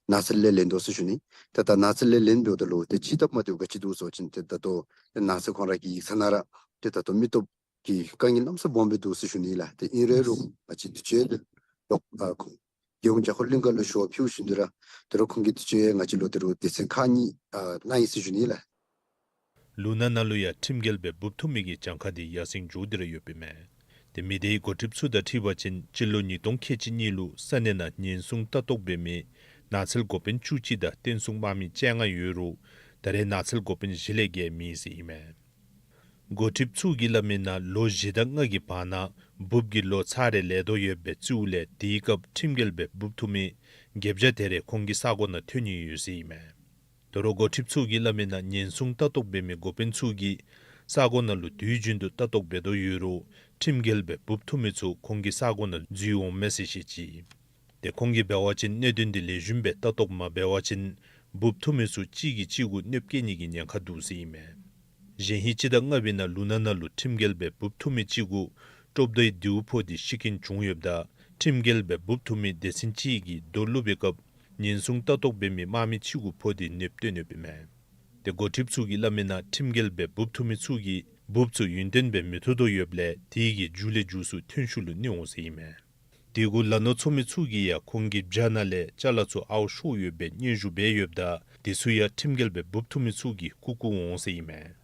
ནགས་ཚལ་ལས་ལེན་དོ་ཟེར་ཞུ་ནི། ཏེ་ད་ནགས་ཚལ་ལས་ལེན་འབདཝ་ད་ལུ་ཏེ་ཅིག་སྟབས་མ་བདེཝ་ག་ཅི་འདུག་ཟེར་བ་ཅིན་ཏེ་ད་ལྟོ་ཏེ་ནགས་ཚལ་ཁོང་ར་གི་ཡིག་ཚང་ནང་ར་ཏེ་ད་ལྟོ་མི་སྟོབས་ཀྱི་དཀའ་ངལ་གནམ་ས་སྦོམ་སྦེ་འདུག་ཟེར་ཞུ་ནི་ལགས། ཏེ་ཨིན་རུང་ང་བཅས་དུས་ཅི་ལོག་ཨ་ཁོང་རྒྱལ་ཡོངས་རྒྱ་ཁོ་གླིང་ག་ལུ་ཞུ་བ་ཕུལ་ཞིནམ་ལས་ར་ད་རུང་ཁོང་གིས་དུས་ཅི་ང་བཅས་ལུ་ད་རུང་སྡེ་ཚན་ཁག་གཉིས་ཨ་གནང་ཡི་ཟེར་ཞུ་ནི་ལགས། ལུང་ནག་ནང་ལུ་ཡང་ཁྲིམས་འགལ་སྦེ་འབུབ་འཐུ་མི་གི་གྱངས་ཁ་དེ་ཡར་སེང་འགྱོ་སྟེ་ར་ཡོདཔ་ཨིན་མས། ཏེ་མི་སྡེའི་འགོ་ཁྲིདཔ་ཚུ་དང་འཁྲིལ་བ་ཅིན་སྤྱི་ལོ་ཉིས་སྟོང་ཁལ་གཅིག་གཉིས་ལུ་ས་གནས་ནང་ཉེན་སྲུང་ལྟ་རྟོག་འབད་མི་ནགས་ཚལ་འགོ་དཔོན་བཅུ་གཅིག་དང་བསྟན་སྲུང་དམག་མི་བཅོ་ལྔ་ཡོད་རུང་ད་རེས་ནགས་ཚལ་འགོ་དཔོན་བཞི་ལས་བརྒལ་མེད་ཟེར་ཨིན་མས། འགོ་ཁྲིདཔ་ཚུ་གིས་སླབ་མི་ནང་ལོ་བཞི་དང་ལྔ་གི་བར་ན་འབུབ་ཀྱི་ལོ་ཚར་རེ་ལས་དོ་ཡོདཔ་སྦེ་བརྩིཝ་ལས་དེའི་སྐབས་ཁྲིམས་འགལ་སྦེ་འབུབ་འཐུ་མི་བརྒྱད་བརྒྱ་དེ་རེ་ཁོང་གི་ས་གོ་ནང་ཐོན་ནི་ཡོད་ཟེར་ཨིན་མས། ད་རུང་འགོ་ཁྲིདཔ་ཚུ་གིས་སླབ་མི་ནང་ཉེན་སྲུང་ལྟ་རྟོག་འབད་མི་འགོ་དཔོན་ཚུ་གིས་ས་གོ་ནང་ལུ་དུས་རྒྱུན་དུ་ལྟ་རྟོག་འབད་དོ་ཡོད་རུང་ཁྲིམས་འགལ་སྦེ་འབུབ་འཐུ་མི་ཚུ་ཁོང་གི་ས་གོ་ནང་འཛུལ་འོང་མས་ཟེར་བཤད་ཅི། ཏེ་ཁོང་གིས་འབད་བ་ཅིན་གནད་དོན་འདི་ལེགས་ཤོམ་སྦེ་ལྟ་རྟོག་མ་འབད་བ་ཅིན་འབུབ་འཐུ་མི་ཚུ་གཅིག་གིས་གཅིག་གུ་གནོདཔ་བཀལ་ནི་གི་ཉེན་ཁ་འདུག་ཟེར་ཨིན་མས། གཞེས་ཧིང་སྤྱི་ཟླ་ལྔ་པའི་ནང་ལུང་ནག་ནང་ལུ་ཁྲིམས་འགལ་སྦེ་འབུབ་འཐུ་མི་གཅིག་གུ་ཀྲོབ་མདོའི་མདེའུ་ཕོག་སྟེ་ཤི་རྐྱེན་བྱུང་ཡོདཔ་ད་ཁྲིམས་འགལ་སྦེ་འབུབ་འཐུ་མི་སྡེ་ཚན་གཅིག་གིས་རྡོ་བླུགས་པའི་སྐབས་ཉེན་སྲུང་ལྟ་རྟོག་འབད་མི་དམག་མི་གཅིག་གུ་ཕོག་སྟེ་གནོདཔ་བཏོན་ཡོདཔ་ཨིན་མས། ཏེ་འགོ་ཁྲིདཔ་ཚུ་གིས་སླབ་མི་ནང་ཁྲིམས་འགལ་སྦེ་འབུབ་འཐུ་མི་ཚུ་གིས་འབུབ་ཚུ་ཡུན་བརྟན་སྦེ་མི་འཐུ་དོ་ཡོདཔ་ལས་དེ་གིས་མཇུག་ལས་མཇུག་སུ་ཐོན་ཤུགས་ལུ་གནོད་འོང་ཟེར་ཨིན་མས། དེ་གུ་ལ་ནོར་འཚོ་མི་ཚུ་གིས་ཡང་ཁོང་གི་བྱཱ་ནང་ལས་ཅ་ལ་ཚུ་ཨརཝ་ཤོར་ཡོདཔ་སྦེ་སྙན་ཞུ་འབད་ཡོདཔ་ད་དེ་ཚུ་ཡང་ཁྲིམས་འགལ་སྦེ་འབུབ་འཐུ་མི་ཚུ་གིས་རྐུ་རྐུ་འོང་ཟེར་ཨིན་མས།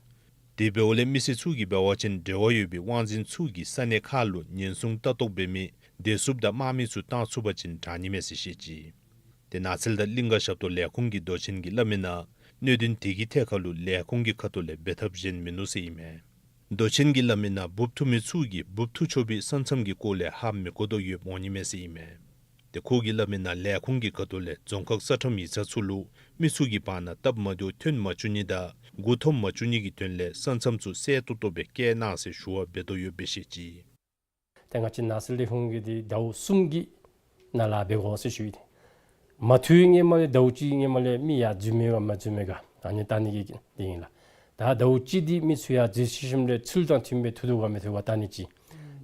དེ་འབདཝ་ལས་མི་སེར་ཚུ་གིས་འབད་བ་ཅིན་འབྲེལ་བ་ཡོད་པའི་དབང་འཛིན་ཚུ་གིས་ས་གནས་ཁག་ལུ་ཉེན་སྲུང་ལྟ་རྟོག་འབད་མི་བདེ་སྲུངཔ་དང་དམག་མི་ཚུ་བཏང་ཚུགས་པ་ཅིན་དྲག་ནི་མས་ཟེར་བཤད་ཅི། ཏེ་ནགས་ཚལ་དང་གླིང་ག་ཞབས་ཏོག་ལས་ཁུངས་ཀྱི་མདོ་ཆེན་གྱིས་སླབ་མི་ནང་གནད་དོན་དེ་གི་ཐད་ཁར་ལུ་ལས་ཁུངས་ཀྱི་ཁ་ཐུག་ལས་འབད་ཐབས་གཞན་མིན་ནུག་ཟེར་ཨིན་མས། མདོ་ཆེན་གྱིས་སླབ་མི་ནང་འབུབ་འཐུ་མི་ཚུ་གིས་འབུབ་འཐུ་ཆོག་པའི་ས་མཚམས་ཀྱི་སྐོར་ལས་ཧ་མི་གོ་དོ་ཡོདཔ་འོང་ནི་མས་ཟེར་ཨིན་མས། ཏེ་ཁོ་གིས་སླབ་མི་ནང་ལས་ཁུངས་ཀྱི་ཁ་ཐུག་ལས་རྫོང་ཁག་ས་ཁྲམ་ཡིག་ཚང་ཚུ་ལུ་མི་ཚུ་གི་བར་ན་སྟབས་མ་བདེཝ་ཐོན་མ་བཅུག་ནི་དང་མགུ་འཐོམ་མ་བཅུག་ནི་གི་དོན་ལས་ས་མཚམས་ཚུ་གསལ་ཏོག་ཏོ་སྦེ་བཀལ་གནང་ཟེར་ཞུ་བ་འབད་དོ་ཡོདཔ་སྦེ་བཤད་ཅི། ཏེ་ང་བཅས་ནགས་ཚལ་ལས་ཁུངས་ཀྱིས་འདི་ཟླཝ་གསུམ་གྱི་ནང་ལཱ་འབད་དགོ་ཟེར་ཞུ་ཡི། མ་འཐུ་བའི་སྔོན་མ་ལས་ཟླཝ་གཅིག་གི་སྔོན་མ་ལས་མི་ཡར་འཛུལ་མི་ག་མ་འཛུལ་མི་ག་ཨ་ནི་བལྟ་ནི་གི་འདི་ཨིན་ལགས། ད་ཟླཝ་གཅིག་འདི་མི་ཚུ་ཡར་འཛུལ་ཞིནམ་ལས་ཚུལ་དང་མཐུན་པའི་འཐུ་དོ་ག་མི་འཐུ་ག་བལྟ་ནི་ཅིག།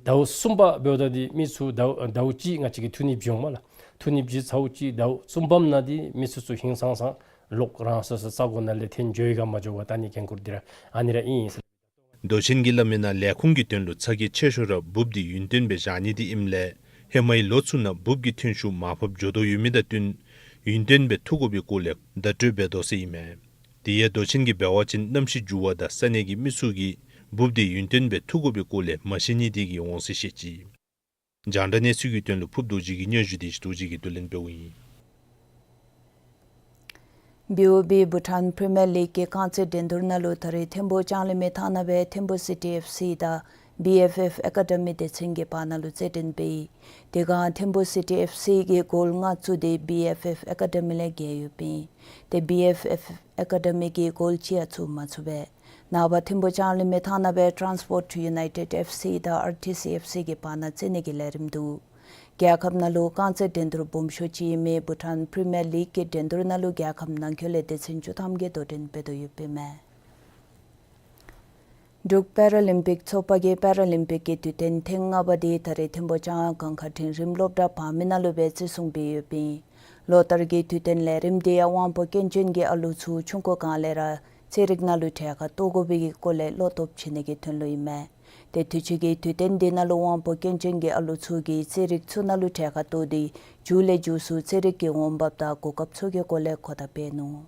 ཟླཝ་གསུམ་པ་འབདཝ་ད་འདི་མི་ཚུ་ཟླཝ་ཟླཝ་གཅིག་ང་བཅས་ཀྱིས་འཐུ་ནི་འབྱུང་མས་ལགས། ཐུགས་ནི་བཞི་ཚརཝ་ཅིག་ཟླཝ་གསུམ་པམ་ནང་འདི་མི་སེར་ཚུ་ཧིང་སངས་སངས་ལོག་རང་སོ་སོ་ས་གོ་ནང་ལས་འཐོན་འགྱོ་ཡི་ག་མ་འགྱོ་ག་བལྟ་ནི་འགན་ཁུར་འདི་ར་ཨ་ནི་ར་ཨིན་ཟེར། མདོ་ཆེན་གྱིས་སླབ་མིའི་ནང་ལས་ཁུངས་ཀྱི་དོན་ལུ་ཚ་གྱང་ཆེ་ཤོས་ར་འབུབ་འདི་ཡུན་བརྟན་སྦེ་བཞག་ནི་འདི་ཨིནམ་ལས་ཧེ་མའི་ལོ་ཚུ་ནང་འབུབ་ཀྱི་ཐོན་ཤུགས་མར་ཕབ་འགྱོ་དོ་ཡོད་མི་དང་བསྟུན་ཡུན་བརྟན་སྦེ་འཐུ་དགོ་པའི་སྐོར་ལས་བརྡ་སྤྲོད་འབད་དོ་ཟེར་ཨིན་མས། དེ་ཡང་མདོ་ཆེན་གྱིས་འབད་བ་ཅིན་གནམ་གཤིས་འགྱུར་བ་དང་ས་གནས་ཀྱི་མི་ཚུ་གིས་འབུབ་འདི་ཡུན་བརྟན་སྦེ་འཐུ་དགོ་པའི་སྐོར་ལས་མ་ཤེས་ནི་དེ་གིས་འོང་ཟེར་བཤད་ཅི། རྒྱང་བསྒྲགས་གནས་ཚུལ་གྱི་དོན་ལུ་ཕུབ་རྡོ་རྗེ་གི་སྙན་ཞུ་དེ་ཞིག་རྡོ་རྗེ་གིས་བསྡུ་ལེན་འབདཝ་ཨིན། བི་ཨོ་བི་བྷུ་ཊཱན་པི་རི་མི་ཡར་ལིག་གི་རྐང་རྩེད་འགྲན་བསྡུར་ནང་ལུ་ད་རེས་ཐིམ་ཕུ་ལྕང་གླིང་མི་ཐང་ནང་སྦེ་ཐིམ་ཕུ་སི་ཊི་ཨེཕ་སི་དང་བི་ཨེཕ་ཨེཕ་ཨེ་ཀ་ཌི་མི་སྡེ་ཚན་གྱི་བར་ན་ལུ་རྩེད་འགྲན་འབད་ཡི། དེ་སྒང་ཐིམ་ཕུ་སི་ཊི་ཨེཕ་སི་གིས་གོལ་ལྔ་བཙུགས་ཏེ་བི་ཨེཕ་ཨེཕ་ཨེ་ཀ་ཌི་མི་ལས་རྒྱལ་ཡོདཔ་ཨིན། ཏེ་བི་ཨེཕ་ཨེཕ་ཨེ་ཀ་ཌི་མི་གིས་གོལ་གཅིག་ཡང་བཙུགས་མ་ཚུགས་པས། ནངས་པ་ཐིམ་ཕུ་ལྕང་གླིང་མི་ཐང་ནང་སྦེ་ཊཱན་སི་པོརཊ་ཡུ་ནའི་ཊེཌ་ཨེཕ་སི་དང་ཨར་ཊི་སི་ཨེཕ་སི་གི་བར་ན་རྩེད་ནི་གི་ལས་རིམ་འདུག། རྒྱལ་ཁབ་ནང་ལུ་རྐང་རྩེད་འགྲན་བསྡུར་སྦོམ་ཤོས་ཅིག་ཨིན་མི་བྷུ་ཊཱན་པི་རི་མི་ཡར་ལིག་གི་འགྲན་བསྡུར་ནང་ལུ་རྒྱལ་ཁབ་ནང་འཁོད་ལས་སྡེ་ཚན་བཅུ་ཐམ་གྱིས་དོ་འགྲན་འབད་དོ་ཡོདཔ་ཨིན་མས། འབྲུག་པེ་ར་ལིམ་པིག་ཚོགས་པ་གིས་པེ་ར་ལིམ་པིག་གི་དུས་སྟོན་ཐེངས་ལྔ་པ་དེ་ད་རེས་ཐིམ་ཕུ་ལྕང་སྒང་ཁ་འབྲིང་རིམ་སློབ་གྲྭ་བར་མི་ནང་ལུ་སྦེ་བརྩི་སྲུང་འབད་ཡོདཔ་ཨིན། ལོ་ལྟར་གྱི་དུས་སྟོན་ལས་རིམ་དེ་ཡང་དབང་པོ་སྐྱོན་ཅན་གྱི་ཨ་ལུ་ཚུ་ཆུང་ཀུ་སྒང་ལས་ར་རྩེད་རིགས་ནང་ལུ་གྲལ་ཁར་གཏོགས་དགོ་པའི་གི་སྐོར་ལས་བློ་སྟོབས་ཆེ་ནི་གི་དོན་ལུ་ཨིན་མས། ཏེ་དུས་ཅི་གི་དུས་སྟོན་དེ་ནང་ལུ་དབང་པོ་སྐྱོན་ཅན་གྱི་ཨ་ལུ་ཚུ་གིས་རྩེད་རིགས་ཚུ་ནང་ལུ་གྲལ་ཁར་གཏོགས་ཏེ་མཇུག་ལས་མཇུག་སུ་རྩེད་རིགས་ཀྱི་འོང་འབབ་དང་གོ་སྐབས་ཚུ་གི་སྐོར་ལས་གོ་བརྡ་སྤེལ་ནུག།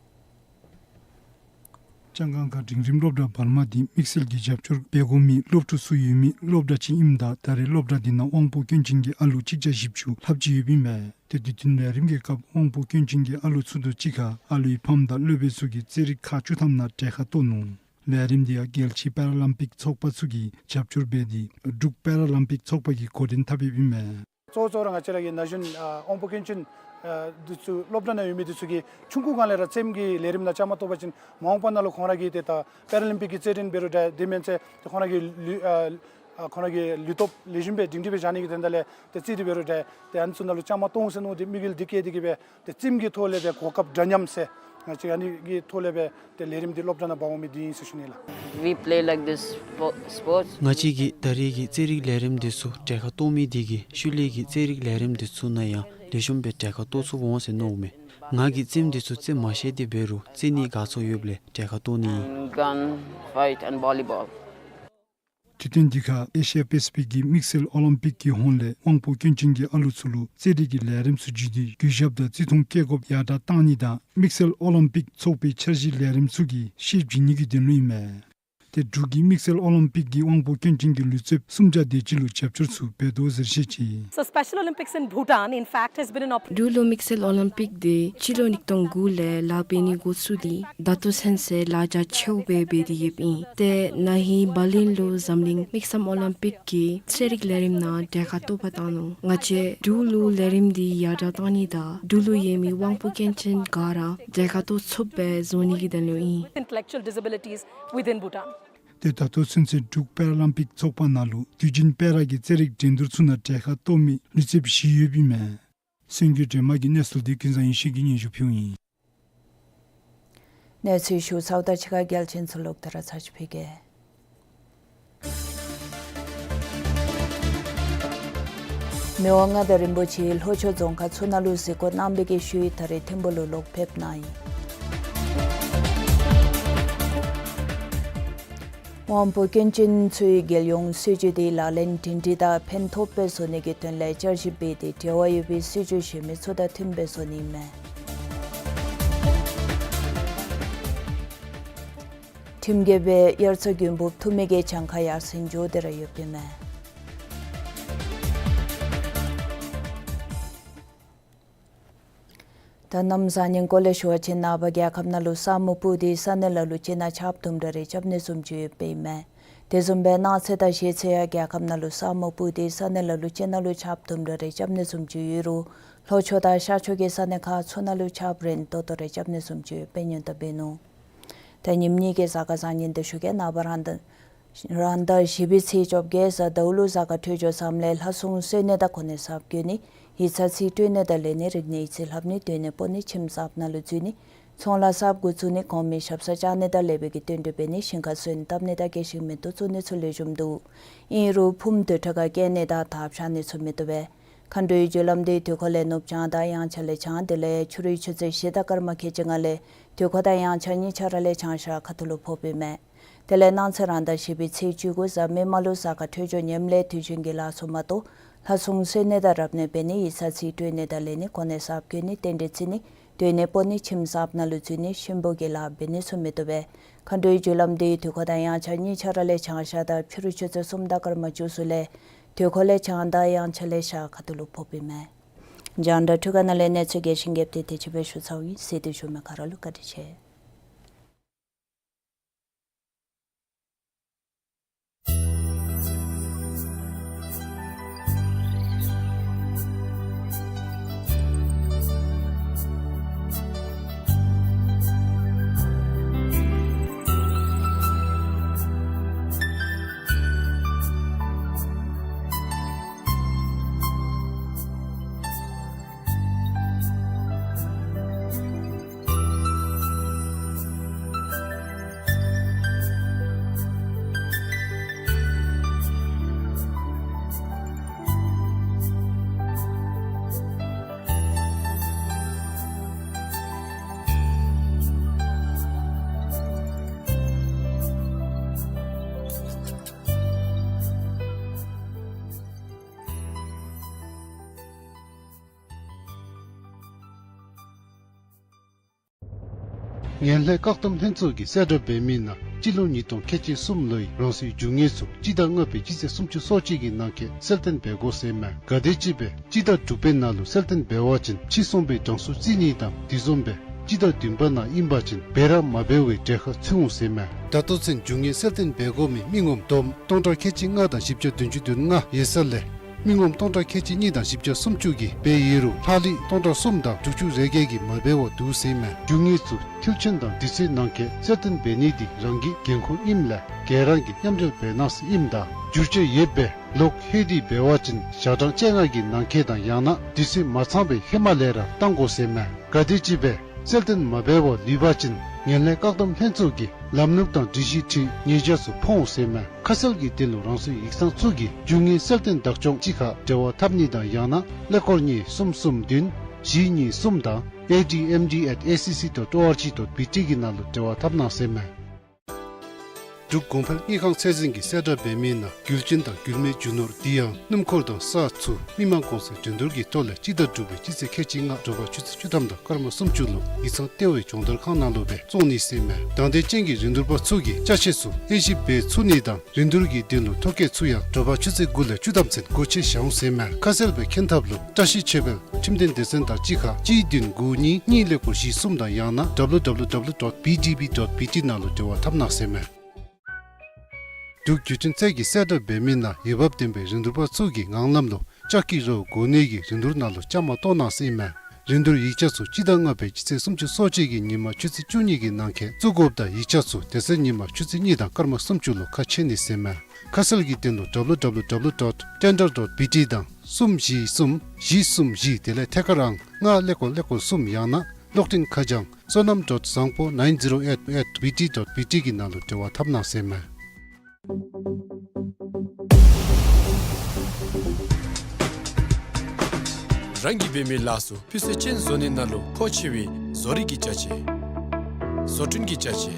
ལྕང་སྒང་ཁ་འབྲིང་རིམ་སློབ་གྲྭ་བར་མ་དེ་དམིགས་བསལ་གྱི་རྒྱབ་སྐྱོར་འབད་དགོ་མི་སློབ་ཕྲུག་ཚུ་ཡོད་མི་སློབ་གྲྭ་ཅིག་ཨིནམ་ད་ད་རེས་སློབ་གྲྭ་དེ་ནང་དབང་པོ་སྐྱོན་ཅན་གྱི་ཨ་ལུ་གཅིག་བརྒྱ་བཞི་བཅུ་ལྷགཔ་ཅིག་ཡོདཔ་ཨིན་མས། ཏེ་དུས་སྟོན་ལས་རིམ་གྱི་སྐབས་དབང་པོ་སྐྱོན་ཅན་གྱི་ཨ་ལུ་ཚུ་དང་གཅིག་ཁར་ཨ་ལུའི་ཕམ་དང་སློབ་དཔོན་ཚུ་གིས་རྩེད་རིགས་ཁག་བཅུ་ཐམ་ནང་གྲལ་ཁར་གཏོགས་ནུག། ལས་རིམ་དེ་ཡང་རྒྱལ་སྤྱིའི་པེ་ར་ལིམ་པིག་ཚོགས་པ་ཚུ་གིས་རྒྱབ་སྐྱོར་འབད་དེ་འབྲུག་པེ་ར་ལིམ་པིག་ཚོགས་པ་གིས་འགོ་འདྲེན་འཐབ་ཡོདཔ་ཨིན་མས། གཙོ་བོ་གཙོ་བོ་ར་ང་བཅས་ར་གི་ན་གཞོན་ཨ་དབང་པོ་སྐྱོན་ཅན་ཨ་འདི་ཚུ་སློབ་གྲྭ་ནང་ཡོད་མི་འདི་ཚུ་གིས་ཆུང་ཀུ་སྒང་ལས་ར་རྩེདམོ་གི་ལས་རིམ་ནང་བཅའ་མར་གཏོགས་པ་ཅིན་མ་འོངས་པ་ནང་ལུ་ཁོང་ར་གིས་ཏེ་ད་པེ་ར་ལིམ་པིག་གི་རྩེད་འགྲན་འབད་རུང་འདྲ་དེ་མེན་ཚེ་ཏེ་ཁོང་ར་གི་ལུས་ཨ་ཨ་ཁོང་ར་གི་ལུས་སྟོབས་ལེགས་ཤོམ་སྦེ་སྒྲིང་སྒྲིང་སྦེ་བཞག་ནི་གི་དོན་དག་ལས་ཏེ་རྩེད་འདི་འབད་རུང་འདྲ་ཏེ་ཨ་ནི་ཚུ་ནང་ལུ་བཅའ་མར་གཏོགས་འོང་ཟེར་མནོ་སྟེ་དམིགས་ཡུལ་འདི་བསྐྱེད་དེ་གིས་སྦེ་ཏེ་རྩེདམོ་གི་ཐོག་ལས་སྦེ་གོ་སྐབས་འདྲ་མཉམ་ཟེར་ང་བཅས་ཨ་ནི་གི་ཐོག་ལས་སྦེ་ཏེ་ལས་རིམ་འདི་སློབ་གྲྭ་ནང་འབག་འོང་མི་འདི་ཨིན་ཟེར་ཞུ་ནི་ལགས། We play like this spo- sports. ང་བཅས་ཀྱིས་ད་རེས་ཀྱི་རྩེད་རིགས་ལས་རིམ་འདི་ཚུ་གྲལ་ཁར་གཏོགས་མི་འདི་གིས་ཤུལ་ལས་ཀྱི་རྩེད་རིགས་ལས་རིམ་འདི་ཚུ་ནང་ཡང་ལེགས་ཤོམ་སྦེ་གྲལ་ཁར་གཏོགས་ཚུགས་འོང་ཟེར་མནོཝ་མས། ང་གིས་རྩེདམོ་འདི་ཚུ་རྩེད་མ་ཤེས་ཏེ་འབད་རུང་རྩེད་ནི་དགའ་ཚོར་ཡོདཔ་ལས་གྲལ་ཁར་གཏོགས་ནི་ཨིན། And gun, fight and volleyball. དུས་སྟོན་འདི་ཁར་ཨེ་ཤི་ཡ་པེ་སི་ཕིག་གི་དམིགས་བསལ་ཨོ་ལིམ་པིག་གི་ཧོངས་ལས་དབང་པོ་སྐྱོན་ཅན་གྱི་ཨ་ལུ་ཚུ་ལུ་རྩེད་རིགས་ཀྱི་ལས་རིམ་ཚུ་བརྒྱུད་དེ་གུས་ཞབས་དང་བརྩི་མཐོང་བསྐྱེད་དགོཔ་ཡར་དྲག་བཏང་ནི་དང་དམིགས་བསལ་ཨོ་ལིམ་པིག་ཚོགས་པའི་འཆར་གཞི་ལས་རིམ་ཚུ་གི་ཤེས་བྱིན་ནི་གི་དོན་ལུ་ཨིན་མས། ཏེ་འབྲུག་གིས་དམིགས་བསལ་ཨོ་ལིམ་པིག་གི་དབང་པོ་སྐྱོན་ཅན་གྱི་ལུས་རྩལཔ་སུམ་བརྒྱ་དེ་ཅིག་ལུ་རྒྱབ་སྐྱོར་ཚུ་འབད་དོ་ཟེར་བཤད་ཅི། So Special Olympics in Bhutan, in fact, has been an opp- འབྲུག་ལུ་དམིགས་བསལ་ཨོ་ལིམ་པིག་དེ་སྤྱི་ལོ་ཉིས་སྟོང་དགུ་ལས་ལཱ་འབད་ནི་འགོ་བཙུགས་ཏེ་ད་ལྟོ་ཚུན་ཚོད་ལཱ་རྒྱ་ཆེཝ་སྦེ་འབད་དེ་ཡོདཔ་ཨིན། ཏེ་ན་ཧིང་བར་ལིན་ལུ་འཛམ་གླིང་དམིགས་བསལ་ཨོ་ལིམ་པིག་གི་རྩེད་རིགས་ལས་རིམ་ནང་གྲལ་ཁར་གཏོགས་པར་བཏང་ནུག། ང་བཅས་འབྲུག་ལུ་ལས་རིམ་འདི་ཡར་དྲག་བཏང་ནི་དང་འབྲུག་ལུ་ཡོད་མི་དབང་པོ་སྐྱོན་ཅན་ག་ར་གྲལ་ཁར་གཏོགས་ཚུགསཔ་སྦེ་བཟོ་ནི་གི་དོན་ལུ་ཨིན། Intellectual disabilities within Bhutan. ཏེ་ད་ལྟོ་ཚུན་ཚོད་འབྲུག་པེ་ར་ལིམ་པིག་ཚོགས་པ་ནང་ལུ་དུས་རྒྱུན་པེ་ར་གི་རྩེད་རིགས་འགྲན་བསྡུར་ཚུ་ནང་གྲལ་ཁར་གཏོགས་མི་ལུས་རྩལཔ་བཞི་ཡོདཔ་ཨིན་མས། སེང་གེ་སྒྲོལ་མ་གིས་གནས་ཚུལ་འདི་ཀུན་བཟང་ཡེ་ཤེས་ཀྱིས་སྙན་ཞུ་ཕུལཝ་ཨིན། གནས་ཚུལ་ཞུ་ཚརཝ་དང་གཅིག་ཁར་གལ་ཆེན་ཚུ་ལོག་སྟེ་ར་ཚར་ཅིག་ཕུལ་གེ། མི་དབང་མངའ་བདག་རིན་པོ་ཆེ་ལྷོ་ཕྱོགས་རྫོང་ཁག་ཚུ་ནང་ལུ་གཟིགས་སྐོར་གནང་བའི་གི་ཤུལ་ད་རེས་ཐིམ་ཕུ་ལུ་ལོག་ཕེབས་གནང་ཡི། དབང་པོ་སྐྱོན་ཅན་ཚུའི་རྒྱལ་ཡོངས་སྲིད་བྱུས་དེ་ལག་ལེན་སྒྲིང་སྒྲི་དང་ཕན་ཐོགས་སྦེ་བཟོ་ནི་གི་དོན་ལས་བསྐྱར་ཞིབ་འབད་དེ་འབྲེལ་བ་ཡོད་པའི་སྲིད་བྱུས་གཞན་མི་ཚུ་དང་མཐུནམ་སྦེ་བཟོ་ནི་ཨིན་མས། ཁྲིམས་འགལ་སྦེ་དབྱར་རྩྭ་དགུན་འབུབ་འཐུ་མི་གི་གྱངས་ཁ་ཡར་སེང་འགྱོ་སྟེ་ར་ཡོདཔ་ཨིན་མས། ད་གནམ་བཟང་ངན་སྐོར་ལས་ཞུ་བ་ཅིན་ནངས་པ་རྒྱལ་ཁབ་ནང་ལུ་ས་སྨུག་སྤུབས་ཏེ་ས་གནས་ལ་ལུ་ཅིག་ནང་ཆརཔ་དུམ་གྲ་རེ་རྐྱབ་ནི་བཟུམ་ཅིག་ཡོདཔ་ཨིན་མས། དེ་བཟུམ་སྦེ་གནངས་ཚེ་དང་གཞེས་ཚེ་ཡང་རྒྱལ་ཁབ་ནང་ལུ་ས་སྨུག་སྤུབས་ཏེ་ས་གནས་ལ་ལུ་ཅིག་ནང་ལུ་ཆརཔ་དུམ་གྲ་རེ་རྐྱབ་ནི་བཟུམ་ཅིག་ཡོད་རུང་ལྷོ་ཕྱོགས་དང་ཤར་ཕྱོགས་ཀྱི་ས་གནས་ཁག་ཚུ་ནང་ལུ་ཆརཔ་རན་ཏོག་ཏོ་རེ་རྐྱབ་ནི་བཟུམ་ཅིག་ཡོདཔ་སྙན་གྲགས་འབད་ནུག། ད་ཉིནམ་གཉིས་ཀྱི་གཟའ་སྐར་བཟང་ངན་འདི་ཞུ་གེ། ནངས་པ་རང་ཟླ་རང་ཟླ་བཞི་པའི་ཚེས་བཅོ་བརྒྱད་གཟའ་ཟླཝ་ལུ་གཟའ་སྐར་འཕྲོད་སྦྱོར་བཟངམ་ལས་ལྷ་སྲུང་གསོལ་ནི་དང་གོ་གནས་གསརཔ་བསྐོ་ནི་ཡིག་ཚང་རྩིས་སྤྲོད་ནི་དང་ལེན་ནི་རིག་གནས་ཡིག་རྩིས་ལྷབ་ནི་སྡོད་གནས་སྤོ་ནི་ཁྱིམ་གསརཔ་ནང་ལུ་འཛུལ་ནི་ཚོང་ལཱ་གསརཔ་འགོ་བཙུགས་ནི་གོང་མའི་ཞབས་སར་བཅར་ནི་དང་ལེགས་པའི་གི་བསྟུན་གྲོས་འབད་ནི་ཞིང་ཁར་སོན་བཏབ་ནི་དང་སྐྱེ་ཤིང་མེ་ཏོག་བཙུགས་ནི་ཚུ་ལེགས་ཤོམ་འདུག། ཨིན་རུང་ཕུངམ་དུར་ཁྲོད་ཁར་བསྐྱལ་ནི་དང་དར་འཕྱར་ནི་ཚུ་མི་བཏུབ་པས། མཁའ་འགྲོའི་རྒྱུ་ལམ་འདི་དུས་འཁོར་ལས་ནུབ་བྱང་དང་དབྱངས་འཆར་ལས་བྱང་། དེ་ལས་ཕྱི་རུའི་ཆུ་ཚོད་བཞི་དང་སྐར་མ་ཁལ་གཅིག་ལྔ་ལས་དུས་འཁོར་དང་དབྱངས་འཆར་གཉིས་ཆ་ར་ལས་བྱང་ཤར་ཁ་ཐུག་ལུ་ཕོགཔ་ཨིན་མས། དེ་ལས་སྣང་ཚེ་རང་ཟླ་བཞི་པའི་ཚེས་བཅུ་དགུ་གཟའ་མིག་དམར་ལུ་གཟའ་སྐར་འཕྲོད་སྦྱོར་ཉམས་ལེན་དུས་ཆེན་གྱི་ལཱ་ཚུ་མ་གཏོགས་ལྷ་སྲུང་གསོལ་ནི་དང་རབ་གནས་འབད་ནི་ཡིག་ཚང་རྩིས་སྤྲོད་ནི་དང་ལེན་ནི་གོ་གནས་གསརཔ་བསྐོ་ནི་རྟེན་འབྲེལ་བརྩི་ནི་སྡོད་གནས་སྤོ་ནི་ཁྱིམ་གསརཔ་ནང་ལུ་འཛུལ་ནི་གཤིན་པོ་གི་ལཱ་འབད་ནི་ཚུ་མི་བཏུབ་པས། མཁའ་འགྲོའི་རྒྱུ་ལམ་འདི་དུས་འཁོར་དང་དབྱངས་འཆར་གཉིས་ཆ་ར་ལས་བྱང་ཤར་དང་ཕྱི་རུ་ཆུ་ཚོད་གསུམ་དང་སྐར་མ་བཅུ་གསུམ་ལས་དུས་འཁོར་ལས་བྱང་དང་དབྱངས་འཆར་ལས་ཤར་ཁ་ཐུག་ལུ་ཕོགཔ་ཨིན་མས། རྒྱང་བསྒྲགས་འཕྲུལ་ཁང་ནང་ལས་གནས་ཚུལ་རྒྱས་ཤིང་རྒྱསཔ་འདི་དེ་ཅིག་སྦེ་ཞུ་ཚརཝ་ཨིན། གཟིགས་ཏེ་བཞུགས་མི་ག་ར་ལུ་བཀའ་དྲིན་ཆེ། ངན་ལྷད་བཀག་སྡོམ་ལྷན་ཚོགས་ཀྱིས་གསལ་བསྒྲགས་འབད་མི་ནང་སྤྱི་ལོ་ཉིས་སྟོང་ཁལ་གཅིག་གསུམ་ལོའི་རང་སོའི་རྒྱུ་དངོས་ཚུ་སྤྱི་ཟླ་ལྔ་པའི་སྤྱི་ཚེས་སུམ་ཅུ་སོ་གཅིག་གི་ནང་འཁོད་གསལ་སྟོན་འབད་དགོ་ཟེར་མས། ག་དེམ་ཅིག་སྦེ་སྤྱི་ཟླ་དྲུག་པའི་ནང་ལུ་གསལ་སྟོན་འབད་བ་ཅིན་ཕྱི་སོང་པའི་གྲངས་སུ་བརྩི་ནི་དང་དེ་བཟུམ་སྦེ་སྤྱི་ཟླ་བདུན་པ་ནང་ཨིན་པ་ཅིན་འབད་ར་མ་འབད་བའི་གྲལ་ཁར་ཚུད་འོང་ཟེར་མས། ད་ལྟོ་ཚུན་རྒྱུ་དངོས་གསལ་སྟོན་འབད་དགོ་མི་མི་ངོམ་བསྡོམས་སྟོང་ཕྲག་ཁལ་གཅིག་ལྔ་དང་བཞི་བརྒྱ་བདུན་ཅུ་དོན་ལྔ་ཡོད་ས་ལས་མི་ངོམ་སྟོང་ཕྲག་ཁལ་གཅིག་གཉིས་དང་བཞི་བརྒྱ་སུམ་ཅུ་གིས་འབད་ཡོད་རུང་ལྷག་ལུས་སྟོང་ཕྲག་གསུམ་དང་དྲུག་ཅུ་རེ་བརྒྱད་ཀྱིས་མ་འབད་བར་འདུག་ཟེར་མས། རྒྱུ་དངོས་ཚུ་མཐིལ་ཕྱིན་དང་དུས་ཚོད་ནང་འཁོད་གསལ་སྟོན་འབད་ནི་འདི་རང་གི་འགན་ཁུར་ཨིནམ་ལས་ག་ར་གིས་མཉམ་འབྲེལ་འབད་གནང་ཟེར་ཨིནམ་ད་འགྱུར་བཅོས་ཡོདཔ་སྦེ་ལོག་ལྷོད་དེ་འབད་བ་ཅིན་ཞག་གྲངས་བཅོ་ལྔ་གི་ནང་འཁོད་དང་ཡང་ན་དུས་ཚོད་མ་ཚང་པའི་ཧེ་མ་ལས་ར་བཏང་དགོ་ཟེར་མས། ག་དེམ་ཅིག་སྦེ་གསལ་སྟོན་མ་འབད་བར་ལུས་པ་ཅིན་ངན་ལྷད་བཀག་སྡོམ་ལྷན་ཚོགས་ཀྱིས་ལམ་ལུགས་དང་སྒྲིག་གཞི་འཁྲིལ་ཉེས་བྱ་ཚུ་ཕོག་འོང་ཟེར་མས། ཁ་གསལ་གྱི་དོན་ལུ་རང་སོའི་ཡིག་ཚང་ཚུ་གིས་རྒྱུ་དངོས་གསལ་སྟོན་བདག་སྐྱོང་ཅིག་ཁར་འབྲེལ་བ་འཐབ་ནི་དང་ཡང་ན་ཀླད་ཀོར་གཉིས་གསུམ་གསུམ་བདུན་བཞི་གཉིས་གསུམ་དང་A D M D at A C C dot O R G dot B T གི་ནང་ལུ་འབྲེལ་བ་འཐབ་གནང་ཟེར་མས། འབྲུག་གོང་འཕེལ་དངུལ་ཁང་ཚད་འཛིན་གྱིས་གསལ་བསྒྲགས་འབད་མི་ནང་རྒྱུ་ཅན་དང་རྒྱུ་མེད་རྒྱུ་ནོར་དེ་ཡང་སྣུམ་འཁོར་དང་ས་ཚུ་མི་མང་གོང་ཚད་འགྲན་བསྡུར་གྱི་ཐོག་ལས་སྤྱི་ཟླ་དྲུག་པའི་སྤྱི་ཚེས་ཁལ་གཅིག་ལྔ་དྲོ་པ་ཆུ་ཚོད་བཅུ་ཐམ་དང་སྐར་མ་སུམ་ཅུ་ལུ་ཡིག་ཚང་ལྟེ་བའི་སྦྱོང་བརྡར་ཁང་ནང་ལུ་སྦེ་བཙོང་ནི་ཟེར་མས། དང་འདོད་ཅན་གྱི་རིན་བསྡུར་པ་ཚུ་གིས་ཅ་ཆས་ཚུ་དབྱེ་ཞིབ་འབད་ཚུགས་ནི་དང་རིན་བསྡུར་གྱི་དོན་ལུ་ཐོ་བཀོད་ཚུ་ཡང་དྲོ་པ་ཆུ་ཚོད་དགུ་ལས་བཅུ་ཐམ་ཚུན་སྒོ་ཕྱེ་བཞག་འོང་ཟེར་མས། ཁ་གསལ་སྦེ་མཁྱེན་ཐབས་ལུ་བཀྲ་ཤིས་ཆོས་འཕེལ་ཁྲིམས་དོན་སྡེ་ཚན་དང་གཅིག་ཁར་གཅིག་བདུན་དགུ་གཉིས་གཉིས་ཀླད་ཀོར་བཞི་གསུམ་དང་ཡང་ན་W W W dot B D B dot B T ནང་ལུ་འབྲེལ་བ་འཐབ་གནང་ཟེར་མས། འབྲུག་བརྒྱུད་འཕྲིན་ཚད་ཀྱིས་གསལ་བསྒྲགས་འབད་མི་ནང་འོས་འབབ་ལྡན་པའི་རིན་བསྡུར་པ་ཚུ་གིས་ངང་ལམ་ལུ་ལྕགས་ཀྱི་རོ་དགོ་ནི་གི་རིན་བསྡུར་ནང་ལུ་བཅའ་མར་གཏོགས་གནང་ཟེར་ཨིན་མས། རིན་བསྡུར་ཡིག་ཆ་ཚུ་སྤྱི་ཟླ་ལྔ་པའི་སྤྱི་ཚེས་སུམ་ཅུ་སོ་གཅིག་གི་ཉིན་མ་ཆུ་ཚོད་བཅུ་གཉིས་ཀྱི་ནང་འཁོད་བཙུགས་དགོཔ་དང་ཡིག་ཆ་ཚུ་དེ་ཚེ་ཉིན་མ་ཆུ་ཚོད་གཉིས་དང་སྐར་མ་སུམ་ཅུ་ལུ་ཁ་ཕྱེ་ནི་ཟེར་ཨིན་མས། ཁ་གསལ་གྱི་དོན་ལུ་W W W dot tender dot B T དང་གསུམ་བཞི་གསུམ་བཞི་གསུམ་བཞི་དེ་ལས་ཐད་ཀར་ཨང་ལྔ་ཀླད་ཀོར་ཀླད་ཀོར་གསུམ་ཡང་ན་གློག་འཕྲིན་ཁ་བྱང་བསོད་ནམས་dot བཟང་པོ་nine zero eight at B T dot B T གི་ནང་ལུ་འབྲེལ་བ་འཐབ་གནང་ཟེར་ཨིན་མས། རང་གིས་འབད་མི་ལཱ་ཚུ་སྤུས་ཚད་ཅན་བཟོ་ནི་ནང་ལུ་མཁོ་ཆེ་བའི་བཟོ་རིག་གི་ཅ་ཆས། བཟོ་སྐྲུན་གྱི་ཅ་ཆས།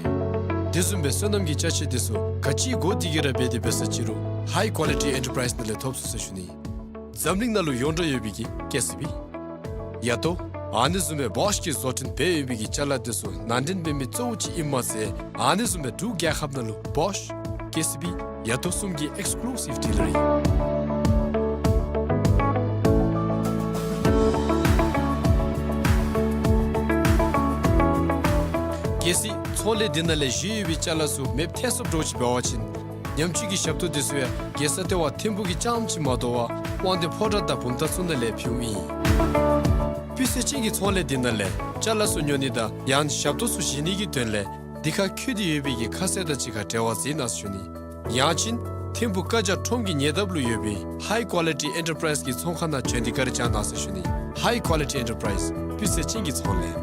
དེ་བཟུམ་སྦེ་སོ་ནམ་གྱི་ཅ་ཆས་དེ་ཚུ་ག་ཅི་དགོ་དེ་ག་ར་འབད་དེ་འབད་ས་ཅི་རུང་High Quality Enterprise ནང་ལས་ཐོབ་ཚུགས་ཟེར་ཞུ་ནི། འཛམ་གླིང་ནང་ལུ་ཡོངས་གྲགས་ཡོད་པའི་གི་ཀེ་སི་བི། ཡ་ཏོ། ཨ་ནི་བཟུམ་སྦེ་བོཤ་གིས་བཟོ་སྐྲུན་འབད་ཡོད་པའི་གི་ཅ་ལ་དེ་ཚུ་ནང་འདྲེན་འབད་མི་གཙོ་བོ་ཅིག་ཨིནམ་མ་ཚད་ཨ་ནི་བཟུམ་སྦེ་འབྲུག་རྒྱལ་ཁབ་ནང་ལུ་བོཤ། ཀེ་སི་བི། ཡ་ཏོ་གསུམ་གྱི་ཨེགསི་ཀུ་ལུ་སིབ་ཌི་ལར་ཨིན། གལ་སྲིད་ཚོང་ལས་འདི་ནང་ལས་བཞེས་ཡོད་པའི་ཅ་ལ་ཚུ་མེདཔ་ཐལ་སོངམ་འདྲཝ་ཅིག་འབད་བ་ཅིན་ཉམས་བཅོས་ཀྱི་ཞབས་ཏོག་དེ་ཚུ་ཡང་རྒྱལ་ས་ལྟེ་བ་ཐིམ་ཕུག་གི་རྐྱངམ་ཅིག་མ་དོ་བར་དབང་འདུས་ཕོ་བྲང་དང་བུམ་ཐང་ཚུ་ནང་ལས་ཕུལཝ་ཨིན། སྤུས་ཚད་ཅན་གྱི་ཚོང་ལས་འདི་ནང་ལས་ཅ་ལ་ཚུ་ཉོ་ནི་དང་ཡང་ཞབས་ཏོག་ཚུ་བཞེས་ནི་གི་དོན་ལས་འདི་ཁར་བཀོད་དེ་ཡོད་པའི་གི་ཁ་གསལ་དང་གཅིག་ཁར་འབྲེལ་བ་འཛིན་གནང་ཟེར་ཞུ་ནི། ཡང་ཅིན་ཐིམ་ཕུག་བཀའ་རྒྱ་ཁྲོམ་གྱི་ཉེ་འདབས་ལུ་ཡོད་པའི་High Quality Enterprise གི་ཚོང་ཁང་ནང་བྱོན་ཏེ་བཀའ་དྲིན་བསྐྱང་གནང་ཟེར་ཞུ་ནི། High Quality Enterprise སྤུས་ཚད་ཅན་གྱི་ཚོང་ལས།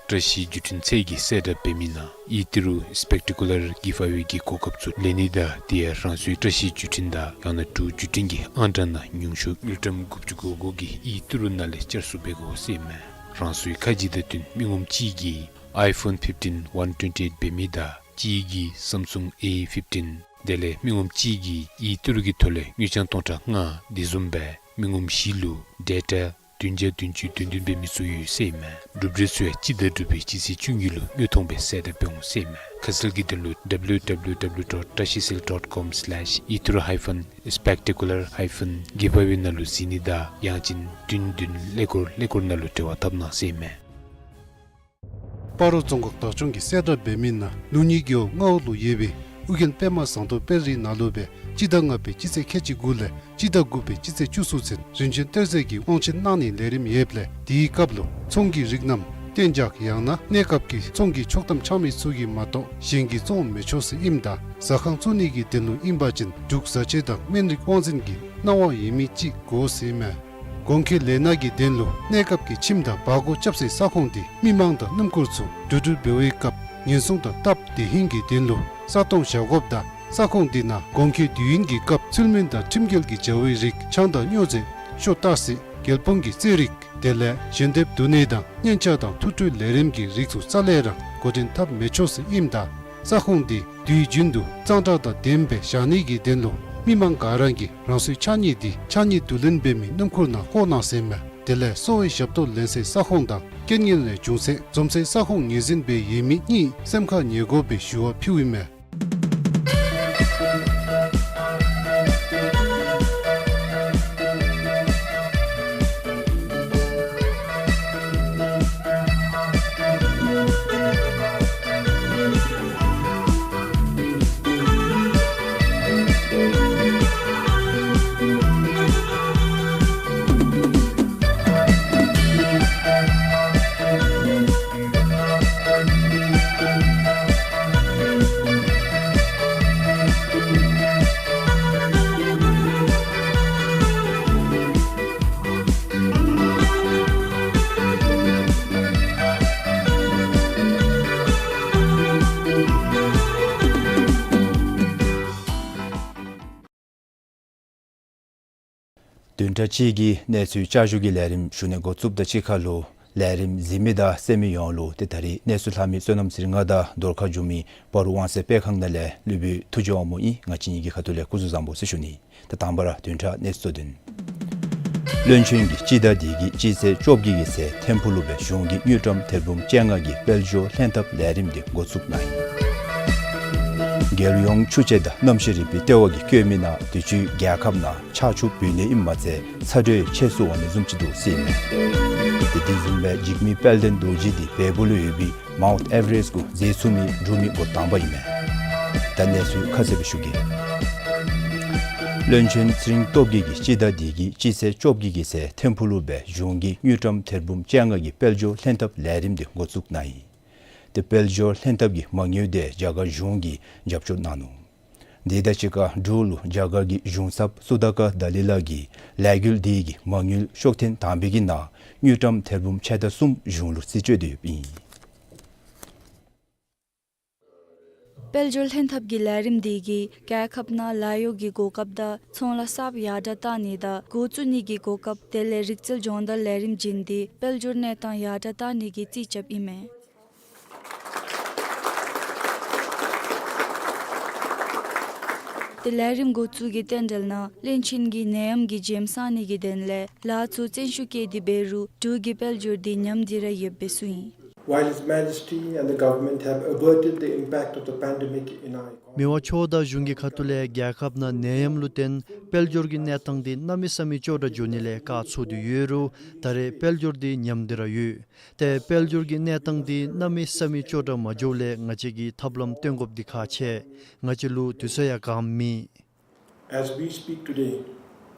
བཀྲ་ཤིས་བརྒྱུད་འཕྲིན་ཚད་ཀྱིས་གསལ་བསྒྲགས་འབད་མི་ནང་ཨི་ཏི་རུ་སི་པེག་ཊི་ཀུ་ལར་གྱི་ཕ་ཝེ་གི་གོ་སྐབས་ཚུ་ལེན་ནི་དང་དེ་ཡང་རང་སོའི་བཀྲ་ཤིས་བརྒྱུད་འཕྲིན་དང་ཡང་ན་འབྲུག་བརྒྱུད་འཕྲིན་གྱི་ཨང་གྲངས་ནང་ཉུང་ཤོས་དངུལ་ཀྲམ་དགུ་བཅུ་གོ་དགུ་གི་ཨི་ཏི་རུ་ནང་ལས་བསྐྱར་བཟོ་འབད་དགོ་ཟེར་ཨིན་མས། རང་སོའི་ཁ་རྗེ་དང་བསྟུན་མི་ངོམ་གཅིག་གིས་ཨའི་ཕོན་ཕིཕ་ཊིན་ཝན་ཊུ་ཝེན་ཊི་ཨེཊ་འབད་མི་དང་གཅིག་གིས་སམ་སུང་ཨེ་ཕིཕ་ཊིན་དེ་ལས་མི་ངོམ་གཅིག་གིས་ཨི་ཏི་རུ་གི་ཐོག་ལས་དངུལ་རྐྱང་སྟོང་ཕྲག་ལྔ་དེ་བཟུམ་སྦེ་མི་ངོམ་བཞི་ལུ་ཌེ་ཊ་བདུན་བརྒྱ་བདུན་ཅུ་དོན་བདུན་འབད་མི་ཚུ་ཡོད་ཟེར་ཨིན་མས། གྲུབ་འབྲས་ཚུ་ཡང་སྤྱི་ཟླ་དྲུག་པའི་སྤྱི་ཚེས་བཅུ་གཉིས་ལུ་དངོས་མཐོང་སྦེ་གསལ་བསྒྲགས་འབད་འོང་ཟེར་ཨིན་མས། ཁ་གསལ་གྱི་དོན་ལུ་ཌབ་ལིའུ་ཌབ་ལིའུ་ཌབ་ལིའུ་ཌོཊ་བཀྲ་ཤིས་སེལ་ཌོཊ་ཀོམ་སི་ལེཤ་ཨི་ཏི་རུ་ཧའི་ཕན་སི་པེག་ཊི་ཀུ་ལར་ཧའི་ཕན་གྱི་ཕ་ཝེ་ནང་ལུ་གཟིགས་ནི་དང་ཡང་ཅིན་བདུན་བདུན་ཀླད་ཀོར་ཀླད་ཀོར་ནང་ལུ་འབྲེལ་བ་འཐབ་གནང་ཟེར་ཨིན་མས། སྤ་རོ་རྫོང་ཁག་བདག་སྐྱོང་གིས་གསལ་བསྒྲགས་འབད་མི་ནང་ལུགས་གཉིས་རྒེད་འོག་རྔ་བ་ལུ་ཡོད་པའི་ཨོ་རྒྱན་པདྨ་ཟངས་མདོག་དཔལ་རི་ནང་ལུ་སྦེ་སྤྱི་ཟླ་ལྔ་པའི་སྤྱི་ཚེས་ཁལ་གཅིག་དགུ་ལས་སྤྱི་ཟླ་དགུ་པའི་སྤྱི་ཚེས་བཅུ་གསུམ་ཚུན་རིན་ཆེན་གཏེར་མཛོད་ཀྱི་དབང་ཆེན་གནང་ནིའི་ལས་རིམ་ཡོདཔ་ལས་དེའི་སྐབས་ལུ་ཚོང་གི་རིགས་རྣམས་གཏན་འཇགས་ཡང་ན་གནས་སྐབས་ཀྱི་ཚོང་གི་ཆོག་ཐམ་འཆང་མི་ཚུ་གིས་མ་གཏོགས་གཞན་གྱིས་བཙོང་མི་ཆོག་ཟེར་ཨིནམ་ད་ཟ་ཁང་བཙུགས་ནི་གི་དོན་ལུ་ཨིན་པ་ཅིན་འབྲུག་བཟའ་ཆས་དང་སྨན་རིགས་དབང་འཛིན་གྱི་གནང་བ་ཡོད་མི་ཅིག་དགོ་ཟེར་ཨིན་མས། གོང་འཁོད་ལས་སྣ་གི་དོན་ལུ་གནས་སྐབས་ཀྱི་ཁྱིམ་དང་བར་སྐོར་རྐྱབ་སའི་ས་ཁོངས་དེ་མི་མང་དང་སྣུམ་འཁོར་ཚུ་འགྲོ་འགྲུལ་འབད་བའི་སྐབས་ཉེན་སྲུང་དང་སྟབས་བདེ་ཧིང་གི་དོན་ལུ་ས་སྟོང་བཞག་དགོཔ་དང་ས་ཁོངས་དེ་ནང་གོང་འཁོད་དུས་ཡུན་གྱི་སྐབས་ཚུལ་མིན་དང་ཁྲིམས་འགལ་གྱི་བྱ་བའི་རིགས་ཆང་དང་སྨྱོ་རྫས་ཤོ་ཏཱ་སི་རྒྱལ་ཕམ་གྱི་རྩེད་རིགས་དེ་ལས་ཞལ་འདེབས་བསྡུ་ནི་དང་སྙན་ཆ་དང་ཐུགས་སྤྲོད་ལས་རིམ་གྱི་རིགས་ཚུ་རྩ་ལས་ར་འགོ་འདྲེན་འཐབ་མི་ཆོག་ཟེར་ཨིནམ་ད་ས་ཁོངས་དེ་དུས་རྒྱུན་དུ་གཙང་སྦྲ་དང་ལྡནམ་སྦེ་བཞག་ནི་གི་དོན་ལུ་མི་མང་ག་ར་གིས་རང་སོའི་ཕྱགས་སྙིགས་དེ་ཕྱགས་སྙིགས་བསྡུ་ལེན་འབད་མི་སྣུམ་འཁོར་ནང་བཀོ་གནང་ཟེར་ཨིན་མས། དེ་ལས་གསོ་བའི་ཞབས་ཏོག་ལེན་སའི་ས་ཁོངས་དང་རྐྱེན་ངན་ལས་བྱུང་སའི་འཛོམས་སའི་ས་ཁོངས་ངོས་འཛིན་འབད་ཡོད་མི་གཉིས་སེམས་ཁར་ངེས་དགོ་པའི་ཞུ་བ་ཕུལཝ་ཨིན་མས། བདུན་ཕྲག་གཅིག་གི་གནས་ཚུལ་བསྐྱར་ཞུ་གི་ལས་རིམ་ཞུ་ནི་འགོ་བཙུགསཔ་དང་གཅིག་ཁར་ལུ་ལས་རིམ་གཟིགས་མི་དང་གསན་མི་ཡོངས་ལུ་ཏེ་ད་རིས་གནས་ཚུལ་ལྷག་མི་བསོད་ནམས་ཚེ་རིང་ང་དང་རྡོར་ཁ་འགྱོ་མི་སྤ་རོ་དབང་གསལ་སྤེལ་ཁང་ནང་ལས་སློབ་དཔོན་ཐུགས་རྗེ་དབང་མོ་ཨིན། ང་བཅས་གཉིས་ཀྱི་ཁ་ཐུག་ལས་སྐུ་གཟུགས་བཟང་པོ་ཟེར་ཞུ་ནི། ད་དང་པ་ར་བདུན་ཕྲག་གནས་ཚུལ་གཙོ་དོན། བློན་ཆེན་གྱིས་སྤྱི་ཟླ་འདི་གི་སྤྱི་ཚེས་བཅོ་བརྒྱད་ཀྱི་ཚེ་ཐིམ་ཕུག་ལུ་སྦེ་གཞུང་གི་དངུལ་ཀྲམ་ཐེར་འབུམ་བཅོ་ལྔ་གི་དཔལ་འབྱོར་ལྷན་ཐབས་ལས་རིམ་འདི་འགོ་བཙུགས་གནང་ཡི། རྒྱལ་ཡོངས་ཆུ་དཔྱད་དང་གནམ་གཤིས་རིག་པའི་ལྟེ་བ་གིས་བཀོད་མི་ནང་དུས་ཅི་རྒྱལ་ཁབ་ནང་ཆར་ཆུ་འབུད་ནི་ཨིནམ་མ་ཚད་ཚ་དྲོད་ཆེ་སུ་འོང་ནི་བཟུམ་ཅིག་འདུག་ཟེར་ཨིན་མས། ཏེ་དེ་བཟུམ་སྦེ་འཇིགས་མེད་དཔལ་ལྡན་རྡོ་རྗེ་འདི་བལ་པོ་ལུ་ཡོད་པའི་མའུནཊ་ཨེ་ཝ་རེསཊ་གུ་འཛེགས་ཚུགས་མི་འབྲུག་མི་འགོ་དང་པ་ཨིན་མས། ད་གནས་ཚུལ་ཁ་གསལ་སྦེ་ཞུ་གེ། བློན་ཆེན་ཚེ་རིང་སྟོབས་རྒྱས་ཀྱིས་སྤྱི་ཟླ་འདི་གི་སྤྱི་ཚེས་བཅོ་བརྒྱད་ཀྱི་ཚེ་ཐིམ་ཕུག་ལུ་སྦེ་གཞུང་གི་དངུལ་ཀྲམ་ཐེར་འབུམ་བཅོ་ལྔ་གི་དཔལ་འབྱོར་ལྷན་ཐབས་ལས་རིམ་འདི་འགོ་བཙུགས་གནང་ཡི། ཏེ་དཔལ་འབྱོར་ལྷན་ཐབས་ཀྱི་མ་དངུལ་དེ་རྒྱ་གར་གཞུང་གིས་རྒྱབ་སྐྱོར་གནང་ནུག། དེ་དང་གཅིག་ཁར་འབྲུག་ལུ་རྒྱ་གར་གྱི་གཞུང་ཚབ་སུ་དཱ་ཀར་དཱ་ལི་ལགས་ཀྱིས་ལས་འགུལ་དེ་གི་མ་དངུལ་ཤོག་ཐེངས་དང་པའི་གི་ནང་དངུལ་ཀྲམ་ཐེར་འབུམ་ཕྱེད་དང་གསུམ་གཞུང་ལུ་རྩིས་སྤྲོད་དེ་ཡོདཔ་ཨིན། དཔལ་འབྱོར་ལྷན་ཐབས་ཀྱི་ལས་རིམ་དེ་གིས་རྒྱལ་ཁབ་ནང་ལཱ་གཡོག་གི་གོ་སྐབས་དང་ཚོང་ལཱ་གསརཔ་ཡར་དྲགས་གཏང་ནི་དང་འགོ་བཙུགས་ནི་གི་གོ་སྐབས་དེ་ལས་རིག་རྩལ་སྦྱོང་བརྡར་ལས་རིམ་བྱིན་ཏེ་དཔལ་འབྱོར་གནས་སྟངས་ཡར་དྲགས་གཏང་ནི་གི་རྩིས་རྐྱབ་ཨིན་མས། ཏེ་ལས་རིམ་འགོ་བཙུགས་ཀྱི་རྟེན་འབྲེལ་ནང་བློན་ཆེན་གྱིས་ནད་ཡམས་ཀྱི་རྒྱལམ་སངས་ནི་གི་དོན་ལས་ལཱ་ཚུ་བཙན་ཤུགས་བསྐྱེད་དེ་འབད་རུང་འབྲུག་གི་དཔལ་འབྱོར་དེ་ཉམས་ཏེ་ར་ཡོདཔ་སྦེ་གསུངས་ཡི། While His Majesty and the government have averted the impact of the pandemic in our economy, མི་དབང་མཆོག་དང་གཞུང་གི་ཁ་ཐུག་ལས་རྒྱལ་ཁབ་ནང་ནད་ཡམས་ལུ་བརྟེན་དཔལ་འབྱོར་གྱི་གནས་སྟངས་དེ་གནམ་མེད་ས་མེད་སྐྱོ་དྲགས་འགྱོ་ནི་ལས་བཀག་ཚུགས་ཏེ་ཡོད་རུང་ད་རེས་དཔལ་འབྱོར་དེ་ཉམས་ཏེ་ར་ཡོད། ཏེ་དཔལ་འབྱོར་གྱི་གནས་སྟངས་དེ་གནམ་མེད་ས་མེད་སྐྱོ་དྲགས་མ་འགྱོཝ་ལས་ང་བཅས་ཀྱིས་ཐབས་ལམ་སྟོན་དགོཔ་དེ་ཁག་ཆེ། ང་བཅས་ལུ་དུས་ཚོད་ཡང་གང་མེད། As we speak today,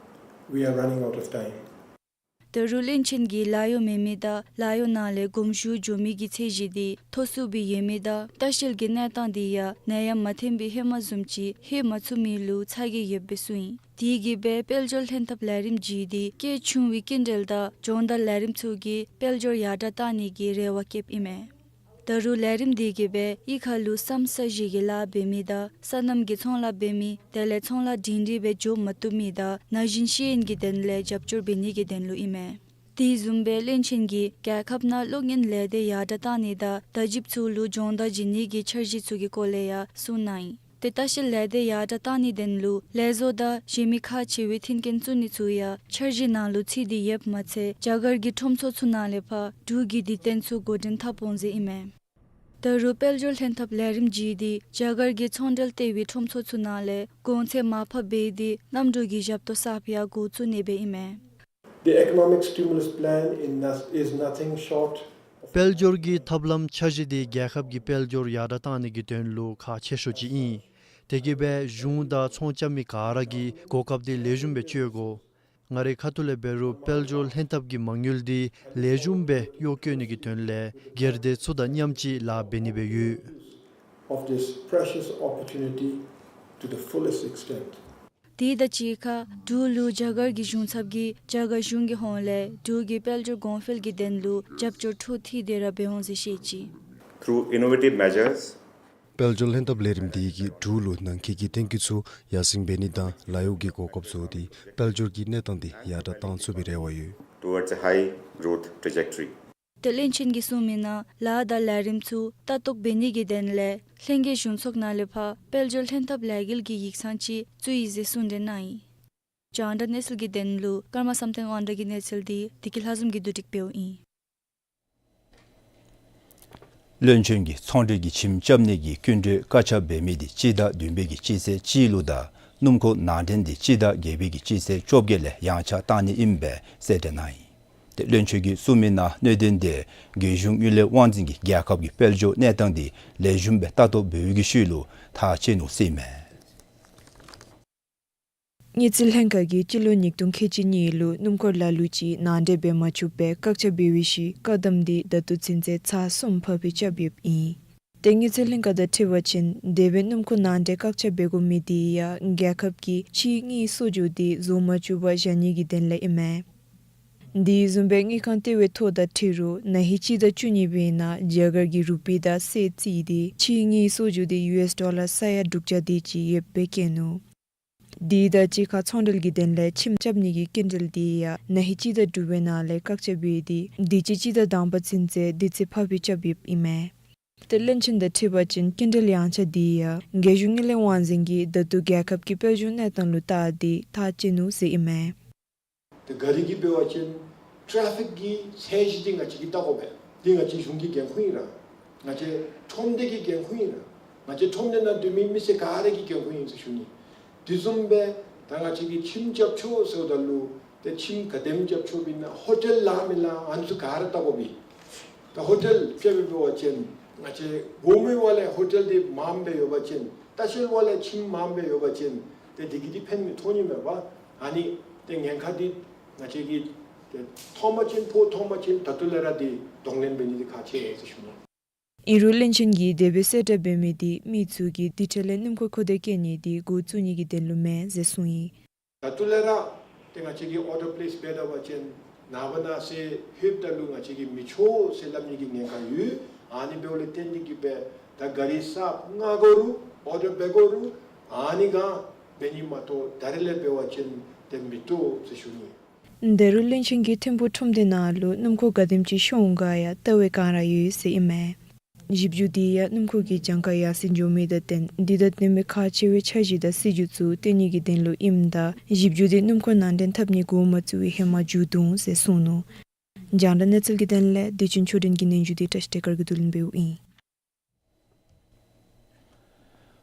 we are running out of time. ད་རུང་བློན་ཆེན་གྱིས་ལཱ་གཡོག་མེད་མི་དང་ལཱ་གཡོག་ནང་ལས་དགོངས་ཞུ་འགྱོ་མི་གི་ཚད་གཞི་དེ་མཐོ་སུ་སྦེ་ཡོད་མི་དང་ལྟ་བཤལ་གྱི་གནས་སྟངས་དེ་ཡང་ནད་ཡམས་མ་ཐོན་པའི་ཧེ་མ་བཟུམ་ཅིག་ལྷོད་མ་ཚུགས་མི་ལུ་ཚ་གྱང་ཡོདཔ་སྦེ་གསུངས་ཡི། དེ་གིས་སྦེ་དཔལ་འབྱོར་ལྷན་ཐབས་ལས་རིམ་བརྒྱུད་དེ་གལ་ཆུང་བའི་སྐྱིན་འགྲུལ་དང་སྦྱོང་བརྡར་ལས་རིམ་ཚུ་གིས་དཔལ་འབྱོར་ཡར་དྲགས་གཏང་ནི་གི་རེ་བ་བསྐྱེདཔ་ཨིན་མས། ད་རུང་ལས་རིམ་འདི་གིས་སྦེ་གཡུས་ཁ་ལུ་ས་མཚམས་བཞི་གི་ལཱ་འབད་མི་དང་སོ་ནམ་གྱི་ཚོང་ལཱ་འབད་མི་དེ་ལས་ཚོང་ལཱ་སྒྲིང་སྒྲིང་སྦེ་འགྱོ་མ་བཏུབ་མི་དང་ན་གཞོན་ཤེས་ཡོན་གྱི་དོན་ལས་རྒྱབ་སྐྱོར་འབད་ནི་གི་དོན་ལུ་ཨིན་མས། དེ་བཟུམ་སྦེ་བློན་ཆེན་གྱིས་རྒྱལ་ཁབ་ནང་གློག་བརྙན་ལས་སྡེ་ཡར་དྲགས་གཏང་ནི་དང་བརྡ་བརྒྱུདཔ་ཚུ་ལུ་སྦྱོང་བརྡར་བྱིན་ནི་གི་འཆར་གཞི་ཚུ་གི་སྐོར་ལས་ཡང་གསུངས་གནང་ཡི། ཏེ་ལྟ་བཤལ་ལས་སྡེ་ཡར་དྲགས་གཏང་ནིའི་དོན་ལུ་ལས་བཟོ་དང་གཞན་མི་ཁག་ཆེ་བའི་མཐུན་རྐྱེན་བཙུགས་ནི་ཚུ་ཡང་འཆར་གཞི་ནང་ལུ་ཚུད་དེ་ཡོདཔ་མ་ཚད་རྒྱ་གར་གྱི་ཁྲོམ་ཚོགས་ཚུ་ནང་ལས་ཕར་འབྲུག་གི་སྡེ་ཚན་ཚུ་འགོ་འདྲེན་འཐབ་འོང་ཟེར་ཨིན་མས། ད་རུང་དཔལ་འབྱོར་ལྷན་ཐབས་ལས་རིམ་བརྒྱུད་དེ་རྒྱ་གར་གྱི་ཚོང་འབྲེལ་ལྟེ་བའི་ཁྲོམ་ཚོགས་ཚུ་ནང་ལས་གོང་ཚད་མར་ཕབ་འབད་དེ་གནམ་གྲུ་གི་ཞབས་ཏོག་གསརཔ་ཡང་འགོ་བཙུགས་ནི་སྦེ་ཨིན་མས། The economic stimulus plan in nos- is nothing short of དཔལ་འབྱོར་གྱི་ཐབས་ལམ་འཆར་གཞི་འདི་རྒྱལ་ཁབ་ཀྱི་དཔལ་འབྱོར་ཡར་དྲགས་གཏང་ནི་གི་དོན་ལུ་ཁག་ཆེ་ཤོས་ཅིག་ཨིན། དེ་གིས་སྦེ་གཞུང་དང་ཚོང་རྐྱབ་མི་ག་ར་གིས་གོ་སྐབས་འདི་ལེགས་ཤོམ་སྦེ་སྤྱོད་དགོ། ང་རའི་ཁ་ཐུག་ལས་འབད་རུང་དཔལ་འབྱོར་ལྷན་ཐབས་ཀྱི་མ་དངུལ་འདི་ལེགས་ཤོམ་སྦེ་གཡོག་བཀོལ་ནི་གི་དོན་ལས་སྒེར་སྡེ་ཚུ་དང་མཉམ་གཅིག་ལཱ་འབད་ནི་སྦེ་ཡོད། Of this precious opportunity to the fullest extent. དེ་དང་གཅིག་ཁར་འབྲུག་ལུ་རྒྱ་གར་གྱི་གཞུང་ཚབ་ཀྱིས་རྒྱ་གར་གཞུང་གི་ཧོངས་ལས་འབྲུག་གི་དཔལ་འབྱོར་གོང་འཕེལ་གྱི་དོན་ལུ་རྒྱབ་སྐྱོར་འཕྲོ་མཐུད་དེ་ར་འབད་འོང་ཟེར་བཤད་ཅི། Through innovative measures དཔལ་འབྱོར་ལྷན་ཐབས་ལས་རིམ་འདི་གིས་འབྲུག་ལུ་ནང་འཁོད་ཀྱི་ཐོན་སྐྱེད་ཚུ་ཡར་སེང་འབད་ནི་དང་ལཱ་གཡོག་གི་གོ་སྐབས་བཟོ་སྟེ་དཔལ་འབྱོར་གྱི་གནས་སྟངས་འདི་ཡར་དྲགས་གཏང་ཚུགས་པའི་རེ་བ་ཡོད། Towards a high growth trajectory. ཏེ་བློན་ཆེན་གྱིས་གསུངས་མི་ནང་ལཱ་དང་ལས་རིམ་ཚུ་ལྟ་རྟོག་འབད་ནི་གི་དོན་ལས་ལྷན་རྒྱས་གཞུང་ཚོགས་ནང་ལས་ཕར་དཔལ་འབྱོར་ལྷན་ཐབས་ལས་འགུལ་གྱི་ཡིག་ཚང་ཅིག་བཙུགས་ཡི་ཟེར་གསུངས་ཏེ་གནང་ཡི། རྒྱང་བསྒྲགས་གནས་ཚུལ་གྱི་དོན་ལུ་ཀརྨ་བསམ་གཏན་དབང་གྲགས་ཀྱི་གནས་ཚུལ་འདི་བདེ་སྐྱིད་ལྷ་འཛོམས་ཀྱིས་བསྡུ་སྒྲིག་འབདཝ་ཨིན། བློན་ཆེན་གྱིས་ཚོང་འབྲེལ་གྱི་ཁྱིམ་རྐྱབ་ནི་གི་སྐྱིན་འགྲུལ་བཀག་ཆ་འབད་མི་འདི་སྤྱི་ཟླ་བདུན་པའི་གི་སྤྱི་ཚེས་གཅིག་ལུ་དང་སྣུམ་འཁོར་ནང་འདྲེན་འདི་སྤྱི་ཟླ་བརྒྱད་པའི་གི་སྤྱི་ཚེས་བཅོ་བརྒྱད་ལས་ཡངས་ཆག་བཏང་ནི་ཨིནམ་སྦེ་གསལ་བསྒྲགས་གནང་ཡི། ཏེ་བློན་ཆེན་གྱིས་གསུངས་མི་ནང་གནད་དོན་འདི་རྒྱལ་གཞུང་དངུལ་ལས་དབང་འཛིན་གྱིས་རྒྱལ་ཁབ་ཀྱི་དཔལ་འབྱོར་གནས་སྟངས་འདི་ལེགས་ཤོམ་སྦེ་ལྟ་རྟོག་འབད་བའི་གི་ཤུལ་ལུ་ཐག་བཅད་ནུག་ཟེར་ཨིན་མས། དངུལ་རྩིས་ལྷན་ཁག་གིས་སྤྱི་ལོ་ཉིས་སྟོང་ཁལ་གཅིག་གཉིས་ལུ་སྣུམ་འཁོར་ལ་ལུ་ཅིག་ནང་འདྲེན་འབད་མ་ཚུགས་པར་བཀག་ཆ་འབད་བའི་ཤུལ་བཀག་དམ་འདི་ད་ལྟོ་ཚུན་ཚོད་ཚར་གསུམ་ཕར་འགྱངས་རྐྱབ་ཡོདཔ་ཨིན། ཏེ་དངུལ་རྩིས་ལྷན་ཁག་དང་འཁྲིལ་བ་ཅིན་དེ་སྦེ་སྣུམ་འཁོར་ནང་འདྲེན་བཀག་ཆ་འབད་དགོ་མི་འདི་ཡང་རྒྱལ་ཁབ་ཀྱི་ཕྱིའི་དངུལ་གསོག་འཇོག་འདི་བཟོ་མ་བཅུག་པར་བཞག་ནི་གི་དོན་ལས་ཨིན་མས། དེ་བཟུམ་སྦེ་དངུལ་ཁང་ལྟེ་བའི་ཐོ་དང་འཁྲིལ་རུང་ན་ཧིང་སྤྱི་ཟླ་བཅུ་གཉིས་པའི་ནང་རྒྱ་གར་གྱི་རུ་པི་དང་སྲིད་རྩིས་ཏེ་ཕྱིའི་དངུལ་གསོག་འཇོག་འདི་ཡུ་ཨེས་ཌོ་ལར་ས་ཡ་དྲུག་བརྒྱ་དེ་ཅིག་ཡོདཔ་སྦེ་བཀོད་ནུག། དེ་དང་གཅིག་ཁར་ཚོང་འབྲེལ་གྱི་དོན་ལས་ཁྱིམ་རྐྱབ་ནི་གི་སྐྱིན་འགྲུལ་འདི་ཡང་ན་ཧིང་སྤྱི་ཟླ་དྲུག་པའི་ནང་ལས་བཀག་ཆ་འབད་དེ་དུས་ཅི་སྤྱི་ཟླ་དང་པ་ཚུན་ཚོད་དུས་ཚོད་ཕར་འགྱངས་རྐྱབ་ཡོདཔ་ཨིན་མས། ཏེ་བློན་ཆེན་དང་འཁྲིལ་བ་ཅིན་སྐྱིན་འགྲུལ་ཡངས་ཆག་འདི་ཡང་རྒྱལ་གཞུང་དངུལ་ལས་དབང་འཛིན་གྱིས་ད་ལྟོ་རྒྱལ་ཁབ་ཀྱི་དཔལ་འབྱོར་གནས་སྟངས་ལུ་བལྟ་སྟེ་ཐག་བཅད་ནུག་ཟེར་ཨིན་མས། ཏེ་ག་རི་གི་འབད་བ་ཅིན་ཊེ་ཕིག་གི་ཚད་གཞི་འདི་ང་བཅས་ཀྱིས་བལྟ་དགོ་པས། འདི་ང་བཅས་གཞུང་གི་འགན་ཁུར་ཨིན་ར། ང་བཅས་ཁྲོམ་སྡེ་གི་འགན་ཁུར་ཨིན་ར། ང་བཅས་ཁྲོམ་སྡེ་ནང་སྡོད་མི་མི་སེར་ག་ར་གི་འགན་ཁུར་ཨིན་ཟེར་ཞུ་ནི། དེ་བཟུམ་སྦེ་ད་ང་བཅས་ཀྱིས་ཁྱིམ་རྐྱབ་ཆོག་ཟེརཝ་ད་ལུ་ཏེ་ཁྱིམ་ག་དེམ་རྐྱབ་ཆོགཔ་ཨིན་ན་ཧོ་ཊེལ་ལཱ་མི་ལཱ་ཨ་ནི་ཚུ་ག་ར་བལྟ་དགོ་པས། ད་ཧོ་ཊེལ་དཔེ་འབད་བ་ཅིན་ང་བཅས་སྒོར་མོའི་དབང་ལས་ཧོ་ཊེལ་འདི་མངམ་སྦེ་ཡོད་པ་ཅིན་ལྟ་བཤལ་དབང་ལས་ཁྱིམ་མངམ་སྦེ་ཡོད་པ་ཅིན་ཏེ་དེ་གིས་འདི་ཕན་མི་ཐོགས་ནི་མས་པ། ཨ་ནི་ཏེ་ཉེན་ཁ་འདི་ང་བཅས་ཀྱིས་ཏེ་ཐོན་པ་ཅིན་ཕོག་ཐོན་པ་ཅིན་ད་ལྟོ་ལས་ར་འདི་གདོང་ལེན་འབད་ནི་འདི་ཁག་ཆེ་ཟེར་ཞུ་ནི། ཨིན་རུང་བློན་ཆེན་གྱིས་དེ་སྦེ་གསལ་བསྒྲགས་འབད་མི་འདི་མི་ཚུ་གིས་དེ་འཕྲལ་ལས་སྣུམ་འཁོར་མཁོ་འདོད་བསྐྱེད་ནི་འདི་འགོ་བཙུགས་ནི་གི་དོན་ལུ་མེན་ཟེར་གསུངས་ཡི། ད་ལྟོ་ལས་ར་ཏེ་ང་བཅས་ཀྱིས་ཨོར་ཌར་པེ་ལེསི་འབད་ད་པ་ཅིན་ནངས་པ་གནངས་ཚེ་ལྷོདཔ་ད་ལུ་ང་བཅས་ཀྱིས་མི་ཆོག་ཟེར་སླབ་ནི་གི་ཉེན་ཁ་ཡོད། ཨ་ནི་འབདཝ་ལས་བརྟེན་ཏེ་གིས་སྦེ་ད་ག་རི་གསརཔ་མངག་དགོ་རུང་ཨོར་ཌར་འབད་དགོ་རུང་ཨ་ནི་ག་འབད་ནི་མ་གཏོགས་ད་རེས་ལས་འབད་བ་ཅིན་ཏེ་མི་བཏུབ་ཟེར་ཞུ་ནི། ད་རུང་བློན་ཆེན་གྱིས་ཐིམ་ཕུག་ཁྲོམ་སྡེ་ནང་ལུ་སྣུམ་འཁོར་ག་དེམ་ཅིག་ཤོང་ག་ཡང་བལྟ་བའི་བསྒང་ར་ཡོད་ཟེར་ཨིན་མས། ཞིབ་འཇུག་འདི་ཡང་སྣུམ་འཁོར་གྱི་གྱངས་ཁ་ཡར་སེང་འགྱོ་མི་དང་བསྟུན་འདི་དང་བསྟུན་མི་ཁག་ཆེ་བའི་འཆར་གཞི་དང་སྲིད་བྱུས་ཚུ་བཏོན་ནི་གི་དོན་ལུ་ཨིནམ་ད་ཞིབ་འཇུག་འདི་སྣུམ་འཁོར་ནང་འདྲེན་འཐབ་ནི་འགོ་མ་བཙུགས་པའི་ཧེ་མ་མཇུག་བསྡུ་འོང་ཟེར་གསུངས་ནུག། རྒྱང་བསྒྲགས་གནས་ཚུལ་གྱི་དོན་ལས་བདེ་ཆེན་ཆོས་སྒྲོན་གྱི་སྙན་ཞུ་འདི་བཀྲ་ཤིས་བདེ་དཀར་གྱིས་བསྡུ་ལེན་འབདཝ་ཨིན།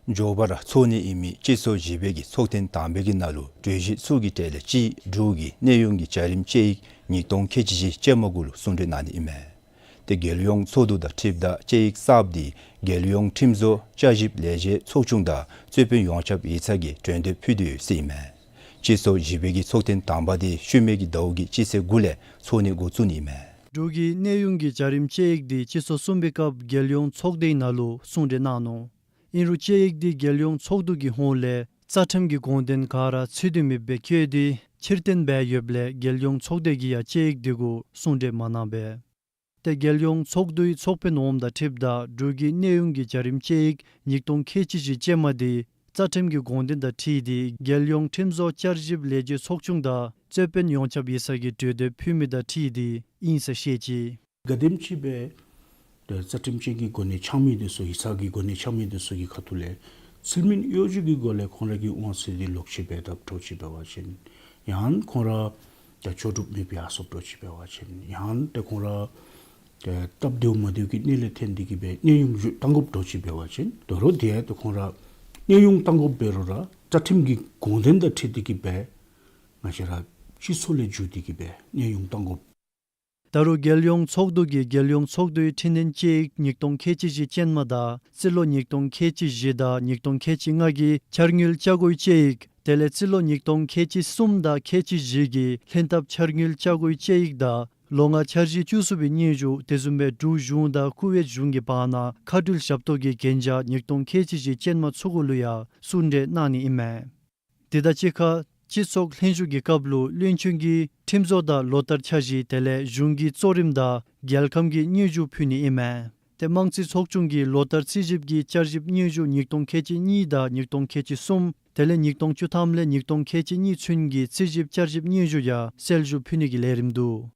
མགྱོགས་པ་ར་ཚོགས་ནི་ཨིན་མི་སྤྱི་ཚོགས་བཞི་པའི་གི་ཚོགས་ཐེངས་དང་པའི་གི་ནང་ལུ་གྲོས་གཞི་ཚུ་གི་གྲས་ལས་གཅིག་འབྲུག་གི་གནས་དབྱུང་གི་བྱ་རིམ་དཔྱད་ཡིག་ཉིས་སྟོང་ཁལ་གཅིག་བཞི་ཅན་མ་གུ་ལུ་གསུང་གྲོས་གནང་ནི་ཨིན་མས། ཏེ་རྒྱལ་ཡོངས་ཚོགས་འདུ་དང་འཁྲིལཝ་ད་དཔྱད་ཡིག་གསརཔ་འདི་རྒྱལ་ཡོངས་ཁྲིམས་བཟོ་བསྐྱར་ཞིབ་ལས་བྱེད་ཚོགས་ཆུང་དང་གཙོས་དཔོན་ཡོངས་ཁྱབ་ཡིག་ཚང་གིས་གྲོས་འདེབས་ཕུལ་ཏེ་ཡོད་ཟེར་ཨིན་མས། སྤྱི་ཚོགས་བཞི་པའི་གི་ཚོགས་ཐེངས་དང་པ་འདི་ཤུལ་མའི་གི་ཟླཝ་གི་སྤྱི་ཚེས་དགུ་ལས་ཚོགས་ནི་འགོ་བཙུགས་ནི་ཨིན་མས། འབྲུག་གི་གནས་དབྱུང་གི་བྱ་རིམ་དཔྱད་ཡིག་འདི་སྤྱི་ཚོགས་གསུམ་པའི་སྐབས་རྒྱལ་ཡོངས་ཚོགས་སྡེའི་ནང་ལུ་གསུང་གྲོས་གནང་ནུག། ཨིན་རུང་དཔྱད་ཡིག་འདི་རྒྱལ་ཡོངས་ཚོགས་འདུ་གི་ཧོངས་ལས་རྩ་ཁྲིམས་ཀྱི་དགོངས་དོན་ག་ར་ཚུད་དེ་མེདཔ་སྦེ་བཀོད་དེ་ཕྱིར་བཏོན་འབད་ཡོདཔ་ལས་རྒྱལ་ཡོངས་ཚོགས་སྡེ་གིས་ཡང་དཔྱད་ཡིག་འདི་གུ་གསུང་གྲོས་མ་གནང་པས། ཏེ་རྒྱལ་ཡོངས་ཚོགས་འདུའི་ཚོགས་དཔོན་འོགམ་དང་འཁྲིལཝ་ད་འབྲུག་གི་གནས་དབྱུང་གི་བྱ་རིམ་དཔྱད་ཡིག་ཉིས་སྟོང་ཁལ་གཅིག་བཞི་ཅན་མ་དེ་རྩ་ཁྲིམས་ཀྱི་དགོངས་དོན་དང་འཁྲིལ་ཏེ་རྒྱལ་ཡོངས་ཁྲིམས་བཟོ་བསྐྱར་ཞིབ་ལས་བྱེད་ཚོགས་ཆུང་དང་རྩོད་དཔོན་ཡོངས་ཁྱབ་ཡིག་ཚང་གི་གྲོས་འདེབས་ཕུལ་མི་དང་འཁྲིལ་ཏེ་ཨིན་ཟེར་བཤད་ཅི། གལ་སྲིད་ཅིག་སྦེ་ཏེ་རྩ་ཁྲིམས་ཅན་གྱི་གོ་གནས་འཆང་མི་དེ་ཚུ་ཡིག་ཚང་གི་གོ་གནས་འཆང་མི་དེ་ཚུ་གི་ཁ་ཐུག་ལས་ཚུལ་མིན་གཡོ་ཇུས་ཀྱི་སྒོ་ལས་ཁོང་ར་གི་དབང་ཚད་དེ་ལོག་ཅི་འབད་དཔ་འདྲཝ་ཅིག་འབད་བ་ཅིན་ཡང་ཁོང་ར་ཏེ་ལྕོགས་གྲུབ་མེདཔ་ཡར་སོཔ་འདྲཝ་ཅིག་འབད་བ་ཅིན་ཡང་ཏེ་ཁོང་ར་ཏེ་སྟབས་བདེཝ་མ་བདེཝ་གི་གནས་ལས་ཐོན་ཏེ་གིས་སྦེ་གནས་དབྱུང་ཞུ་བཏང་དགོཔ་འདྲཝ་ཅིག་འབད་བ་ཅིན་དོ་རུང་དེ་ཡང་ཏེ་ཁོང་ར་གནས་དབྱུང་བཏང་དགོཔ་འབད་རུང་ར་རྩ་ཁྲིམས་ཀྱི་དགོངས་དོན་དང་འཁྲིལ་ཏེ་གིས་སྦེ་ང་བཅས་ར་སྤྱི་ཚོགས་ལས་བརྒྱུད་དེ་གིས་སྦེ་གནས་དབྱུང་བཏང་དགོཔ། ད་རུང་རྒྱལ་ཡོངས་ཚོགས་འདུ་གིས་རྒྱལ་ཡོངས་ཚོགས་འདུའི་འཕྲི་སྣོན་དཔྱད་ཡིག་ཉིས་སྟོང་ཁལ་གཅིག་བཞི་ཅན་མ་དང་རྩིས་ལོ་ཉིས་སྟོང་ཁལ་གཅིག་བཞི་དང་ཉིས་སྟོང་ཁལ་གཅིག་ལྔ་གི་འཆར་དངུལ་ཆ་བགོས་དཔྱད་ཡིག་དེ་ལས་རྩིས་ལོ་ཉིས་སྟོང་ཁལ་གཅིག་གསུམ་དང་ཁལ་གཅིག་བཞི་གི་ལྷན་ཐབས་འཆར་དངུལ་ཆ་བགོས་དཔྱད་ཡིག་དང་ལོ་ལྔ་འཆར་གཞི་བཅུ་གསུམ་པའི་སྙན་ཞུ་དེ་བཟུམ་སྦེ་འབྲུག་གཞུང་དང་ཁུ་ཝེཊ་གཞུང་གི་བར་ན་མཁའ་འགྲུལ་ཞབས་ཏོག་གི་གན་རྒྱ་ཉིས་སྟོང་ཁལ་གཅིག་བཞི་ཅན་མ་ཚུ་གུ་ལུ་ཡང་གསུང་གྲོས་གནང་ནི་ཨིན་མས། དེ་དང་གཅིག་ཁར་སྤྱི་ཚོགས་ལྷན་བཞུགས་ཀྱི་སྐབས་ལུ་བློན་ཆེན་གྱིས་ཁྲིམས་བཟོ་དང་ལོ་ལྟར་འཆར་གཞི་དེ་ལས་གཞུང་གི་གཙོ་རིམ་དང་རྒྱལ་ཁམས་ཀྱི་སྙན་ཞུ་ཕུལ་ནི་ཨིན་མས། ཏེ་དམངས་རྩིས་ཚོགས་ཆུང་གིས་ལོ་ལྟར་རྩིས་ཞིབ་ཀྱི་བསྐྱར་ཞིབ་སྙན་ཞུ་ཉིས་སྟོང་ཁལ་གཅིག་གཉིས་དང་ཉིས་སྟོང་ཁལ་གཅིག་གསུམ་དེ་ལས་ཉིས་སྟོང་བཅུ་ཐམ་ལས་ཉིས་སྟོང་ཁལ་གཅིག་གཉིས་ཚུན་གྱི་རྩིས་ཞིབ་བསྐྱར་ཞིབ་སྙན་ཞུ་ཡང་གསལ་ཞུ་ཕུལ་ནི་གི་ལས་རིམ་འདུག།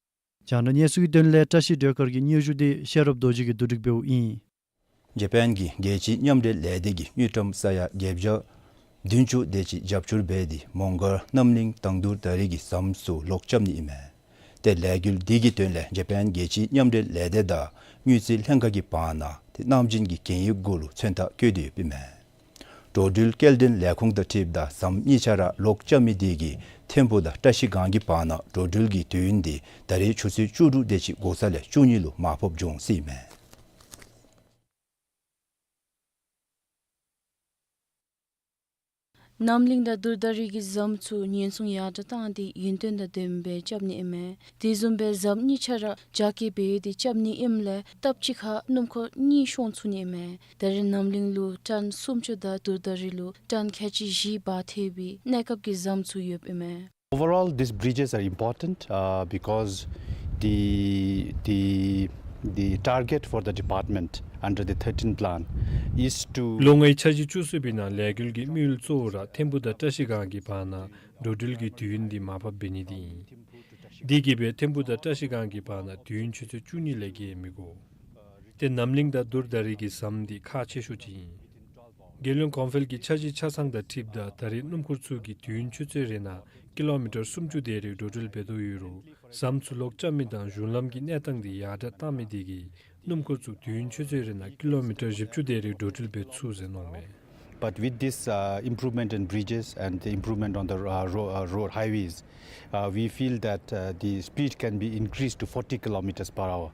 རྒྱང་བསྒྲགས་གནས་ཚུལ་གྱི་དོན་ལས་བཀྲ་ཤིས་སྒྲོལ་དཀར་གྱི་སྙན་ཞུ་དེ་ཤེས་རབ་རྡོ་རྗེ་གིས་བསྡུ་སྒྲིག་འབདཝ་ཨིན། ཇ་པཱན་གྱི་རྒྱལ་སྤྱིའི་མཉམ་འབྲེལ་ལས་སྡེ་གིས་དངུལ་ཀྲམ་ས་ཡ་བརྒྱད་བརྒྱ་བདུན་ཅུ་དེ་ཅིག་རྒྱབ་སྐྱོར་འབད་དེ་མོང་སྒར་རྣམ་གླིང་དང་དུར་ད་རི་གི་ཟམ་ཚུ་ལོག་རྐྱབ་ནི་ཨིན་མས། ཏེ་ལས་འགུལ་འདི་གི་དོན་ལས་ཇ་པཱན་རྒྱལ་སྤྱིའི་མཉམ་འབྲེལ་ལས་སྡེ་དང་དངུལ་རྩིས་ལྷན་ཁག་གི་བར་ན་ཏེ་གནང་སྦྱིན་གྱི་གན་ཡིག་གུ་ལུ་མཚན་རྟགས་བཀོད་དེ་ཡོདཔ་ཨིན་མས། འགྲོ་འགྲུལ་སྐྱེལ་འདྲེན་ལས་ཁུངས་དང་འཁྲིལཝ་ད་ཟམ་གཉིས་ཆ་ར་ལོག་རྐྱབ་མི་དེ་གིས་ཐིམ་ཕུ་དང་བཀྲ་ཤིས་སྒང་གི་བར་ན་འགྲོ་འགྲུལ་གྱི་དུས་ཡུན་དེ་ད་རེས་ཆུ་ཚོད་བཅུ་དྲུག་དེ་ཅིག་འགོར་ས་ལས་བཅུ་གཉིས་ལུ་མར་ཕབ་འགྱོ་འོང་ཟེར་ཨིན་མས། རྣམ་གླིང་དང་དུར་ད་རི་གི་ཟམ་ཚུ་ཉེན་སྲུང་ཡར་དྲགས་བཏང་སྟེ་ཡུན་བརྟན་དང་ལྡནམ་སྦེ་རྐྱབ་ནི་ཨིན་མས། དེ་བཟུམ་སྦེ་ཟམ་གཉིས་ཆ་ར་རྒྱ་སྐྱེད་འབད་དེ་རྐྱབ་ནི་ཨིནམ་ལས་སྟབས་གཅིག་ཁར་སྣུམ་འཁོར་གཉིས་ཤོང་ཚུགས་ནི་ཨིན་མས། ད་རེས་རྣམ་གླིང་ལུ་ཊཱན་སུམ་ཅུ་དང་དུར་ད་རི་ལུ་ཊཱན་ཁལ་གཅིག་བཞི་འབག་ཐེག་པའི་གནས་སྐབས་ཀྱི་ཟམ་ཚུ་ཡོདཔ་ཨིན་མས། Overall, these bridges are important, uh, because the, the, the target for the department under the thirteen plan is to ལོ་ལྔའི་འཆར་གཞི་བཅུ་གསུམ་པའི་ནང་ལས་འགུལ་གྱི་དམིགས་ཡུལ་གཙོ་བོ་ར་ཐིམ་ཕུ་དང་བཀྲ་ཤིས་སྒང་གི་བར་ན་འགྲོ་འགྲུལ་གྱི་དུས་ཡུན་འདི་མར་ཕབ་འབད་ནི་འདི་ཨིན། དེ་གིས་སྦེ་ཐིམ་ཕུ་དང་བཀྲ་ཤིས་སྒང་གི་བར་ན་དུས་ཡུན་ཆུ་ཚོད་བཅུ་གཉིས་ལས་བརྒལ་མི་དགོ། ཏེ་རྣམ་གླིང་དང་དུར་ད་རི་གི་ཟམ་འདི་ཁག་ཆེ་ཤོས་ཅིག་ཨིན། རྒྱལ་ཡོངས་གོང་འཕེལ་གྱི་འཆར་གཞི་ཆ་ཚང་དང་འཁྲིལཝ་ད་ད་རེས་སྣུམ་འཁོར་ཚུ་གིས་དུས་ཡུན་ཆུ་ཚོད་རེ་ནང་ཀི་ལོ་མི་ཊར་སུམ་ཅུ་དེ་རེ་འགྲོ་འགྲུལ་འབད་དོ་ཡོད་རུང་ཟམ་ཚུ་ལོག་རྐྱབ་མི་དང་གཞུང་ལམ་གྱི་གནས་སྟངས་འདི་ཡར་དྲགས་བཏང་མི་དེ་གིས་སྣུམ་འཁོར་ཚུ་དུས་ཡུན་ཆུ་ཚོད་རེ་ནང་ཀི་ལོ་མི་ཊར་བཞི་བཅུ་དེ་རེ་འགྲོ་འགྲུལ་འབད་ཚུགས་ཟེར་མནོཝ་མས། But with this, uh, improvement in bridges and the improvement on the, uh, ro-, uh, road highways, uh, we feel that, uh, the speed can be increased to forty kilometers per hour.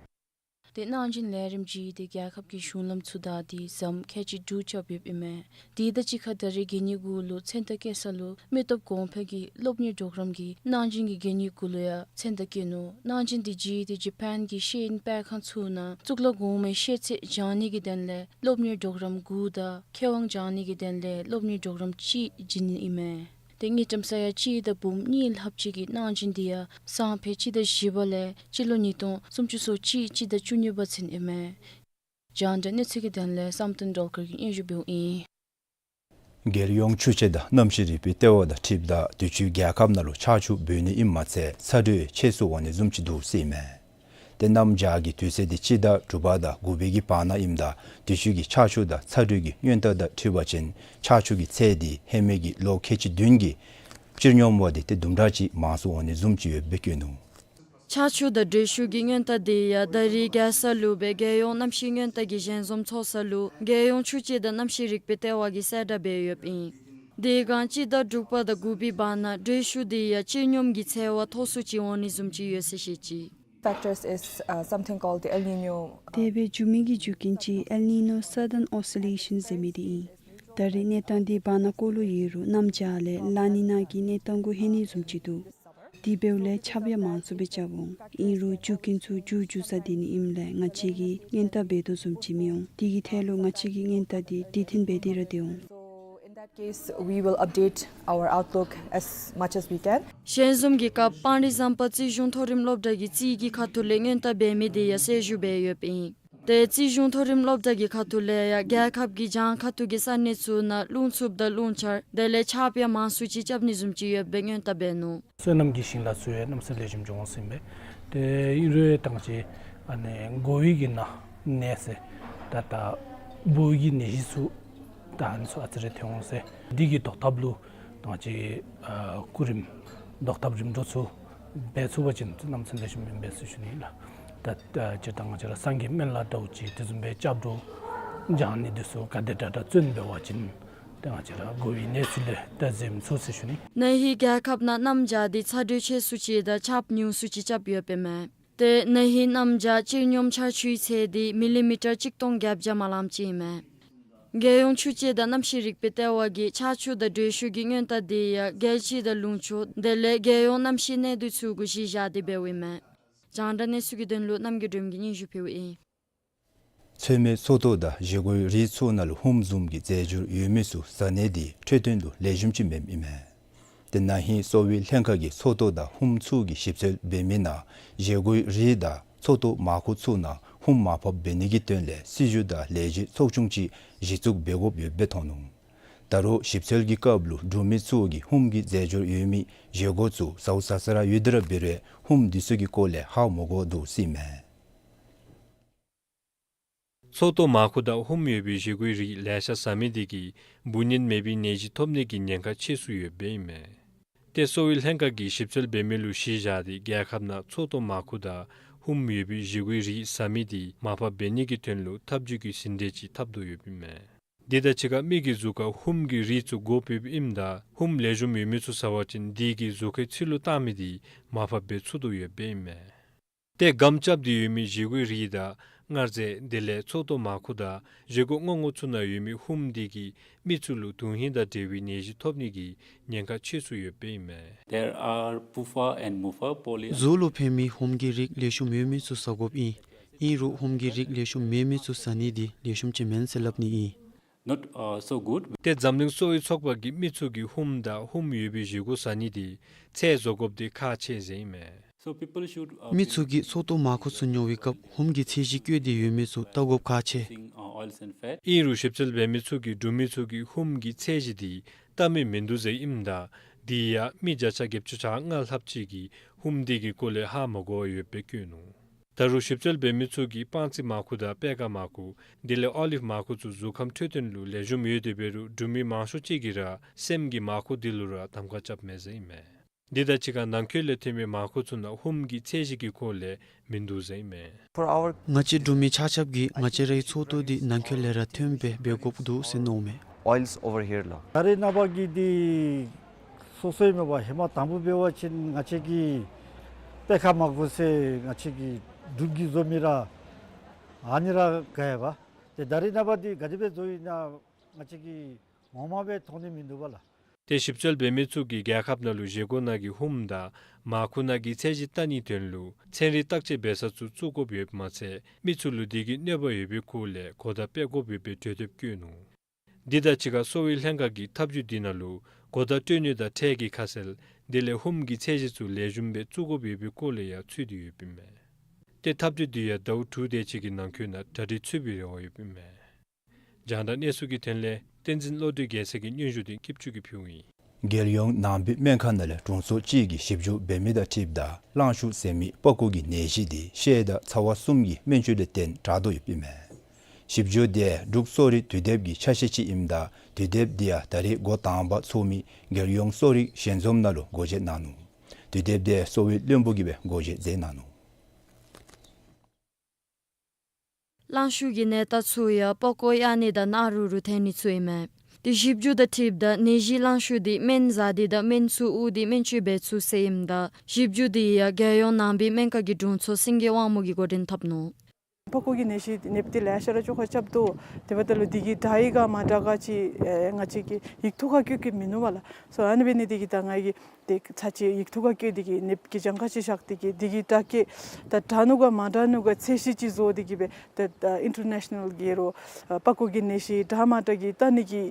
ཏེ་གནང་སྦྱིན་ལས་རིམ་གྱིས་ཏེ་རྒྱལ་ཁབ་ཀྱི་གཞུང་ལམ་ཚུ་བདའ་སྟེ་ཟམ་ཁལ་གཅིག་དྲུག་རྐྱབ་ཡོདཔ་ཨིན་མས། དེ་དང་གཅིག་ཁར་ད་རེས་གན་ཡིག་གུ་ལུ་མཚན་རྟགས་བཀོད་ས་ལུ་མི་སྟོབས་གོང་འཕེལ་གྱི་སློབ་གཉེར་གྲོགས་རམ་གྱི་གནང་སྦྱིན་གྱི་གན་ཡིག་གུ་ལུ་ཡང་མཚན་རྟགས་བཀོད་ནུག། གནང་སྦྱིན་དེ་གིས་ཏེ་ཇ་པཱན་གྱི་ཤེས་ཡོན་སྤེལ་ཁང་ཚུ་ནང་གཙུག་ལག་གོང་མའི་ཤེས་ཚད་སྦྱང་ནི་གི་དོན་ལས་སློབ་གཉེར་གྲོགས་རམ་དགུ་དང་མཁས་དབང་སྦྱང་ནི་གི་དོན་ལས་སློབ་གཉེར་གྲོགས་རམ་གཅིག་བྱིན་ནི་ཨིན་མས། ཏེ་དངུལ་ཀྲམ་ས་ཡ་གཅིག་དང་འབུམ་གཉིས་ལྷགཔ་ཅིག་གི་གནང་སྦྱིན་འདི་ཡང་སང་ཕོད་སྤྱི་ཟླ་བཞི་པ་ལས་སྤྱི་ལོ་ཉིས་སྟོང་སུམ་ཅུ་སོ་གཅིག་སྤྱི་ཟླ་བཅུ་གཉིས་པ་ཚུན་ཨིན་མས། རྒྱང་བསྒྲགས་གནས་ཚུལ་གྱི་དོན་ལས་བསམ་གཏན་སྒྲོལ་དཀར་གྱིས་སྙན་ཞུ་འབདཝ་ཨིན། རྒྱལ་ཡོངས་ཆུ་དཔྱད་དང་གནམ་གཤིས་རིག་པའི་ལྟེ་བ་དང་འཁྲིལཝ་ད་དུས་ཅི་རྒྱལ་ཁབ་ནང་ལུ་ཆར་ཆུ་འབབ་ནི་ཨིནམ་མ་ཚད་ཚ་དྲོད་ཆེ་སུ་འོང་ནི་བཟུམ་ཅིག་འདུག་ཟེར་ཨིན་མས། ཏེ་གནམ་བྱཱར་གྱི་དུས་ཚོད་འདི་སྤྱི་ཟླ་དྲུག་པ་དང་དགུ་པའི་གི་བར་ན་ཨིནམ་ད་དུས་ཅི་གི་ཆར་ཆུ་དང་ཚ་དྲོད་ཀྱི་སྔོན་རྟགས་དང་འཁྲིལ་བ་ཅིན་ཆར་ཆུ་གི་ཚད་འདི་ཧེ་མའི་གི་ལོ་ཁལ་གཅིག་བདུན་གྱི་སྤྱིར་སྙོམས་པ་འདི་ཏེ་དུམ་གྲ་ཅིག་མང་སུ་འོང་ནི་བཟུམ་ཅིག་ཡོདཔ་སྦེ་བཀོད་ནུག། ཆར་ཆུ་དང་དྲོད་ཤུགས་ཀྱི་སྔོན་རྟགས་འདི་ཡང་ད་རིས་རྒྱལ་ས་ལུ་སྦེ་རྒྱལ་ཡོངས་གནམ་གཤིས་སྔོན་རྟགས་ཀྱི་ཞལ་འཛོམས་ཚོགས་ས་ལུ་རྒྱལ་ཡོངས་ཆུ་དཔྱད་དང་གནམ་གཤིས་རིག་པའི་ལྟེ་བ་གིས་གསལ་བསྒྲགས་འབད་ཡོདཔ་ཨིན། དེ་སྒང་སྤྱི་ཟླ་དྲུག་པ་དང་དགུ་པའི་བར་ན་དྲོད་ཤུགས་འདི་ཡང་སྤྱིར་སྙོམས་ཀྱི་ཚད་བ་མཐོ་སུ་ཅིག་འོང་ནི་བཟུམ་ཅིག་ཡོད་ཟེར་བཤད་ཅི། Factors is, uh, something called the El Nino. དེ་སྦེ་འགྱུར་མི་གི་རྒྱུ་རྐྱེན་ཅིག་El Nino Southern Oscillation ཟེར་མི་འདི་ཨིན། ད་རེས་གནས་སྟངས་འདི་བར་ན་ཀོ་ལུ་ཡོད་རུང་གནམ་བྱཱར་ལས་ལ་ནི་ན་གི་གནས་སྟངས་གུ་ལྷོད་ནི་བཟུམ་ཅིག་འདུག། དེ་འབདཝ་ལས་ཆརཔ་ཡང་མང་སུ་སྦེ་རྐྱབ་འོང་། ཨིན་རུང་རྒྱུ་རྐྱེན་ཚུ་མཇུག་མཇུག་ས་དེ་ནི་ཨིནམ་ལས་ང་བཅས་ཀྱིས་སྔོན་རྟགས་འབད་དོ་བཟུམ་ཅིག་མི་འོང་། དེ་གི་ཐད་ལུ་ང་བཅས་ཀྱིས་སྔོན་རྟགས་འདི་དེ་བརྟན་སྦེ་དེ་ར་སྡོད་འོང་། case, we will update our outlook as much as we can. ཞལ་འཛོམས་ཀྱི་སྐབས་སྤང་རི་ཟམ་པ་རྩིས་གཞུང་མཐོ་རིམ་སློབ་གྲྭ་གི་རྩིས་ཀྱི་ཁ་ཐུག་ལས་སྔོན་བརྡ་འབད་མི་དེ་ཡང་གསལ་ཞུ་འབད་ཡོདཔ་ཨིན། ཏེ་རྩིས་གཞུང་མཐོ་རིམ་སློབ་གྲྭ་གི་ཁ་ཐུག་ལས་ཡང་རྒྱལ་ཁབ་ཀྱི་བྱང་ཁ་ཐུག་གི་ས་གནས་ཚུ་ནང་རླུང་འཚུབ་དང་རླུང་འཆར་དེ་ལས་ཆརཔ་ཡང་མང་སུ་ཅིག་རྐྱབ་ནི་བཟུམ་ཅིག་ཡོདཔ་སྦེ་སྔོན་བརྡ་འབད་ནུག། སོ་ནམ་གྱི་ཞིང་ལཱ་ཚུ་ཡང་གནམ་ས་ལེགས་ཤོམ་འགྱོ་འོང་ཟེར་ཨིན་པས། ཏེ་ཨིན་རུང་ད་ང་བཅས་ཨ་ནི་མགོ་བོའི་གི་ནང་ནད་ཟེར་ད་ད་འབུ་གི་ནད་གཞི་ཚུ་ད་ཨ་ནི་ཚུ་ཨ་ཙི་རེ་ཐོན་འོང་ཟེར། འདི་གི་ཟློག་ཐབས་ལུ་ད་ང་བཅས་ཨ་སྐུ་རིམ་ཟློག་ཐབས་རིམ་གྲོ་ཚུ་འབད་ཚུགས་པ་ཅིན་གནམ་ས་ལེགས་ཤོམ་ཨིན་པས་ཟེར་ཞུ་ནི་ལགས། ད་ད་སྤྱིར་བཏང་ང་བཅས་ར་སངས་རྒྱས་སྨན་བླ་དྲག་ཅིག་དེ་བཟུམ་སྦེ་སྐྱབས་འགྲོ་བྱང་ནི་འདི་ཚུ་ག་དེ་དྲག་དྲག་བརྩོན་འབད་བ་ཅིན་ཏེ་ང་བཅས་ར་མགོ་བོའི་ནད་ཚུ་ལས་ད་འཛེམ་ཚུགས་ཟེར་ཞུ་ནི། ན་ཧིང་རྒྱལ་ཁབ་ནང་གནམ་བྱཱར་འདི་ཚ་དྲོད་ཆེ་སུ་ཅིག་དང་ཆརཔ་ཉུང་སུ་ཅིག་རྐྱབ་ཡོདཔ་ཨིན་མས། ཏེ་ན་ཧིང་གནམ་བྱཱར་སྤྱིར་སྙོམས་ཆར་ཆུའི་ཚད་འདི་མི་ལི་མི་ཊར་གཅིག་སྟོང་བརྒྱད་བརྒྱ་མ་ལངམ་ཅིག་ཨིན་མས། རྒྱལ་ཡོངས་ཆུ་དཔྱད་དང་གནམ་གཤིས་རིག་པའི་ལྟེ་བ་གིས་ཆར་ཆུ་དང་དྲོད་ཤུགས་ཀྱི་སྔོན་བརྡ་འདི་ཡང་རྒྱལ་སྤྱི་དང་ལུང་ཕྱོགས་དེ་ལས་རྒྱལ་ཡོངས་གནམ་གཤིས་གནས་སྡུད་ཚུ་གུ་གཞི་བཞག་སྟེ་འབདཝ་ཨིན་མས། རྒྱང་བསྒྲགས་གནས་ཚུལ་གྱི་དོན་ལུ་རྣམ་རྒྱལ་སྒྲོལམ་གྱིས་སྙན་ཞུ་ཕུལཝ་ཨིན། ཚོད་མའི་ཚོགས་ཐོག་དང་བཞེས་སྒོའི་རིགས་ཚུ་ནང་ལུ་ཧུམ་བཟུམ་གྱི་རྫས་སྦྱོར་ཡོད་མི་ཚུ་ཟ་ནི་འདི་འཕྲོད་བསྟེན་ལུ་ལེགས་ཤོམ་ཅིག་མེནམ་ཨིན་མས། ཏེ་ན་ཧིང་གསོ་བའི་ལྷན་ཁག་གིས་ཚོགས་ཐོག་དང་ཧུམ་ཚུ་གི་ཞིབ་འཚོལ་འབད་མི་ནང་བཞེས་སྒོའི་རིགས་དང་ཚོགས་ཐོག་མང་ཁུག་ཚུ་ནང་ཧུམ་མར་ཕབ་འབད་ནི་གི་དོན་ལས་སྲིད་བྱུས་དང་ལས་གཞི་ཚོགས་ཆུང་ཅིག་གཞི་བཙུགས་འབད་དགོཔ་ཡོདཔ་སྦེ་མཐོང་ནུག། ད་རུང་ཞིབ་འཚོལ་གྱི་སྐབས་ལུ་འབྲུག་མི་ཚུ་གིས་ཧུམ་གྱི་རྫས་སྦྱོར་ཡོད་མི་བཞེས་སྒོ་ཚུ་ཟཝ་ཟ་ས་ར་ཡོད་དེ་ར་འབད་རུང་ཧུམ་འདི་ཚུ་གི་སྐོར་ལས་ཧ་མ་གོ་དོ་ཟེར་ཨིན་མས། ཚོགས་ཐོག་མར་ཁུ་དང་ཧུམ་ཡོད་པའི་བཞེས་སྒོའི་རིགས་ལེ་ཤ་ཟ་མི་དེ་གིས་འབུ་ནད་མེད་པའི་ནད་གཞི་ཐོབ་ནི་གི་ཉེན་ཁ་ཆེ་སུ་ཡོདཔ་ཨིན་མས། ཏེ་གསོ་བའི་ལྷན་ཁག་གིས་ཞིབ་འཚོལ་འབད་མི་ལུ་གཞི་བཞག་སྟེ་རྒྱལ་ཁབ་ནང་ཚོགས་ཐོག་མར་ཁུ་དང་ཧུམ་ཡོད་པའི་བཞེས་སྒོའི་རིགས་ཟ་མི་དེ་མར་ཕབ་འབད་ནི་གི་དོན་ལུ་ཐབས་བྱུས་ཀྱི་ཟིན་བྲིས་ཅིག་འཐབ་དོ་ཡོདཔ་ཨིན་མས། དེ་དང་གཅིག་ཁར་མི་གི་གཟུགས་ཁར་ཧུམ་གྱི་རིགས་ཚུ་དགོཔ་ཡོདཔ་ཨིནམ་ད་ཧུམ་ལེགས་ཤོམ་ཡོད་མི་ཚུ་ཟ་བ་ཅིན་དེ་གིས་གཟུགས་ཁའི་ཚིལ་ལུ་བཏང་མི་དེ་མར་ཕབ་འབད་ཚུགས་དོ་ཡོདཔ་ཨིན་མས། ཏེ་སྒམ་རྐྱབ་སྟེ་ཡོད་མི་བཞེས་སྒོའི་རིགས་དང་མངར་རྫས་དེ་ལས་ཚོགས་ཐོག་མར་ཁུ་དང་བཞེས་སྒོ་སྔོག་འགོ་ཚུ་ནང་ཡོད་མི་ཧུམ་དེ་གིས་མི་ཚུ་ལུ་དོན་ཧིང་དང་འབྲེལ་བའི་ནད་གཞི་ཐོབ་ནི་གི་ཉེན་ཁ་ཆེ་སུ་ཡོདཔ་ཨིན་མས། There are PUFA and MUFA, poly- གཟུགས་ལུ་ཕན་མི་ཧུམ་གྱི་རིགས་ལེགས་ཤོམ་ཡོད་མི་ཚུ་ཟ་དགོཔ་ཨིན། ཨིན་རུང་ཧུམ་གྱི་རིགས་ལེགས་ཤོམ་མེད་མི་ཚུ་ཟ་ནི་དེ་ལེགས་ཤོམ་ཅིག་མེན་ཟེར་སླབ་ནི་ཨིན། Not, uh, so good. ཏེ་འཛམ་གླིང་གསོ་བའི་ཚོགས་པ་གིས་མི་ཚུ་གིས་ཧུམ་དང་ཧུམ་ཡོད་པའི་བཞེས་སྒོ་ཟ་ནི་དེ་ཚད་བཟོ་དགོཔ་དེ་ཁག་ཆེ་ཟེར་ཨིན་མས། So people should, uh, མི་ཚུ་གིས་ཚོགས་ཐོག་མར་ཁུ་ཚུ་ཉོ་བའི་སྐབས་ཧུམ་གྱི་ཚད་གཞི་བཀོད་དེ་ཡོད་མི་ཚུ་བལྟ་དགོཔ་ཁག་ཆེ། Using, uh, oils and fat. ཨིན་རུང་ཞིབ་འཚོལ་འབད་མི་ཚུ་གིས་འབྲུག་མི་ཚུ་གིས་ཧུམ་གྱི་ཚད་གཞི་དེ་བལྟ་མི་མིན་འདུག་ཟེར་ཨིནམ་ད་དེ་ཡང་མི་བརྒྱ་ཆ་བརྒྱད་ཅུ་གྱ་ལྔ་ལྷགཔ་ཅིག་གིས་ཧུམ་དེ་གི་སྐོར་ལས་ཧ་མ་གོ་བར་ཡོདཔ་སྦེ་བཀོད་ནུག། ད་རུང་ཞིབ་འཚོལ་འབད་མི་ཚུ་གིས་སྤང་རྩི་མར་ཁུ་དང་པད་ཀ་མར་ཁུ་དེ་ལས་ཨོ་ལིབ་མར་ཁུ་ཚུ་གཟུགས་ཁམས་འཕྲོད་བསྟེན་ལུ་ལེགས་ཤོམ་ཡོད་དེ་འབད་རུང་འབྲུག་མི་མང་ཤོས་ཅིག་གིས་ར་སྲནམ་གི་མར་ཁུ་དེ་ལུ་ར་གདམ་ཁ་རྐྱབ་མས་ཟེར་ཨིན་མས། དེ་དང་གཅིག་ཁར་ནང་འཁོད་ལས་ཐོན་པའི་མར་ཁུ་ཚུ་ནང་ཧུམ་གྱི་ཚད་གཞི་གི་སྐོར་ལས་མིན་འདུག་ཟེར་ཨིན་མས། For our ང་བཅས་འབྲུག་མི་ཆ་ཁྱབ་ཀྱིས་ང་བཅས་རའི་ཚོགས་ཐོག་འདི་ནང་འཁོད་ལས་ར་ཐོན་སྦེ་འབད་དགོཔ་འདུག་ཟེར་མནོཝ་མས། Oils over here ལགས། ད་རེས་ནངས་པ་གི་འདི་སོ་སོའི་མེད་པར་ཧེ་མ་དང་པོ་འབད་བ་ཅིན་ང་བཅས་ཀྱིས་པད་ཁ་མར་ཁུ་ཟེར་ང་བཅས་ཀྱི་འབྲུག་གིས་བཟོ་མི་ར་ཨ་ནི་ར་ག་ཡ་བ། ཏེ་ད་རེས་ནངས་པ་འདི་ག་དེ་སྦེ་བཟོ་ཡི་ན་ང་བཅས་ཀྱིས་ངོ་མ་སྦེ་མཐོང་ནི་མིན་འདུག་པ་ལགས། ཏེ་ཞིབ་འཚོལ་འབད་མི་ཚུ་གིས་རྒྱལ་ཁབ་ནང་ལུ་བཞེས་སྒོ་ནང་གི་ཧུམ་དང་མར་ཁུ་ནང་གི་ཚད་གཞི་བལྟ་ནིའི་དོན་ལུ་ཚན་རིག་བརྟག་དཔྱད་འབད་ས་ཚུ་བཙུགས་དགོཔ་ཡོདཔ་མ་ཚད་མི་ཚུ་ལུ་དེ་གིས་གནོད་པ་ཡོད་པའི་སྐོར་ལས་གོ་བརྡ་སྤེལ་དགོཔ་ཡོད་པའི་གྲོས་འདེབས་བཀོད་ནུག། དེ་དང་གཅིག་ཁར་གསོ་བའི་ལྷན་ཁག་གིས་ཐབས་བྱུས་དེ་ནང་ལུ་གོ་བརྡ་སྤྲོད་ནི་དང་ཁྲལ་གྱི་ཁ་གསལ་དེ་ལས་ཧུམ་གྱི་ཚད་གཞི་ཚུ་ལེགས་ཤོམ་སྦེ་བཙུགས་དགོཔ་ཡོད་པའི་སྐོར་ལས་ཡང་ཚུད་དེ་ཡོདཔ་ཨིན་མས། ཏེ་ཐབས་བྱུས་དེ་ཡང་ཟླཝ་དྲུག་དེ་ཅིག་གི་ནང་འཁོད་ནང་གྲ་སྒྲིག་ཚུད་པའི་རེ་བ་ཡོདཔ་ཨིན་མས། རྒྱང་བསྒྲགས་གནས་ཚུལ་གྱི་དོན་ལས་བསྟན་འཛིན་བློ་གྲོས་རྒྱལ་མཚན་གྱིས་སྙན་ཞུ་དེ་སྐྱིད་ཆུ་གིས་ཕུལཝ་ཨིན། རྒྱལ་ཡོངས་ནང་པའི་སྨན་ཁང་ནང་ལས་དྲུང་འཚོ་གཅིག་གིས་ཞིབ་འཇུག་འབད་མི་དང་འཁྲིལཝ་ད་གླང་ཤུ་ཟེར་མི་པགས་ཀོ་གི་ནད་གཞི་དེ་བཤལ་དང་ཚ་བ་གསུམ་གྱི་སྨན་བཅོས་ལས་བརྟེན་དྲག་དོ་ཡོདཔ་ཨིན་མས། ཞིབ་འཇུག་དེ་འབྲུག་གསོ་རིག་དུས་དེབ་ཀྱི་ཆ་ཤས་ཅིག་ཨིནམ་ད་དུས་དེབ་དེ་ཡང་ད་རེས་འགོ་དང་པ་ཚོགས་མི་རྒྱལ་ཡོངས་གསོ་རིག་ཞལ་འཛོམས་ནང་ལུ་འགོ་འབྱེད་གནང་ནུག། དུས་དེབ་དེ་གསོ་བའི་བློན་པོ་གིས་སྦེ་འགོ་འབྱེད་མཛད་གནང་ནུག། གླང་ཤུ་གི་ནད་རྟགས་ཚུ་ཡང་པགས་ཀོ་གཡའ་ནི་དང་རྣག་རུལ་རུལ་ཐོན་ནི་ཚུ་ཨིན་མས། དེ་ཞིབ་འཇུག་དང་འཁྲིལཝ་ད་ནད་གཞི་གླང་ཤུ་དེ་སྨན་བཟའ་སྟེ་དང་སྨན་ཚུ་དབུགས་ཏེ་སྨན་བཅོས་འབད་ཚུགས་ཟེར་ཨིནམ་ད་ཞིབ་འཇུག་དེ་ཡང་རྒྱལ་ཡོངས་ནང་པའི་སྨན་ཁང་གི་དྲུང་འཚོ་སེང་གེ་དབང་མོ་གིས་འགོ་འདྲེན་འཐབ་ནུག། པགས་ཀོ་གི་ནད་གཞི་ནདཔ་འདི་ལེ་ཤ་ར་བཅོ་ཁ་རྐྱབ་དོ། དེ་འབདཝ་ད་ལུ་འདི་གིས་དྲག་ཡི་ག་མ་དྲག་ག་ཅིག་ཨེ་ང་བཅས་ཀྱིས་ཡིག་ཐོག་ཁར་བཀོད་བཀོདཔ་མིན་ནུག་པ་ལགས། སོ་ཨ་ནི་འབད་ནི་དེ་གིས་ད་ང་གིས་ ཏེ་ཚར་གཅིག་ཡིག་ཐོག་ཁར་བཀོད་དེ་གིས་ནདཔ་གི་གྱངས་ཁ་ཅིག་བཞག་སྟེ་གིས་དེ་གི་དྲག་སྐྱེད་ད་དྲག་ནུག་ག་མ་དྲག་ནུག་ག་ཚད་གཞི་ཅིག་བཟོ་སྟེ་གིས་སྦེ་ཏེ་ཨ་ཨིན་ཊར་ནེ་ཤ་ནཱལ་གི་རོགས་ཨ་པགས་ཀོ་གི་ནད་གཞི་དྲག་མ་དྲག་གི་བལྟ་ནི་གི་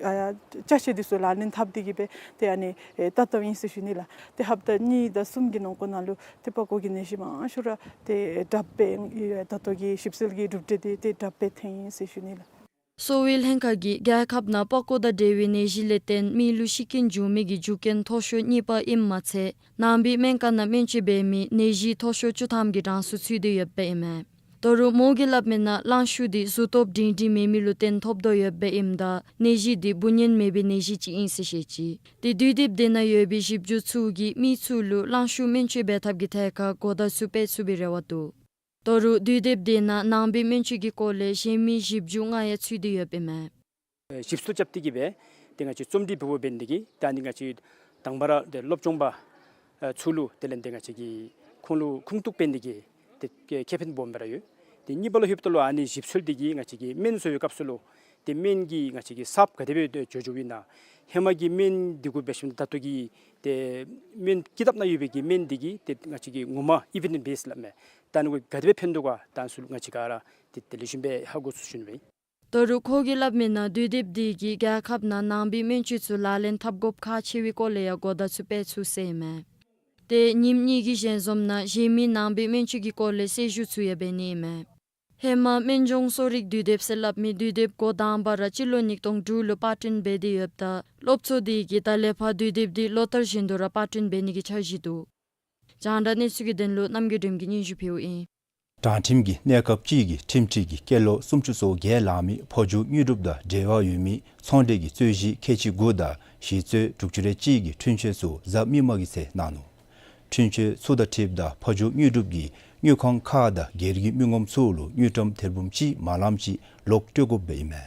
ཨ་ཅ་ཆས་འདི་ཚུ་ལག་ལེན་འཐབ་སྟེ་གིས་སྦེ་ཏེ་ཨ་ནི་ཨེ་བལྟ་བལྟཝ་ཨིན་ཟེར་ཞུ་ནི་ལགས། ཏེ་ཧབ་ཏ་གཉིས་དང་གསུམ་གྱི་ནང་འཁོད་ནང་ལུ་ཏེ་པགས་ཀོ་གི་ནད་གཞི་མང་ཤོས་ར་ཏེ་དྲགཔ་སྦེ་ད་ལྟོ་གི་ཞིབ་འཚོལ་གྱི་གྲུབ་འབྲས་འདི་ཏེ་དྲགཔ་སྦེ་ཐོན་ཡི་ཟེར་ཞུ་ནི་ལགས། གསོ་བའི་ལྷན་ཁག་གིས་རྒྱལ་ཁབ་ནང་པགས་ཀོ་དང་འབྲེལ་བའི་ནད་གཞི་ལས་བརྟེན་མི་ལུ་ཤི་རྐྱེན་བྱུང་མི་གི་རྒྱུ་རྐྱེན་མཐོ་ཤོས་གཉིས་པ་ཨིནམ་མ་ཚད་ནང་པའི་སྨན་ཁང་ནང་སྨན་བཅོས་འབད་མི་ནད་གཞི་མཐོ་ཤོས་བཅུ་ཐམ་གྱི་གྲངས་སུ་ཚུད་དེ་ཡོདཔ་ཨིན་མས། ད་རུང་མོ་གིས་སླབ་མི་ནང་རླངས་ཤུགས་འདི་གཟུགས་སྟོབས་སྒྲིང་སྒྲིང་མེད་མི་ལུ་བརྟེན་ཐོབ་དོ་ཡོདཔ་ཨིནམ་ད་ནད་གཞི་འདི་འབུ་གཉན་མེད་པའི་ནད་གཞི་ཅིག་ཨིན་ཟེར་བཤད་ཅི། ཏེ་དུས་དེབ་དེ་ནང་ཡོད་པའི་ཞིབ་འཇུག་ཚུ་གིས་མི་ཚུ་ལུ་རླངས་ཤུགས་སྨན་བཅོས་འབད་ཐབས་ཀྱི་ཐད་ཁར་གོ་བརྡ་ཚུ་སྤེལ་ཚུགས་པའི་རེ་བ་འདུག། ད་རུང་དུས་དེབ་དེ་ནང་ནང་པའི་སྨན་བཅོས་ཀྱི་སྐོར་ལས་གཞན་མི་ཞིབ་འཇུག་ལྔ་ཡང་ཚུད་དེ་ཡོདཔ་ཨིན་མས། ཨེ་ཞིབ་འཚོལ་རྐྱབ་སྟེ་གིས་སྦེ་ཏེ་ང་བཅས་རྩོམ་སྒྲིག་འབདཝ་འབད་ནི་དེ་གིས་ད་ནི་ང་བཅས་དང་པ་ར་ཏེ་སློབ་སྦྱོང་པ་ཨེ་ཚུ་ལུ་དེ་ལས་ཏེ་ང་བཅས་ཀྱིས་ཁོང་ལུ་ཁུངས་གཏུགས་འབད་ནི་དེ་གིས་ཏེ་ཁེ་ཕན་སྦོམ་སྦེ་ར་ཡོད། ཏེ་གཉིས་པ་ལུ་ལྷོདཔ་ད་ལུ་ཨ་ནི་ཞིབ་འཚོལ་འདི་གིས་ང་བཅས་ཀྱིས་སྨན་བཟོ་བའི་སྐབས་སུ་ལུ་ཏེ་སྨན་གྱི་ང་བཅས་ཀྱི་གསརཔ་ག་དེ་སྦེ་ཏེ་འགྱོ་འགྱོཝ་ཨིན་ན། ཧེ་མ་གི་སྨན་འདི་གུ་འབད་ཞིནམ་ད་ལྟོ་གི་ཏེ་སྨན་ཀི་དེབ་ནང་ཡོད་པའི་གི་སྨན་འདི་གིས་ཏེ་ང་བཅས་ཀྱི་ངོ་མ་ཨི་བི་ཌེནསི་བེསཌ་སླབ་མས། ད་ནི་གུ་ག་དེ་སྦེ་ཕན་འདུག་ག་ད་ཚུ་ལུ་ང་བཅས་ག་ར་ཏེ་དེ་ལས་གཞུང་སྦེ་ཧ་གོ་ཚུགས་ཞུ་ནི་སྦེ། ད་རུང་ཁོ་གིས་སླབ་མི་ནང་དུས་དེབ་འདི་གིས་རྒྱལ་ཁབ་ནང་ནང་པའི་སྨན་བཅོས་ཚུ་ལག་ལེན་འཐབ་དགོཔ་ཁག་ཆེ་བའི་སྐོར་ལས་ཡང་གོ་བརྡ་ཚུ་སྤེལ་ཚུགས་ཟེར་ཨིན་མས། ཏེ་ཉིནམ་གཉིས་ཀྱི་ཞལ་འཛོམས་ནང་གཞན་མི་ནང་པའི་སྨན་བཅོས་ཀྱི་སྐོར་ལས་གསལ་ཞུ་ཚུ་ཡང་འབད་ནི་ཨིན་མས། ཧེ་མ་སྨན་ལྗོངས་གསོ་རིག་དུས་དེབ་ཟེར་སླབ་མི་དུས་དེབ་འགོ་དང་པ་ར་སྤྱི་ལོ་ཉིས་སྟོང་དྲུག་ལུ་པར་སྐྲུན་འབད་དེ་ཡོདཔ་ད་སློབ་ཚོགས་འདི་གིས་ད་ལས་ཕར་དུས་དེབ་འདི་ལོ་ལྟར་བཞིན་དུ་ར་པར་སྐྲུན་འབད་ནི་གི་འཆར་གཞི་འདུག། རྒྱང་བསྒྲགས་གནས་ཚུལ་གྱི་དོན་ལུ་རྣམ་རྒྱལ་སྒྲོལམ་གྱིས་སྙན་ཞུ་ཕུལཝ་ཨིན། དྲང་ཁྲིམས་ཀྱི་གནས་སྐབས་ཅིག་གི་ཁྲིམས་ཁྲི་གིས་སྐྱེས་ལོ་སུམ་ཅུ་སོ་བརྒྱད་ལང་མི་ཕ་ཇོ་དངོས་གྲུབ་དང་འབྲེལ་བ་ཡོད་མི་ཚོང་འབྲེལ་གྱི་རྩོད་གཞི་ཁལ་གཅིག་དགུ་དང་གཞི་རྩོད་དྲུག་ཅུ་རེ་གཅིག་གི་འཁྲུན་ཆོད་ཚུ་གཟའ་མིག་དམར་གྱི་ཚེ་གནང་ནུག། འཁྲུན་ཆོད་ཚུ་དང་འཁྲིལཝ་ད་ཕ་ཇོ་དངོས་གྲུབ་ཀྱིས་དངུལ་ཁང་ཁག་དང་སྒེར་གྱི་མི་ངོམ་ཚུ་ལུ་དངུལ་ཀྲམ་ཐེར་འབུམ་གཅིག་མ་ལངམ་ཅིག་ལོག་སྤྲོད་དགོཔ་སྦེ་ཨིན་མས།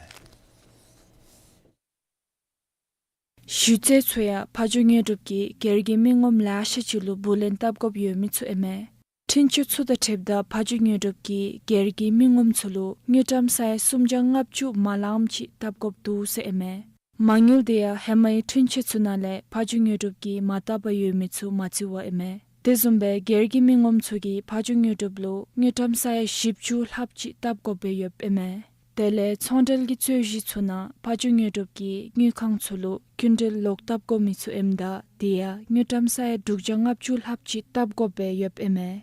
གཞི་རྩོད་ཚུ་ཡང་ཕ་ཇོ་དངོས་གྲུབ་ཀྱིས་སྒེར་གྱི་མི་ངོམ་ལེ་ཤ་ཅིག་ལུ་བུ་ལོན་བཏབ་དགོཔ་ཡོད་མི་ཚུ་ཨིན་མས། འཁྲུན་ཆོད་ཚུ་དང་འཁྲིལཝ་ད་ཕ་ཇོ་དངོས་གྲུབ་ཀྱིས་སྒེར་གྱི་མི་ངོམ་ཚུ་ལུ་དངུལ་ཀྲམ་ས་ཡ་སུམ་བརྒྱ་ལྔ་བཅུ་མ་ལངམ་ཅིག་བཏབ་དགོཔ་འདུག་ཟེར་ཨིན་མས། མ་དངུལ་དེ་ཡང་ཧེ་མའི་འཁྲུན་ཆོད་ཚུ་ནང་ལས་ཕ་ཇོ་དངོས་གྲུབ་ཀྱིས་མ་བཏབ་པར་ཡོད་མི་ཚུ་མ་བརྩི་བར་ཨིན་མས། དེ་བཟུམ་སྦེ་སྒེར་གྱི་མི་ངོམ་ཚུ་གིས་ཕ་ཇོ་དངོས་གྲུབ་ལུ་དངུལ་ཀྲམ་ས་ཡ་བཞི་བཅུ་ལྷགཔ་ཅིག་བཏབ་དགོཔ་སྦེ་ཡོདཔ་ཨིན་མས། དེ་ལས་ཚོང་འབྲེལ་གྱི་རྩོད་གཞི་ཚུ་ནང་ཕ་ཇོ་དངོས་གྲུབ་ཀྱིས་དངུལ་ཁང་ཚུ་ལུ་སྐྱིན་འགྲུལ་ལོག་བཏབ་དགོ་མི་ཚུ་ཨིནམ་ད་དེ་ཡང་དངུལ་ཀྲམ་ས་ཡ་དྲུག་བརྒྱ་ལྔ་བཅུ་ལྷགཔ་ཅིག་བཏབ་དགོཔ་སྦེ་ཡོདཔ་ཨིན་མས།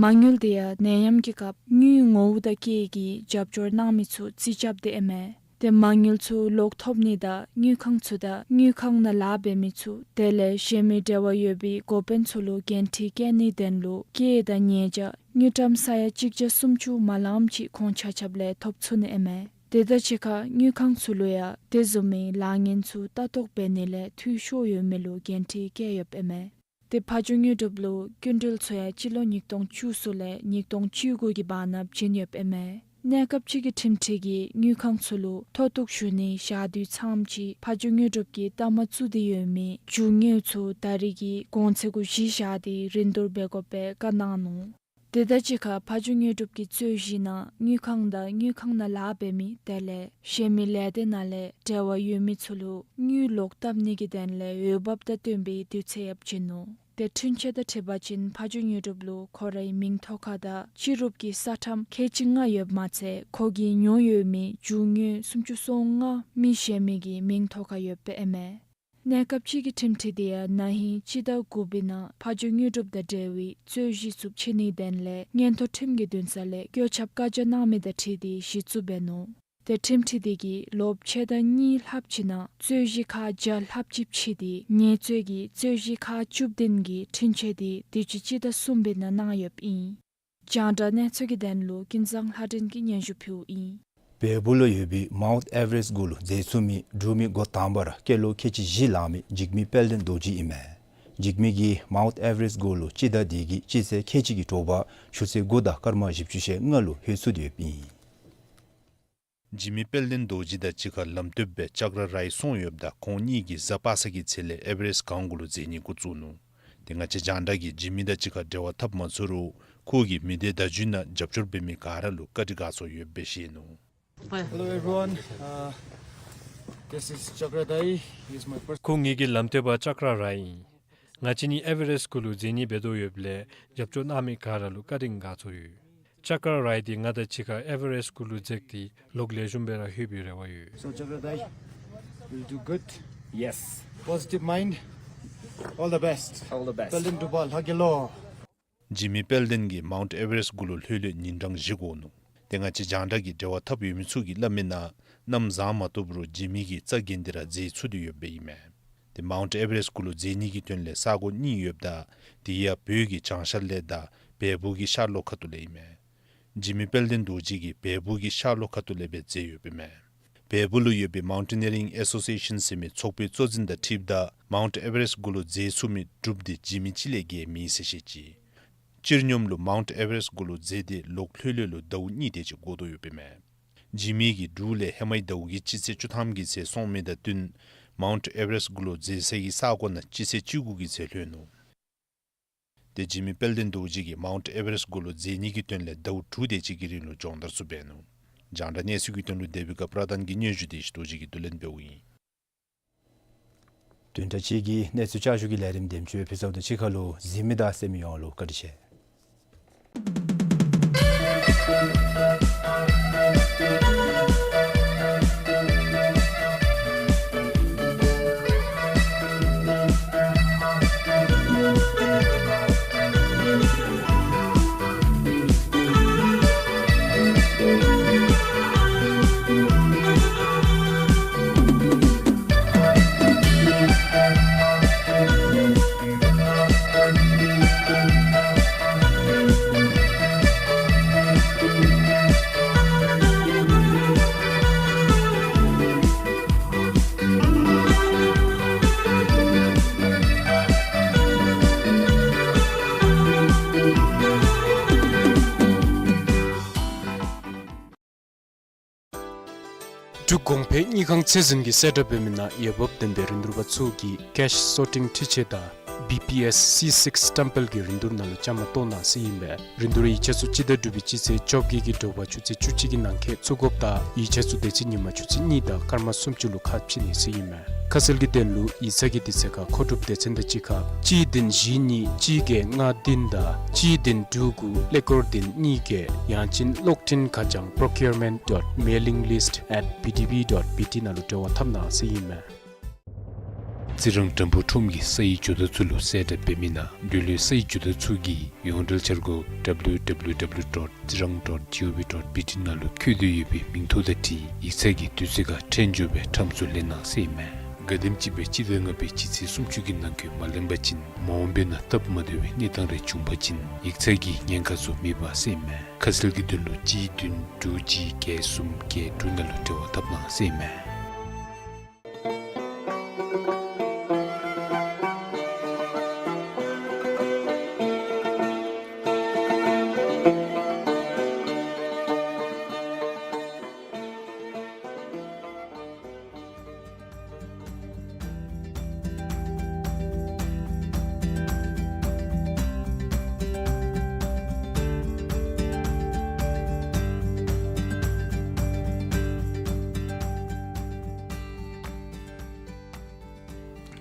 མ་དངུལ་དེ་ཡང་ནད་ཡམས་ཀྱི་སྐབས་དངུལ་ངོ་བོ་དང་བཀལ་གྱིས་རྒྱབ་སྐྱོར་གནང་མི་ཚུ་རྩིས་རྐྱབ་སྟེ་ཨིན་མས། ཏེ་མ་དངུལ་ཚུ་ལོག་ཐོབ་ནི་དང་དངུལ་ཁང་ཚུ་དང་དངུལ་ཁང་ནང་ལཱ་འབད་མི་ཚུ་དེ་ལས་གཞན་མི་འབྲེལ་བ་ཡོད་པའི་འགོ་དཔོན་ཚུ་ལུ་འགན་འཁྲི་བཀལ་ནིའི་དོན་ལུ་སྐྱེད་དང་ཉེས་བྱ་དངུལ་ཀྲམ་ས་ཡ་གཅིག་བརྒྱ་སུམ་ཅུ་མ་ལངམ་ཅིག་ཁོང་ཆ་ཁྱབ་ལས་ཐོབ་ཚུགས་ནི་ཨིན་མས། དེ་དང་གཅིག་ཁར་དངུལ་ཁང་ཚུ་ལུ་ཡང་དེ་བཟུམ་མའི་ལཱ་ངན་ཚུ་ལྟ་རྟོག་འབད་ནི་ལས་འཐུས་ཤོར་ཡོད་མི་ལུ་འགན་འཁྲི་བཀལ་ཡོདཔ་ཨིན་མས། ཏེ་ཕ་ཇོ་དངོས་གྲུབ་ལུ་སྐྱིན་འགྲུལ་ཚུ་ཡང་སྤྱི་ལོ་ཉིས་སྟོང་བཅུ་གསུམ་ལས་ཉིས་སྟོང་བཅུ་དགུ་གི་བར་ན་བྱིན་ཡོདཔ་ཨིན་མས། གནས་སྐབས་ཅིག་གི་ཁྲིམས་ཁྲི་གིས་དངུལ་ཁང་ཚུ་ལུ་མཐོ་གཏུགས་ཞུ་ནི་བཞག་དུས་ཙམ་ཅིག་ཕ་ཇོ་དངོས་གྲུབ་ཀྱིས་ལྟ་མ་བཙུགས་ཏེ་ཡོད་མི་རྒྱུ་དངོས་ཚུ་ད་རེས་ཀྱི་གོང་ཚད་གུ་གཞི་བཞག་སྟེ་རིན་བསྡུར་འབད་དགོཔ་སྦེ་བཀའ་གནང་ནུག། དེ་དང་གཅིག་ཁར་ཕ་ཇོ་དངོས་གྲུབ་ཀྱི་རྩོད་གཞི་ནང་དངུལ་ཁང་དང་དངུལ་ཁང་ནང་ལཱ་འབད་མི་དེ་ལས་གཞན་མི་ལས་སྡེ་ནང་ལས་འབྲེལ་བ་ཡོད་མི་ཚུ་ལུ་དངུལ་ལོག་བཏབ་ནི་གི་དོན་ལས་འོས་འབབ་དང་བསྟུན་པའི་དུས་ཚོད་ཡང་བྱིན་ནུག། ཏེ་འཁྲུན་ཆོད་དང་འཁྲིལ་བ་ཅིན་ཕ་ཇོ་དངོས་གྲུབ་ལུ་ཁོ་རའི་མིང་ཐོག་ཁར་དང་སྤྱི་རུབ་ཀྱི་ས་ཁྲམ་ཁལ་གཅིག་ལྔ་ཡོདཔ་མ་ཚད་ཁོ་གིས་ཉོ་ཡོད་མི་རྒྱུ་དངོས་སུམ་ཅུ་སོ་ལྔ་མི་གཞན་མི་གི་མིང་ཐོག་ཁར་ཡོདཔ་ཨིན་མས། གནས་སྐབས་ཅིག་གི་ཁྲིམས་ཁྲི་དེ་ཡང་ན་ཧིང་སྤྱི་ཟླ་དགུ་པའི་ནང་ཕ་ཇོ་དངོས་གྲུབ་དང་འབྲེལ་བའི་རྩོད་གཞི་ཚུ་ཕྱེ་ནིའི་དོན་ལས་མངོན་མཐོ་ཁྲིམས་ཀྱི་འདུན་ས་ལས་བཀོད་ཁྱབ་བཀའ་རྒྱ་གནང་མི་དང་འཁྲིལ་ཏེ་གཞི་བཙུགས་འབད་ནུག། ཏེ་ཁྲིམས་ཁྲི་དེ་གིས་ལོ་ཕྱེད་དང་གཉིས་ལྷགཔ་ཅིག་ནང་རྩོད་གཞི་ཁག་བརྒྱ་ལྷགཔ་ཅིག་ཕྱེ་སྟེ་ངལ་རྩོལ་གྱི་རྩོད་གཞི་ཁག་བཅུ་བདུན་གྱི་འཁྲུན་ཆོད་དེ་དུས་ཅི་སྤྱི་ཟླ་གསུམ་པའི་ནང་གནང་ཡོདཔ་ཨིན། རྒྱང་བསྒྲགས་གནས་ཚུལ་གྱི་དོན་ལུ་ཀུན་བཟང་ལྷ་སྒྲོན་གྱིས་སྙན་ཞུ་ཕུལཝ་ཨིན། བལ་པོ་ལུ་ཡོད་པའི་མའུནཊ་ཨེ་ཝ་རེསཊ་གུ་ལུ་འཛེགས་ཚུགས་མི་འབྲུག་མི་འགོ་དང་པ་ར་སྐྱེས་ལོ་ཁལ་གཅིག་བཞི་ལང་མི་འཇིགས་མེད་དཔལ་ལྡན་རྡོ་རྗེ་ཨིན་མས། འཇིགས་མེད་ཀྱིས་མའུནཊ་ཨེ་ཝ་རེསཊ་གུ་ལུ་སྤྱི་ཟླ་འདི་གི་སྤྱི་ཚེས་ཁལ་གཅིག་གི་དྲོ་པ་ཆུ་ཚོད་དགུ་དང་སྐར་མ་བཞི་བཅུ་ཞེ་ལྔ་ལུ་ལྷོད་ཚུགས་ཏེ་ཡོདཔ་ཨིན། འཇིགས་མེད་དཔལ་ལྡན་རྡོ་རྗེ་དང་གཅིག་ཁར་ལམ་སྟོན་སྦེ་ལྕགས་ར་རའི་སོང་ཡོདཔ་ད་ཁོང་གཉིས་ཀྱིས་གཟའ་པ་སངས་ཀྱི་ཚེ་ལས་ཨེ་ཝ་རེསཊ་སྒང་གུ་ལུ་འཛེགས་ནི་འགོ་བཙུགས་ནུག། ཏེ་ང་བཅས་རྒྱང་བསྒྲགས་ཀྱིས་འཇིགས་མེད་དང་གཅིག་ཁར་འབྲེལ་བ་འཐབ་མ་ཚུགས་རུང་ཁོ་གིས་མི་སྡེ་བརྡ་བརྒྱུད་ནང་རྒྱབ་སྐྱོར་འབད་མི་ག་ར་ལུ་བཀའ་དྲིན་དགའ་ཚོར་ཡོདཔ་སྦེ་བཤད་ནུག། Hello everyone. Uh, this is Chakra Dai. He is my personal Chakra Rai. ང་བཅས་གཉིས་ཨེ་ཝ་རེསཊ་གུ་ལུ་འཛེགས་ནི་འབད་དོ་ཡོདཔ་ལས་རྒྱབ་སྐྱོར་གནང་མི་ག་ར་ལུ་བཀའ་དྲིན་དགའ་ཚོར་ཡོད། ཅཀྲ་རའི་ཌི་ང་དང་གཅིག་ཁར་ཨེ་ཝ་རེསཊ་གུ་ལུ་འཛེགས་ཏེ་ལོག་ལེགས་ཤོམ་སྦེ་ར་ལྷོད་པའི་རེ་བ་ཡོད། So, Chakra bhai, we'll do good. Yes. Positive mind. All the best. All the best. དཔལ་ལྡན་འབྲུག་པ་ལྷ་རྒྱལ་ལོ། འཇིགས་མེད་དཔལ་ལྡན་གྱིས་མའུནཊ་ཨེ་ཝ་རེསཊ་གུ་ལུ་ལྷོད་ལྷོད་ཉིན་གྲངས་བཞི་འགོར་ནུག། ཏེ་ང་བཅས་རྒྱང་བསྒྲགས་ཀྱི་འབྲེལ་བ་འཐབ་ཡོད་མི་ཚུ་གིས་སླབ་མིའི་ནང་གནམ་བཟང་མ་བཏུབ་རུང་འཇིགས་མེད་ཀྱིས་རྩ་འགེངས་ཏེ་ར་འཛེགས་ཚུགས་ཏེ་ཡོདཔ་ཨིན་མས། ཏེ་མའུནཊ་ཨེ་ཝ་རེསཊ་གུ་ལུ་འཛེགས་ནི་གི་དོན་ལས་ས་གོ་གཉིས་ཡོདཔ་ད་དེ་ཡང་བོད་ཀྱི་བྱང་ཤར་ལས་དང་བལ་པོ་གི་ཤར་ལྷོ་ཁ་ཐུག་ལས་ཨིན་མས། འཇིགས་མེད་དཔལ་ལྡན་རྡོ་རྗེ་གིས་བལ་པོ་གི་ཤར་ལྷོ་ཁ་ཐུག་ལས་སྦེ་འཛེགས་ཡོདཔ་ཨིན་མས། བལ་པོ་ལུ་ཡོད་པའི་མའུན་ཊེ་ནི་ཡ་རིང་ཨེ་སོ་སི་ཨེ་ཤཱན་ཟེར་མི་ཚོགས་པའི་གཙོ་འཛིན་དང་འཁྲིལཝ་ད་མའུནཊ་ཨེ་ཝ་རེསཊ་གུ་ལུ་འཛེགས་ཚུགས་མི་འབྲུགཔ་དེ་འཇིགས་མེད་གཅིག་ལས་བརྒལ་མེད་ཟེར་བཤད་ཅི། སྤྱིར་སྙོམས་ལུ་མའུནཊ་ཨེ་ཝ་རེསཊ་གུ་ལུ་འཛེགས་ཏེ་ལོག་ལྷོད་ལྷོད་ལུ་ཟླཝ་གཉིས་དེ་ཅིག་འགོར་དོ་ཡོདཔ་ཨིན་མས། འཇིགས་མེད་ཀྱིས་འབྲུག་ལས་ཧེ་མའི་ཟླཝ་གི་སྤྱི་ཚེས་བཅུ་ཐམ་གྱི་ཚེ་སོང་མི་དང་བསྟུན་མའུནཊ་ཨེ་ཝ་རེསཊ་གུ་ལུ་འཛེགས་ས་གི་ས་གོ་ནང་སྤྱི་ཚེས་བཅུ་དགུ་གི་ཚེ་ལྷོད་ནུག། ཏེ་འཇིགས་མེད་དཔལ་ལྡན་རྡོ་རྗེ་གིས་མའུནཊ་ཨེ་ཝ་རེསཊ་གུ་ལུ་འཛེགས་ནི་གི་དོན་ལས་ཟླཝ་དྲུག་དེ་ཅིག་གི་རིང་ལུ་སྦྱོང་བརྡར་ཚུ་འབད་ནུག། རྒྱང་བསྒྲགས་གནས་ཚུལ་གྱི་དོན་ལུ་དེ་བི་ཀ་པྲ་དཱན་གྱི་སྙན་ཞུ་དེ་ཞུ་རྡོ་རྗེ་གིས་བསྡུ་ལེན་འབདཝ་ཨིན། བདུན་ཕྲག་གཅིག་གི་གནས་ཚུལ་བསྐྱར་ཞུ་གི་ལས་རིམ་དེམ་ཅིག་སྦེ་ཕུལ་ཚརཝ་དང་གཅིག་ཁར་ལུ་གཟིགས་མི་དང་གསན་མི་ཡོངས་ལུ་བཀའ་དྲིན་ཆེ། འབྲུག་གོང་འཕེལ་དངུལ་ཁང་ཚད་འཛིན་གྱིས་གསལ་བསྒྲགས་འབད་མི་ནང་འོས་འབབ་ལྡན་པའི་རིན་བསྡུར་པ་ཚུ་གིས་ཀེཤ་སོར་ཊིང་འཕྲུལ་ཆས་དང་བི་པི་ཨེསི་སི་སིཀསི་སི་ཊེམ་པལ་གྱི་རིན་བསྡུར་ནང་ལུ་བཅའ་མར་གཏོགས་གནང་ཟེར་ཨིན་པས། རིན་བསྡུར་ཡིག་ཆ་ཚུ་སྤྱི་ཟླ་དྲུག་པའི་སྤྱི་ཚེས་བཅོ་བརྒྱད་ཀྱི་དྲོ་པ་ཆུ་ཚོད་བཅུ་གཅིག་གི་ནང་འཁོད་ཚུད་དགོཔ་དང་ཡིག་ཆ་ཚུ་དེ་ཚེ་ཉིན་མ་ཆུ་ཚོད་གཉིས་དང་སྐར་མ་སུམ་ཅུ་ལུ་ཁ་ཕྱེ་ནི་ཟེར་ཨིན་མས། ཁ་གསལ་གྱི་དོན་ལུ་ཡིག་ཚང་གི་དུས་ཚོད་ཁར་མཁོ་སྒྲུབ་སྡེ་ཚན་དང་གཅིག་ཁར་གཅིག་བདུན་བཞི་གཉིས་གཅིག་བརྒྱད་ལྔ་བདུན་དང་གཅིག་བདུན་དྲུག་དགུ་ཀླད་ཀོར་བདུན་གཉིས་བརྒྱད། ཡང་ཅིན་གློག་འཕྲིན་ཁ་བྱང་procurement dot mailing list at B D B dot B T ནང་ལུ་འབྲེལ་བ་འཐབ་གནང་ཟེར་ཨིན་མས། རྩི་རང་དྲོན་པོ་ཁྲོམ་གྱི་སའི་ཇུས་གཏོགས་ཚུ་ལུ་གསལ་བསྒྲགས་འབད་མི་ནང་འབྲེལ་ཡོད་སའི་ཇུས་གཏོགས་ཚུ་གིས་ཡོངས་འབྲེལ་འཆར་སྒོ་W W W dot tsirang dot gov dot B T ནང་ལུ་བཀོད་དེ་ཡོད་པའི་མིང་ཐོ་དང་འཁྲིལ་ཡིག་ཚང་གི་དུས་ཚོད་ཁར་འཕྲལ་མགྱོགས་སྦེ་ཁྲམ་ཚུ་ལེན་གནང་ཟེར་ཨིན་མས། ག་དེམ་ཅིག་སྦེ་སྤྱི་ཟླ་ལྔ་པའི་སྤྱི་ཚེས་སུམ་ཅུ་གི་ནང་འཁོད་མ་ལེན་པ་ཅིན་མ་འོངས་པའི་ནང་སྟབས་མ་བདེ་བའི་གནས་སྟངས་རེ་བྱུང་པ་ཅིན་ཡིག་ཚང་གི་ཉེན་ཁ་ཚུ་མེད་པ་ཟེར་ཨིན་མས། ཁ་གསལ་གྱི་དོན་ལུ་གཅིག་བདུན་དྲུག་གཅིག་བརྒྱད་གསུམ་བརྒྱད་དྲུག་ནང་ལུ་འབྲེལ་བ་འཐབ་གནང་ཟེར་ཨིན་མས།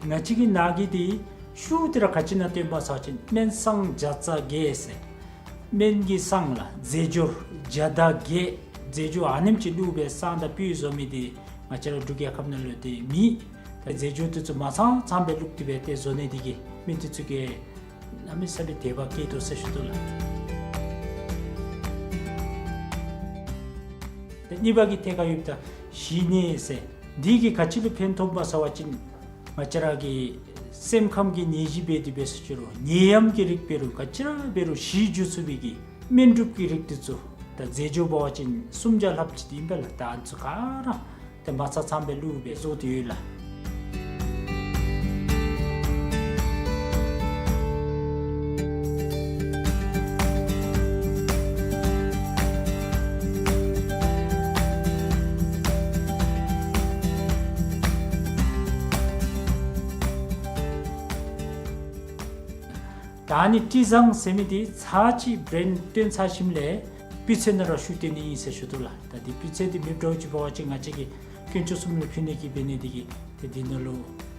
ང་བཅས་ཀྱི་ནང་གི་འདི་ཤུགས་དེ་ར་ག་ཅི་ཨིན་ན་སྟོན་པ་ཟེར་བ་ཅིན་སྨན་བསང་བརྒྱ་རྩ་བརྒྱད་ཟེར། སྨན་གྱི་བསང་ལགས་རྫས་སྦྱོར་བརྒྱ་དང་བརྒྱད། རྫས་སྦྱོར་ཨ་ནེམ་ཅིག་བླུགས་སྦེ་བསང་དང་སྤོས་བཟོ་མི་འདི་ང་བཅས་ར་འབྲུག་རྒྱལ་ཁབ་ནང་ལུ་འདི་མེད། ད་རྫས་སྦྱོར་འདི་ཚུ་མ་ཚང་ཚངམ་སྦེ་བླུགས་ཏེ་སྦེ་ཏེ་བཟོ་ནི་འདི་གིས་སྨན་འདི་ཚུ་གིས་གནམ་མེད་ས་མེད་དད་པ་སྐྱེ་དོ་ཟེར་ཞུ་དོ་ལགས། ད་གཉིས་པ་གི་ཐད་ཁར་ཡོདཔ་ད་ཞི་གནས་ཟེར། འདི་གིས་ག་ཅི་ལུ་ཕན་ཐོགས་པ་ཟེར་བ་ཅིན་ང་བཅས་ར་གི་སེམས་ཁམས་ཀྱི་ནད་གཞི་འབད་དེ་འབད་ཟེར་ཅི་རུང་ནད་ཡམས་ཀྱི་རིགས་འབད་རུང་ག་ཅི་ར་འབད་རུང་ཞི་འགྱོ་ཚུགས་པའི་གི་སྨན་འབྲུ་གི་རིགས་འདི་ཚུ་ད་རྫས་སྦྱོར་འབད་བ་ཅིན་སུམ་བརྒྱ་ལྷགཔ་ཅིག་ཨིན་པས་ལགས། ད་ཨ་ནི་ཚུ་ག་ར་ཏེ་མ་ཚང་ཚངམ་སྦེ་བླུགས་སྦེ་བཟོ་སྟེ་ཡོད་ལགས། ད་ཨ་ནི་དྲི་བཟང་ཟེར་མི་འདི་ཚར་གཅིག་བྲན་བཏོན་ཚར་ཞིནམ་ལས་སྤུས་ཚད་ནང་ར་ཤུགས་བཏོན་ནི་ཨིན་ཟེར་ཞུ་དོ་ལགས། ད་འདི་སྤུས་ཚད་འདི་མེདཔ་འདྲཝ་ཅིག་འབད་བ་ཅིན་ང་བཅས་ཀྱིས་དཀོན་མཆོག་གསུམ་ལུ་ཕུལ་ནི་གི་འབད་ནི་འདི་གིས་ཏེ་འདི་ནང་ལུ་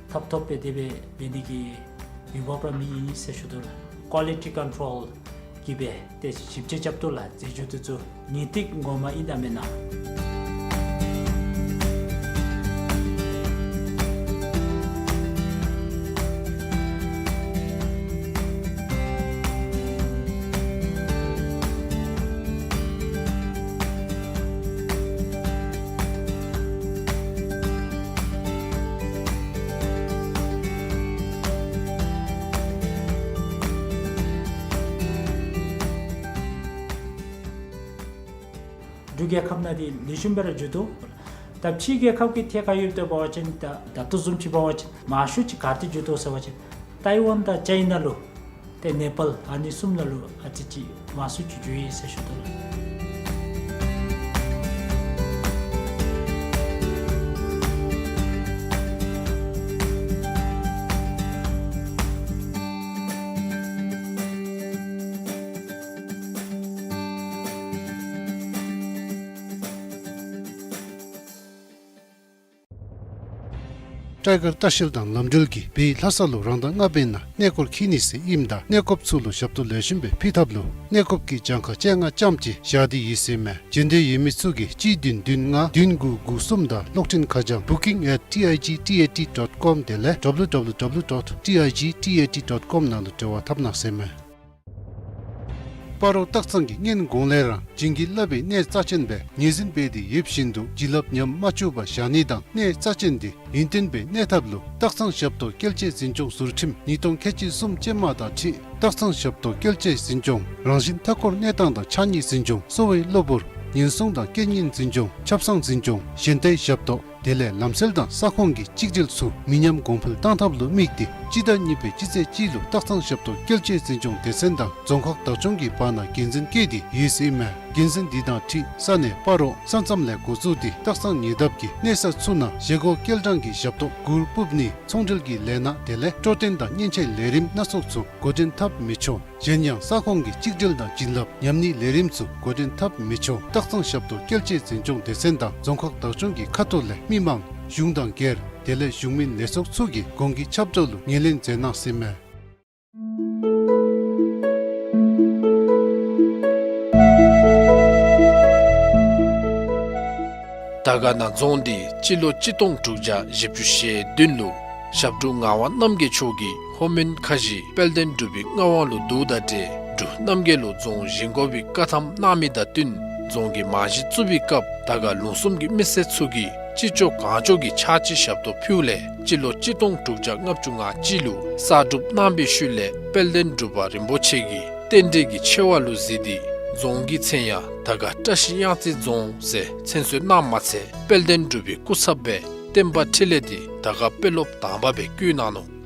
ཐོབ་ཐོབ་སྦེ་དེ་སྦེ་འབད་ནི་གི་ ཡུ་བ་པ་མི་ཨིན་ཟེར་ཞུ་དོ་ལགས། ཀོ་ལི་ཊི་ཀོན་ཊོལ་གི་སྦེ་ཏེ་ཞིབ་དཔྱད་རྐྱབ་དོ་ལགས། རྫས་འགྱུར་དེ་ཚུ་ངེས་ཏིག་དགོ་མ་ཨིན་ན་མེན་ན། འབྲུག་རྒྱལ་ཁབ་ནང་འདི་ལེགས་ཤོམ་སྦེ་ར་འགྱོ་དོ། ད་ཕྱི་རྒྱལ་ཁབ་ཀྱི་ཐད་ཁར་ཡོདཔ་ད་འབད་བ་ཅིན་ད་ད་ལྟོ་བཟུམ་ཅིག་འབད་བ་ཅིན་མང་ཤོས་ཅིག་ག་ཏེ་འགྱོ་དོ་ཟེར་བ་ཅིན་ཏའི་ཝན་དང་ཅའི་ན་ལུ་ཏེ་ནེ་པཱལ་ཨ་ནི་གསུམ་ནང་ལུ་ཨ་ཙི་ཅིག་མང་སུ་ཅིག་འགྱོ་ཡི་ཟེར་ཞུ་དོ་ལགས། སྤྲེལ་དཀར་ལྟ་བཤལ་དང་ལམ་འགྲུལ་གྱིས་བོད་ལྷ་ས་ལུ་རང་ཟླ་ལྔ་པའི་ནང་གནས་སྐོར་འཁྱིད་ནི་ཟེར་ཨིནམ་ད་གནས་སྐོརཔ་ཚུ་ལུ་ཞབས་ཏོག་ལེགས་ཤོམ་སྦེ་ཕུལ་ཐབས་ལུ་གནས་སྐོརཔ་གི་གྱངས་ཁ་བཅོ་ལྔ་ཙམ་ཅིག་བཞག་སྟེ་ཡོད་ཟེར་མས། འབྱོན་འདོད་ཡོད་མི་ཚུ་གིས་གཅིག་བདུན་བདུན་ལྔ་བདུན་དགུ་དགུ་གསུམ་དང་གློག་འཕྲིན་ཁ་བྱང་booking at T I G T A T dot com དེ་ལས་W W W dot T I G T A T dot com ནང་ལུ་འབྲེལ་བ་འཐབ་གནང་ཟེར་མས། སྤ་རོ་སྟག་ཚང་གིས་སྔོན་གོང་ལས་ར་བྱིན་གྱིས་བརླབས་པའི་གནས་རྩ་ཆེན་སྦེ་ངོས་འཛིན་འབད་དེ་ཡོདཔ་བཞིན་དུ་བྱིན་རླབས་ཉམས་མ་བཅུག་པར་བཞག་ནི་དང་གནས་རྩ་ཆེན་འདི་ཡུན་བརྟན་སྦེ་གནས་ཐབས་ལུ་སྟག་ཚང་ཞབས་ཏོག་སྐྱེལ་འདྲེན་འཛིན་སྐྱོང་ཟུར་ཁྲིམས་ཉིས་སྟོང་ཁལ་གཅིག་གསུམ་ཅན་མ་དང་འཁྲིལ་སྟག་ཚང་ཞབས་ཏོག་སྐྱེལ་འདྲེན་འཛིན་སྐྱོང་རང་བཞིན་མཐའ་འཁོར་གནས་སྟངས་དང་ཕྱགས་སྙིགས་འཛིན་སྐྱོང་གསོ་བའི་གློ་བུར་ཉེན་སྲུང་དང་རྐྱེན་ངན་འཛིན་སྐྱོང་ཆབ་གསང་འཛིན་སྐྱོང་གཞན་དའི་ཞབས་ཏོག་དེ་ལས་ལམ་སེལ་དང་ས་ཁོངས་ཀྱི་གཅིག་སྒྲིལ་ཚུ་མི་ཉམས་གོང་འཕེལ་བཏང་ཐབས་ལུ་དམིགས་ཏེ་སྤྱི་ཟླ་གཉིས་པའི་སྤྱི་ཚེས་གཅིག་ལུ་སྟག་ཚང་ཞབས་ཏོག་སྐྱེལ་འདྲེན་འཛིན་སྐྱོང་སྡེ་ཚན་དང་རྫོང་ཁག་བདག་སྐྱོང་གི་བར་ན་འགན་འཛིན་བཀལ་ཏེ་ཡོད་ཟེར་ཨིན་མས། འགན་འཛིན་འདི་དང་འཁྲིལ་ས་གནས་སྤ་རོ་ས་མཚམས་ལས་འགོ་བཙུགས་ཏེ་སྟག་ཚང་ཉེ་འདབས་ཀྱི་གནས་ས་ཚུ་ནང་བཞེས་སྒོ་སྐྱེལ་འདྲེན་གྱི་ཞབས་ཏོག་གུར་ཕུབ་ནི་ཚོང་འབྲེལ་གྱི་ལས་སྣ་དེ་ལས་སྤྲོ་སྟོན་དང་མཉེན་ཆས་ལས་རིམ་སྣ་ཚོགས་ཚུ་འགོ་འདྲེན་འཐབ་མི་ཆོག། གཞན་ཡང་ས་ཁོངས་ཀྱི་གཅིག་སྒྲིལ་དང་བྱིན་རླབས་ཉམས་ནིའི་ལས་རིམ་ཚུ་འགོ་འདྲེན་འཐབ་མི་ཆོག། སྟག་ཚང་ཞབས་ཏོག་སྐྱེལ་འདྲེན་འཛིན་སྐྱོང་སྡེ་ཚན་དང་རྫོང་ཁག་བདག་སྐྱོང་གི་ཁ་ཐུག་ལས་མི་མང་གཞུང་དང་སྒེར་དེ་ལས་གཞུང་མིན་ལས་ཚོགས་ཚུ་གིས་གོང་གི་ཁྱབ་བསྒྲགས་ལུ་ངོས་ལེན་མཛད་གནང་ཟེར་མས། དར་དཀར་ན་རྫོང་འདི་སྤྱི་ལོ་གཅིག་སྟོང་དྲུག་བརྒྱ་བཞི་བཅུ་ཞེ་བདུན་ལུ་ཞབས་དྲུང་ངག་དབང་རྣམ་རྒྱལ་མཆོག་གིས་ལྷོ་མོན་ཁ་བཞི་དཔལ་ལྡན་འབྲུག་པའི་མངའ་དབང་ལུ་བསྡུཝ་ད་ཏེ་འབྲུག་རྣམ་རྒྱལ་ལུ་རྫོང་བཞེངས་དགོ་པའི་བཀའ་ཐམ་གནང་མི་དང་བསྟུན་རྫོང་གི་རྨང་གཞི་བཙུགས་པའི་སྐབས་དར་དཀར་ལུང་གསུམ་གྱི་མི་སེར་ཚུ་གིས་ཅི་ལྕོགས་གང་ལྕོགས་ཀྱི་ཕྱག་ཕྱི་ཞབས་ཏོག་ཕུལཝ་ལས་སྤྱི་ལོ་གཅིག་སྟོང་དྲུག་བརྒྱ་ལྔ་བཅུ་ང་གཅིག་ལུ་གསར་སྒྲུབ་གནང་བའི་ཤུལ་ལས་དཔལ་ལྡན་འབྲུག་པ་རིན་པོ་ཆེ་གིས་རྟེན་འབྲེལ་གྱི་ཆེ་བ་ལུ་གཟིགས་ཏེ་རྫོང་གི་མཚན་ཡང་དར་དཀར་བཀྲ་ཤིས་གཡང་རྩེ་རྫོང་ཟེར་མཚན་གསོལ་གནངམ་མ་ཚད་དཔལ་ལྡན་འབྲུག་པའི་སྐུ་ཚབ་སྦེ་བསྟན་པ་འཕྲིན་ལས་འདི་དར་དཀར་དཔོན་སློབ་དང་པ་སྦེ་བསྐོ་གནང་ནུག།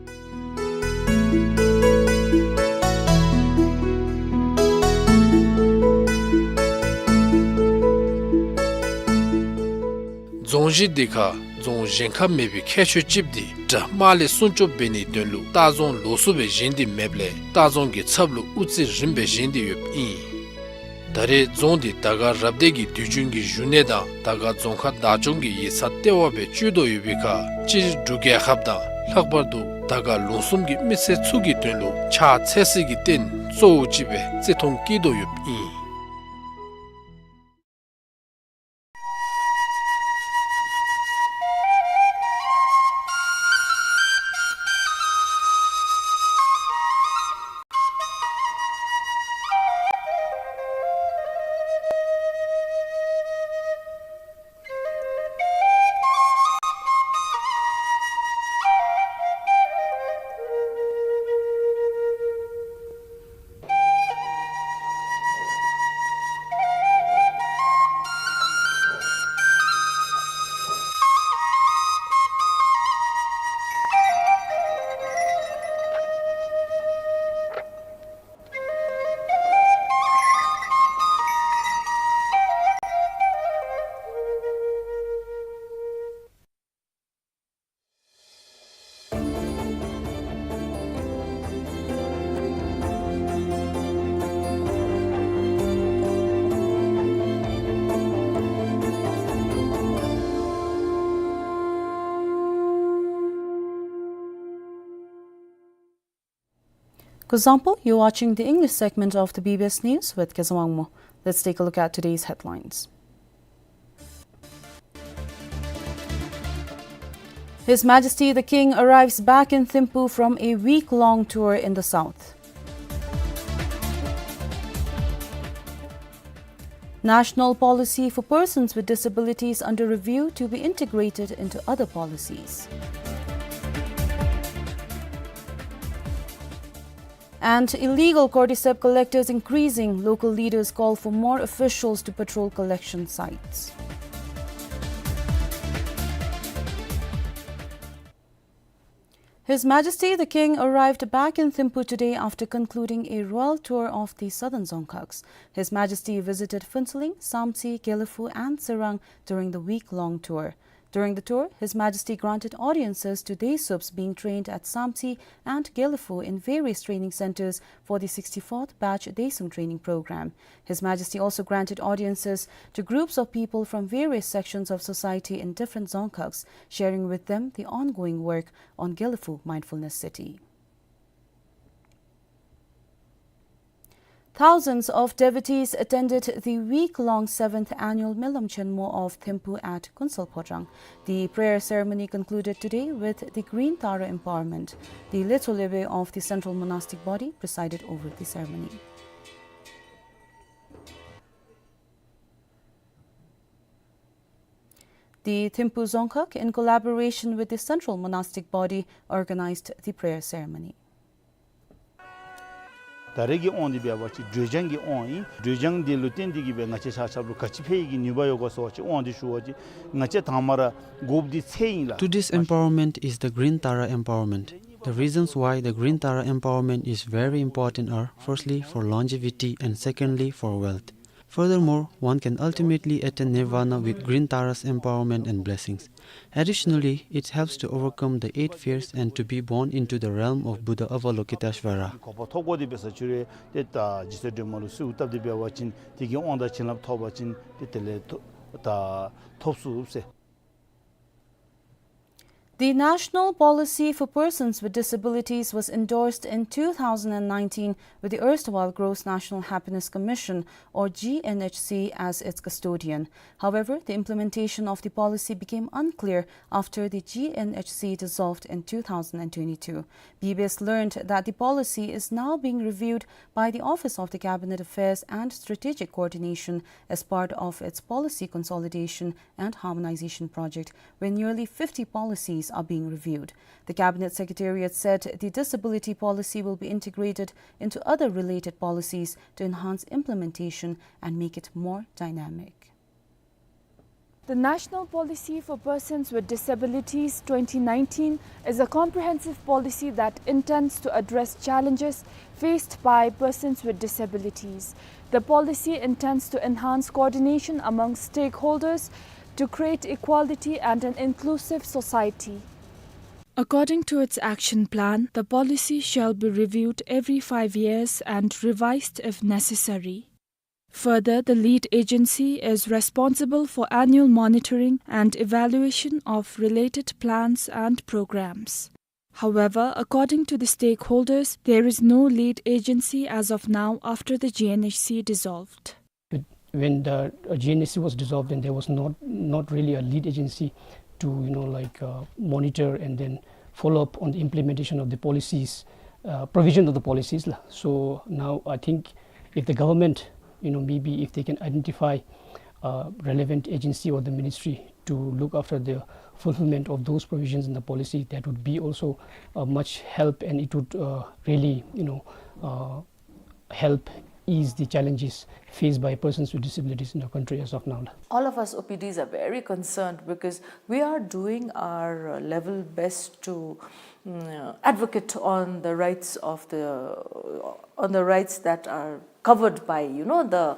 རྫོང་གཞི་འདི་ཁར་རྫོང་གཞན་ཁར་མེད་པའི་ཁྱད་ཆོས་ཅིག་འདི་དགྲ་དམག་ལས་སྲུང་སྐྱོབ་འབད་ནིའི་དོན་ལུ་སྟག་རྫོང་ལོགས་སུ་སྦེ་བཞེངས་ཏེ་མེདཔ་ལས་སྟག་རྫོང་གི་ཚབ་ལུ་དབུ་རྩེ་རིམ་སྦེ་བཞེངས་ཏེ་ཡོདཔ་ཨིན། ད་རེས་རྫོང་འདི་དར་དཀར་རབ་སྡེ་གི་དུས་རྒྱུན་གྱི་བཞུགས་གནས་དང་དར་དཀར་རྫོང་ཁག་བདག་སྐྱོང་གི་ཡིག་ཚང་ལྟེ་བ་སྦེ་སྤྱོད་དོ་ཡོད་པའི་ཁར་སྤྱིར་འབྲུག་རྒྱལ་ཁབ་དང་ལྷག་པར་དུ་དར་དཀར་ལུང་གསུམ་གྱི་མི་སེར་ཚུ་གི་དོན་ལུ་ཕྱག་འཚལ་སའི་རྟེན་གཙོ་བོ་ཅིག་སྦེ་བརྩི་མཐོང་བསྐྱེད་དོ་ཡོདཔ་ཨིན། Kuzuzangpo, you're watching the English segment of the B B S News with Kezawangmo. Let's take a look at today's headlines. His Majesty the King arrives back in Thimphu from a week-long tour in the south. National policy for persons with disabilities under review to be integrated into other policies. And illegal cordyceps collectors increasing, local leaders call for more officials to patrol collection sites. His Majesty the King arrived back in Thimphu today after concluding a royal tour of the southern Dzongkhags. His Majesty visited Phuentsholing, Samtse, Gelephu and Tsirang during the week-long tour. During the tour, His Majesty granted audiences to Desuups being trained at Samtse and Gelephu in various training centers for the sixty-fourth batch Desuung training program. His Majesty also granted audiences to groups of people from various sections of society in different Dzongkhags, sharing with them the ongoing work on Gelephu Mindfulness City. Thousands of devotees attended the week-long seventh annual Melam Chenmo of Thimphu at Kunsal Phodrang. The prayer ceremony concluded today with the Green Tara empowerment. The Lecho Lebe of the Central Monastic Body presided over the ceremony. The Thimphu Dzongkhag, in collaboration with the Central Monastic Body, organized the prayer ceremony. ད་རེས་ཀྱི་དབང་འདི་འབད་བ་ཅིན་དྲོད་འཇམ་གྱི་དབང་ཨིན། དྲོད་འཇམ་འདི་ལུ་བརྟེན་ཏེ་གིས་སྦེ་ང་བཅས་ཆ་ཁྱབ་ལུ་ག་ཅི་ཕན་ཡོན་གྱི་ནུས་པ་ཡོད་ག་ཟེར་བ་ཅིན་དབང་འདི་ཞུ་བ་ཅིན་ང་བཅས་དང་པ་ར་དགོཔ་འདི་ཚེ་ཨིན་ལགས། Today's empowerment is the Green Tara empowerment. The reasons why the Green Tara empowerment is very important are, firstly, for longevity and secondly, for wealth. Furthermore, one can ultimately attain nirvana with Green Tara's empowerment and blessings. Additionally, it helps to overcome the eight fears and to be born into the realm of Buddha Avalokiteshvara. གོ་འཕང་ཐོབ་དགོ་དེ་འབད་ས་ཅིག་རུང་ཏེ་ད་རྗེ་བཙུན་སྒྲོལ་མ་ལུ་གསོལཝ་བཏབ་སྟེ་འབད་བ་ཅིན་དེ་གི་དབང་དང་བྱིན་རླབས་ཐོབ་པ་ཅིན་ཏེ་དེ་ལས་ཐོབ་ད་ཐོབ་ཚུགས་ཟེར། The National Policy for Persons with Disabilities was endorsed in two thousand and nineteen with the erstwhile Gross National Happiness Commission, or G N H C, as its custodian. However, the implementation of the policy became unclear after the G N H C dissolved in two thousand and twenty-two. B B S learned that the policy is now being reviewed by the Office of the Cabinet Affairs and Strategic Coordination as part of its policy consolidation and harmonization project, where nearly fifty policies are being reviewed. The Cabinet Secretariat said the disability policy will be integrated into other related policies to enhance implementation and make it more dynamic. The National Policy for Persons with Disabilities twenty nineteen is a comprehensive policy that intends to address challenges faced by persons with disabilities. The policy intends to enhance coordination among stakeholders to create equality and an inclusive society. According to its action plan, the policy shall be reviewed every five years and revised if necessary. Further, the lead agency is responsible for annual monitoring and evaluation of related plans and programs. However, according to the stakeholders, there is no lead agency as of now after the G N H C dissolved. With, when the, uh, G N H C was dissolved, then there was not, not really a lead agency to, you know, like, uh, monitor and then follow up on the implementation of the policies, uh, provision of the policies, la. So now I think if the government, you know, maybe if they can identify, uh, relevant agency or the ministry to look after the fulfillment of those provisions in the policy, that would be also a much help, and it would, uh, really, you know, uh, help ease the challenges faced by persons with disabilities in our country as of now. All of us O P Ds are very concerned because we are doing our, uh, level best to, mm, advocate on the rights of the, on the rights that are covered by, you know, the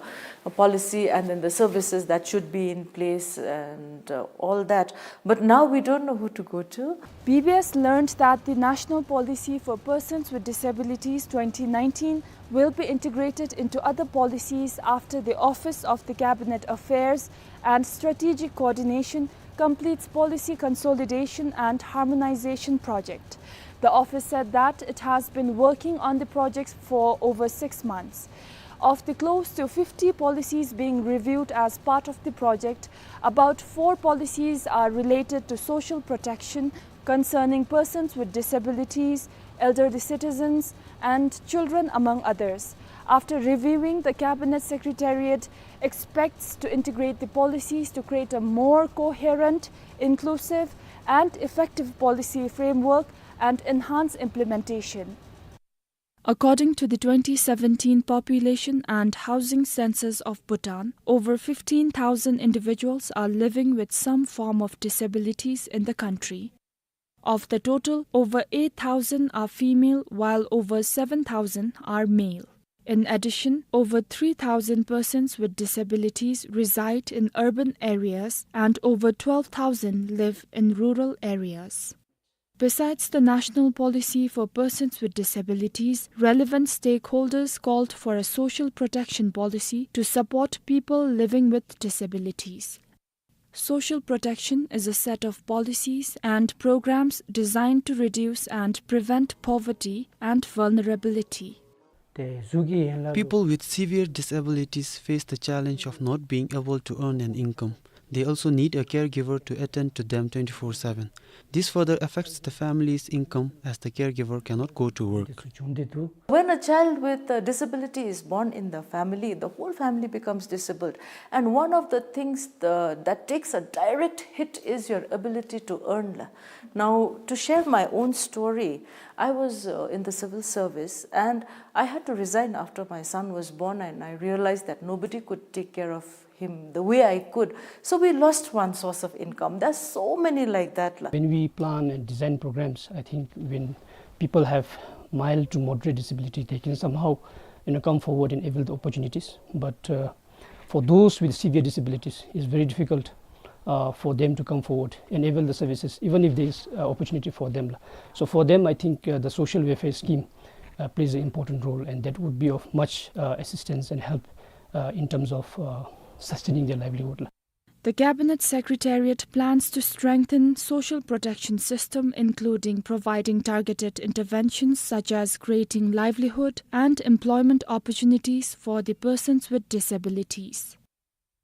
policy and then the services that should be in place and, uh, all that. But now we don't know who to go to. B B S learned that the National Policy for Persons with Disabilities twenty nineteen will be integrated into other policies after the Office of the Cabinet Affairs and Strategic Coordination completes policy consolidation and harmonization project. The office said that it has been working on the project for over six months. Of the close to fifty policies being reviewed as part of the project, about four policies are related to social protection concerning persons with disabilities, elderly citizens, and children, among others. After reviewing, the Cabinet Secretariat expects to integrate the policies to create a more coherent, inclusive, and effective policy framework and enhance implementation. According to the twenty seventeen Population and Housing Census of Bhutan, over fifteen thousand individuals are living with some form of disabilities in the country. Of the total, over eight thousand are female, while over seven thousand are male. In addition, over three thousand persons with disabilities reside in urban areas and over twelve thousand live in rural areas. Besides the national policy for persons with disabilities, relevant stakeholders called for a social protection policy to support people living with disabilities. Social protection is a set of policies and programs designed to reduce and prevent poverty and vulnerability. People with severe disabilities face the challenge of not being able to earn an income. They also need a caregiver to attend to them twenty-four seven. This further affects the family's income as the caregiver cannot go to work. When a child with a disability is born in the family, the whole family becomes disabled. And one of the things the, that takes a direct hit is your ability to earn. Now, to share my own story, I was, uh, in the civil service and I had to resign after my son was born, and I realized that nobody could take care of him the way I could. So we lost one source of income. There's so many like that, la. When we plan and design programs, I think when people have mild to moderate disability, they can somehow, you know, come forward and avail the opportunities. But, uh, for those with severe disabilities, it's very difficult, uh, for them to come forward and avail the services, even if there is, uh, opportunity for them. So for them, I think, uh, the social welfare scheme, uh, plays an important role, and that would be of much, uh, assistance and help, uh, in terms of, uh, sustaining their livelihood. The Cabinet Secretariat plans to strengthen social protection system, including providing targeted interventions such as creating livelihood and employment opportunities for the persons with disabilities.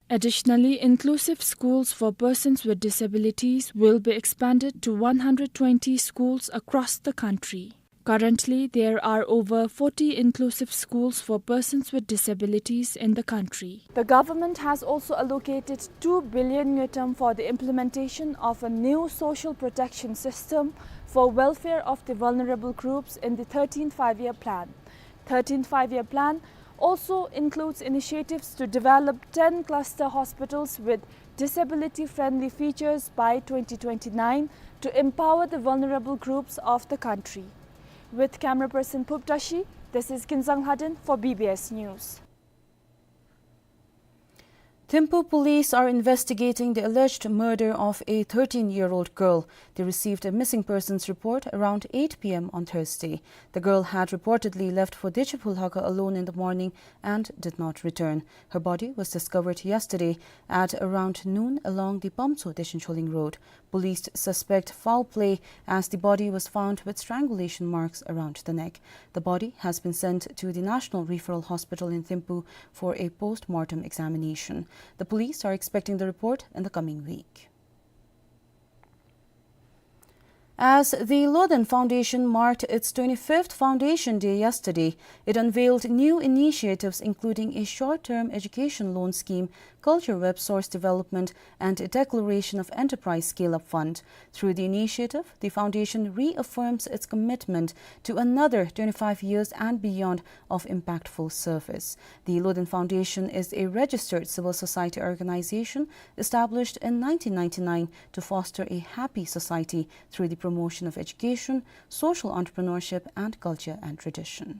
Additionally, inclusive schools for persons with disabilities will be expanded to one hundred twenty schools across the country. Currently, there are over forty inclusive schools for persons with disabilities in the country. The government has also allocated two billion ngultrum for the implementation of a new social protection system for welfare of the vulnerable groups in the thirteenth Five-Year Plan. Thirteenth Five-Year Plan also includes initiatives to develop ten cluster hospitals with disability-friendly features by twenty twenty-nine to empower the vulnerable groups of the country. With camera person Phub Tashi, this is Kinzang Lhaden for B B S News. Thimphu police are investigating the alleged murder of a thirteen-year-old girl. They received a missing persons report around eight P M on Thursday. The girl had reportedly left for Decherphu Lhakha alone in the morning and did not return. Her body was discovered yesterday at around noon along the Pamtso Deshin Choling Road. Police suspect foul play as the body was found with strangulation marks around the neck. The body has been sent to the National Referral Hospital in Thimphu for a post-mortem examination. The police are expecting the report in the coming week. As the Lothen Foundation marked its twenty-fifth foundation day yesterday, it unveiled new initiatives, including a short-term education loan scheme, culture web source development, and a declaration of enterprise scale-up fund. Through the initiative, the foundation reaffirms its commitment to another twenty-five years and beyond of impactful service. The Lothen Foundation is a registered civil society organization established in nineteen ninety-nine to foster a happy society through the promotion of education, social entrepreneurship, and culture and tradition.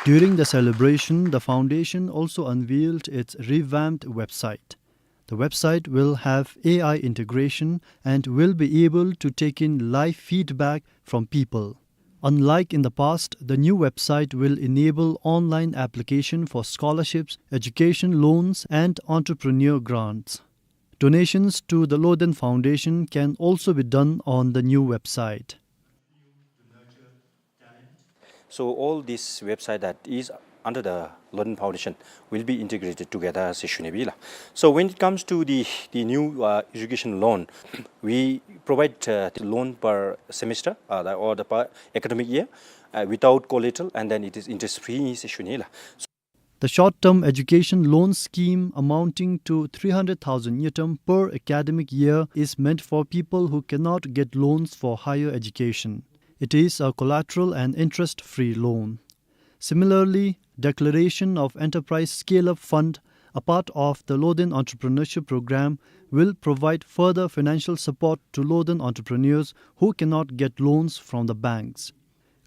During the celebration, the foundation also unveiled its revamped website. The website will have A I integration and will be able to take in live feedback from people. Unlike in the past, the new website will enable online application for scholarships, education loans, and entrepreneur grants. Donations to the Loden Foundation can also be done on the new website. So all this website that is under the Loden Foundation will be integrated together, ཟེར་ཞུ་ནི་ཨིན་ལགས། So when it comes to the, the new, uh, education loan, we provide, uh, the loan per semester, uh, the, or the per academic year, uh, without collateral, and then it is interest free, ཟེར་ཞུ་ནི་ཨིན་ལགས། The short-term education loan scheme amounting to three hundred thousand ngultrum per academic year is meant for people who cannot get loans for higher education. It is a collateral and interest-free loan. Similarly, declaration of Enterprise Scale-Up Fund, a part of the Loden Entrepreneurship Program, will provide further financial support to Loden entrepreneurs who cannot get loans from the banks.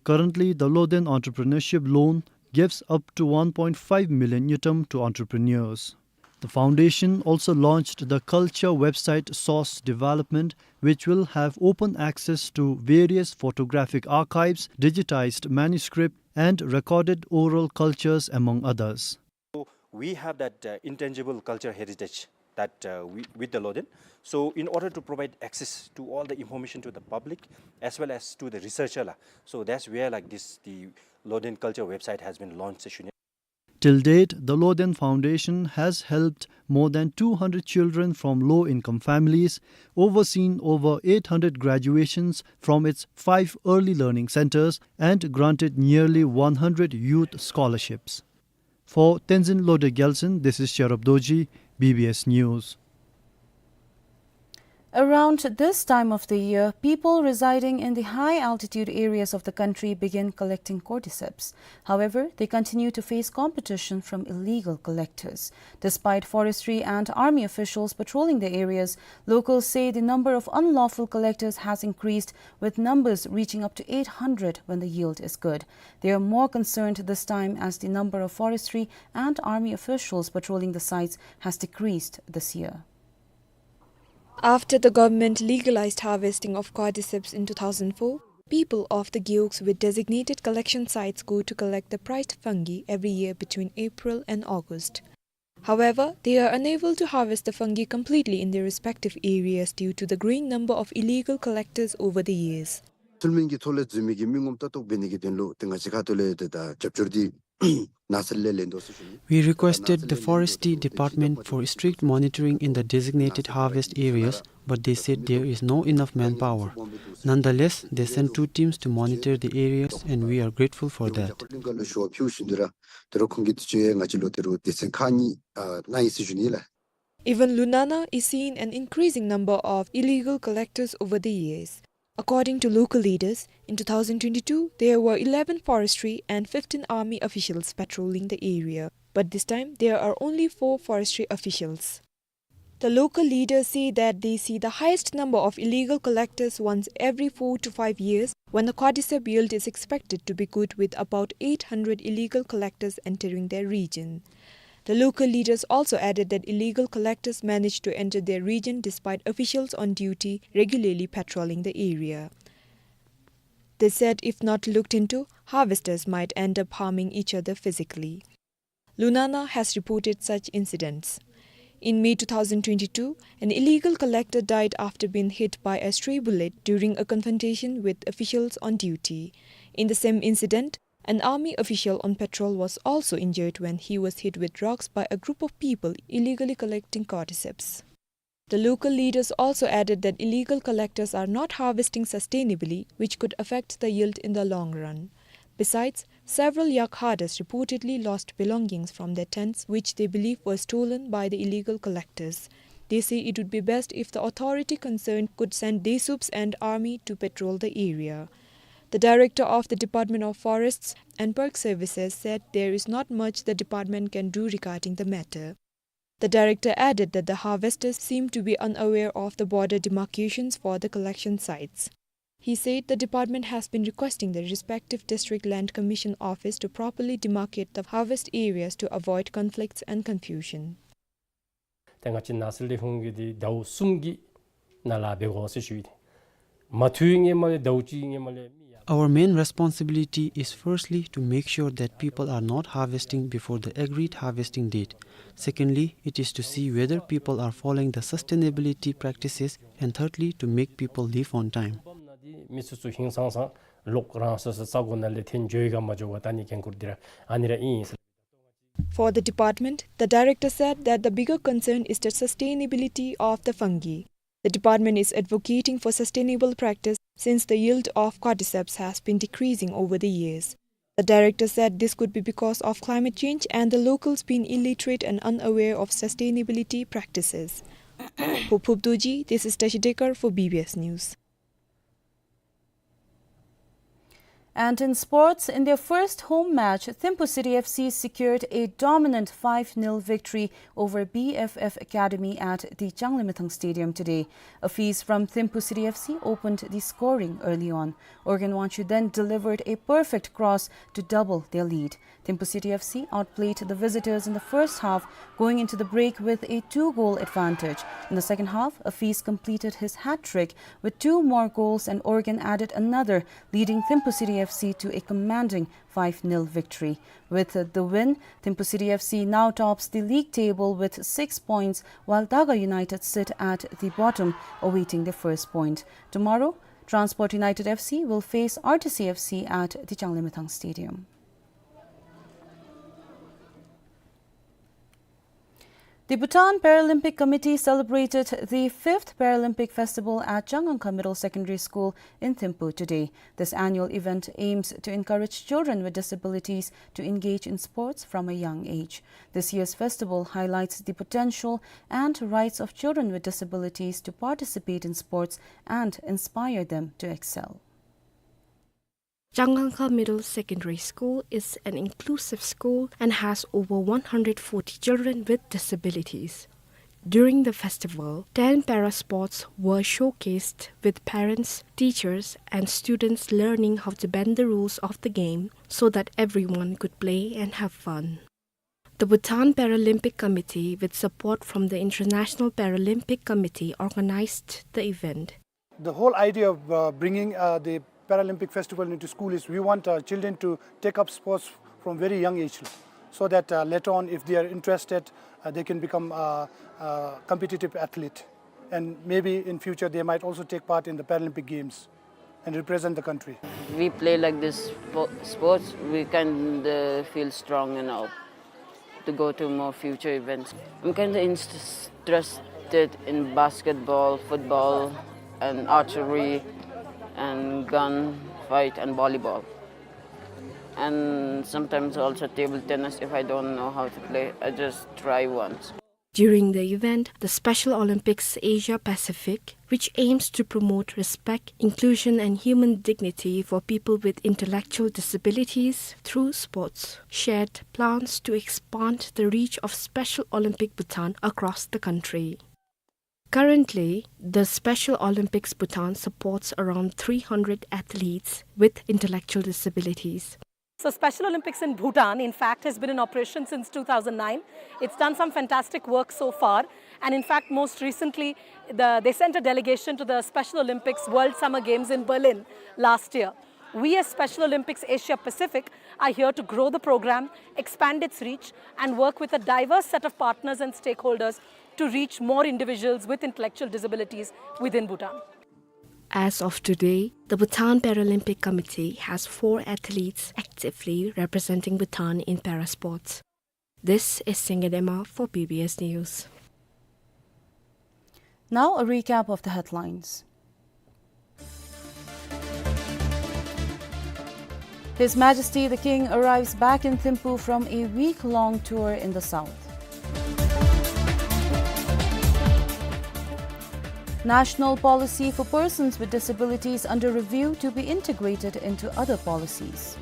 Currently, the Loden Entrepreneurship Loan gives up to one point five million ngultrum to entrepreneurs. The foundation also launched the culture website Source Development, which will have open access to various photographic archives, digitized manuscript, and recorded oral cultures, among others. So we have that, uh, intangible culture heritage that, uh, we, with the Loden. So in order to provide access to all the information to the public as well as to the researcher, lah, so that's where, like, this, the Loden Culture website has been launched, ཟེར་ཞུ་ནི། Till date, the Loden Foundation has helped more than two hundred children from low-income families, overseen over eight hundred graduations from its five early learning centers, and granted nearly one hundred youth scholarships. For Tenzin Lode Gyaltsen, this is Sherab Dorji, B B S News. Around this time of the year, people residing in the high altitude areas of the country begin collecting cordyceps. However, they continue to face competition from illegal collectors. Despite forestry and army officials patrolling the areas, locals say the number of unlawful collectors has increased, with numbers reaching up to eight hundred when the yield is good. They are more concerned this time as the number of forestry and army officials patrolling the sites has decreased this year. After the government legalized harvesting of cordyceps in two thousand four, people of the Gewog with designated collection sites go to collect the prized fungi every year between April and August. However, they are unable to harvest the fungi completely in their respective areas due to the growing number of illegal collectors over the years. ཚུལ་མིན་གྱི་ཐོག་ལས་འཛུལ་མི་གི་མི་ངོམ་ལྟ་རྟོག་འབད་ནི་གི་དོན་ལུ་ཏེ་ང་བཅས་ཁ་ཐུག་ལས་ཏེ་ད་རྒྱབ་སྐྱོར་འདི་ནགས་ཚལ་ལས་ལེན་དོ་ཟེར་ཞུ་ནི། We requested the Forestry Department for strict monitoring in the designated harvest areas, but they said there is no enough manpower. Nonetheless, they sent two teams to monitor the areas, and we are grateful for that. ཏེ་རུང་ཁོང་གིས་དུས་ཅི་ང་བཅས་ལུ་ཏེ་རུང་སྡེ་ཚན་ཁག་གཉིས་ཨ་གནང་ཡི་ཟེར་ཞུ་ནི་ལགས། Even Lunana is seeing an increasing number of illegal collectors over the years. According to local leaders, in two thousand twenty-two, there were eleven forestry and fifteen army officials patrolling the area. But this time, there are only four forestry officials. The local leaders say that they see the highest number of illegal collectors once every four to five years, when the cordyceps yield is expected to be good, with about eight hundred illegal collectors entering their region. The local leaders also added that illegal collectors manage to enter their region despite officials on duty regularly patrolling the area. They said if not looked into, harvesters might end up harming each other physically. Lunana has reported such incidents. In May two thousand twenty-two, an illegal collector died after being hit by a stray bullet during a confrontation with officials on duty. In the same incident, an army official on patrol was also injured when he was hit with rocks by a group of people illegally collecting cordyceps. The local leaders also added that illegal collectors are not harvesting sustainably, which could affect the yield in the long run. Besides, several yak herders reportedly lost belongings from their tents, which they believe were stolen by the illegal collectors. They say it would be best if the authority concerned could send DESUPs and army to patrol the area. The director of the Department of Forests and Park Services said there is not much the department can do regarding the matter. The director added that the harvesters seem to be unaware of the border demarcations for the collection sites. He said the department has been requesting the respective District Land Commission office to properly demarcate the harvest areas to avoid conflicts and confusion. ཏེ་ང་བཅས་ནགས་ཚལ་ལས་ཁུངས་ཀྱིས་འདི་ཟླཝ་གསུམ་གྱི་ནང་ལས་འབད་དགོ་ཟེར་ཞུ་ཡི། མ་ཐུབ་ནི་མ་ལས་ཟླཝ་གཅིག་ནི་མ་ལས་མི་ཡ་ Our main responsibility is firstly to make sure that people are not harvesting before the agreed harvesting date. Secondly, it is to see whether people are following the sustainability practices, and thirdly, to make people leave on time. མི་སོ་སོ་ཧིང་སངས་སངས་ལོག་རང་སོ་སོ་ས་གོ་ནང་ལས་འཐོན་འགྱོ་ཡི་ག་མ་འགྱོ་ག་ད་ནི་འགན་ཁུར་འདི་ར་ཨ་ནི་ར་ཨིན། For the department, the director said that the bigger concern is the sustainability of the fungi. The department is advocating for sustainable practice since the yield of cordyceps has been decreasing over the years. The director said this could be because of climate change and the locals being illiterate and unaware of sustainability practices. Phophup Dorji, this is Tashi Dekar for B B S News. And in sports, in their first home match, Thimphu City F C secured a dominant five nil victory over B F F Academy at the Changlimithang Stadium today. Afees from Thimphu City F C opened the scoring early on. Organ Wangchuk then delivered a perfect cross to double their lead. Thimphu City F C outplayed the visitors in the first half, going into the break with a two-goal advantage. In the second half, Afees completed his hat-trick with two more goals and Organ added another, leading Thimphu City F C to a commanding five nil victory. With the win, Thimphu City F C now tops the league table with six points, while Daga United sit at the bottom, awaiting their first point. Tomorrow, Transport United F C will face R T C F C at the Changlimithang Stadium. The Bhutan Paralympic Committee celebrated the fifth Paralympic Festival at Changangkha Middle Secondary School in Thimphu today. This annual event aims to encourage children with disabilities to engage in sports from a young age. This year's festival highlights the potential and rights of children with disabilities to participate in sports and inspire them to excel. Changangkha Middle Secondary School is an inclusive school and has over one hundred forty children with disabilities. During the festival, ten para sports were showcased, with parents, teachers, and students learning how to bend the rules of the game so that everyone could play and have fun. The Bhutan Paralympic Committee, with support from the International Paralympic Committee, organized the event. The whole idea of, uh, bringing, uh, the Paralympic Festival into school is we want, uh, children to take up sports from very young age, so that, uh, later on, if they are interested, uh, they can become, uh, uh, competitive athlete. And maybe in future, they might also take part in the Paralympic Games and represent the country. We play like this spo-, sports, we can, uh, feel strong and all to go to more future events. I'm kinda interested in basketball, football, and archery, and gun fight, and volleyball. And sometimes also table tennis if I don't know how to play. I just try once. During the event, the Special Olympics Asia Pacific, which aims to promote respect, inclusion, and human dignity for people with intellectual disabilities through sports, shared plans to expand the reach of Special Olympic Bhutan across the country. Currently, the Special Olympics Bhutan supports around three hundred athletes with intellectual disabilities. So Special Olympics in Bhutan, in fact, has been in operation since two thousand nine. It's done some fantastic work so far. And in fact, most recently, the, they sent a delegation to the Special Olympics World Summer Games in Berlin last year. We as Special Olympics Asia Pacific are here to grow the program, expand its reach, and work with a diverse set of partners and stakeholders to reach more individuals with intellectual disabilities within Bhutan. As of today, the Bhutan Paralympic Committee has four athletes actively representing Bhutan in parasports. This is Sengen Ema for B B S News. Now a recap of the headlines. His Majesty the King arrives back in Thimphu from a week-long tour in the south. National policy for persons with disabilities under review to be integrated into other policies.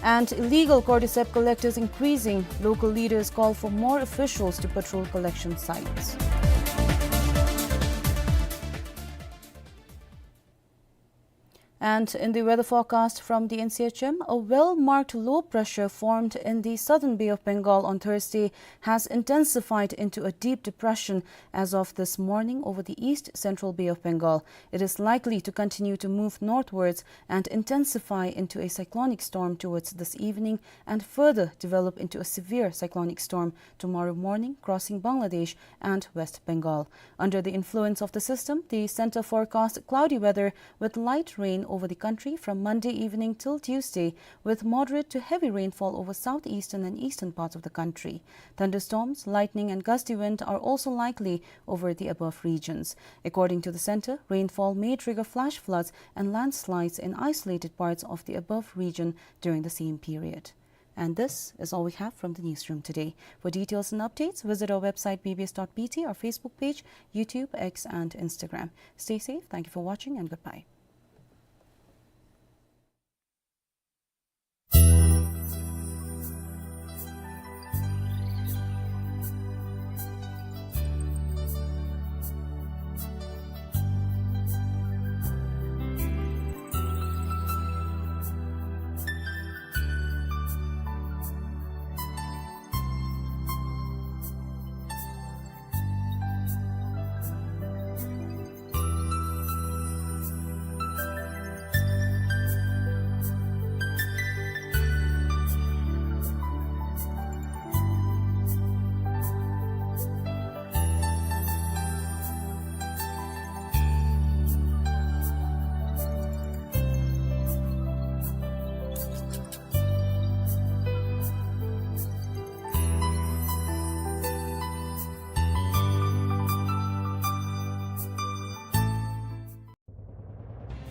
And illegal cordyceps collectors increasing. Local leaders call for more officials to patrol collection sites. And in the weather forecast from the N C H M, a well-marked low pressure formed in the southern Bay of Bengal on Thursday has intensified into a deep depression as of this morning over the east central Bay of Bengal. It is likely to continue to move northwards and intensify into a cyclonic storm towards this evening and further develop into a severe cyclonic storm tomorrow morning, crossing Bangladesh and West Bengal. Under the influence of the system, the center forecast cloudy weather with light rain over the country from Monday evening till Tuesday, with moderate to heavy rainfall over southeastern and eastern parts of the country. Thunderstorms, lightning and gusty wind are also likely over the above regions. According to the center, rainfall may trigger flash floods and landslides in isolated parts of the above region during the same period. And this is all we have from the newsroom today. For details and updates, visit our website B B S dot B T, our Facebook page, YouTube, X, and Instagram. Stay safe. Thank you for watching, and goodbye.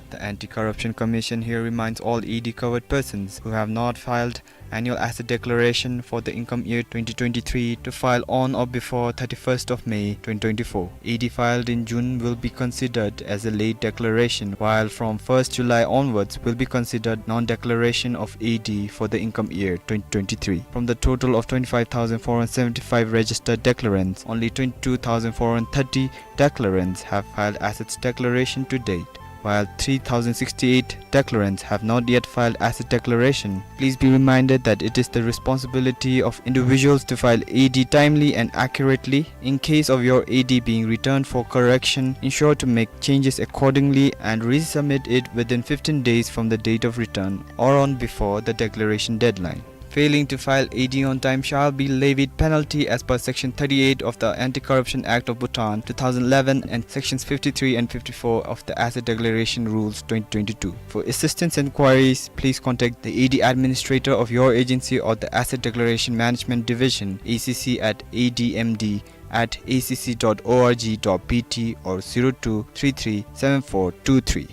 The Anti-Corruption Commission here reminds all E D covered persons who have not filed annual asset declaration for the income year twenty twenty-three to file on or before thirty-first of May twenty twenty-four. A D filed in June will be considered as a late declaration, while from first July onwards will be considered non-declaration of A D for the income year twenty twenty-three. From the total of twenty-five thousand four hundred seventy-five registered declarants, only twenty-two thousand four hundred thirty declarants have filed assets declaration to date, while three thousand sixty-eight declarants have not yet filed asset declaration. Please be reminded that it is the responsibility of individuals to file A D timely and accurately. In case of your A D being returned for correction, ensure to make changes accordingly and resubmit it within fifteen days from the date of return or on before the declaration deadline. Failing to file A D on time shall be levied penalty as per Section thirty-eight of the Anti-Corruption Act of Bhutan two thousand eleven and Sections fifty-three and fifty-four of the Asset Declaration Rules twenty twenty-two. For assistance inquiries, please contact the A D administrator of your agency or the Asset Declaration Management Division, A C C, at A D M D at A C C dot org dot B T or zero two three three seven four two three.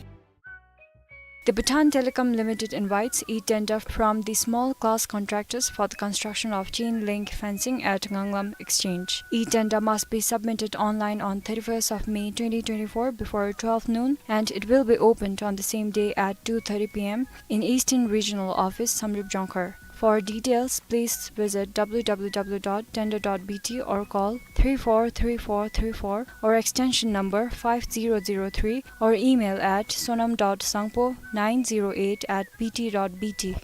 The Bhutan Telecom Limited invites e-tender from the small class contractors for the construction of chain link fencing at Nganglam Exchange. E-tender must be submitted online on thirty-first of May twenty twenty-four before twelve noon, and it will be opened on the same day at two thirty P M in Eastern Regional Office, Samdrup Jongkhar. For details, please visit W W W dot tender dot B T or call three four three four three four or extension number five zero zero three or email at sonam dot sangpo nine zero eight at B T dot B T.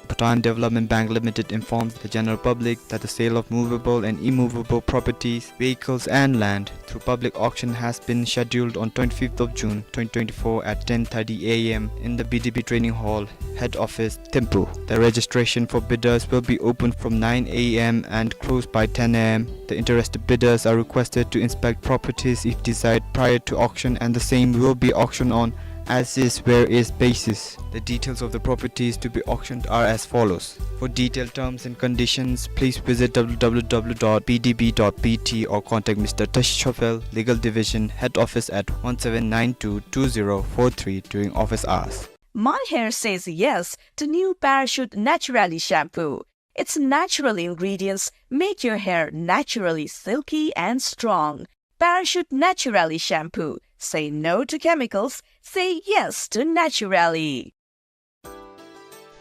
Bhutan Development Bank Limited informs the general public that the sale of movable and immovable properties, vehicles and land through public auction has been scheduled on twenty-fifth of June twenty twenty-four at ten thirty A M in the B D B Training Hall, Head Office, Thimphu. The registration for bidders will be open from nine A M and closed by ten A M. The interested bidders are requested to inspect properties if desired prior to auction, and the same will be auctioned on as is where is basis. The details of the properties to be auctioned are as follows. For detailed terms and conditions, please visit W W W dot B D B dot B T or contact Mister Tashi Chopel, Legal Division, Head Office at one seven nine two two zero four three during office hours. My hair says yes to new Parachute Naturally shampoo. Its natural ingredients make your hair naturally silky and strong. Parachute Naturally shampoo. Say no to chemicals. Say yes to naturally.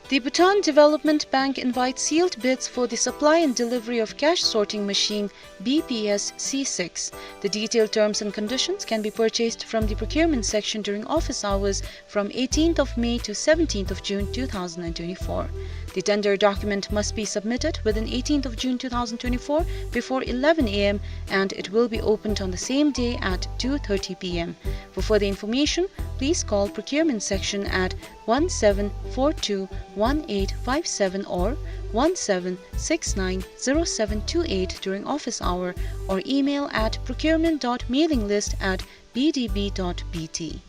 The Bhutan Development Bank invites sealed bids for the supply and delivery of cash sorting machine B P S C six. The detailed terms and conditions can be purchased from the procurement section during office hours from eighteenth of May to seventeenth of June two thousand and twenty-four. The tender document must be submitted within eighteenth of June two thousand twenty-four before eleven A M and it will be opened on the same day at two thirty P M. For further information, please call procurement section at one seven four two one eight five seven or one seven six nine zero seven two eight during office hour or email at procurement dot mailing list at B D B dot B T.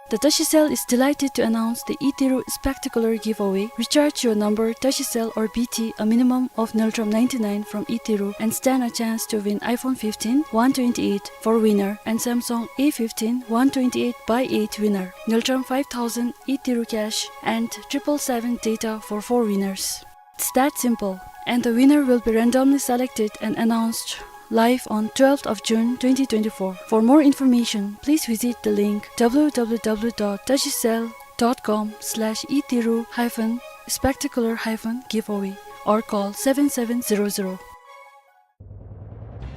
The Tashicel is delighted to announce the Iteru Spectacular Giveaway. Recharge your number Tashicel or B T a minimum of Ngultrum ninety-nine from Iteru and stand a chance to win iPhone fifteen one twenty-eight for winner and Samsung A fifteen one twenty-eight by eight winner, Ngultrum five thousand Iteru cash and triple seven data for four winners. It's that simple. And the winner will be randomly selected and announced live on twelfth of June twenty twenty-four. For more information, please visit the link w w w dot tashicel dot com slash iteru hyphen spectacular hyphen giveaway or call seven seven zero zero.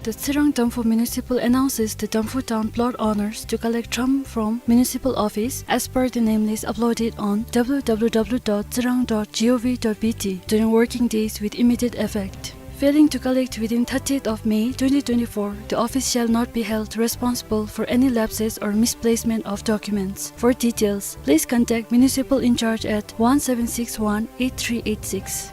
The Tsirang Damphu Municipal announces the Damphu Town plot owners to collect drum from municipal office as per the name list uploaded on w w w dot tsirang dot gov dot b t during working days with immediate effect. Failing to collect within thirtieth of May twenty twenty-four, the office shall not be held responsible for any lapses or misplacement of documents. For details, please contact municipal in charge at one seven six one eight three eight six.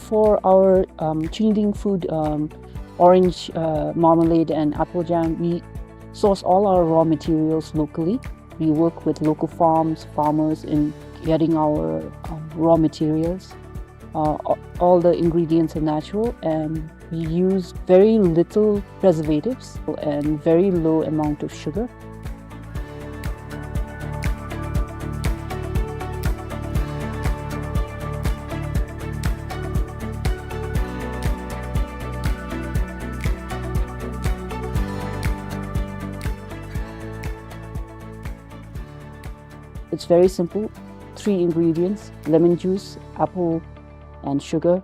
For our, um, Chingding food, um, orange, uh, marmalade and apple jam, we source all our raw materials locally. We work with local farms, farmers in getting our, um, raw materials. Uh, a-, all the ingredients are natural and we use very little preservatives and very low amount of sugar. It's very simple. Three ingredients, lemon juice, apple, and sugar.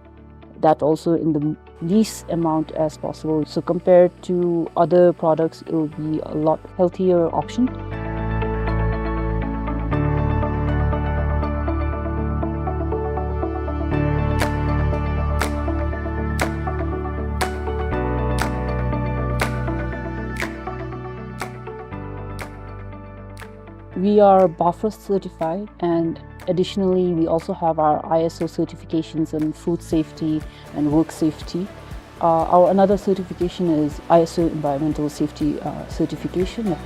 That also in the least amount as possible. So compared to other products, it will be a lot healthier option. We are BAFRA certified, and additionally, we also have our I S O certifications in food safety and work safety. Uh, our another certification is I S O environmental safety, uh, certification.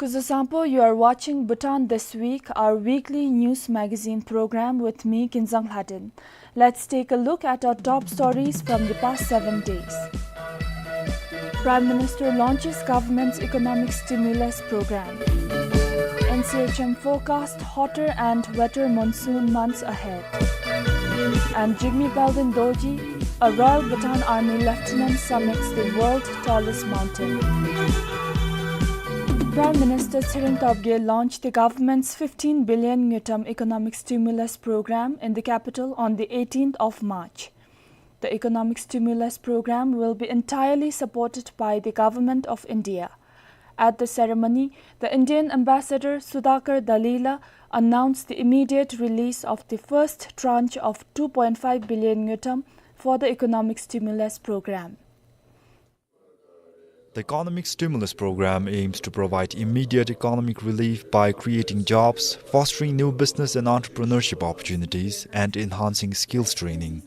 Kuzuzangpo, you are watching Bhutan This Week, our weekly news magazine program with me, Kinzang Lhaden. Let's take a look at our top stories from the past seven days. Prime Minister launches government's economic stimulus program. N C H M forecast hotter and wetter monsoon months ahead. And Jigme Palden Dorji, a Royal Bhutan Army lieutenant, summits the world's tallest mountain. Prime Minister Tshering Tobgay launched the government's fifteen billion ngultrum economic stimulus program in the capital on the eighteenth of March. The economic stimulus program will be entirely supported by the Government of India. At the ceremony, the Indian ambassador Sudhakar Dalila announced the immediate release of the first tranche of two point five billion ngultrum for the economic stimulus program. The economic stimulus program aims to provide immediate economic relief by creating jobs, fostering new business and entrepreneurship opportunities, and enhancing skills training.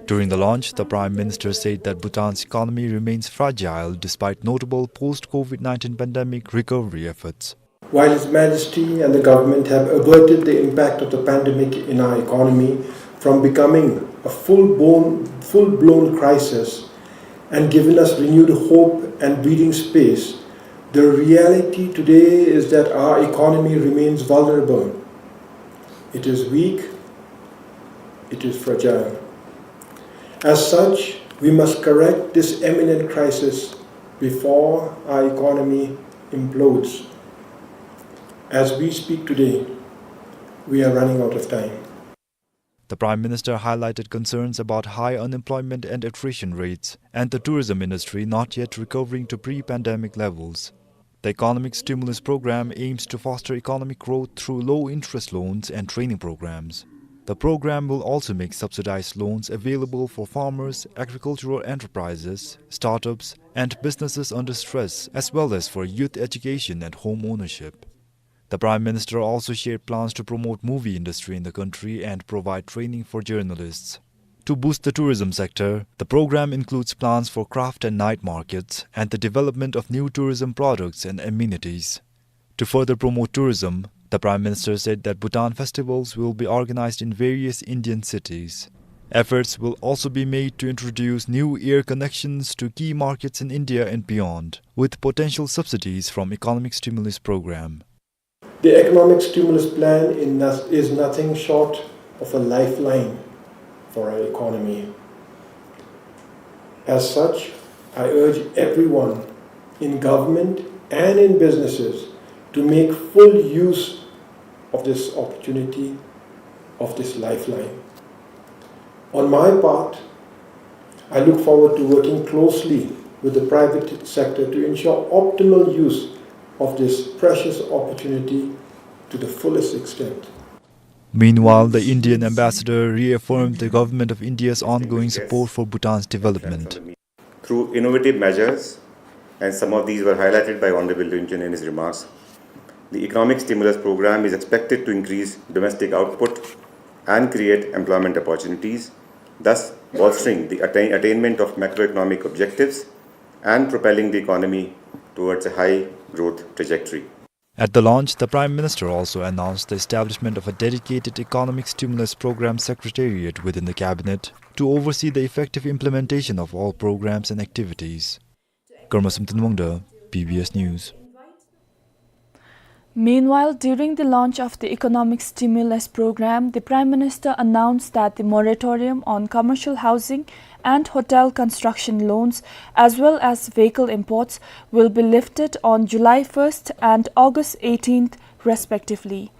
During the launch, the Prime Minister said that Bhutan's economy remains fragile despite notable post-COVID nineteen pandemic recovery efforts. While His Majesty and the government have averted the impact of the pandemic in our economy from becoming a full-blown, full-blown crisis and given us renewed hope and breathing space, the reality today is that our economy remains vulnerable. It is weak, it is fragile. As such, we must correct this imminent crisis before our economy implodes. As we speak today, we are running out of time. The Prime Minister highlighted concerns about high unemployment and attrition rates and the tourism industry not yet recovering to pre-pandemic levels. The economic stimulus program aims to foster economic growth through low-interest loans and training programs. The program will also make subsidized loans available for farmers, agricultural enterprises, startups, and businesses under stress, as well as for youth education and home ownership. The Prime Minister also shared plans to promote movie industry in the country and provide training for journalists. To boost the tourism sector, the program includes plans for craft and night markets and the development of new tourism products and amenities. To further promote tourism, the Prime Minister said that Bhutan festivals will be organized in various Indian cities. Efforts will also be made to introduce new air connections to key markets in India and beyond, with potential subsidies from economic stimulus program. The economic stimulus plan in nos-, is nothing short of a lifeline for our economy. As such, I urge everyone in government and in businesses to make full use of this opportunity, of this lifeline. On my part, I look forward to working closely with the private sector to ensure optimal use of this precious opportunity to the fullest extent. Meanwhile, the Indian ambassador reaffirmed the Government of India's ongoing support for Bhutan's development. Through innovative measures, and some of these were highlighted by Honorable Rinchen in his remarks, the economic stimulus program is expected to increase domestic output and create employment opportunities, thus bolstering the attain-, attainment of macroeconomic objectives and propelling the economy towards a high growth trajectory. At the launch, the Prime Minister also announced the establishment of a dedicated economic stimulus program secretariat within the cabinet to oversee the effective implementation of all programs and activities. Karma Samten Wangda, B B S News. Meanwhile, during the launch of the economic stimulus program, the Prime Minister announced that the moratorium on commercial housing and hotel construction loans, as well as vehicle imports, will be lifted on July first and August eighteenth, respectively.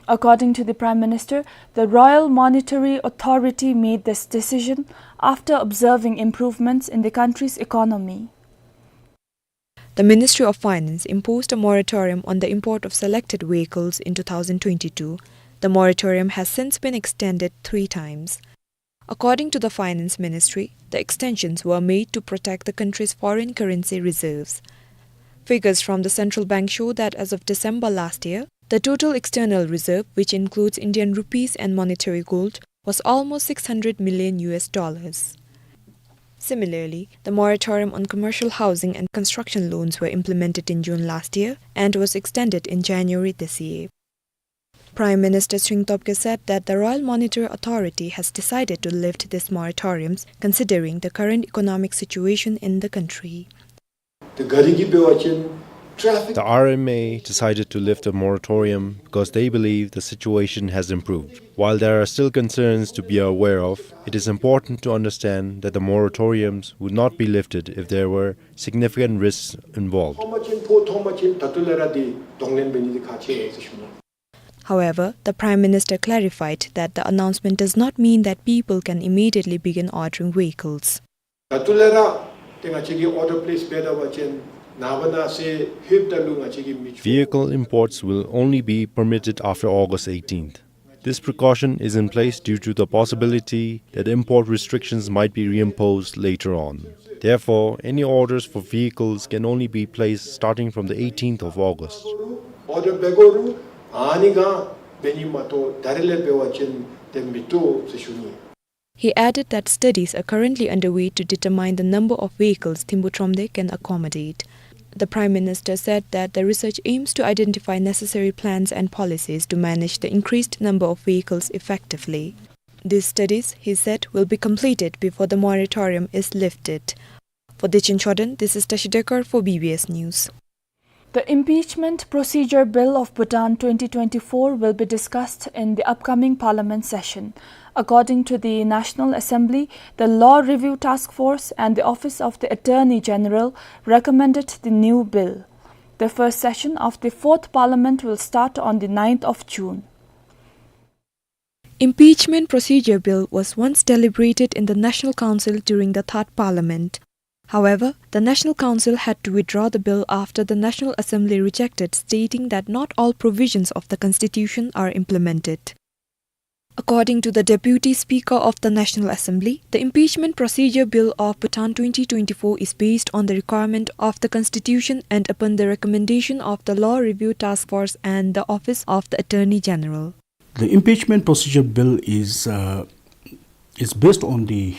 According to the Prime Minister, the Royal Monetary Authority made this decision after observing improvements in the country's economy. The Ministry of Finance imposed a moratorium on the import of selected vehicles in two thousand twenty-two. The moratorium has since been extended three times. According to the Finance Ministry, the extensions were made to protect the country's foreign currency reserves. Figures from the central bank show that as of December last year, the total external reserve, which includes Indian rupees and monetary gold, was almost six hundred million U S dollars. Similarly, the moratorium on commercial housing and construction loans were implemented in June last year and was extended in January this year. Prime Minister Tshering Tobgay said that the Royal Monetary Authority has decided to lift these moratoriums considering the current economic situation in the country. The gari ki bewa chen traffic. The R M A decided to lift the moratorium because they believe the situation has improved. While there are still concerns to be aware of, it is important to understand that the moratoriums would not be lifted if there were significant risks involved. Thoma chen pho thoma chen tatu lera di donglen beni di kha che se shuna. However, the Prime Minister clarified that the announcement does not mean that people can immediately begin ordering vehicles. Tatu lera te nga che ki order place beda wa chen na ba na se hip da lu nga che ki mi chu. Vehicle imports will only be permitted after August eighteenth. This precaution is in place due to the possibility that import restrictions might be reimposed later on. Therefore, any orders for vehicles can only be placed starting from the eighteenth of August. Order begoru ani ga beni mato darile bewa chen te mito se shuni. He added that studies are currently underway to determine the number of vehicles Thimphu Thromde can accommodate. The Prime Minister said that the research aims to identify necessary plans and policies to manage the increased number of vehicles effectively. These studies, he said, will be completed before the moratorium is lifted. For Dechin Choden, this is Tashi Dekar for B B S News. The Impeachment Procedure Bill of Bhutan twenty twenty-four will be discussed in the upcoming parliament session. According to the National Assembly, the Law Review Task Force and the Office of the Attorney General recommended the new bill. The first session of the fourth parliament will start on the ninth of June. Impeachment Procedure Bill was once deliberated in the National Council during the Third Parliament. However, the National Council had to withdraw the bill after the National Assembly rejected, stating that not all provisions of the Constitution are implemented. According to the Deputy Speaker of the National Assembly, the Impeachment Procedure Bill of Bhutan twenty twenty-four is based on the requirement of the Constitution and upon the recommendation of the Law Review Task Force and the Office of the Attorney General. The Impeachment Procedure Bill is, uh, is based on the,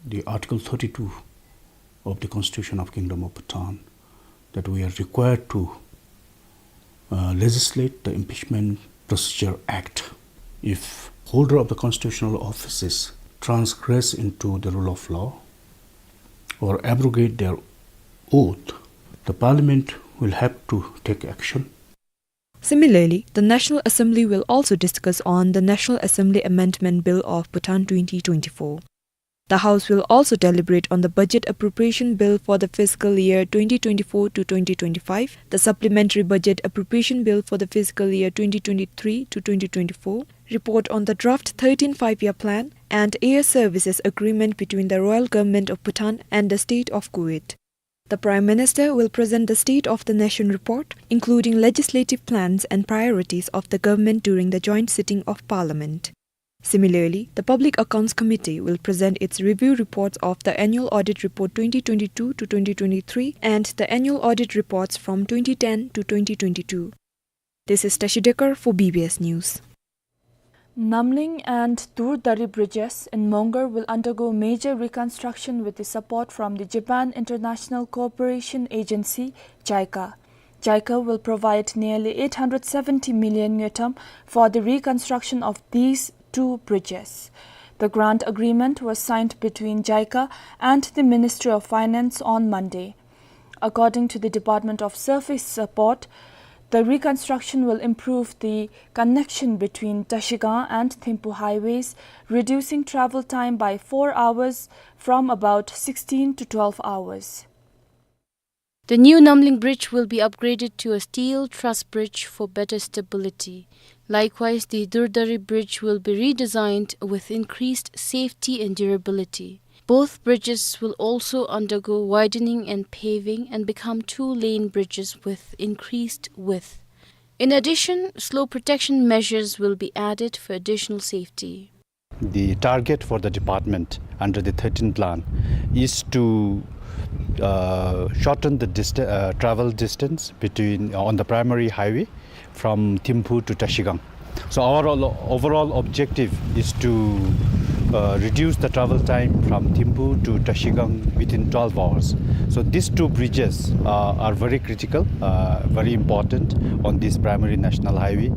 the Article thirty-two of the Constitution of Kingdom of Bhutan, that we are required to, uh, legislate the Impeachment Procedure Act if holder of the constitutional offices transgress into the rule of law or abrogate their oath. The Parliament will have to take action. Similarly, the National Assembly will also discuss on the National Assembly Amendment Bill of Bhutan twenty twenty-four. The House will also deliberate on the Budget Appropriation Bill for the fiscal year twenty twenty-four to twenty twenty-five, the Supplementary Budget Appropriation Bill for the fiscal year twenty twenty-three to twenty twenty-four, report on the draft thirteenth Five-Year Plan, and air services agreement between the Royal Government of Bhutan and the State of Kuwait. The Prime Minister will present the State of the Nation report, including legislative plans and priorities of the government during the joint sitting of Parliament. Similarly, the Public Accounts Committee will present its review reports of the Annual Audit Report twenty twenty-two to twenty twenty-three and the Annual Audit Reports from twenty ten to twenty twenty-two. This is Tashi Dekar for B B S News. Namling and Durdari bridges in Mongar will undergo major reconstruction with the support from the Japan International Cooperation Agency, JICA. JICA will provide nearly eight hundred seventy million ngultrum for the reconstruction of these two bridges. The grant agreement was signed between JICA and the Ministry of Finance on Monday. According to the Department of Surface Support, the reconstruction will improve the connection between Trashigang and Thimphu highways, reducing travel time by four hours from about sixteen to twelve hours. The new Namling Bridge will be upgraded to a steel truss bridge for better stability. Likewise, the Durdari Bridge will be redesigned with increased safety and durability. Both bridges will also undergo widening and paving and become two-lane bridges with increased width. In addition, slope protection measures will be added for additional safety. The target for the department under the thirteen plan is to, uh, shorten the dista-, uh, travel distance between, on the primary highway from Thimphu to Trashigang. So our ol-, overall objective is to uh, reduce the travel time from Thimphu to Trashigang within twelve hours. So these two bridges, uh, are very critical, uh, very important on this primary national highway.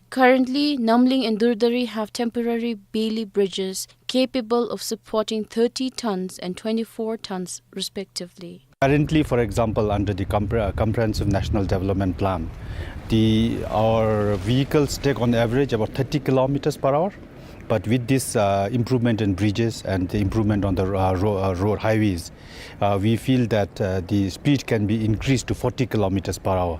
Currently, Namling and Durdari have temporary beili bridges capable of supporting thirty tons and twenty-four tons respectively. Currently, for example, under the compre-, Comprehensive National Development Plan, the, our vehicles take on average about thirty kilometers per hour. But with this, uh, improvement in bridges and the improvement on the, uh, ro-, uh, road highways, uh, we feel that, uh, the speed can be increased to forty kilometers per hour.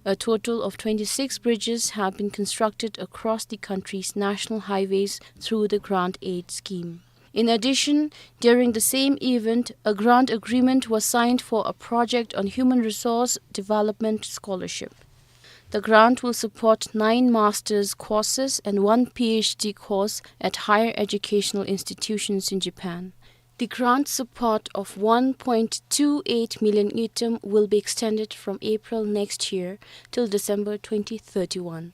A total of twenty-six bridges have been constructed across the country's national highways through the grant aid scheme. In addition, during the same event, a grant agreement was signed for a project on human resource development scholarship. The grant will support nine master's courses and one P H D course at higher educational institutions in Japan. The grant support of one point two eight million ngultrum will be extended from April next year till December twenty thirty-one.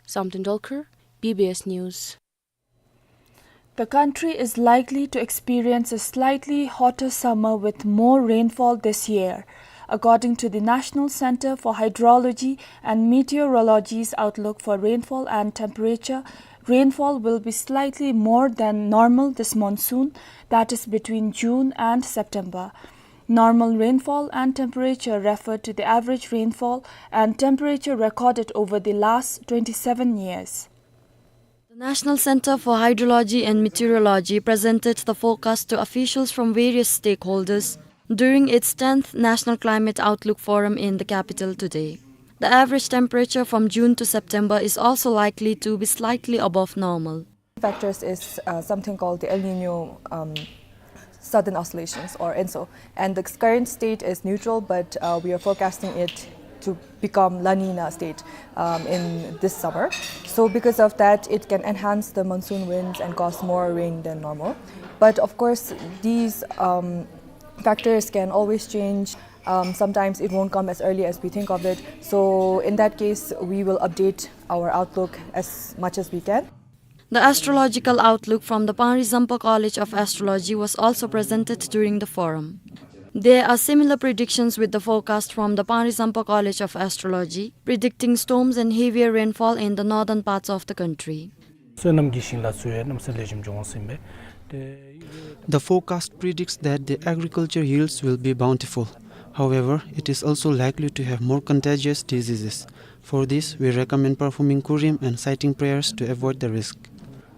Samten Dolkar, B B S News. The country is likely to experience a slightly hotter summer with more rainfall this year. According to the National Center for Hydrology and Meteorology's outlook for rainfall and temperature, rainfall will be slightly more than normal this monsoon, that is between June and September. Normal rainfall and temperature refer to the average rainfall and temperature recorded over the last twenty-seven years. The National Center for Hydrology and Meteorology presented the forecast to officials from various stakeholders during its tenth National Climate Outlook Forum in the capital today. The average temperature from June to September is also likely to be slightly above normal. Factors is, uh, something called the El Nino, um, sudden oscillations or ENSO. And the current state is neutral, but, uh, we are forecasting it to become La Nina state, um, in this summer. So because of that, it can enhance the monsoon winds and cause more rain than normal. But of course, these, um, factors can always change. Um, sometimes it won't come as early as we think of it. So in that case, we will update our outlook as much as we can. The astrological outlook from the Panri Zampa College of Astrology was also presented during the forum. There are similar predictions with the forecast from the Panri Zampa College of Astrology, predicting storms and heavier rainfall in the northern parts of the country. བསོད་ནམས་ཀྱི་ཞིང་ལ་འཚོ་བའི་གནམ་ས་ལེགས་ཤོམ་འབྱུང་ཟིན་པས། The forecast predicts that the agriculture yields will be bountiful. However, it is also likely to have more contagious diseases. For this, we recommend performing Kurim and citing prayers to avoid the risk.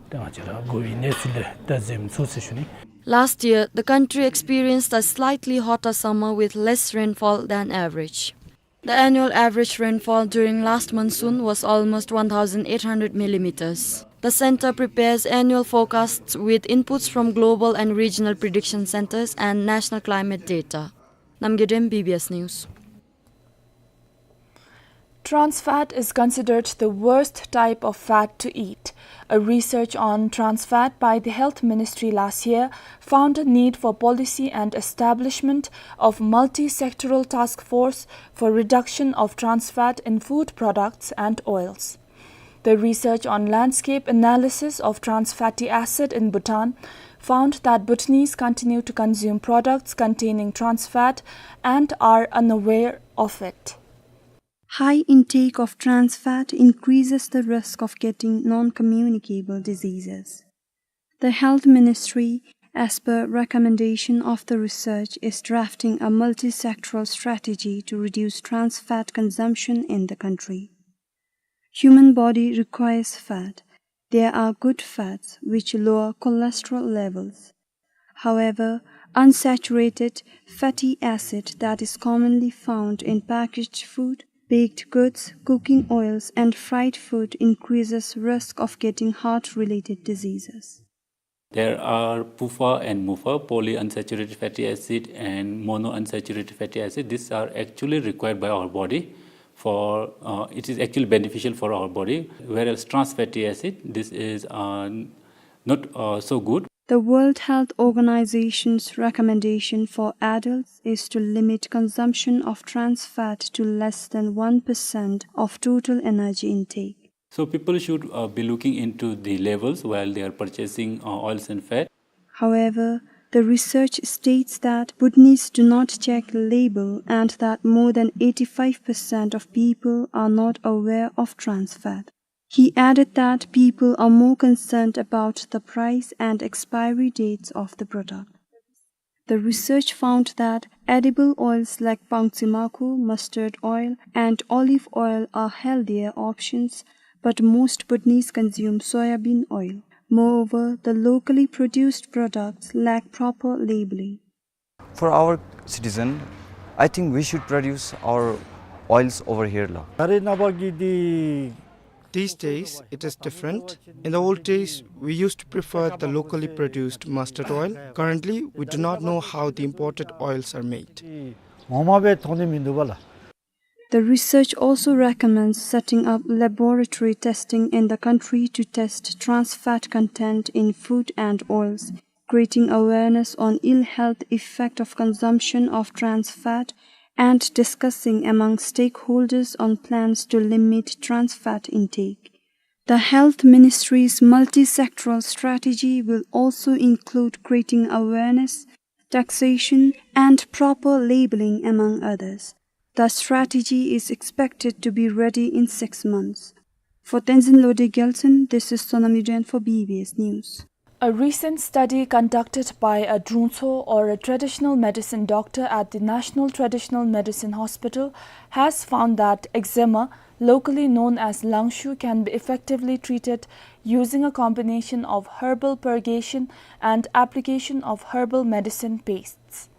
ད་ང་བཅས་ར་འགོ་བའི་གནས་ཚུལ་ལས་ད་གཟིམ་ཚུགས་ཟེར་ཞུ་ནི། Last year, the country experienced a slightly hotter summer with less rainfall than average. The annual average rainfall during last monsoon was almost one thousand eight hundred millimeters. The center prepares annual forecasts with inputs from global and regional prediction centers and national climate data. Namgay Dem, B B S News. Trans fat is considered the worst type of fat to eat. A research on trans fat by the Health Ministry last year found a need for policy and establishment of multi-sectoral task force for reduction of trans fat in food products and oils. The research on landscape analysis of trans fatty acid in Bhutan found that Bhutanese continue to consume products containing trans fat and are unaware of it. High intake of trans fat increases the risk of getting non-communicable diseases. The Health Ministry, as per recommendation of the research, is drafting a multi-sectoral strategy to reduce trans fat consumption in the country. Human body requires fat. There are good fats which lower cholesterol levels. However, unsaturated fatty acid that is commonly found in packaged food, baked goods, cooking oils, and fried food increases risk of getting heart-related diseases. There are PUFA and MUFA, polyunsaturated fatty acid and monounsaturated fatty acid. These are actually required by our body for, uh, it is actually beneficial for our body, whereas trans fatty acid, this is, uh, not, uh, so good. The World Health Organization's recommendation for adults is to limit consumption of trans fat to less than one percent of total energy intake. So people should, uh, be looking into the labels while they are purchasing, uh, oils and fat. However, the research states that Bhutanese do not check the label and that more than eighty-five percent of people are not aware of trans fat. He added that people are more concerned about the price and expiry dates of the product. The research found that edible oils like Pangtse Makho, mustard oil, and olive oil are healthier options, but most Bhutanese consume soya bean oil. Moreover, the locally produced products lack proper labeling. For our citizen, I think we should produce our oils over here la. These days, it is different. In the old days, we used to prefer the locally produced mustard oil. Currently, we do not know how the imported oils are made. The research also recommends setting up laboratory testing in the country to test trans fat content in food and oils, creating awareness on ill health effect of consumption of trans fat, and discussing among stakeholders on plans to limit trans fat intake. The Health Ministry's multi-sectoral strategy will also include creating awareness, taxation, and proper labeling, among others. The strategy is expected to be ready in six months. For Tenzin Lode Gyaltshen, this is Sonam Yuden for B B S News. A recent study conducted by a drungtso, or a traditional medicine doctor at the National Traditional Medicine Hospital, has found that eczema, locally known as langshu, can be effectively treated using a combination of herbal purgation and application of herbal medicine pastes.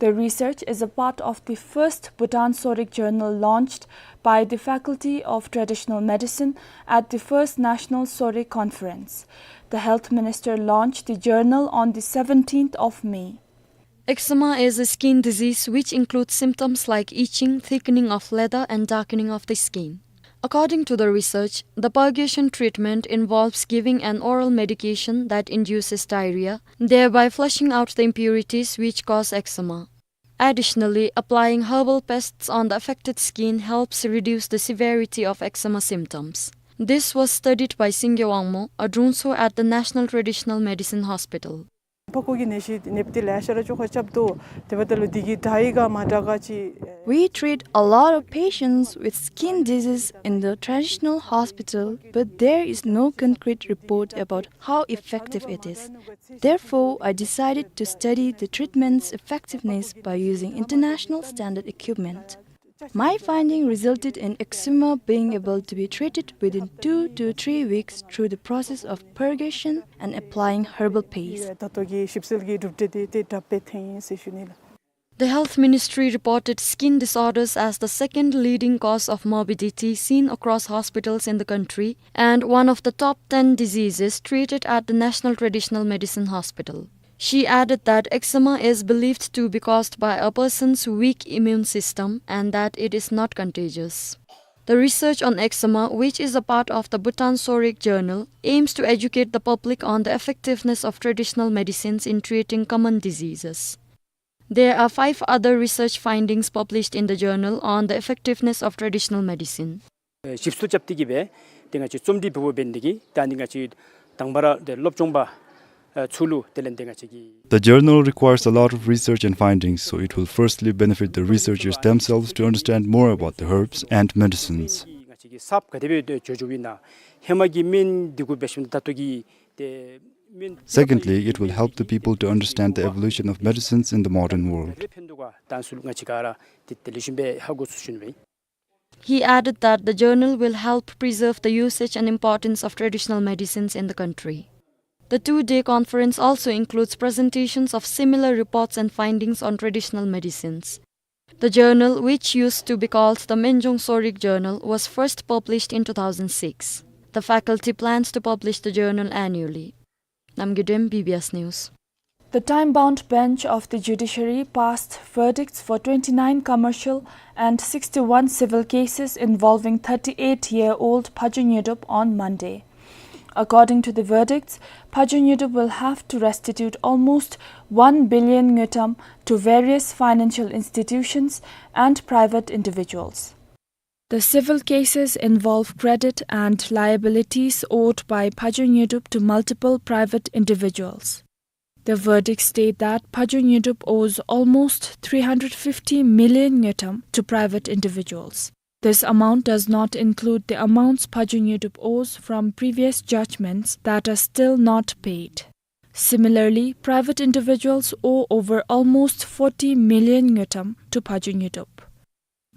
The research is a part of the first Bhutan Sorik journal launched by the Faculty of Traditional Medicine at the first National Sorik Conference. The health minister launched the journal on the seventeenth of May. Eczema is a skin disease which includes symptoms like itching, thickening of leather, and darkening of the skin. According to the research, the purgation treatment involves giving an oral medication that induces diarrhea, thereby flushing out the impurities which cause eczema. Additionally, applying herbal pastes on the affected skin helps reduce the severity of eczema symptoms. This was studied by Singye Wangmo, a drungtso at the National Traditional Medicine Hospital. ཕག་སྐོམ་གྱི་ནད་གཞི་ནད་པ་འདི་ལེ་ཤ་ར་བཅོ་ཁ་རྐྱབ་དོ། དེ་འབདཝ་ད་ལུ་འདི་གི་དྲག་ཡི་ག་མ་དྲག་ག་ཅིག། We treat a lot of patients with skin disease in the traditional hospital, but there is no concrete report about how effective it is. Therefore, I decided to study the treatment's effectiveness by using international standard equipment. My finding resulted in eczema being able to be treated within two to three weeks through the process of purgation and applying herbal paste. ད་ལྟོ་གི་ཞིབ་འཚོལ་གྱི་གྲུབ་འབྲས་དེ་དེ་དྲག་པས་ཐོན་ཡི་ཟེར་ཞུ་ནི་ལགས། The Health Ministry reported skin disorders as the second leading cause of morbidity seen across hospitals in the country and one of the top ten diseases treated at the National Traditional Medicine Hospital. She added that eczema is believed to be caused by a person's weak immune system and that it is not contagious. The research on eczema, which is a part of the Bhutan Sorik Journal, aims to educate the public on the effectiveness of traditional medicines in treating common diseases. There are five other research findings published in the journal on the effectiveness of traditional medicine. ཞིབ་འཚོལ་རྐྱབ་སྟེ་གི་སྦེ་ཏེ་ང་བཅས་རྩོམ་སྒྲིག་འབདཝ་འབད་ནི་དེ་གིས་ད་ནི་ང་བཅས་དང་པ་ར་ཏེ་སློབ་སྦྱོང་པ་ཚུ་ལུ་དེ་ལས་ཏེ་ང་བཅས་ཀྱི། The journal requires a lot of research and findings, so it will firstly benefit the researchers themselves to understand more about the herbs and medicines. ང་བཅས་ཀྱི་གསརཔ་ག་དེ་སྦེ་འགྱོ་འགྱོཝ་ཨིན་ན། ཧེ་མ་གི་སྨན་འདི་གུ་འབད་ཞིནམ་ད་ལྟོ་གི་ཏེ་སྨན། Secondly, it will help the people to understand the evolution of medicines in the modern world. ཕན་ཐོགས་ག་ད་ཚུ་ལུ་ང་བཅས་ག་ར་ཏེ་དེ་ལེགས་ཤོམ་སྦེ་ཧ་གོ་ཚུགས་ཞུ་ནི་སྦེ། He added that the journal will help preserve the usage and importance of traditional medicines in the country. The two-day conference also includes presentations of similar reports and findings on traditional medicines. The journal, which used to be called the Menjong Sorik Journal, was first published in two thousand six. The faculty plans to publish the journal annually. Namgay Dem, B B S News. The time-bound bench of the judiciary passed verdicts for twenty-nine commercial and sixty-one civil cases involving thirty-eight-year-old Phadyo Nyodup on Monday. According to the verdicts, Phadyo Nyodup will have to restitute almost one billion ngultrum to various financial institutions and private individuals. The civil cases involve credit and liabilities owed by Phajö Nyedup to multiple private individuals. The verdicts state that Phajö Nyedup owes almost three hundred fifty million ngultrum to private individuals. This amount does not include the amounts Phajö Nyedup owes from previous judgments that are still not paid. Similarly, private individuals owe over almost forty million ngultrum to Phajö Nyedup.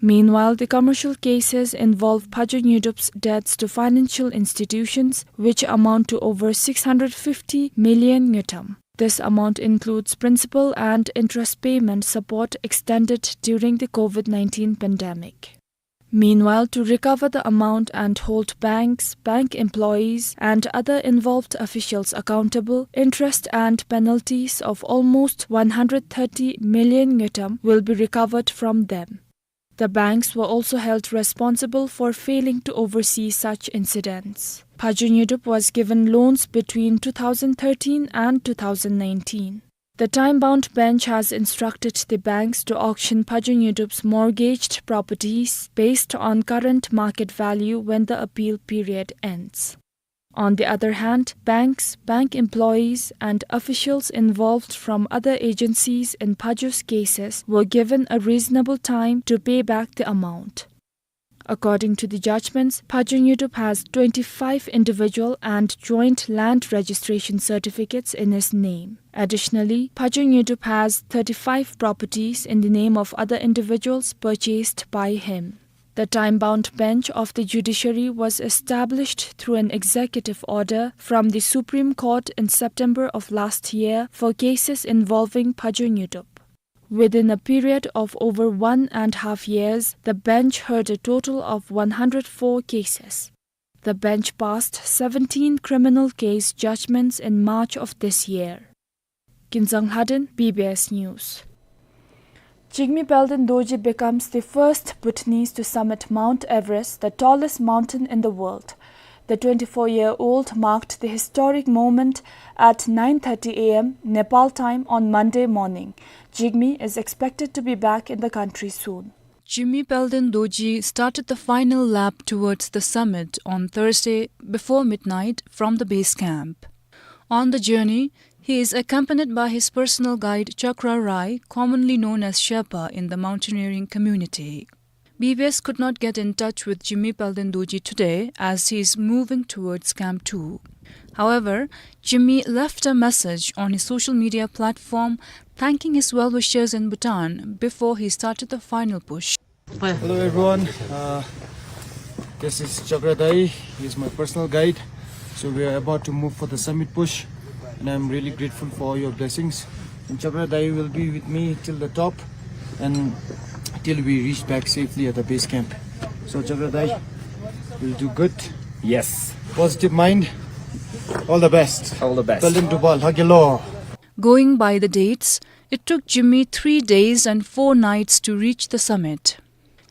Meanwhile, the commercial cases involve Phajö Nyedup's debts to financial institutions, which amount to over six hundred fifty million ngultrum. This amount includes principal and interest payment support extended during the COVID nineteen pandemic. Meanwhile, to recover the amount and hold banks, bank employees, and other involved officials accountable, interest and penalties of almost one hundred thirty million ngultrum will be recovered from them. The banks were also held responsible for failing to oversee such incidents. Phajö Nyedup was given loans between two thousand thirteen and two thousand nineteen. The time-bound bench has instructed the banks to auction Phajö Nyedup's mortgaged properties based on current market value when the appeal period ends. On the other hand, banks, bank employees, and officials involved from other agencies in Phajö's cases were given a reasonable time to pay back the amount. According to the judgments, Phajö Nyedup has twenty-five individual and joint land registration certificates in his name. Additionally, Phajö Nyedup has thirty-five properties in the name of other individuals purchased by him. The time-bound bench of the judiciary was established through an executive order from the Supreme Court in September of last year for cases involving Phajö Nyedup. Within a period of over one and half years, the bench heard a total of one hundred four cases. The bench passed seventeen criminal case judgments in March of this year. Kinzang Lhaden, B B S News. Jigme Palden Dorji becomes the first Bhutanese to summit Mount Everest, the tallest mountain in the world. The twenty-four-year-old marked the historic moment at nine thirty A M Nepal time on Monday morning. Jigme is expected to be back in the country soon. Jigme Palden Dorji started the final lap towards the summit on Thursday before midnight from the base camp. On the journey, he is accompanied by his personal guide Chakra Rai, commonly known as Sherpa in the mountaineering community. B B S could not get in touch with Jigme Palden Dorji today as he is moving towards Camp two. However, Jigme left a message on his social media platform thanking his well-wishers in Bhutan before he started the final push. Hello everyone, uh, this is Chakra Dai. He is my personal guide. So we are about to move for the summit push, and I'm really grateful for all your blessings. And Chakra Dai will be with me till the top and till we reach back safely at the base camp. So Chakra Dai will do good. Yes. Positive mind. All the best. All the best. Palden Dorji hagilo. Going by the dates, it took Jigme three days and four nights to reach the summit.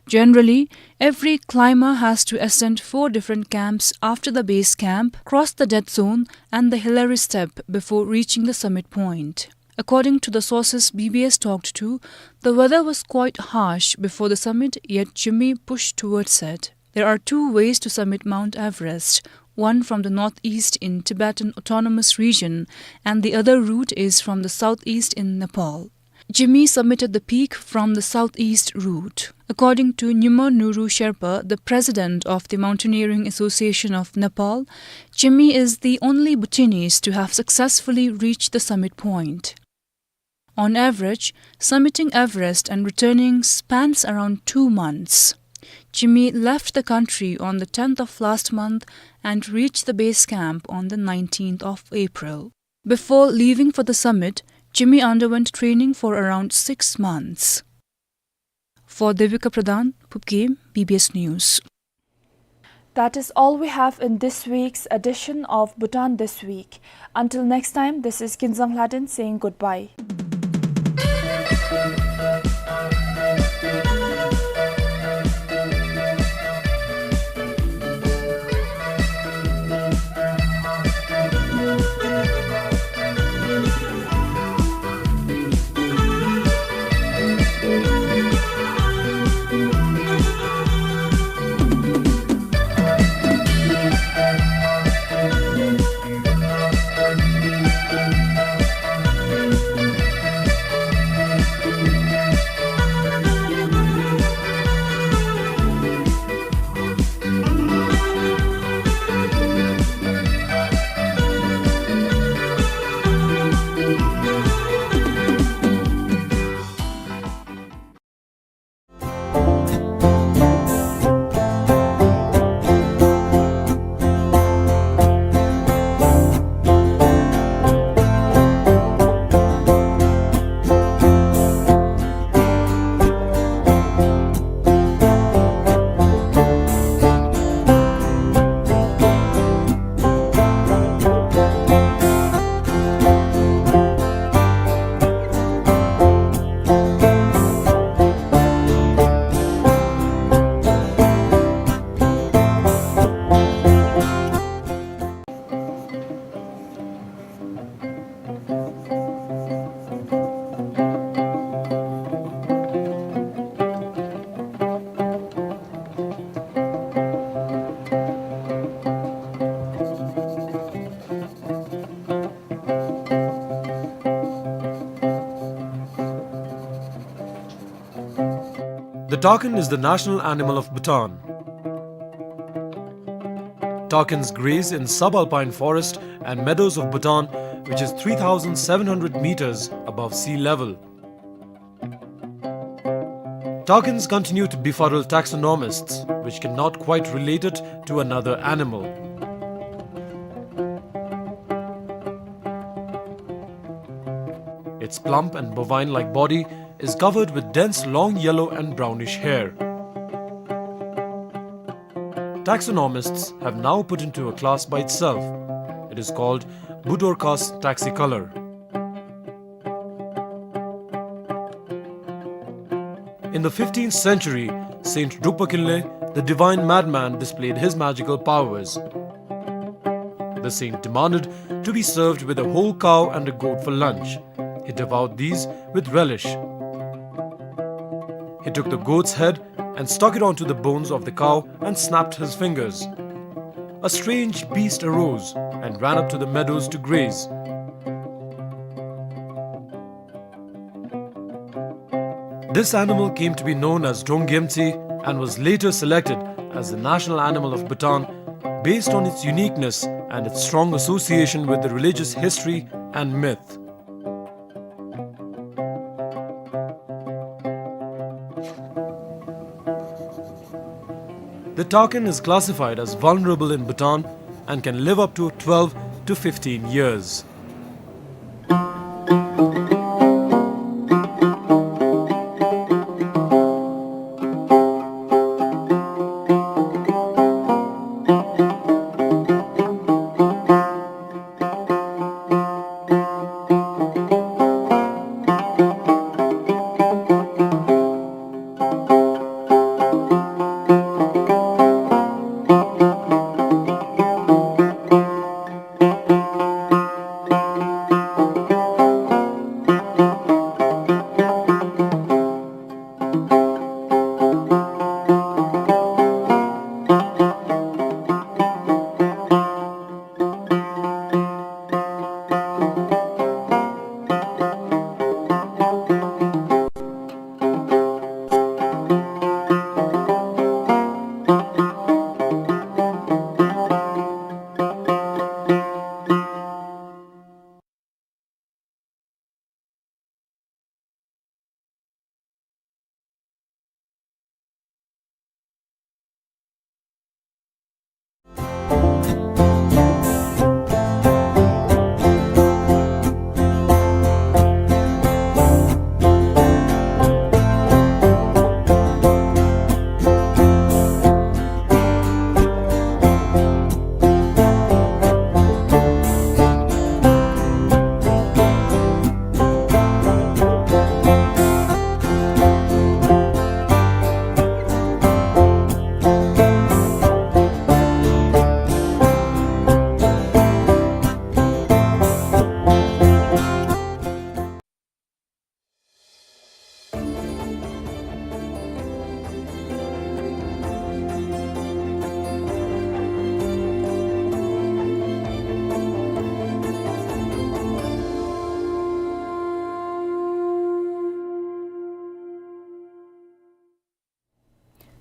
Generally, every climber has to ascend four different camps after the base camp, cross the death zone and the Hillary Step before reaching the summit point. According to the sources B B S talked to, the weather was quite harsh before the summit, yet Jigme pushed towards it. There are two ways to summit Mount Everest, one from the northeast in Tibetan Autonomous Region and the other route is from the southeast in Nepal. Jigme summited the peak from the southeast route. According to Nyima Nuru Sherpa, the president of the Mountaineering Association of Nepal, Jigme is the only Bhutanese to have successfully reached the summit point. On average, summiting Everest and returning spans around two months. Jigme left the country on the tenth of last month and reached the base camp on the nineteenth of April. Before leaving for the summit, Jigme underwent training for around six months. For Devika Pradhan, Phupgim, B B S News. That is all we have in this week's edition of Bhutan This Week. Until next time, this is Kinzang Lhaden saying goodbye. Takin is the national animal of Bhutan. Takins graze in subalpine forest and meadows of Bhutan, which is three thousand seven hundred meters above sea level. Takins continue to befuddle taxonomists, which cannot quite relate it to another animal. Its plump and bovine-like body is covered with dense long yellow and brownish hair. Taxonomists have now put into a class by itself. It is called Budorcas taxicolor. In the fifteenth century, Saint Drukpa Kinley, the divine madman, displayed his magical powers. The saint demanded to be served with a whole cow and a goat for lunch. He devoured these with relish. He took the goat's head and stuck it onto the bones of the cow and snapped his fingers. A strange beast arose and ran up to the meadows to graze. This animal came to be known as Drongyemtsi and was later selected as the national animal of Bhutan based on its uniqueness and its strong association with the religious history and myth. The takin is classified as vulnerable in Bhutan and can live up to twelve to fifteen years.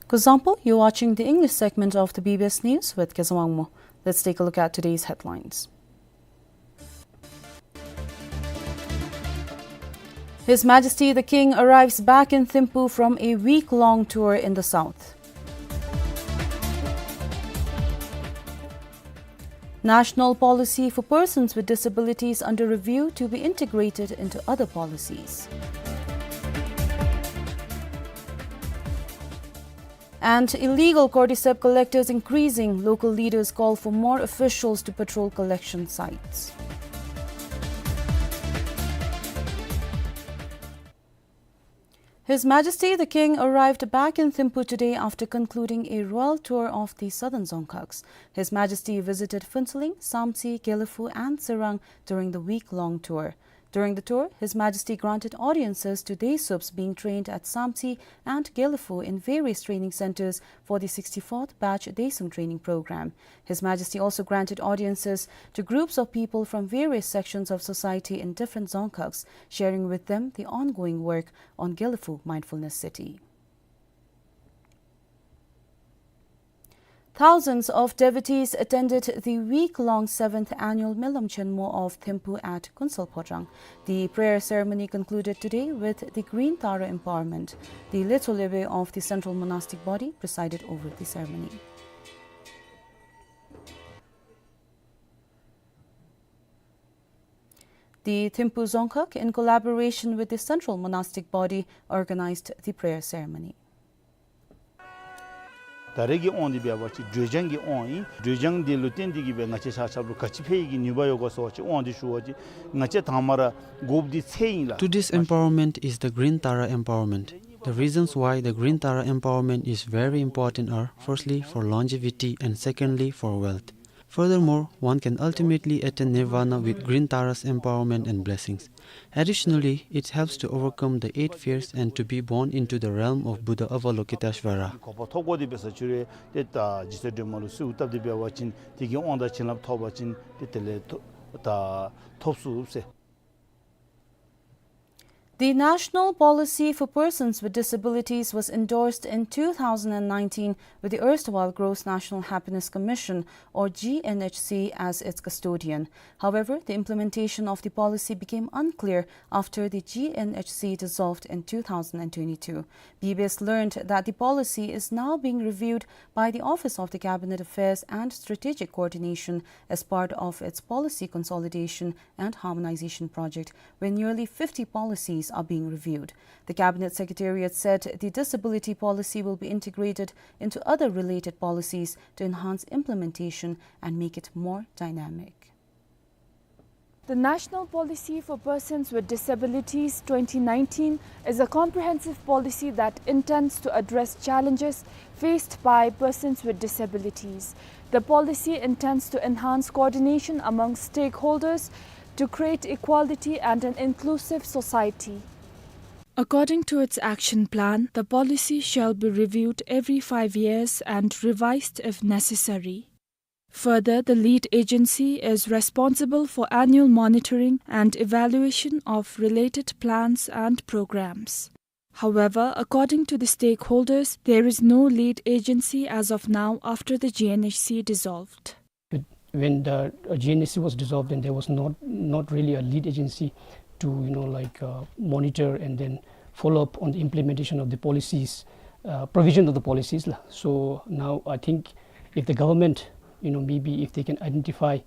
Kuzuzangpo, you're watching the English segment of the B B S News with Kezang Wangmo. Let's take a look at today's headlines. His Majesty the King arrives back in Thimphu from a week-long tour in the south. National policy for persons with disabilities under review to be integrated into other policies. And illegal cordyceps collectors increasing, local leaders call for more officials to patrol collection sites. His Majesty the King arrived back in Thimphu today after concluding a royal tour of the southern Dzongkhags. His Majesty visited Phuentsholing, Samtse, Gelephu and Tsirang during the week-long tour. During the tour, His Majesty granted audiences to Desuups being trained at Samtse and Gelephu in various training centers for the sixty-fourth batch Desuung training program. His Majesty also granted audiences to groups of people from various sections of society in different Dzongkhags, sharing with them the ongoing work on Gelephu Mindfulness City. Thousands of devotees attended the week-long seventh annual Melam Chenmo of Thimphu at Kunsal Phodrang. The prayer ceremony concluded today with the Green Tara empowerment. The Lecho Lebe of the Central Monastic Body presided over the ceremony. The Thimphu Dzongkhag, in collaboration with the Central Monastic Body, organized the prayer ceremony. ད་རེས་ཀྱི་དབང་འདི་འབད་བ་ཅིན་དྲོད་འཇམ་གྱི་དབང་ཨིན། དྲོད་འཇམ་འདི་ལུ་བརྟེན་ཏེ་གིས་སྦེ་ང་བཅས་ཆ་ཁྱབ་ལུ་ག་ཅི་ཕན་ཡོན་གྱི་ནུས་པ་ཡོད་ག་ཟེར་བ་ཅིན་དབང་འདི་ཞུ་བ་ཅིན་ང་བཅས་དང་པ་ར་དགོཔ་འདི་ཚེ་ཨིན་ལགས། Today's empowerment is the Green Tara empowerment. The reasons why the Green Tara empowerment is very important are, firstly, for longevity and, secondly, for wealth. Furthermore, one can ultimately attain nirvana with Green Tara's empowerment and blessings. Additionally, it helps to overcome the eight fears and to be born into the realm of Buddha Avalokiteshvara. གོ་འཕང་ཐོབ་དགོ་དེ་འབད་ས་ཅིག་རུང་ཏེ་ད་རྗེ་བཙུན་སྒྲོལ་མ་ལུ་གསོལཝ་བཏབ་སྟེ་འབད་བ་ཅིན་དེ་གི་དབང་དང་བྱིན་རླབས་ཐོབ་པ་ཅིན་ཏེ་དེ་ལས་ཐོབ་ད་ཐོབ་ཚུགས་ཟེར། The National Policy for Persons with Disabilities was endorsed in two thousand and nineteen with the erstwhile Gross National Happiness Commission, or G N H C, as its custodian. However, the implementation of the policy became unclear after the G N H C dissolved in two thousand and twenty-two. B B S learned that the policy is now being reviewed by the Office of the Cabinet Affairs and Strategic Coordination as part of its policy consolidation and harmonization project, where nearly fifty policies are being reviewed. The Cabinet Secretariat said the disability policy will be integrated into other related policies to enhance implementation and make it more dynamic. The National Policy for Persons with Disabilities twenty nineteen is a comprehensive policy that intends to address challenges faced by persons with disabilities. The policy intends to enhance coordination among stakeholders to create equality and an inclusive society. According to its action plan, the policy shall be reviewed every five years and revised if necessary. Further, the lead agency is responsible for annual monitoring and evaluation of related plans and programs. However, according to the stakeholders, there is no lead agency as of now after the G N H C dissolved. When the, uh, G N H C was dissolved, and there was not, not really a lead agency to, you know, like, uh, monitor and then follow up on the implementation of the policies, uh, provision of the policies, la. So now I think if the government, you know, maybe if they can identify,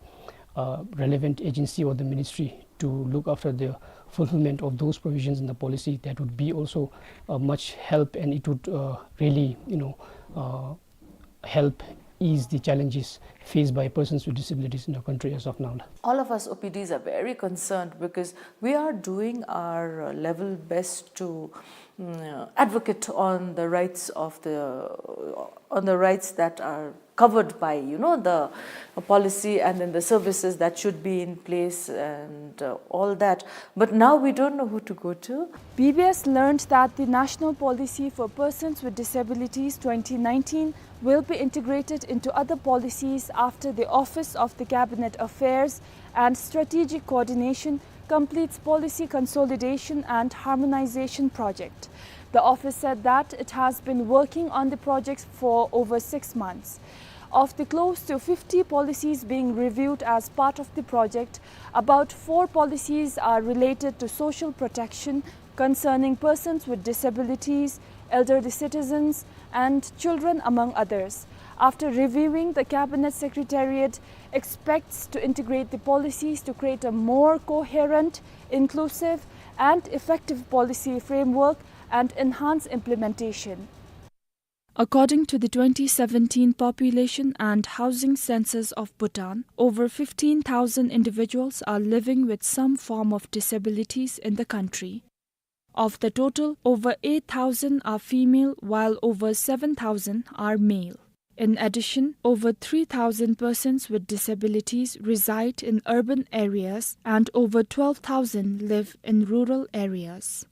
uh, relevant agency or the ministry to look after the fulfillment of those provisions in the policy, that would be also a much help, and it would, uh, really, you know, uh, help ease the challenges faced by persons with disabilities in our country as of now. All of us O P Ds are very concerned because we are doing our, uh, level best to, mm, advocate on the rights of the, on the rights that are covered by, you know, the policy and then the services that should be in place and, uh, all that. But now we don't know who to go to. B B S learned that the National Policy for Persons with Disabilities twenty nineteen will be integrated into other policies after the Office of the Cabinet Affairs and Strategic Coordination completes policy consolidation and harmonization project. The office said that it has been working on the project for over six months. Of the close to fifty policies being reviewed as part of the project, about four policies are related to social protection concerning persons with disabilities, elderly citizens, and children, among others. After reviewing, the Cabinet Secretariat expects to integrate the policies to create a more coherent, inclusive, and effective policy framework and enhance implementation. According to the twenty seventeen Population and Housing Census of Bhutan, over fifteen thousand individuals are living with some form of disabilities in the country. Of the total, over eight thousand are female, while over seven thousand are male. In addition, over three thousand persons with disabilities reside in urban areas and over twelve thousand live in rural areas.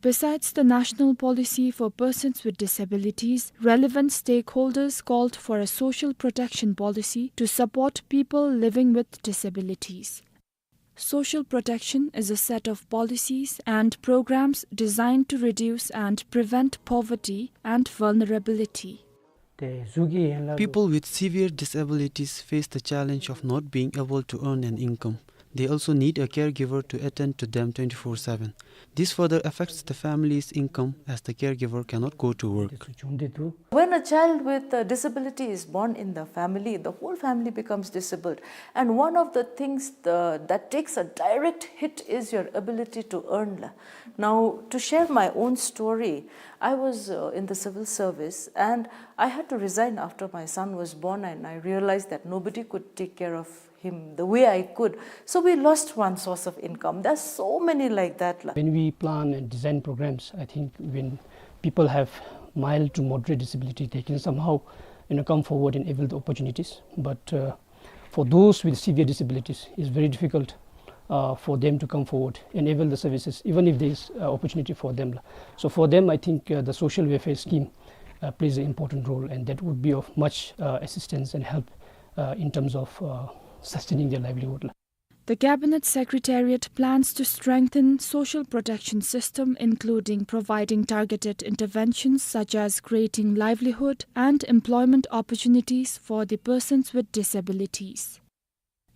Besides the National Policy for Persons with Disabilities, relevant stakeholders called for a social protection policy to support people living with disabilities. Social protection is a set of policies and programs designed to reduce and prevent poverty and vulnerability. People with severe disabilities face the challenge of not being able to earn an income. They also need a caregiver to attend to them twenty-four seven. This further affects the family's income as the caregiver cannot go to work. When a child with a disability is born in the family, the whole family becomes disabled. And one of the things the, that takes a direct hit is your ability to earn. Now, to share my own story, I was, uh, in the civil service and I had to resign after my son was born, and I realized that nobody could take care of him the way I could. So we lost one source of income. There's so many like that, la. When we plan and design programs, I think when people have mild to moderate disability, they can somehow, you know, come forward and avail the opportunities. But, uh, for those with severe disabilities, it's very difficult, uh, for them to come forward and avail the services, even if there is, uh, opportunity for them. So for them, I think, uh, the social welfare scheme, uh, plays an important role, and that would be of much, uh, assistance and help, uh, in terms of, uh, sustaining their livelihood. The Cabinet Secretariat plans to strengthen social protection system, including providing targeted interventions such as creating livelihood and employment opportunities for the persons with disabilities.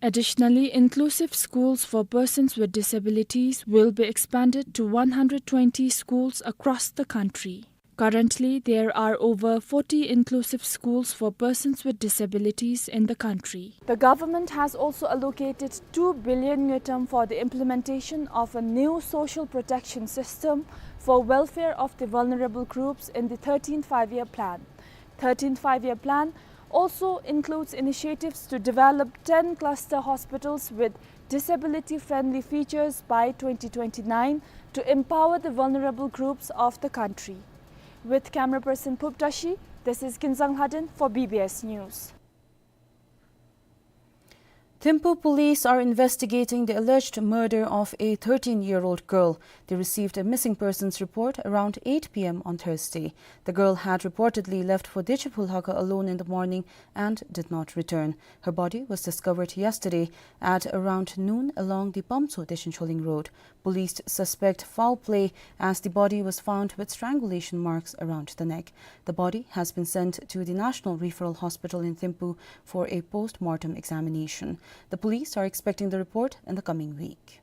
Additionally, inclusive schools for persons with disabilities will be expanded to one hundred twenty schools across the country. Currently, there are over forty inclusive schools for persons with disabilities in the country. The government has also allocated two billion ngultrum for the implementation of a new social protection system for welfare of the vulnerable groups in the thirteenth Five-Year Plan. Thirteenth Five-Year Plan also includes initiatives to develop ten cluster hospitals with disability-friendly features by twenty twenty-nine to empower the vulnerable groups of the country. With camera person Phub Tashi, this is Kinzang Lhaden for B B S News. Thimphu police are investigating the alleged murder of a thirteen-year-old girl. They received a missing persons report around eight P M on Thursday. The girl had reportedly left for Dichiphu Lhaka alone in the morning and did not return. Her body was discovered yesterday at around noon along the Pamtso Deshin Choling Road. Police suspect foul play as the body was found with strangulation marks around the neck. The body has been sent to the National Referral Hospital in Thimphu for a post-mortem examination. The police are expecting the report in the coming week.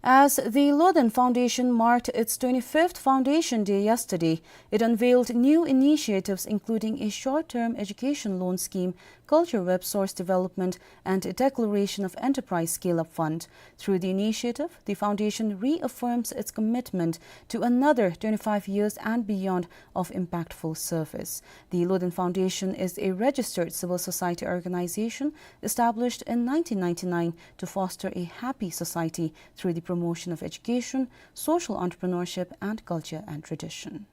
As the Lothen Foundation marked its twenty-fifth foundation day yesterday, it unveiled new initiatives including a short-term education loan scheme, culture web source development, and a declaration of enterprise scale-up fund. Through the initiative, the foundation reaffirms its commitment to another twenty-five years and beyond of impactful service. The Lothen Foundation is a registered civil society organization established in nineteen ninety-nine to foster a happy society through the promotion of education, social entrepreneurship, and culture and tradition.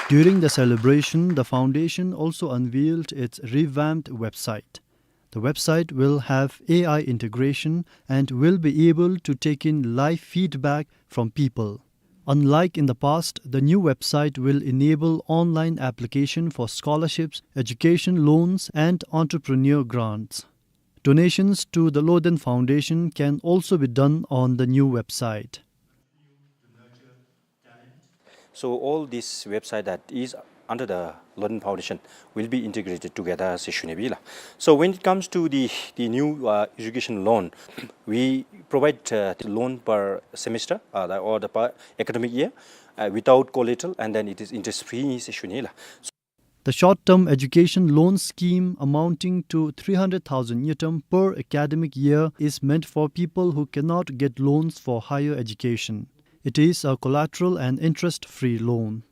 During the celebration, the foundation also unveiled its revamped website. The website will have A I integration and will be able to take in live feedback from people. Unlike in the past, the new website will enable online application for scholarships, education loans, and entrepreneur grants. Donations to the Lothen Foundation can also be done on the new website. So all this website that is under the Lothen Foundation will be integrated together, se shunebila. So when it comes to the, the new, uh, education loan, we provide, uh, the loan per semester, uh, the, or the per academic year, uh, without collateral, and then it is interest free, se shunela. The short-term education loan scheme amounting to three hundred thousand ngultrum per academic year is meant for people who cannot get loans for higher education. It is a collateral and interest-free loan.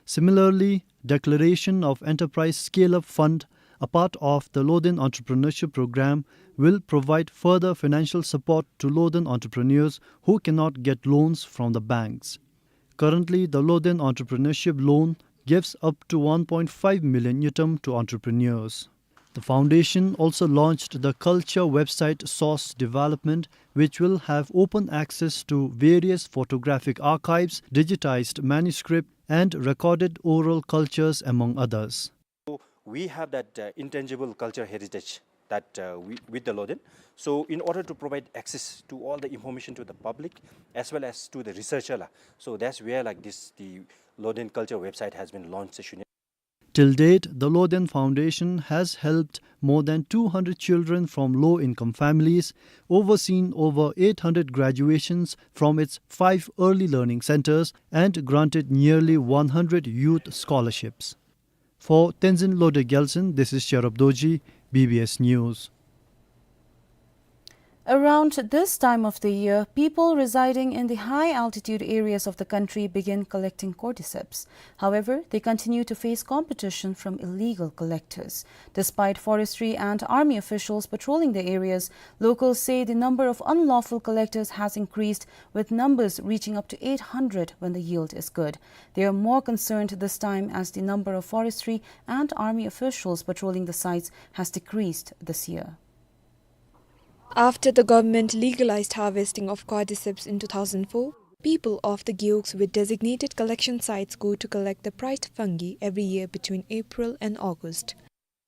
Similarly, declaration of enterprise scale-up fund, a part of the Lothen Entrepreneurship Program, will provide further financial support to Lothen entrepreneurs who cannot get loans from the banks. Currently, the Lothen Entrepreneurship Loan gives up to one point five million ngultrum to entrepreneurs. The foundation also launched the culture website source development, which will have open access to various photographic archives, digitized manuscript, and recorded oral cultures, among others. We have that, uh, intangible culture heritage that, uh, wi-, with the Loden. So in order to provide access to all the information to the public as well as to the researcher la, so that's where, like, this, the Loden culture website has been launched, sir. Till date, the Loden Foundation has helped more than two hundred children from low-income families, overseen over eight hundred graduations from its five early learning centers, and granted nearly one hundred youth scholarships. For Tenzin Lode Gyaltsen, this is Sherab Dorji, B B S News. Around this time of the year, people residing in the high altitude areas of the country begin collecting cordyceps. However, they continue to face competition from illegal collectors. Despite forestry and army officials patrolling the areas, locals say the number of unlawful collectors has increased, with numbers reaching up to eight hundred when the yield is good. They are more concerned this time as the number of forestry and army officials patrolling the sites has decreased this year. After the government legalized harvesting of cordyceps in two thousand four, people of the Gewog with designated collection sites go to collect the prized fungi every year between April and August.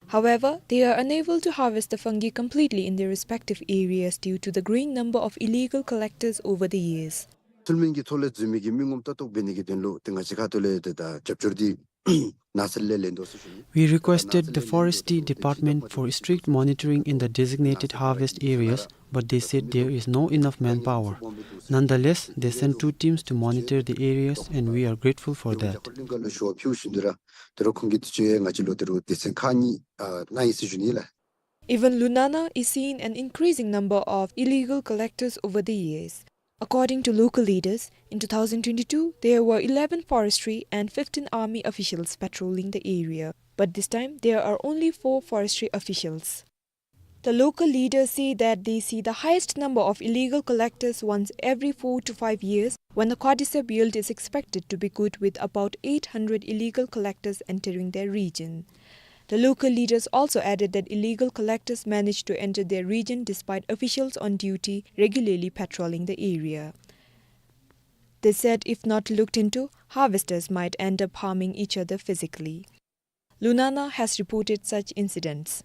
However, they are unable to harvest the fungi completely in their respective areas due to the growing number of illegal collectors over the years. ཚུལ་མིན་གྱི་ཐོག་ལས་འཛུལ་མི་གི་མི་ངོམ་ལྟ་རྟོག་འབད་ནི་གི་དོན་ལུ་ཏེ་ང་བཅས་ཁ་ཐུག་ལས་ཏེ་ད་རྒྱབ་སྐྱོར་འདི་ནགས་ཚལ་ལས་ལེན་དོ་ཟེར་ཞུ་ནི། We requested the Forestry Department for strict monitoring in the designated harvest areas, but they said there is no enough manpower. Nonetheless, they sent two teams to monitor the areas, and we are grateful for that. Even Lunana is seeing an increasing number of illegal collectors over the years. According to local leaders, in two thousand twenty-two, there were eleven forestry and fifteen army officials patrolling the area, but this time there are only four forestry officials. The local leaders say that they see the highest number of illegal collectors once every four to five years, when the cordyceps yield is expected to be good, with about eight hundred illegal collectors entering their region. The local leaders also added that illegal collectors manage to enter their region despite officials on duty regularly patrolling the area. They said if not looked into, harvesters might end up harming each other physically. Lunana has reported such incidents.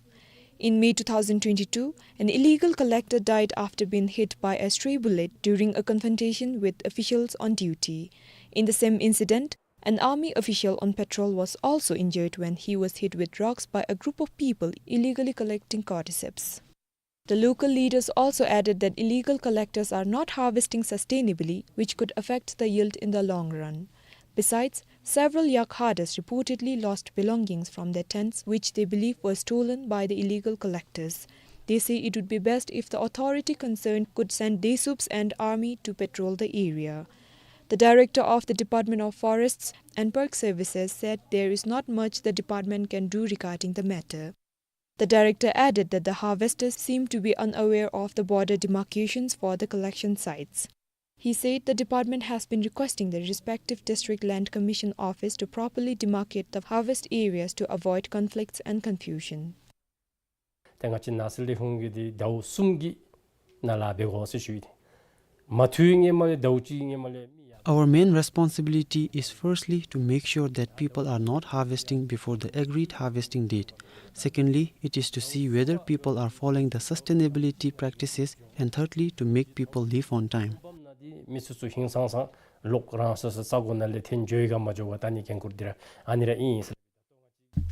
In May two thousand twenty-two, an illegal collector died after being hit by a stray bullet during a confrontation with officials on duty. In the same incident, an army official on patrol was also injured when he was hit with rocks by a group of people illegally collecting cordyceps. The local leaders also added that illegal collectors are not harvesting sustainably, which could affect the yield in the long run. Besides, several yak herders reportedly lost belongings from their tents, which they believe were stolen by the illegal collectors. They say it would be best if the authority concerned could send DESUPs and army to patrol the area. The director of the Department of Forests and Park Services said there is not much the department can do regarding the matter. The director added that the harvesters seem to be unaware of the border demarcations for the collection sites. He said the department has been requesting the respective district land commission office to properly demarcate the harvest areas to avoid conflicts and confusion. ཏེ་ང་བཅས་ནགས་ཚལ་ལས་ཁུངས་ཀྱིས་འདི་ཟླཝ་གསུམ་གྱི་ནང་ལཱ་འབད་དགོ་ཟེར་ཞུ་ཡི། མ་ཐུབ་ནི་མ་ལས་ཟླཝ་གཅིག་ནི་མ་ལས་མི་ཡ། Our main responsibility is firstly to make sure that people are not harvesting before the agreed harvesting date. Secondly, it is to see whether people are following the sustainability practices, and thirdly, to make people leave on time. མི་སོ་སོ་ཧིང་སངས་སངས་ལོག་རང་སོ་སོ་ས་གོ་ནང་ལས་འཐོན་འགྱོ་ཡི་ག་མ་འགྱོ་ག་ད་ནི་འགན་ཁུར་འདི་ར་ཨ་ནི་ར་ཨིན་ཟེར།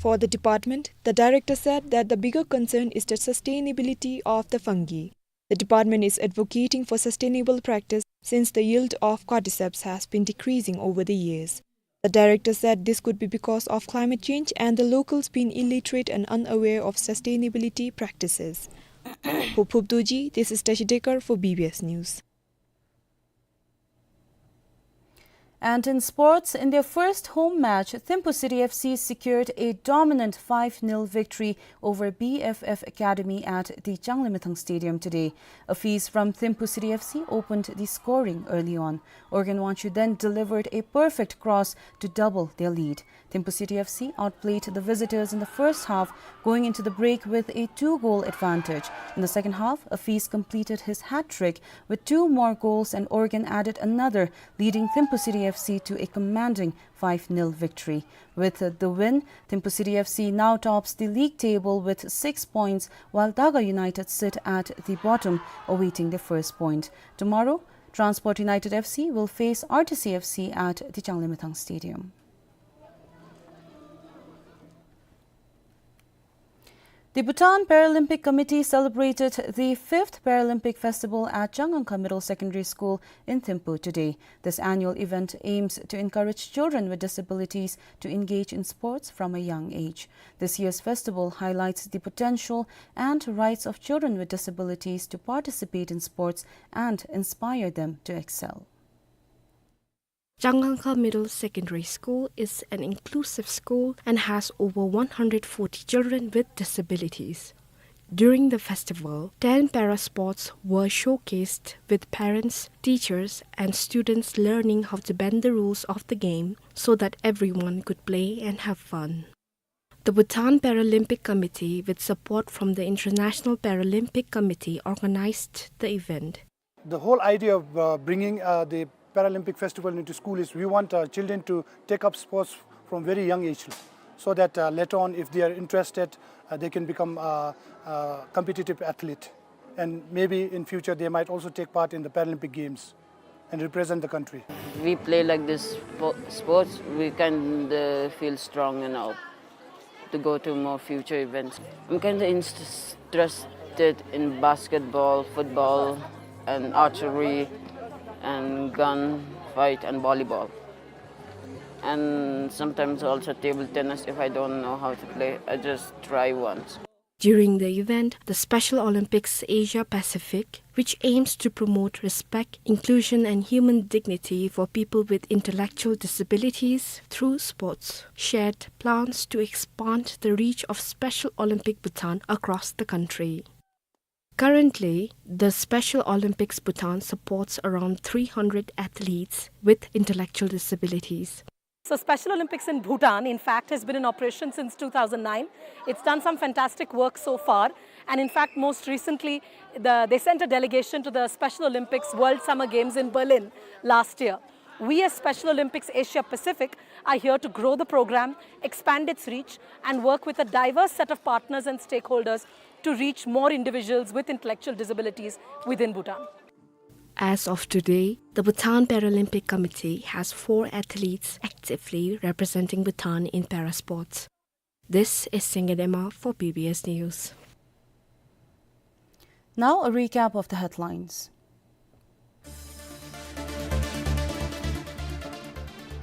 For the department, the director said that the bigger concern is the sustainability of the fungi. The department is advocating for sustainable practice since the yield of cordyceps has been decreasing over the years. The director said this could be because of climate change and the locals being illiterate and unaware of sustainability practices. For Phub Dorji, this is Tashi Dekar for B B S News. And in sports, in their first home match, Thimphu City F C secured a dominant five nil victory over B F F Academy at the Changlimithang Stadium today. A feast from Thimphu City F C opened the scoring early on. Organ Wangchuk then delivered a perfect cross to double their lead. Thimphu City F C outplayed the visitors in the first half, going into the break with a two-goal advantage. In the second half, Afeez completed his hat-trick with two more goals and Oregon added another, leading Thimphu City F C to a commanding five nil victory. With the win, Thimphu City F C now tops the league table with six points, while Daga United sit at the bottom, awaiting the first point. Tomorrow, Transport United F C will face R T C F C at the Changlimithang Stadium. The Bhutan Paralympic Committee celebrated the fifth Paralympic Festival at Changangkha Middle Secondary School in Thimphu today. This annual event aims to encourage children with disabilities to engage in sports from a young age. This year's festival highlights the potential and rights of children with disabilities to participate in sports and inspire them to excel. Changangkha Middle Secondary School is an inclusive school and has over one hundred forty children with disabilities. During the festival, ten para sports were showcased, with parents, teachers, and students learning how to bend the rules of the game so that everyone could play and have fun. The Bhutan Paralympic Committee, with support from the International Paralympic Committee, organized the event. The whole idea of, uh, bringing, uh, the Paralympic Festival into school is we want, uh, children to take up sports from very young age, so that, uh, later on, if they are interested, uh, they can become, uh, uh, competitive athlete. And maybe in future, they might also take part in the Paralympic Games and represent the country. We play like this spo-, sports, we can, uh, feel strong enough to go to more future events. I'm kinda interested in basketball, football, and archery, and gun fight, and volleyball. And sometimes also table tennis if I don't know how to play. I just try once. During the event, the Special Olympics Asia Pacific, which aims to promote respect, inclusion and human dignity for people with intellectual disabilities through sports, shared plans to expand the reach of Special Olympic Bhutan across the country. Currently, the Special Olympics Bhutan supports around three hundred athletes with intellectual disabilities. So Special Olympics in Bhutan, in fact, has been in operation since two thousand nine. It's done some fantastic work so far. And in fact, most recently, the, they sent a delegation to the Special Olympics World Summer Games in Berlin last year. We as Special Olympics Asia Pacific are here to grow the program, expand its reach, and work with a diverse set of partners and stakeholders to reach more individuals with intellectual disabilities within Bhutan. As of today, the Bhutan Paralympic Committee has four athletes actively representing Bhutan in parasports. This is Singye Dema for B B S News. Now a recap of the headlines.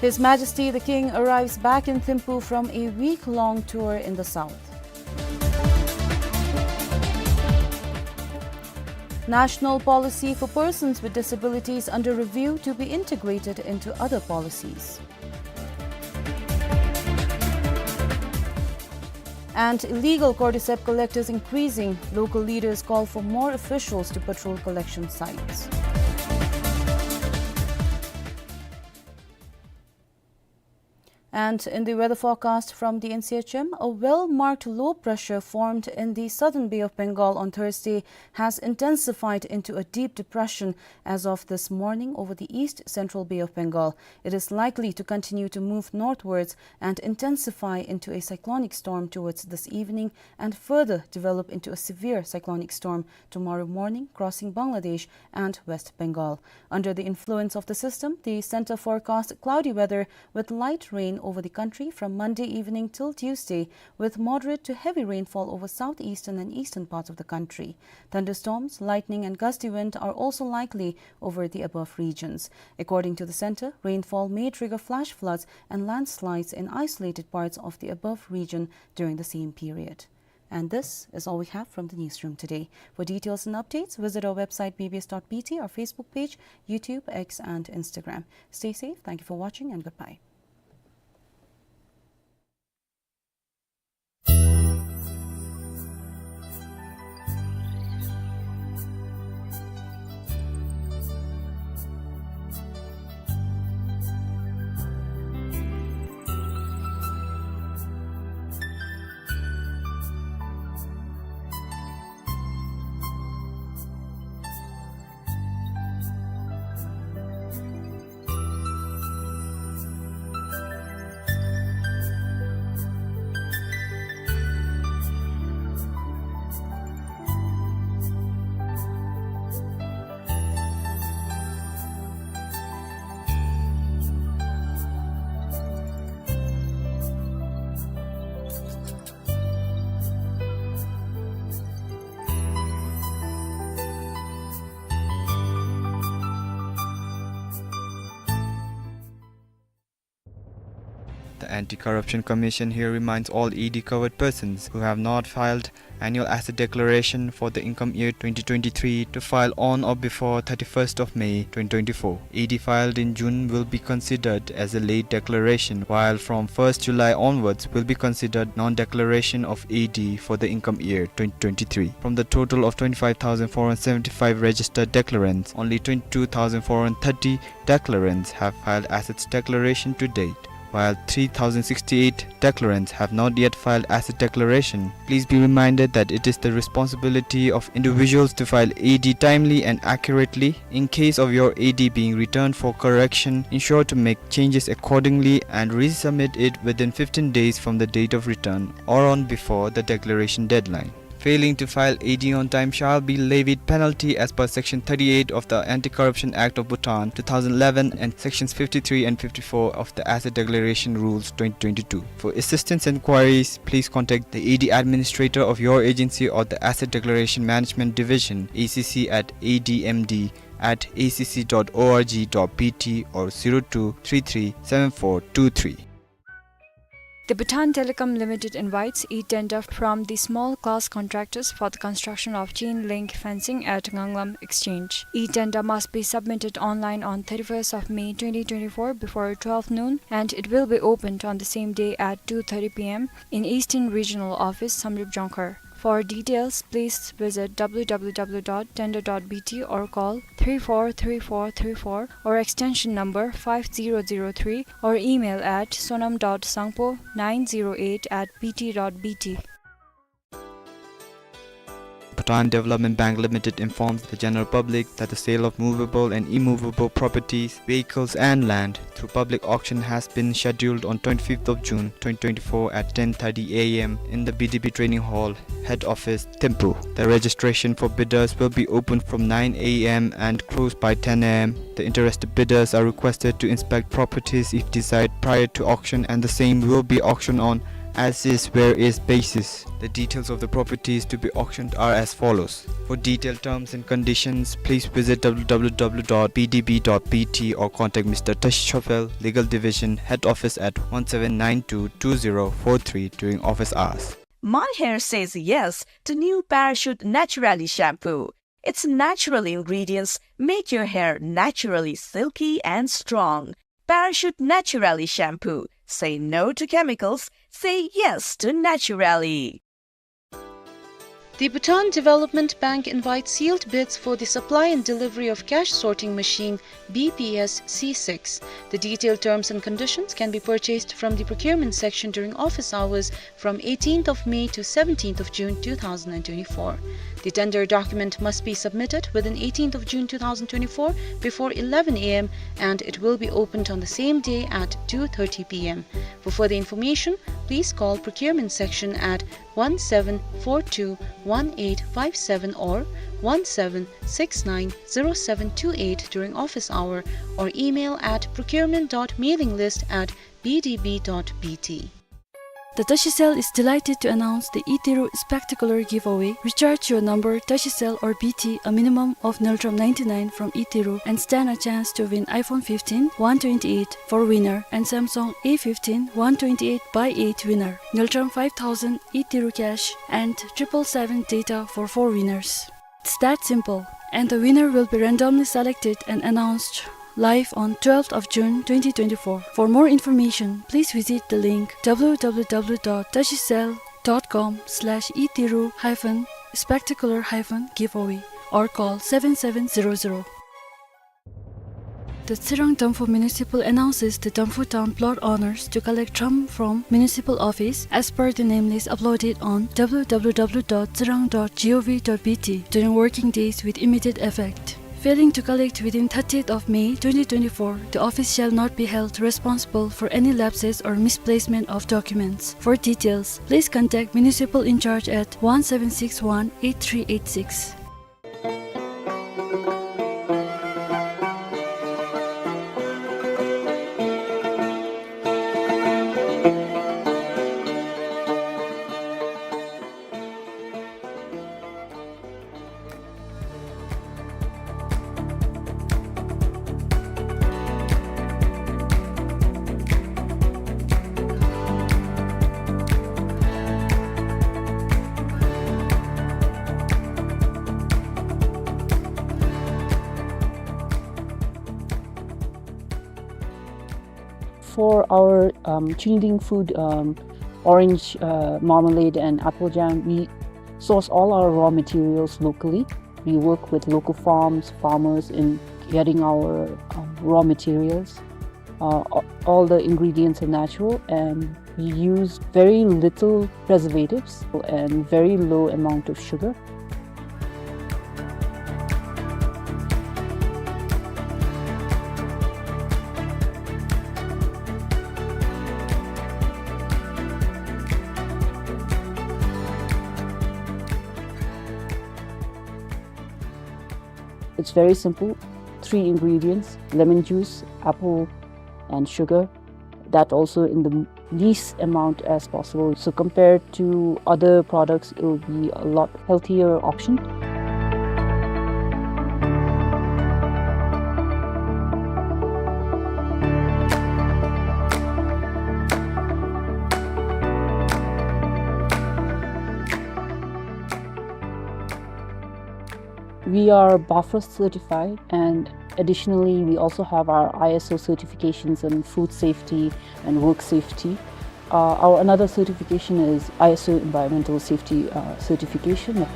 His Majesty the King arrives back in Thimphu from a week-long tour in the south. National policy for persons with disabilities under review to be integrated into other policies. And illegal cordyceps collectors increasing. Local leaders call for more officials to patrol collection sites. And in the weather forecast from the N C H M, a well-marked low pressure formed in the southern Bay of Bengal on Thursday has intensified into a deep depression as of this morning over the east central Bay of Bengal. It is likely to continue to move northwards and intensify into a cyclonic storm towards this evening and further develop into a severe cyclonic storm tomorrow morning, crossing Bangladesh and West Bengal. Under the influence of the system, the center forecasts cloudy weather with light rain over the country from Monday evening till Tuesday, with moderate to heavy rainfall over southeastern and eastern parts of the country. Thunderstorms, lightning, and gusty wind are also likely over the above regions. According to the center, rainfall may trigger flash floods and landslides in isolated parts of the above region during the same period. And this is all we have from the newsroom today. For details and updates, visit our website B B S dot B T, our Facebook page, YouTube, X, and Instagram. Stay safe. Thank you for watching, and goodbye. Anti-Corruption Commission here reminds all A D covered persons who have not filed annual asset declaration for the income year twenty twenty-three to file on or before thirty-first of May twenty twenty-four. A D filed in June will be considered as a late declaration, while from first July onwards will be considered non-declaration of A D for the income year twenty twenty-three. From the total of twenty-five thousand four hundred seventy-five registered declarants, only twenty-two thousand four hundred thirty declarants have filed assets declaration to date, while three thousand sixty-eight declarants have not yet filed asset declaration. Please be reminded that it is the responsibility of individuals to file A D timely and accurately. In case of your A D being returned for correction, ensure to make changes accordingly and resubmit it within fifteen days from the date of return or on before the declaration deadline. Failing to file A D on time shall be levied penalty as per Section thirty-eight of the Anti-Corruption Act of Bhutan two thousand eleven and Sections fifty-three and fifty-four of the Asset Declaration Rules twenty twenty-two. For assistance inquiries, please contact the A D administrator of your agency or the Asset Declaration Management Division, A C C, at A D M D at A C C dot org dot B T or zero two three three seven four two three. The Bhutan Telecom Limited invites e-tender from the small class contractors for the construction of chain link fencing at Nganglam Exchange. E-tender must be submitted online on thirty-first of May twenty twenty-four before twelve noon, and it will be opened on the same day at two thirty P M in Eastern Regional Office, Samdrup Jongkhar. For details, please visit W W W dot tender dot B T or call three four three four three four or extension number five zero zero three or email at sonam dot sangpo nine zero eight at B T dot B T. Bhutan Development Bank Limited informs the general public that the sale of movable and immovable properties, vehicles and land through public auction has been scheduled on twenty-fifth of June twenty twenty-four at ten thirty A M in the B D B Training Hall, Head Office, Thimphu. The registration for bidders will be open from nine A M and closed by ten A M. The interested bidders are requested to inspect properties if desired prior to auction, and the same will be auctioned on as is where is basis. The details of the properties to be auctioned are as follows. For detailed terms and conditions, please visit W W W dot B D B dot B T or contact Mister Tashi Chopel, Legal Division, Head Office at one seven nine two two zero four three during office hours. My hair says yes to new Parachute Naturally shampoo. Its natural ingredients make your hair naturally silky and strong. Parachute Naturally shampoo. Say no to chemicals. Say yes to naturally. The Bhutan Development Bank invites sealed bids for the supply and delivery of cash sorting machine B P S C six. The detailed terms and conditions can be purchased from the procurement section during office hours from eighteenth of May to seventeenth of June two thousand and twenty-four. The tender document must be submitted within eighteenth of June two thousand twenty-four before eleven A M, and it will be opened on the same day at two thirty P M. For further information, please call procurement section at one seven four two one eight five seven or one seven six nine zero seven two eight during office hour, or email at procurement dot mailing list at B D B dot B T. The Tashicell is delighted to announce the Itiru Spectacular Giveaway. Recharge your number Tashicell or B T a minimum of Ngultrum ninety-nine from Itiru and stand a chance to win iPhone fifteen one twenty-eight for winner and Samsung A fifteen one twenty-eight by eight winner, Ngultrum five thousand Itiru cash and triple seven data for four winners. It's that simple. And the winner will be randomly selected and announced live on twelfth of June twenty twenty-four. For more information, please visit the link w w w dot tashicell dot com slash itiru hyphen spectacular hyphen giveaway or call seven seven zero zero. The Tsirang Damphu Municipal announces the Damphu Town plot owners to collect drum from municipal office as per the name list uploaded on w w w dot tsirang dot gov dot b t during working days with immediate effect. Failing to collect within thirtieth of May twenty twenty-four, the office shall not be held responsible for any lapses or misplacement of documents. For details, please contact municipal in charge at one seven six one eight three eight six. For our, um, Chingding food, um, orange, uh, marmalade and apple jam, we source all our raw materials locally. We work with local farms, farmers in getting our, um, raw materials. Uh, a-, all the ingredients are natural, and we use very little preservatives and very low amount of sugar. It's very simple. Three ingredients: lemon juice, apple, and sugar. That also in the least amount as possible. So compared to other products, it will be a lot healthier option. We are BAFRA certified, and additionally, we also have our I S O certifications in food safety and work safety. Uh, our another certification is I S O environmental safety, uh, certification.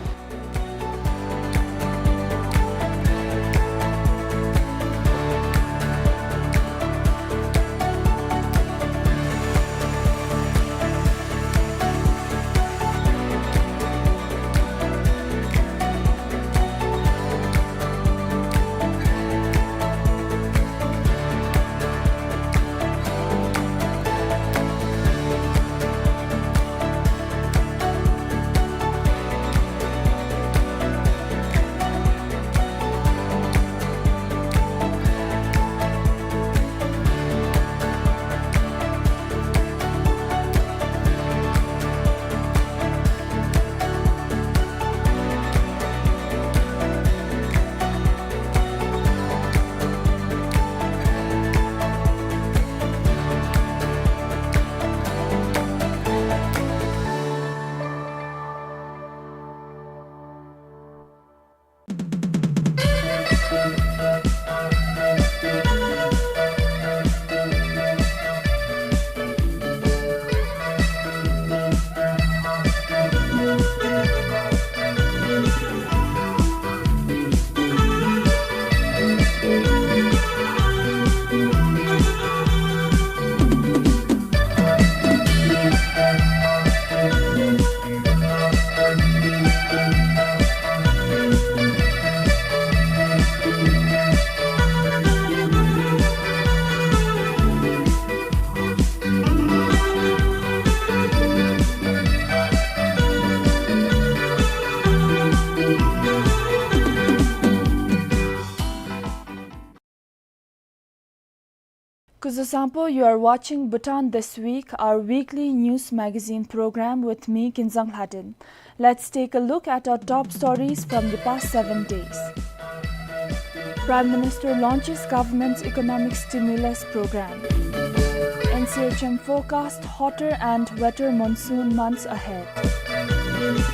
Kuzuzangpo, you are watching Bhutan This Week, our weekly news magazine program with me, Kinzang Lhaden. Let's take a look at our top stories from the past seven days. Prime Minister launches government's economic stimulus program. N C H M forecast hotter and wetter monsoon months ahead.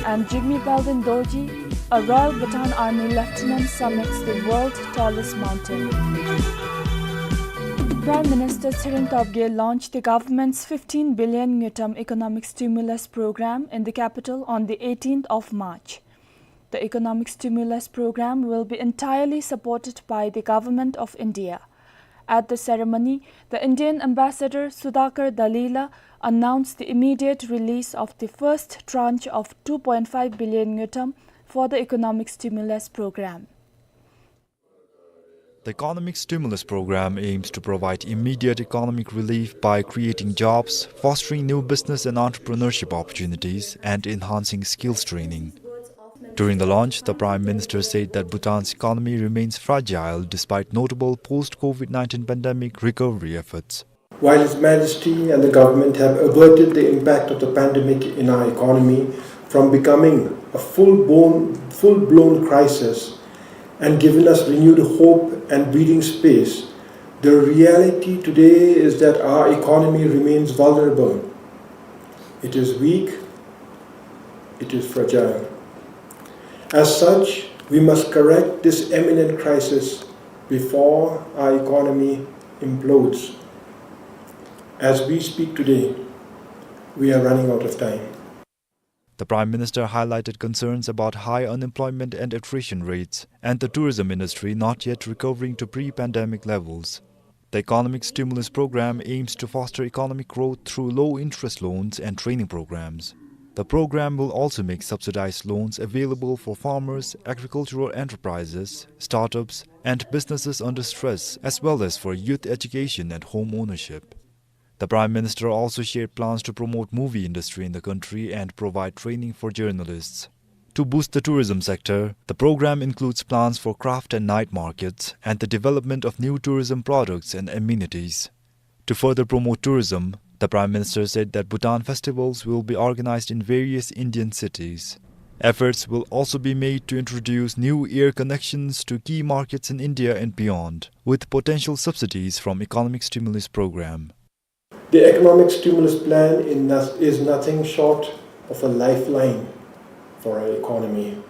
And Jigme Palden Dorji, a Royal Bhutan Army lieutenant, summits the world's tallest mountain. Prime Minister Tshering Tobgay launched the government's fifteen billion ngultrum economic stimulus program in the capital on the eighteenth of March. The economic stimulus program will be entirely supported by the Government of India. At the ceremony, the Indian ambassador Sudhakar Dalila announced the immediate release of the first tranche of two point five billion ngultrum for the economic stimulus program. The economic stimulus program aims to provide immediate economic relief by creating jobs, fostering new business and entrepreneurship opportunities, and enhancing skills training. During the launch, the Prime Minister said that Bhutan's economy remains fragile despite notable post-COVID nineteen pandemic recovery efforts. While His Majesty and the government have averted the impact of the pandemic in our economy from becoming a full-blown, full-blown crisis and given us renewed hope and breathing space, the reality today is that our economy remains vulnerable. It is weak, it is fragile. As such, we must correct this imminent crisis before our economy implodes. As we speak today, we are running out of time. The Prime Minister highlighted concerns about high unemployment and attrition rates, and the tourism industry not yet recovering to pre-pandemic levels. The economic stimulus program aims to foster economic growth through low-interest loans and training programs. The program will also make subsidized loans available for farmers, agricultural enterprises, startups, and businesses under stress, as well as for youth education and home ownership. The Prime Minister also shared plans to promote movie industry in the country and provide training for journalists. To boost the tourism sector, the program includes plans for craft and night markets and the development of new tourism products and amenities. To further promote tourism, the Prime Minister said that Bhutan festivals will be organized in various Indian cities. Efforts will also be made to introduce new air connections to key markets in India and beyond, with potential subsidies from economic stimulus program. The economic stimulus plan in nos-, is nothing short of a lifeline for our economy.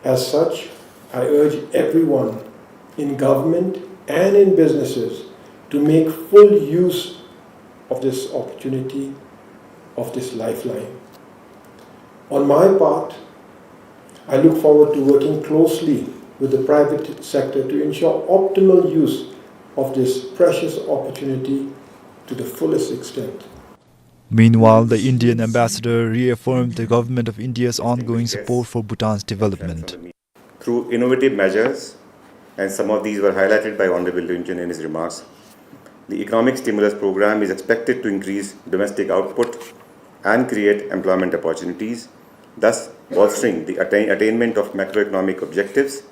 As such, I urge everyone in government and in businesses to make full use of this opportunity, of this lifeline. On my part, I look forward to working closely with the private sector to ensure optimal use of this precious opportunity to the fullest extent. Meanwhile, the Indian ambassador reaffirmed the Government of India's ongoing support for Bhutan's development. Through innovative measures, and some of these were highlighted by Honorable Rinchen in his remarks, the economic stimulus program is expected to increase domestic output and create employment opportunities, thus bolstering the attain-, attainment of macroeconomic objectives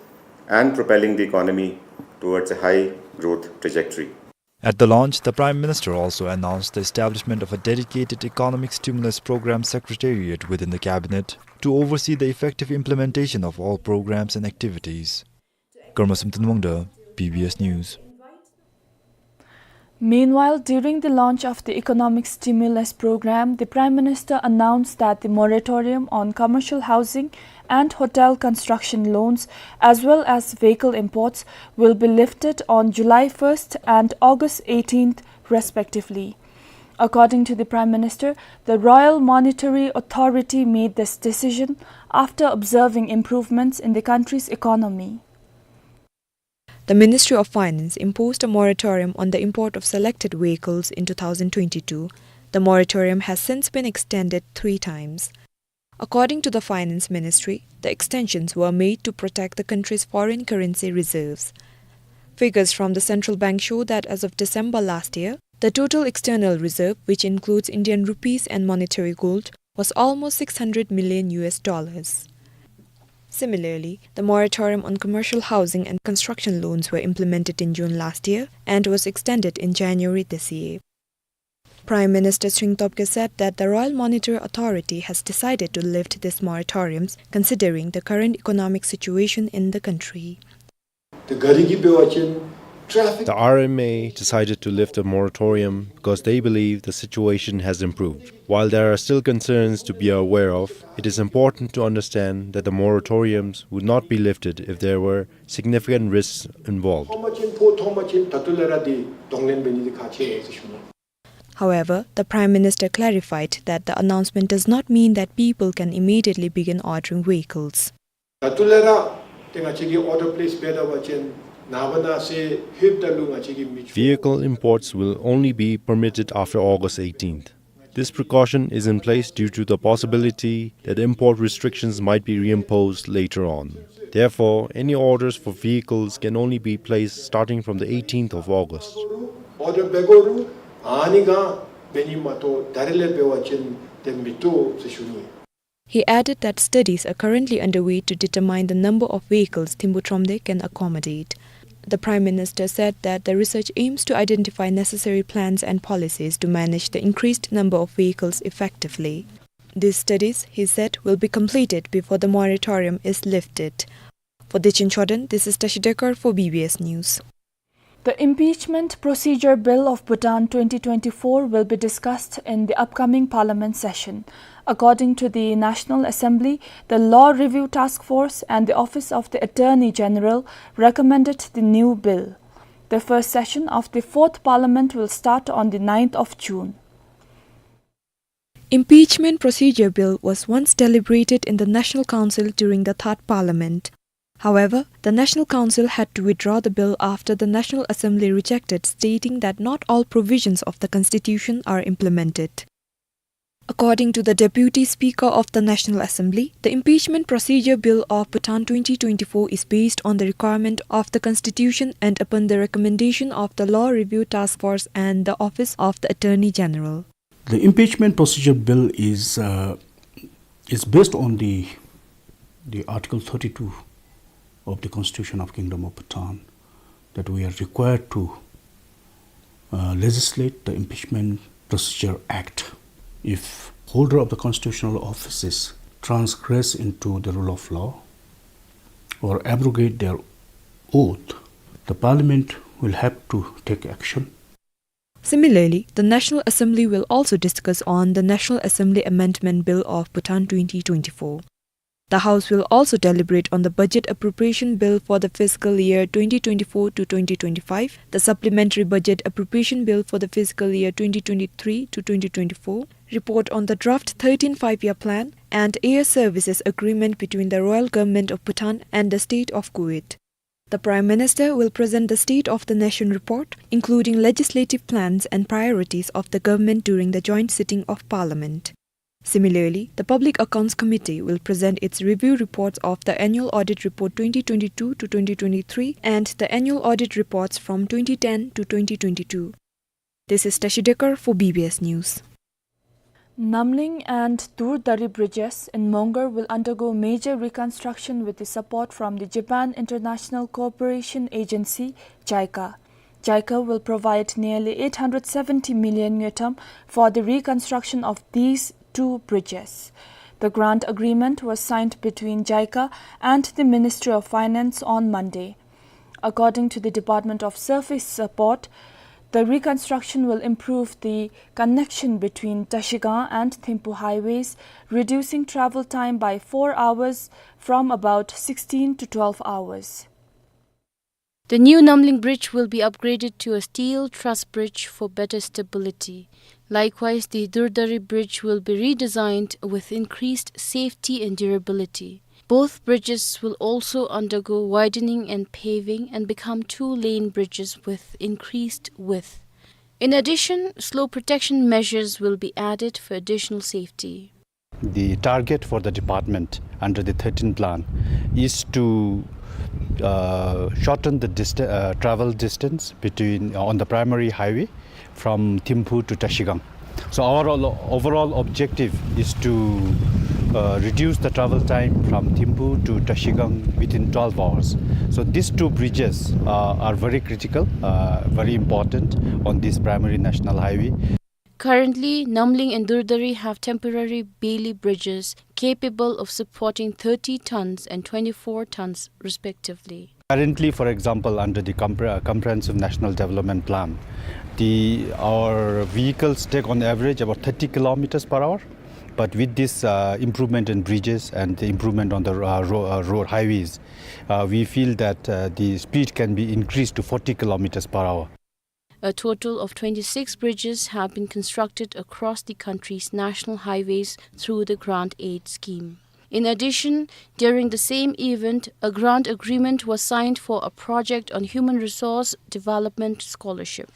and propelling the economy towards a high growth trajectory. At the launch, the Prime Minister also announced the establishment of a dedicated Economic Stimulus Program Secretariat within the cabinet to oversee the effective implementation of all programs and activities. Karma Samten Wangda, B B S News. Meanwhile, during the launch of the economic stimulus program, the Prime Minister announced that the moratorium on commercial housing and hotel construction loans, as well as vehicle imports, will be lifted on July first and August eighteenth, respectively. According to the Prime Minister, the Royal Monetary Authority made this decision after observing improvements in the country's economy. The Ministry of Finance imposed a moratorium on the import of selected vehicles in two thousand twenty-two. The moratorium has since been extended three times. According to the Finance Ministry, the extensions were made to protect the country's foreign currency reserves. Figures from the central bank show that as of December last year, the total external reserve, which includes Indian rupees and monetary gold, was almost six hundred million U S dollars. Similarly, the moratorium on commercial housing and construction loans were implemented in June last year and was extended in January this year. Prime Minister Tshering Tobgay said that the Royal Monetary Authority has decided to lift these moratoriums considering the current economic situation in the country. The R M A decided to lift the moratorium because they believe the situation has improved. While there are still concerns to be aware of, it is important to understand that the moratoriums would not be lifted if there were significant risks involved. However, the Prime Minister clarified that the announcement does not mean that people can immediately begin ordering vehicles. Vehicle imports will only be permitted after August eighteenth. This precaution is in place due to the possibility that import restrictions might be reimposed later on. Therefore, any orders for vehicles can only be placed starting from the eighteenth of August. He added that studies are currently underway to determine the number of vehicles Thimphu Thromde can accommodate. The Prime Minister said that the research aims to identify necessary plans and policies to manage the increased number of vehicles effectively. These studies, he said, will be completed before the moratorium is lifted. For Dechin Choden, this is Tashi Dekar for B B S News. The Impeachment Procedure Bill of Bhutan twenty twenty-four will be discussed in the upcoming parliament session. According to the National Assembly, the Law Review Task Force and the Office of the Attorney General recommended the new bill. The first session of the fourth Parliament will start on the ninth of June. Impeachment Procedure Bill was once deliberated in the National Council during the third Parliament. However, the National Council had to withdraw the bill after the National Assembly rejected, stating that not all provisions of the Constitution are implemented. According to the Deputy Speaker of the National Assembly, the Impeachment Procedure Bill of Bhutan twenty twenty-four is based on the requirement of the Constitution and upon the recommendation of the Law Review Task Force and the Office of the Attorney General. The Impeachment Procedure Bill is, uh, is based on the, the Article thirty-two of the Constitution of Kingdom of Bhutan, that we are required to, uh, legislate the Impeachment Procedure Act. If holder of the constitutional offices transgress into the rule of law or abrogate their oath, the Parliament will have to take action. Similarly, the National Assembly will also discuss on the National Assembly Amendment Bill of Bhutan twenty twenty-four. The House will also deliberate on the Budget Appropriation Bill for the fiscal year twenty twenty-four to twenty twenty-five, the Supplementary Budget Appropriation Bill for the fiscal year twenty twenty-three to twenty twenty-four, report on the draft thirteenth Five-Year Plan, and Air Services Agreement between the Royal Government of Bhutan and the State of Kuwait. The Prime Minister will present the State of the Nation report, including legislative plans and priorities of the government during the joint sitting of Parliament. Similarly, the Public Accounts Committee will present its review reports of the Annual Audit Report twenty twenty-two to twenty twenty-three and the Annual Audit Reports from twenty ten to twenty twenty-two. This is Tashi Dekar for B B S News. Namling and Durdari bridges in Mongar will undergo major reconstruction with the support from the Japan International Cooperation Agency, JICA. JICA will provide nearly eight hundred seventy million ngultrum for the reconstruction of these two bridges. The grant agreement was signed between JICA and the Ministry of Finance on Monday. According to the Department of Surface Support, the reconstruction will improve the connection between Trashigang and Thimphu highways, reducing travel time by four hours from about sixteen to twelve hours. The new Namling Bridge will be upgraded to a steel truss bridge for better stability. Likewise, the Durdari Bridge will be redesigned with increased safety and durability. Both bridges will also undergo widening and paving and become two-lane bridges with increased width. In addition, slope protection measures will be added for additional safety. The target for the department under the thirteenth plan is to, uh, shorten the dista-, uh, travel distance between, uh, on the primary highway from Thimphu to Trashigang. So our ol-, overall objective is to, uh, reduce the travel time from Thimphu to Trashigang within twelve hours. So these two bridges, uh, are very critical, uh, very important on this primary national highway. Currently, Namling and Durdari have temporary beili bridges capable of supporting thirty tons and twenty-four tons respectively. Currently, for example, under the compre-, uh, Comprehensive National Development Plan, the, our vehicles take on average about thirty kilometers per hour. But with this, uh, improvement in bridges and the improvement on the, uh, ro-, uh, road highways, uh, we feel that, uh, the speed can be increased to forty kilometers per hour. A total of twenty-six bridges have been constructed across the country's national highways through the grant aid scheme. In addition, during the same event, a grant agreement was signed for a project on human resource development scholarship.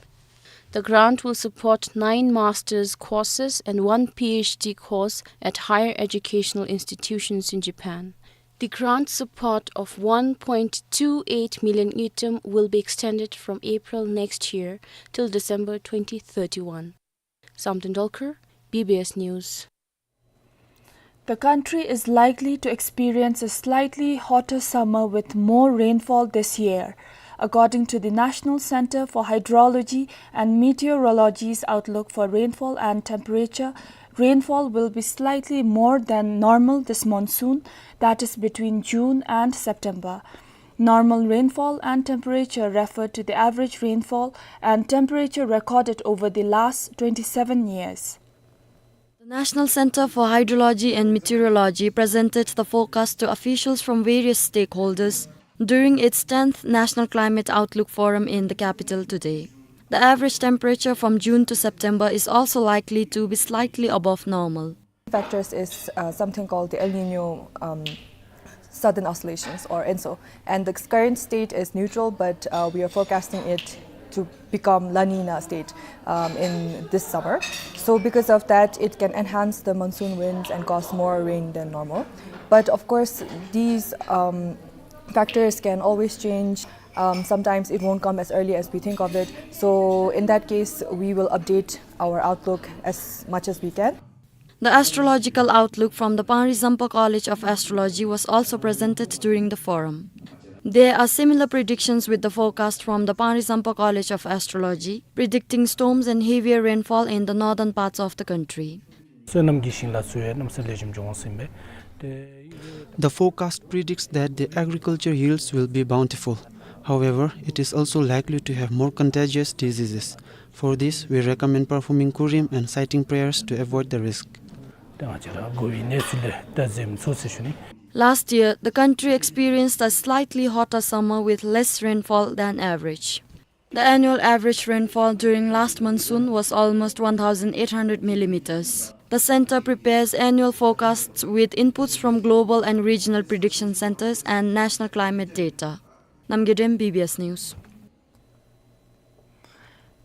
The grant will support nine master's courses and one P H D course at higher educational institutions in Japan. The grant support of one point two eight million ngultrum will be extended from April next year till December twenty thirty-one. Samten Dolkar, B B S News. The country is likely to experience a slightly hotter summer with more rainfall this year. According to the National Center for Hydrology and Meteorology's outlook for rainfall and temperature, rainfall will be slightly more than normal this monsoon, that is between June and September. Normal rainfall and temperature refer to the average rainfall and temperature recorded over the last twenty-seven years. The National Center for Hydrology and Meteorology presented the forecast to officials from various stakeholders. during its tenth National Climate Outlook Forum in the capital today. The average temperature from June to September is also likely to be slightly above normal. Factors is, uh, something called the El Nino, um, Southern Oscillations, or ENSO. And the current state is neutral, but, uh, we are forecasting it to become La Nina state, um, in this summer. So because of that, it can enhance the monsoon winds and cause more rain than normal. But of course, these, um, factors can always change. Um, sometimes it won't come as early as we think of it. So in that case, we will update our outlook as much as we can. The astrological outlook from the Panri Zampa College of Astrology was also presented during the forum. There are similar predictions with the forecast from the Panri Zampa College of Astrology, predicting storms and heavier rainfall in the northern parts of the country. བསོད་ནམས་ཀྱི་ཞིང་ལ་འཚོ་བའི་གནམ་ས་ལེགས་ཤོམ་འབྱུང་བ་ཟེར་ཨིན་པས། ཏེ། The forecast predicts that the agriculture yields will be bountiful. However, it is also likely to have more contagious diseases. For this, we recommend performing Kurim and citing prayers to avoid the risk. ཏེ་ང་བཅས་ར་འགོ་བའི་གནས་ཚུལ་ལས་ད་གཟིམ་ཚུགས་ཟེར་ཞུ་ནི། Last year, the country experienced a slightly hotter summer with less rainfall than average. The annual average rainfall during last monsoon was almost one thousand eight hundred millimeters. The center prepares annual forecasts with inputs from global and regional prediction centers and national climate data. Namgay Dem, B B S News.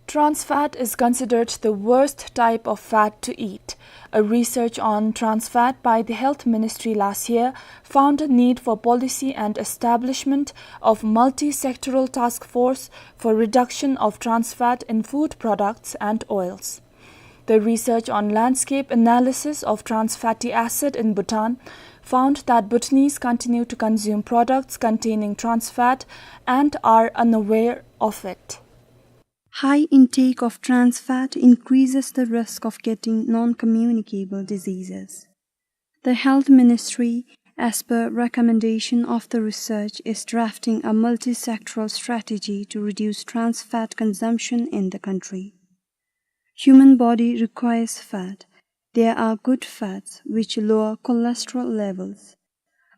Trans fat is considered the worst type of fat to eat. A research on trans fat by the Health Ministry last year found a need for policy and establishment of multi-sectoral task force for reduction of trans fat in food products and oils. The research on landscape analysis of trans fatty acid in Bhutan found that Bhutanese continue to consume products containing trans fat and are unaware of it. High intake of trans fat increases the risk of getting non-communicable diseases. The Health Ministry, as per recommendation of the research, is drafting a multi-sectoral strategy to reduce trans fat consumption in the country. Human body requires fat. There are good fats which lower cholesterol levels.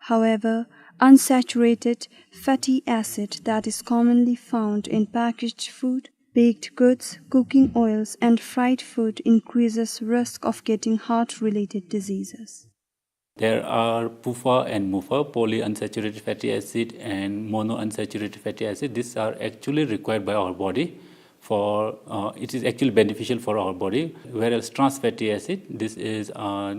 However, unsaturated fatty acid that is commonly found in packaged food, baked goods, cooking oils, and fried food increases risk of getting heart-related diseases. There are PUFA and MUFA, polyunsaturated fatty acid and monounsaturated fatty acid. These are actually required by our body for, uh, it is actually beneficial for our body, whereas trans fatty acid, this is, uh,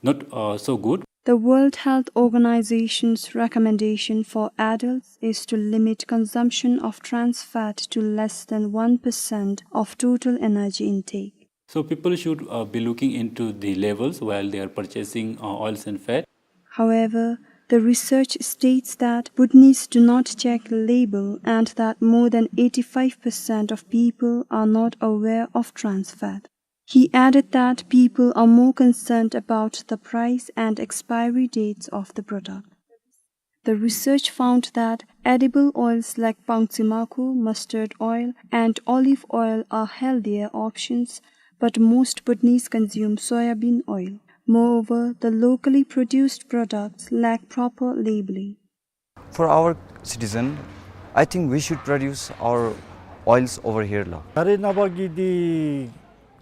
not, uh, so good. The World Health Organization's recommendation for adults is to limit consumption of trans fat to less than one percent of total energy intake. So people should, uh, be looking into the labels while they are purchasing, uh, oils and fat. However, the research states that Bhutanese do not check label and that more than eighty-five percent of people are not aware of trans fat. He added that people are more concerned about the price and expiry dates of the product. The research found that edible oils like bangtse makho, mustard oil, and olive oil are healthier options, but most Bhutanese consume soya bean oil. Moreover, the locally produced products lack proper labeling. For our citizen, I think we should produce our oils over here la.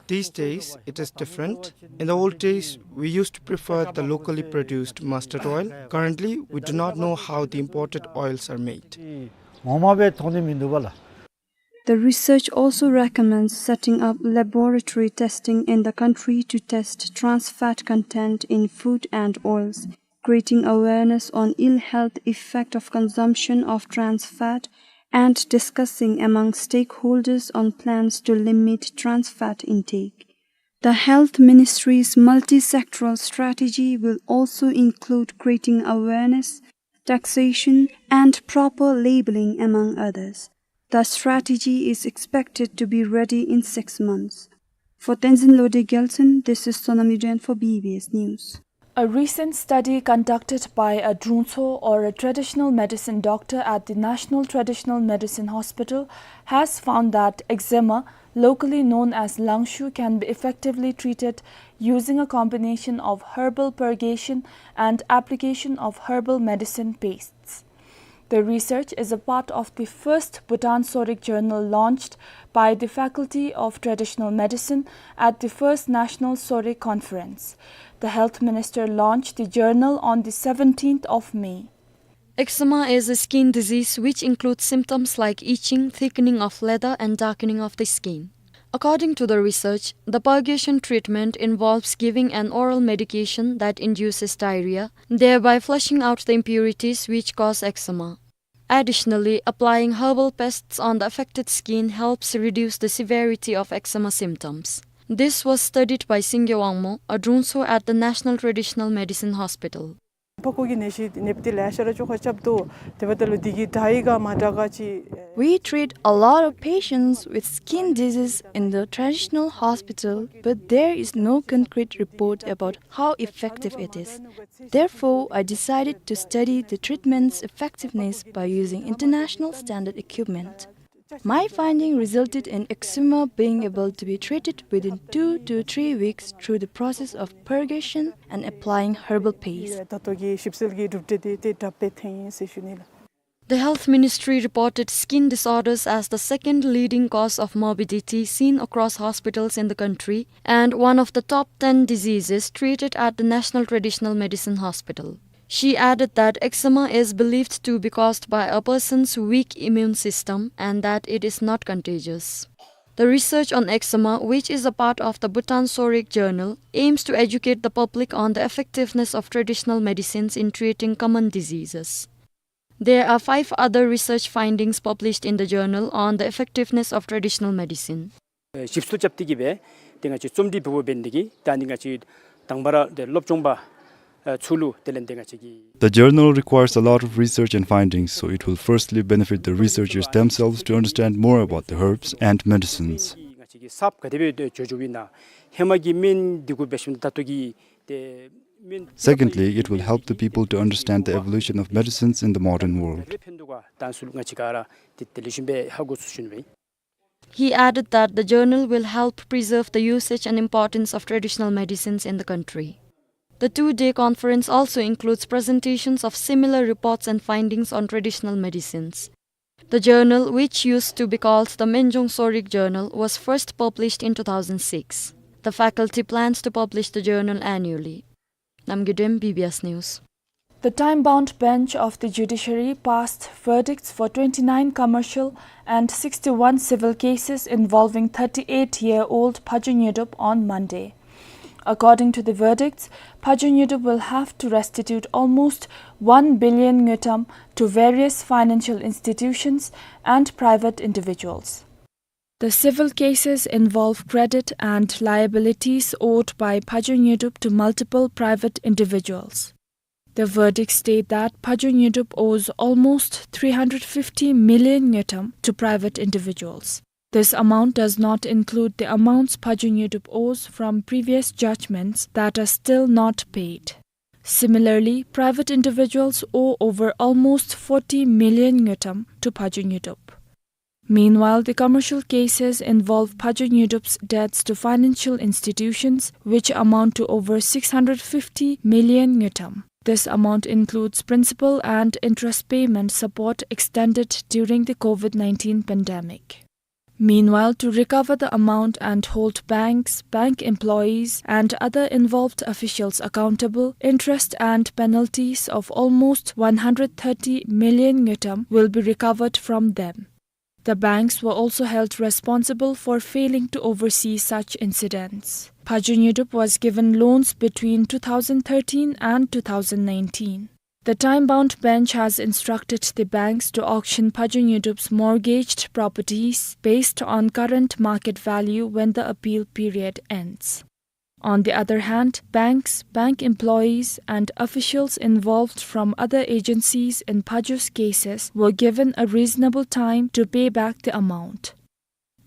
These days, it is different. In the old days, we used to prefer the locally produced mustard oil. Currently, we do not know how the imported oils are made. The research also recommends setting up laboratory testing in the country to test trans fat content in food and oils, creating awareness on ill health effect of consumption of trans fat, and discussing among stakeholders on plans to limit trans fat intake. The Health Ministry's multi-sectoral strategy will also include creating awareness, taxation, and proper labeling, among others. The strategy is expected to be ready in six months. For Tenzin Lode Gyaltsen, this is Sonam Yuden for B B S News. A recent study conducted by a drungtso, or a traditional medicine doctor at the National Traditional Medicine Hospital, has found that eczema, locally known as langshu, can be effectively treated using a combination of herbal purgation and application of herbal medicine pastes. The research is a part of the first Bhutan Sorik journal launched by the Faculty of Traditional Medicine at the first National Sorik Conference. The health minister launched the journal on the seventeenth of May. Eczema is a skin disease which includes symptoms like itching, thickening of leather, and darkening of the skin. According to the research, the purgation treatment involves giving an oral medication that induces diarrhea, thereby flushing out the impurities which cause eczema. Additionally, applying herbal pastes on the affected skin helps reduce the severity of eczema symptoms. This was studied by Singye Wangmo, a drunso at the National Traditional Medicine Hospital. ཕག་སྐོམ་གྱི་ནད་གཞི་ནདཔ་འདི་ལེ་ཤ་ར་ཅོག་ཁར་རྐྱབ་དོ། དེ་འབདཝ་ད་ལུ་འདི་གི་དྲག་ཡི་ག་མ་དྲག་ག་ཅིག We treat a lot of patients with skin diseases in the traditional hospital, but there is no concrete report about how effective it is. Therefore, I decided to study the treatment's effectiveness by using international standard equipment. My finding resulted in eczema being able to be treated within two to three weeks through the process of purgation and applying herbal paste. ད་ལྟོ་གི་ཞིབ་འཚོལ་གྱི་གྲུབ་འབྲས་འདི་ཏེ་དྲག་སྦེ་ཐོན་ཡི་ཟེར་ཞུ་ནི་ལགས། The health ministry reported skin disorders as the second leading cause of morbidity seen across hospitals in the country and one of the top ten diseases treated at the National Traditional Medicine Hospital. She added that eczema is believed to be caused by a person's weak immune system and that it is not contagious. The research on eczema, which is a part of the Bhutan Sorik Journal, aims to educate the public on the effectiveness of traditional medicines in treating common diseases. There are five other research findings published in the journal on the effectiveness of traditional medicine. ཞིབ་འཚོལ་རྐྱབ་སྟེ་གི་སྦེ་ཏེ་ང་བཅས་རྩོམ་སྒྲིག་འབདཝ་འབད་ནི་དེ་གིས་ད་ནི་ང་བཅས་དང་པ་ར་ཏེ་སློབ་སྦྱོང་པ་ཚུ་ལུ་དེ་ལས་ཏེ་ང་བཅས་ཀྱི The journal requires a lot of research and findings, so it will firstly benefit the researchers themselves to understand more about the herbs and medicines. ང་བཅས་ཀྱི་གསརཔ་ག་དེ་སྦེ་འགྱོ་འགྱོཝ་ཨིན་ན། ཧེ་མ་གི་སྨན་འདི་གུ་འབད་ཞིནམ་ད་ལྟོ་གི་ཏེ་སྨན། Secondly, it will help the people to understand the evolution of medicines in the modern world. ག་དེ་སྦེ་ཕན་འདུག་ག་ད་ཚུ་ལུ་ང་བཅས་ག་ར་ཏེ་དེ་ལེགས་ཤོམ་སྦེ་ཧ་གོ་ཚུགས་ནི་ཨིན། He added that the journal will help preserve the usage and importance of traditional medicines in the country. The two-day conference also includes presentations of similar reports and findings on traditional medicines. The journal, which used to be called the Menjong Sorik Journal, was first published in two thousand six. The faculty plans to publish the journal annually. Namgay Dem, B B S News. The time-bound bench of the judiciary passed verdicts for twenty-nine commercial and sixty-one civil cases involving thirty-eight-year-old Phadyo Nyodup on Monday. According to the verdicts, Phadyo Nyodup will have to restitute almost one billion ngultrum to various financial institutions and private individuals. The civil cases involve credit and liabilities owed by Phadyo Nyodup to multiple private individuals. The verdicts state that Phadyo Nyodup owes almost three hundred fifty million ngultrum to private individuals. This amount does not include the amounts Phadyo Nyodup owes from previous judgments that are still not paid. Similarly, private individuals owe over almost forty million ngultrum to Phadyo Nyodup. Meanwhile, the commercial cases involve Phadyo Nyodup's debts to financial institutions, which amount to over six hundred fifty million ngultrum. This amount includes principal and interest payment support extended during the COVID nineteen pandemic. Meanwhile, to recover the amount and hold banks, bank employees, and other involved officials accountable, interest and penalties of almost one hundred thirty million ngultrum will be recovered from them. The banks were also held responsible for failing to oversee such incidents. Phadyo Nyodup was given loans between two thousand thirteen and two thousand nineteen. The time-bound bench has instructed the banks to auction Phadyo Nyodup's mortgaged properties based on current market value when the appeal period ends. On the other hand, banks, bank employees, and officials involved from other agencies in Phadyo's cases were given a reasonable time to pay back the amount.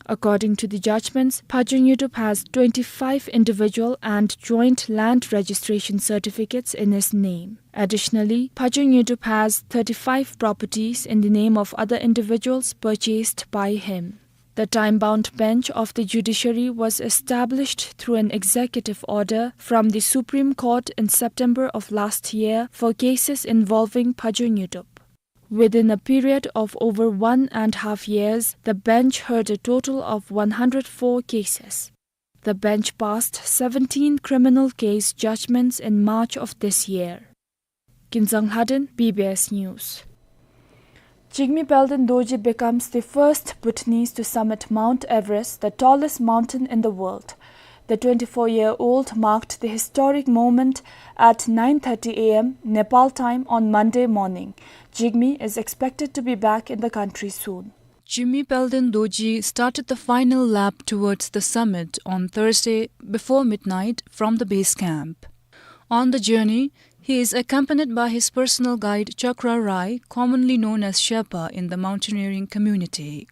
According to the judgments, Phadyo Nyodup has twenty-five individual and joint land registration certificates in his name. Additionally, Phadyo Nyodup has thirty-five properties in the name of other individuals purchased by him. The time-bound bench of the judiciary was established through an executive order from the Supreme Court in September of last year for cases involving Phadyo Nyodup. Within a period of over one and a half years, the bench heard a total of one hundred four cases. The bench passed seventeen criminal case judgments in March of this year. Kinzang Lhaden, B B S News. Jigme Palden Dorji becomes the first Bhutanese to summit Mount Everest, the tallest mountain in the world. The twenty-four-year-old marked the historic moment at nine thirty A M Nepal time on Monday morning. Jigme is expected to be back in the country soon. Jigme Palden Dorji started the final lap towards the summit on Thursday before midnight from the base camp. On the journey, he is accompanied by his personal guide Chakra Rai, commonly known as Sherpa in the mountaineering community.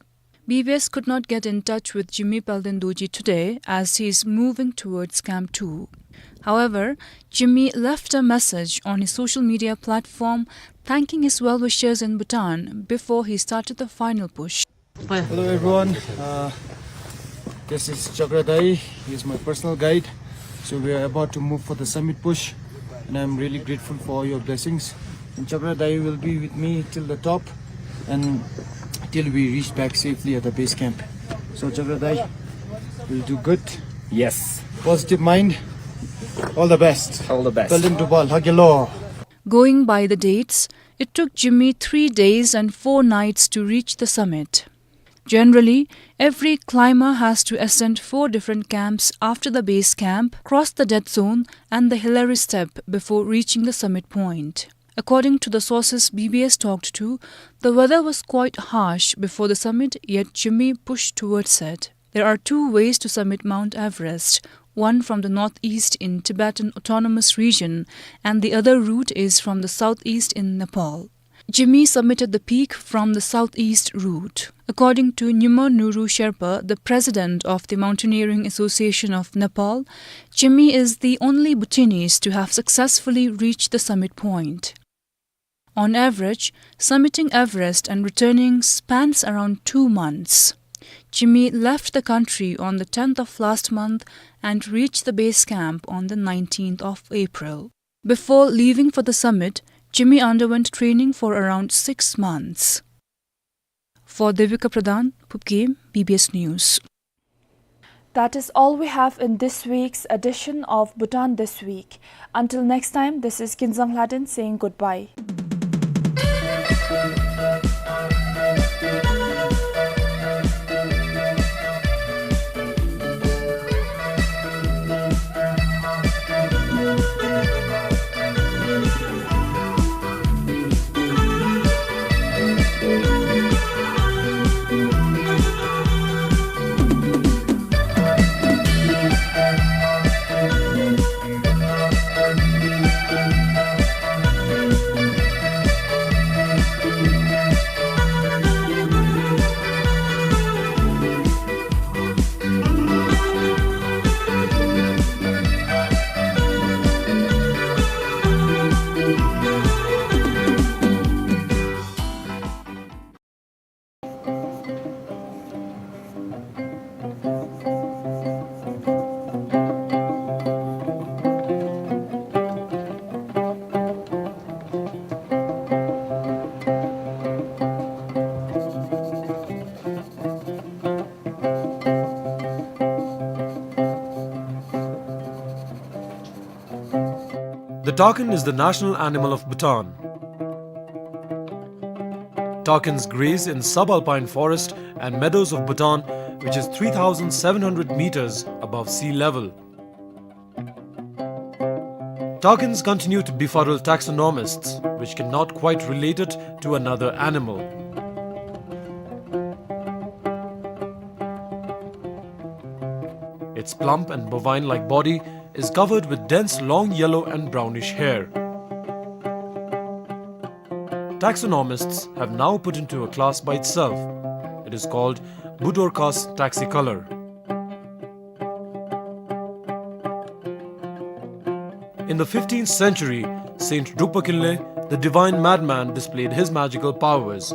B B S could not get in touch with Jigme Palden Dorji today as he is moving towards Camp two. However, Jigme left a message on his social media platform thanking his well-wishers in Bhutan before he started the final push. Hello everyone, uh, this is Chakra Dai. He is my personal guide. So we are about to move for the summit push, and I'm really grateful for all your blessings. And Chakra Dai will be with me till the top and till we reach back safely at the base camp. So Chakra Dai will do good. Yes. Positive mind. All the best. All the best. Palden Dorji, hagelo. Going by the dates, it took Jigme three days and four nights to reach the summit. Generally, every climber has to ascend four different camps after the base camp, cross the dead zone and the Hillary Step before reaching the summit point. According to the sources B B S talked to, the weather was quite harsh before the summit, yet Jigme pushed towards it. There are two ways to summit Mount Everest, one from the northeast in Tibetan Autonomous Region, and the other route is from the southeast in Nepal. Jigme summited the peak from the southeast route. According to Nyima Nuru Sherpa, the president of the Mountaineering Association of Nepal, Jigme is the only Bhutanese to have successfully reached the summit point. On average, summiting Everest and returning spans around two months. Jigme left the country on the tenth of last month and reached the base camp on the nineteenth of April. Before leaving for the summit, Jigme underwent training for around six months. For Devika Pradhan, Phubghem, B B S News. That is all we have in this week's edition of Bhutan This Week. Until next time, this is Kinzang Lhaden saying goodbye. The takin is the national animal of Bhutan. Takins graze in subalpine forest and meadows of Bhutan, which is three thousand seven hundred meters above sea level. Takins continue to befuddle taxonomists, which cannot quite relate it to another animal. Its plump and bovine-like body is covered with dense long yellow and brownish hair. Taxonomists have now put into a class by itself. It is called Budorcas taxicolor. In the fifteenth century, Saint Drukpa Kinley, the divine madman, displayed his magical powers.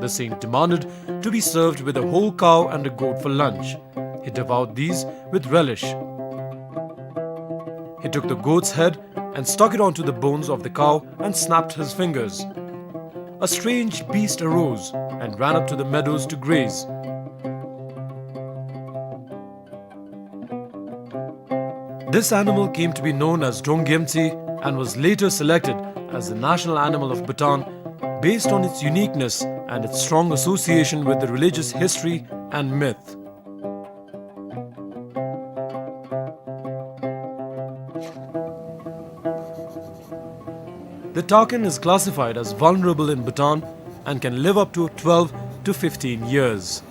The saint demanded to be served with a whole cow and a goat for lunch. He devoured these with relish. He took the goat's head and stuck it onto the bones of the cow and snapped his fingers. a strange beast arose and ran up to the meadows to graze. This animal came to be known as Drongyemtsi and was later selected as the national animal of Bhutan based on its uniqueness and its strong association with the religious history and myth. The takin is classified as vulnerable in Bhutan and can live up to twelve to fifteen years.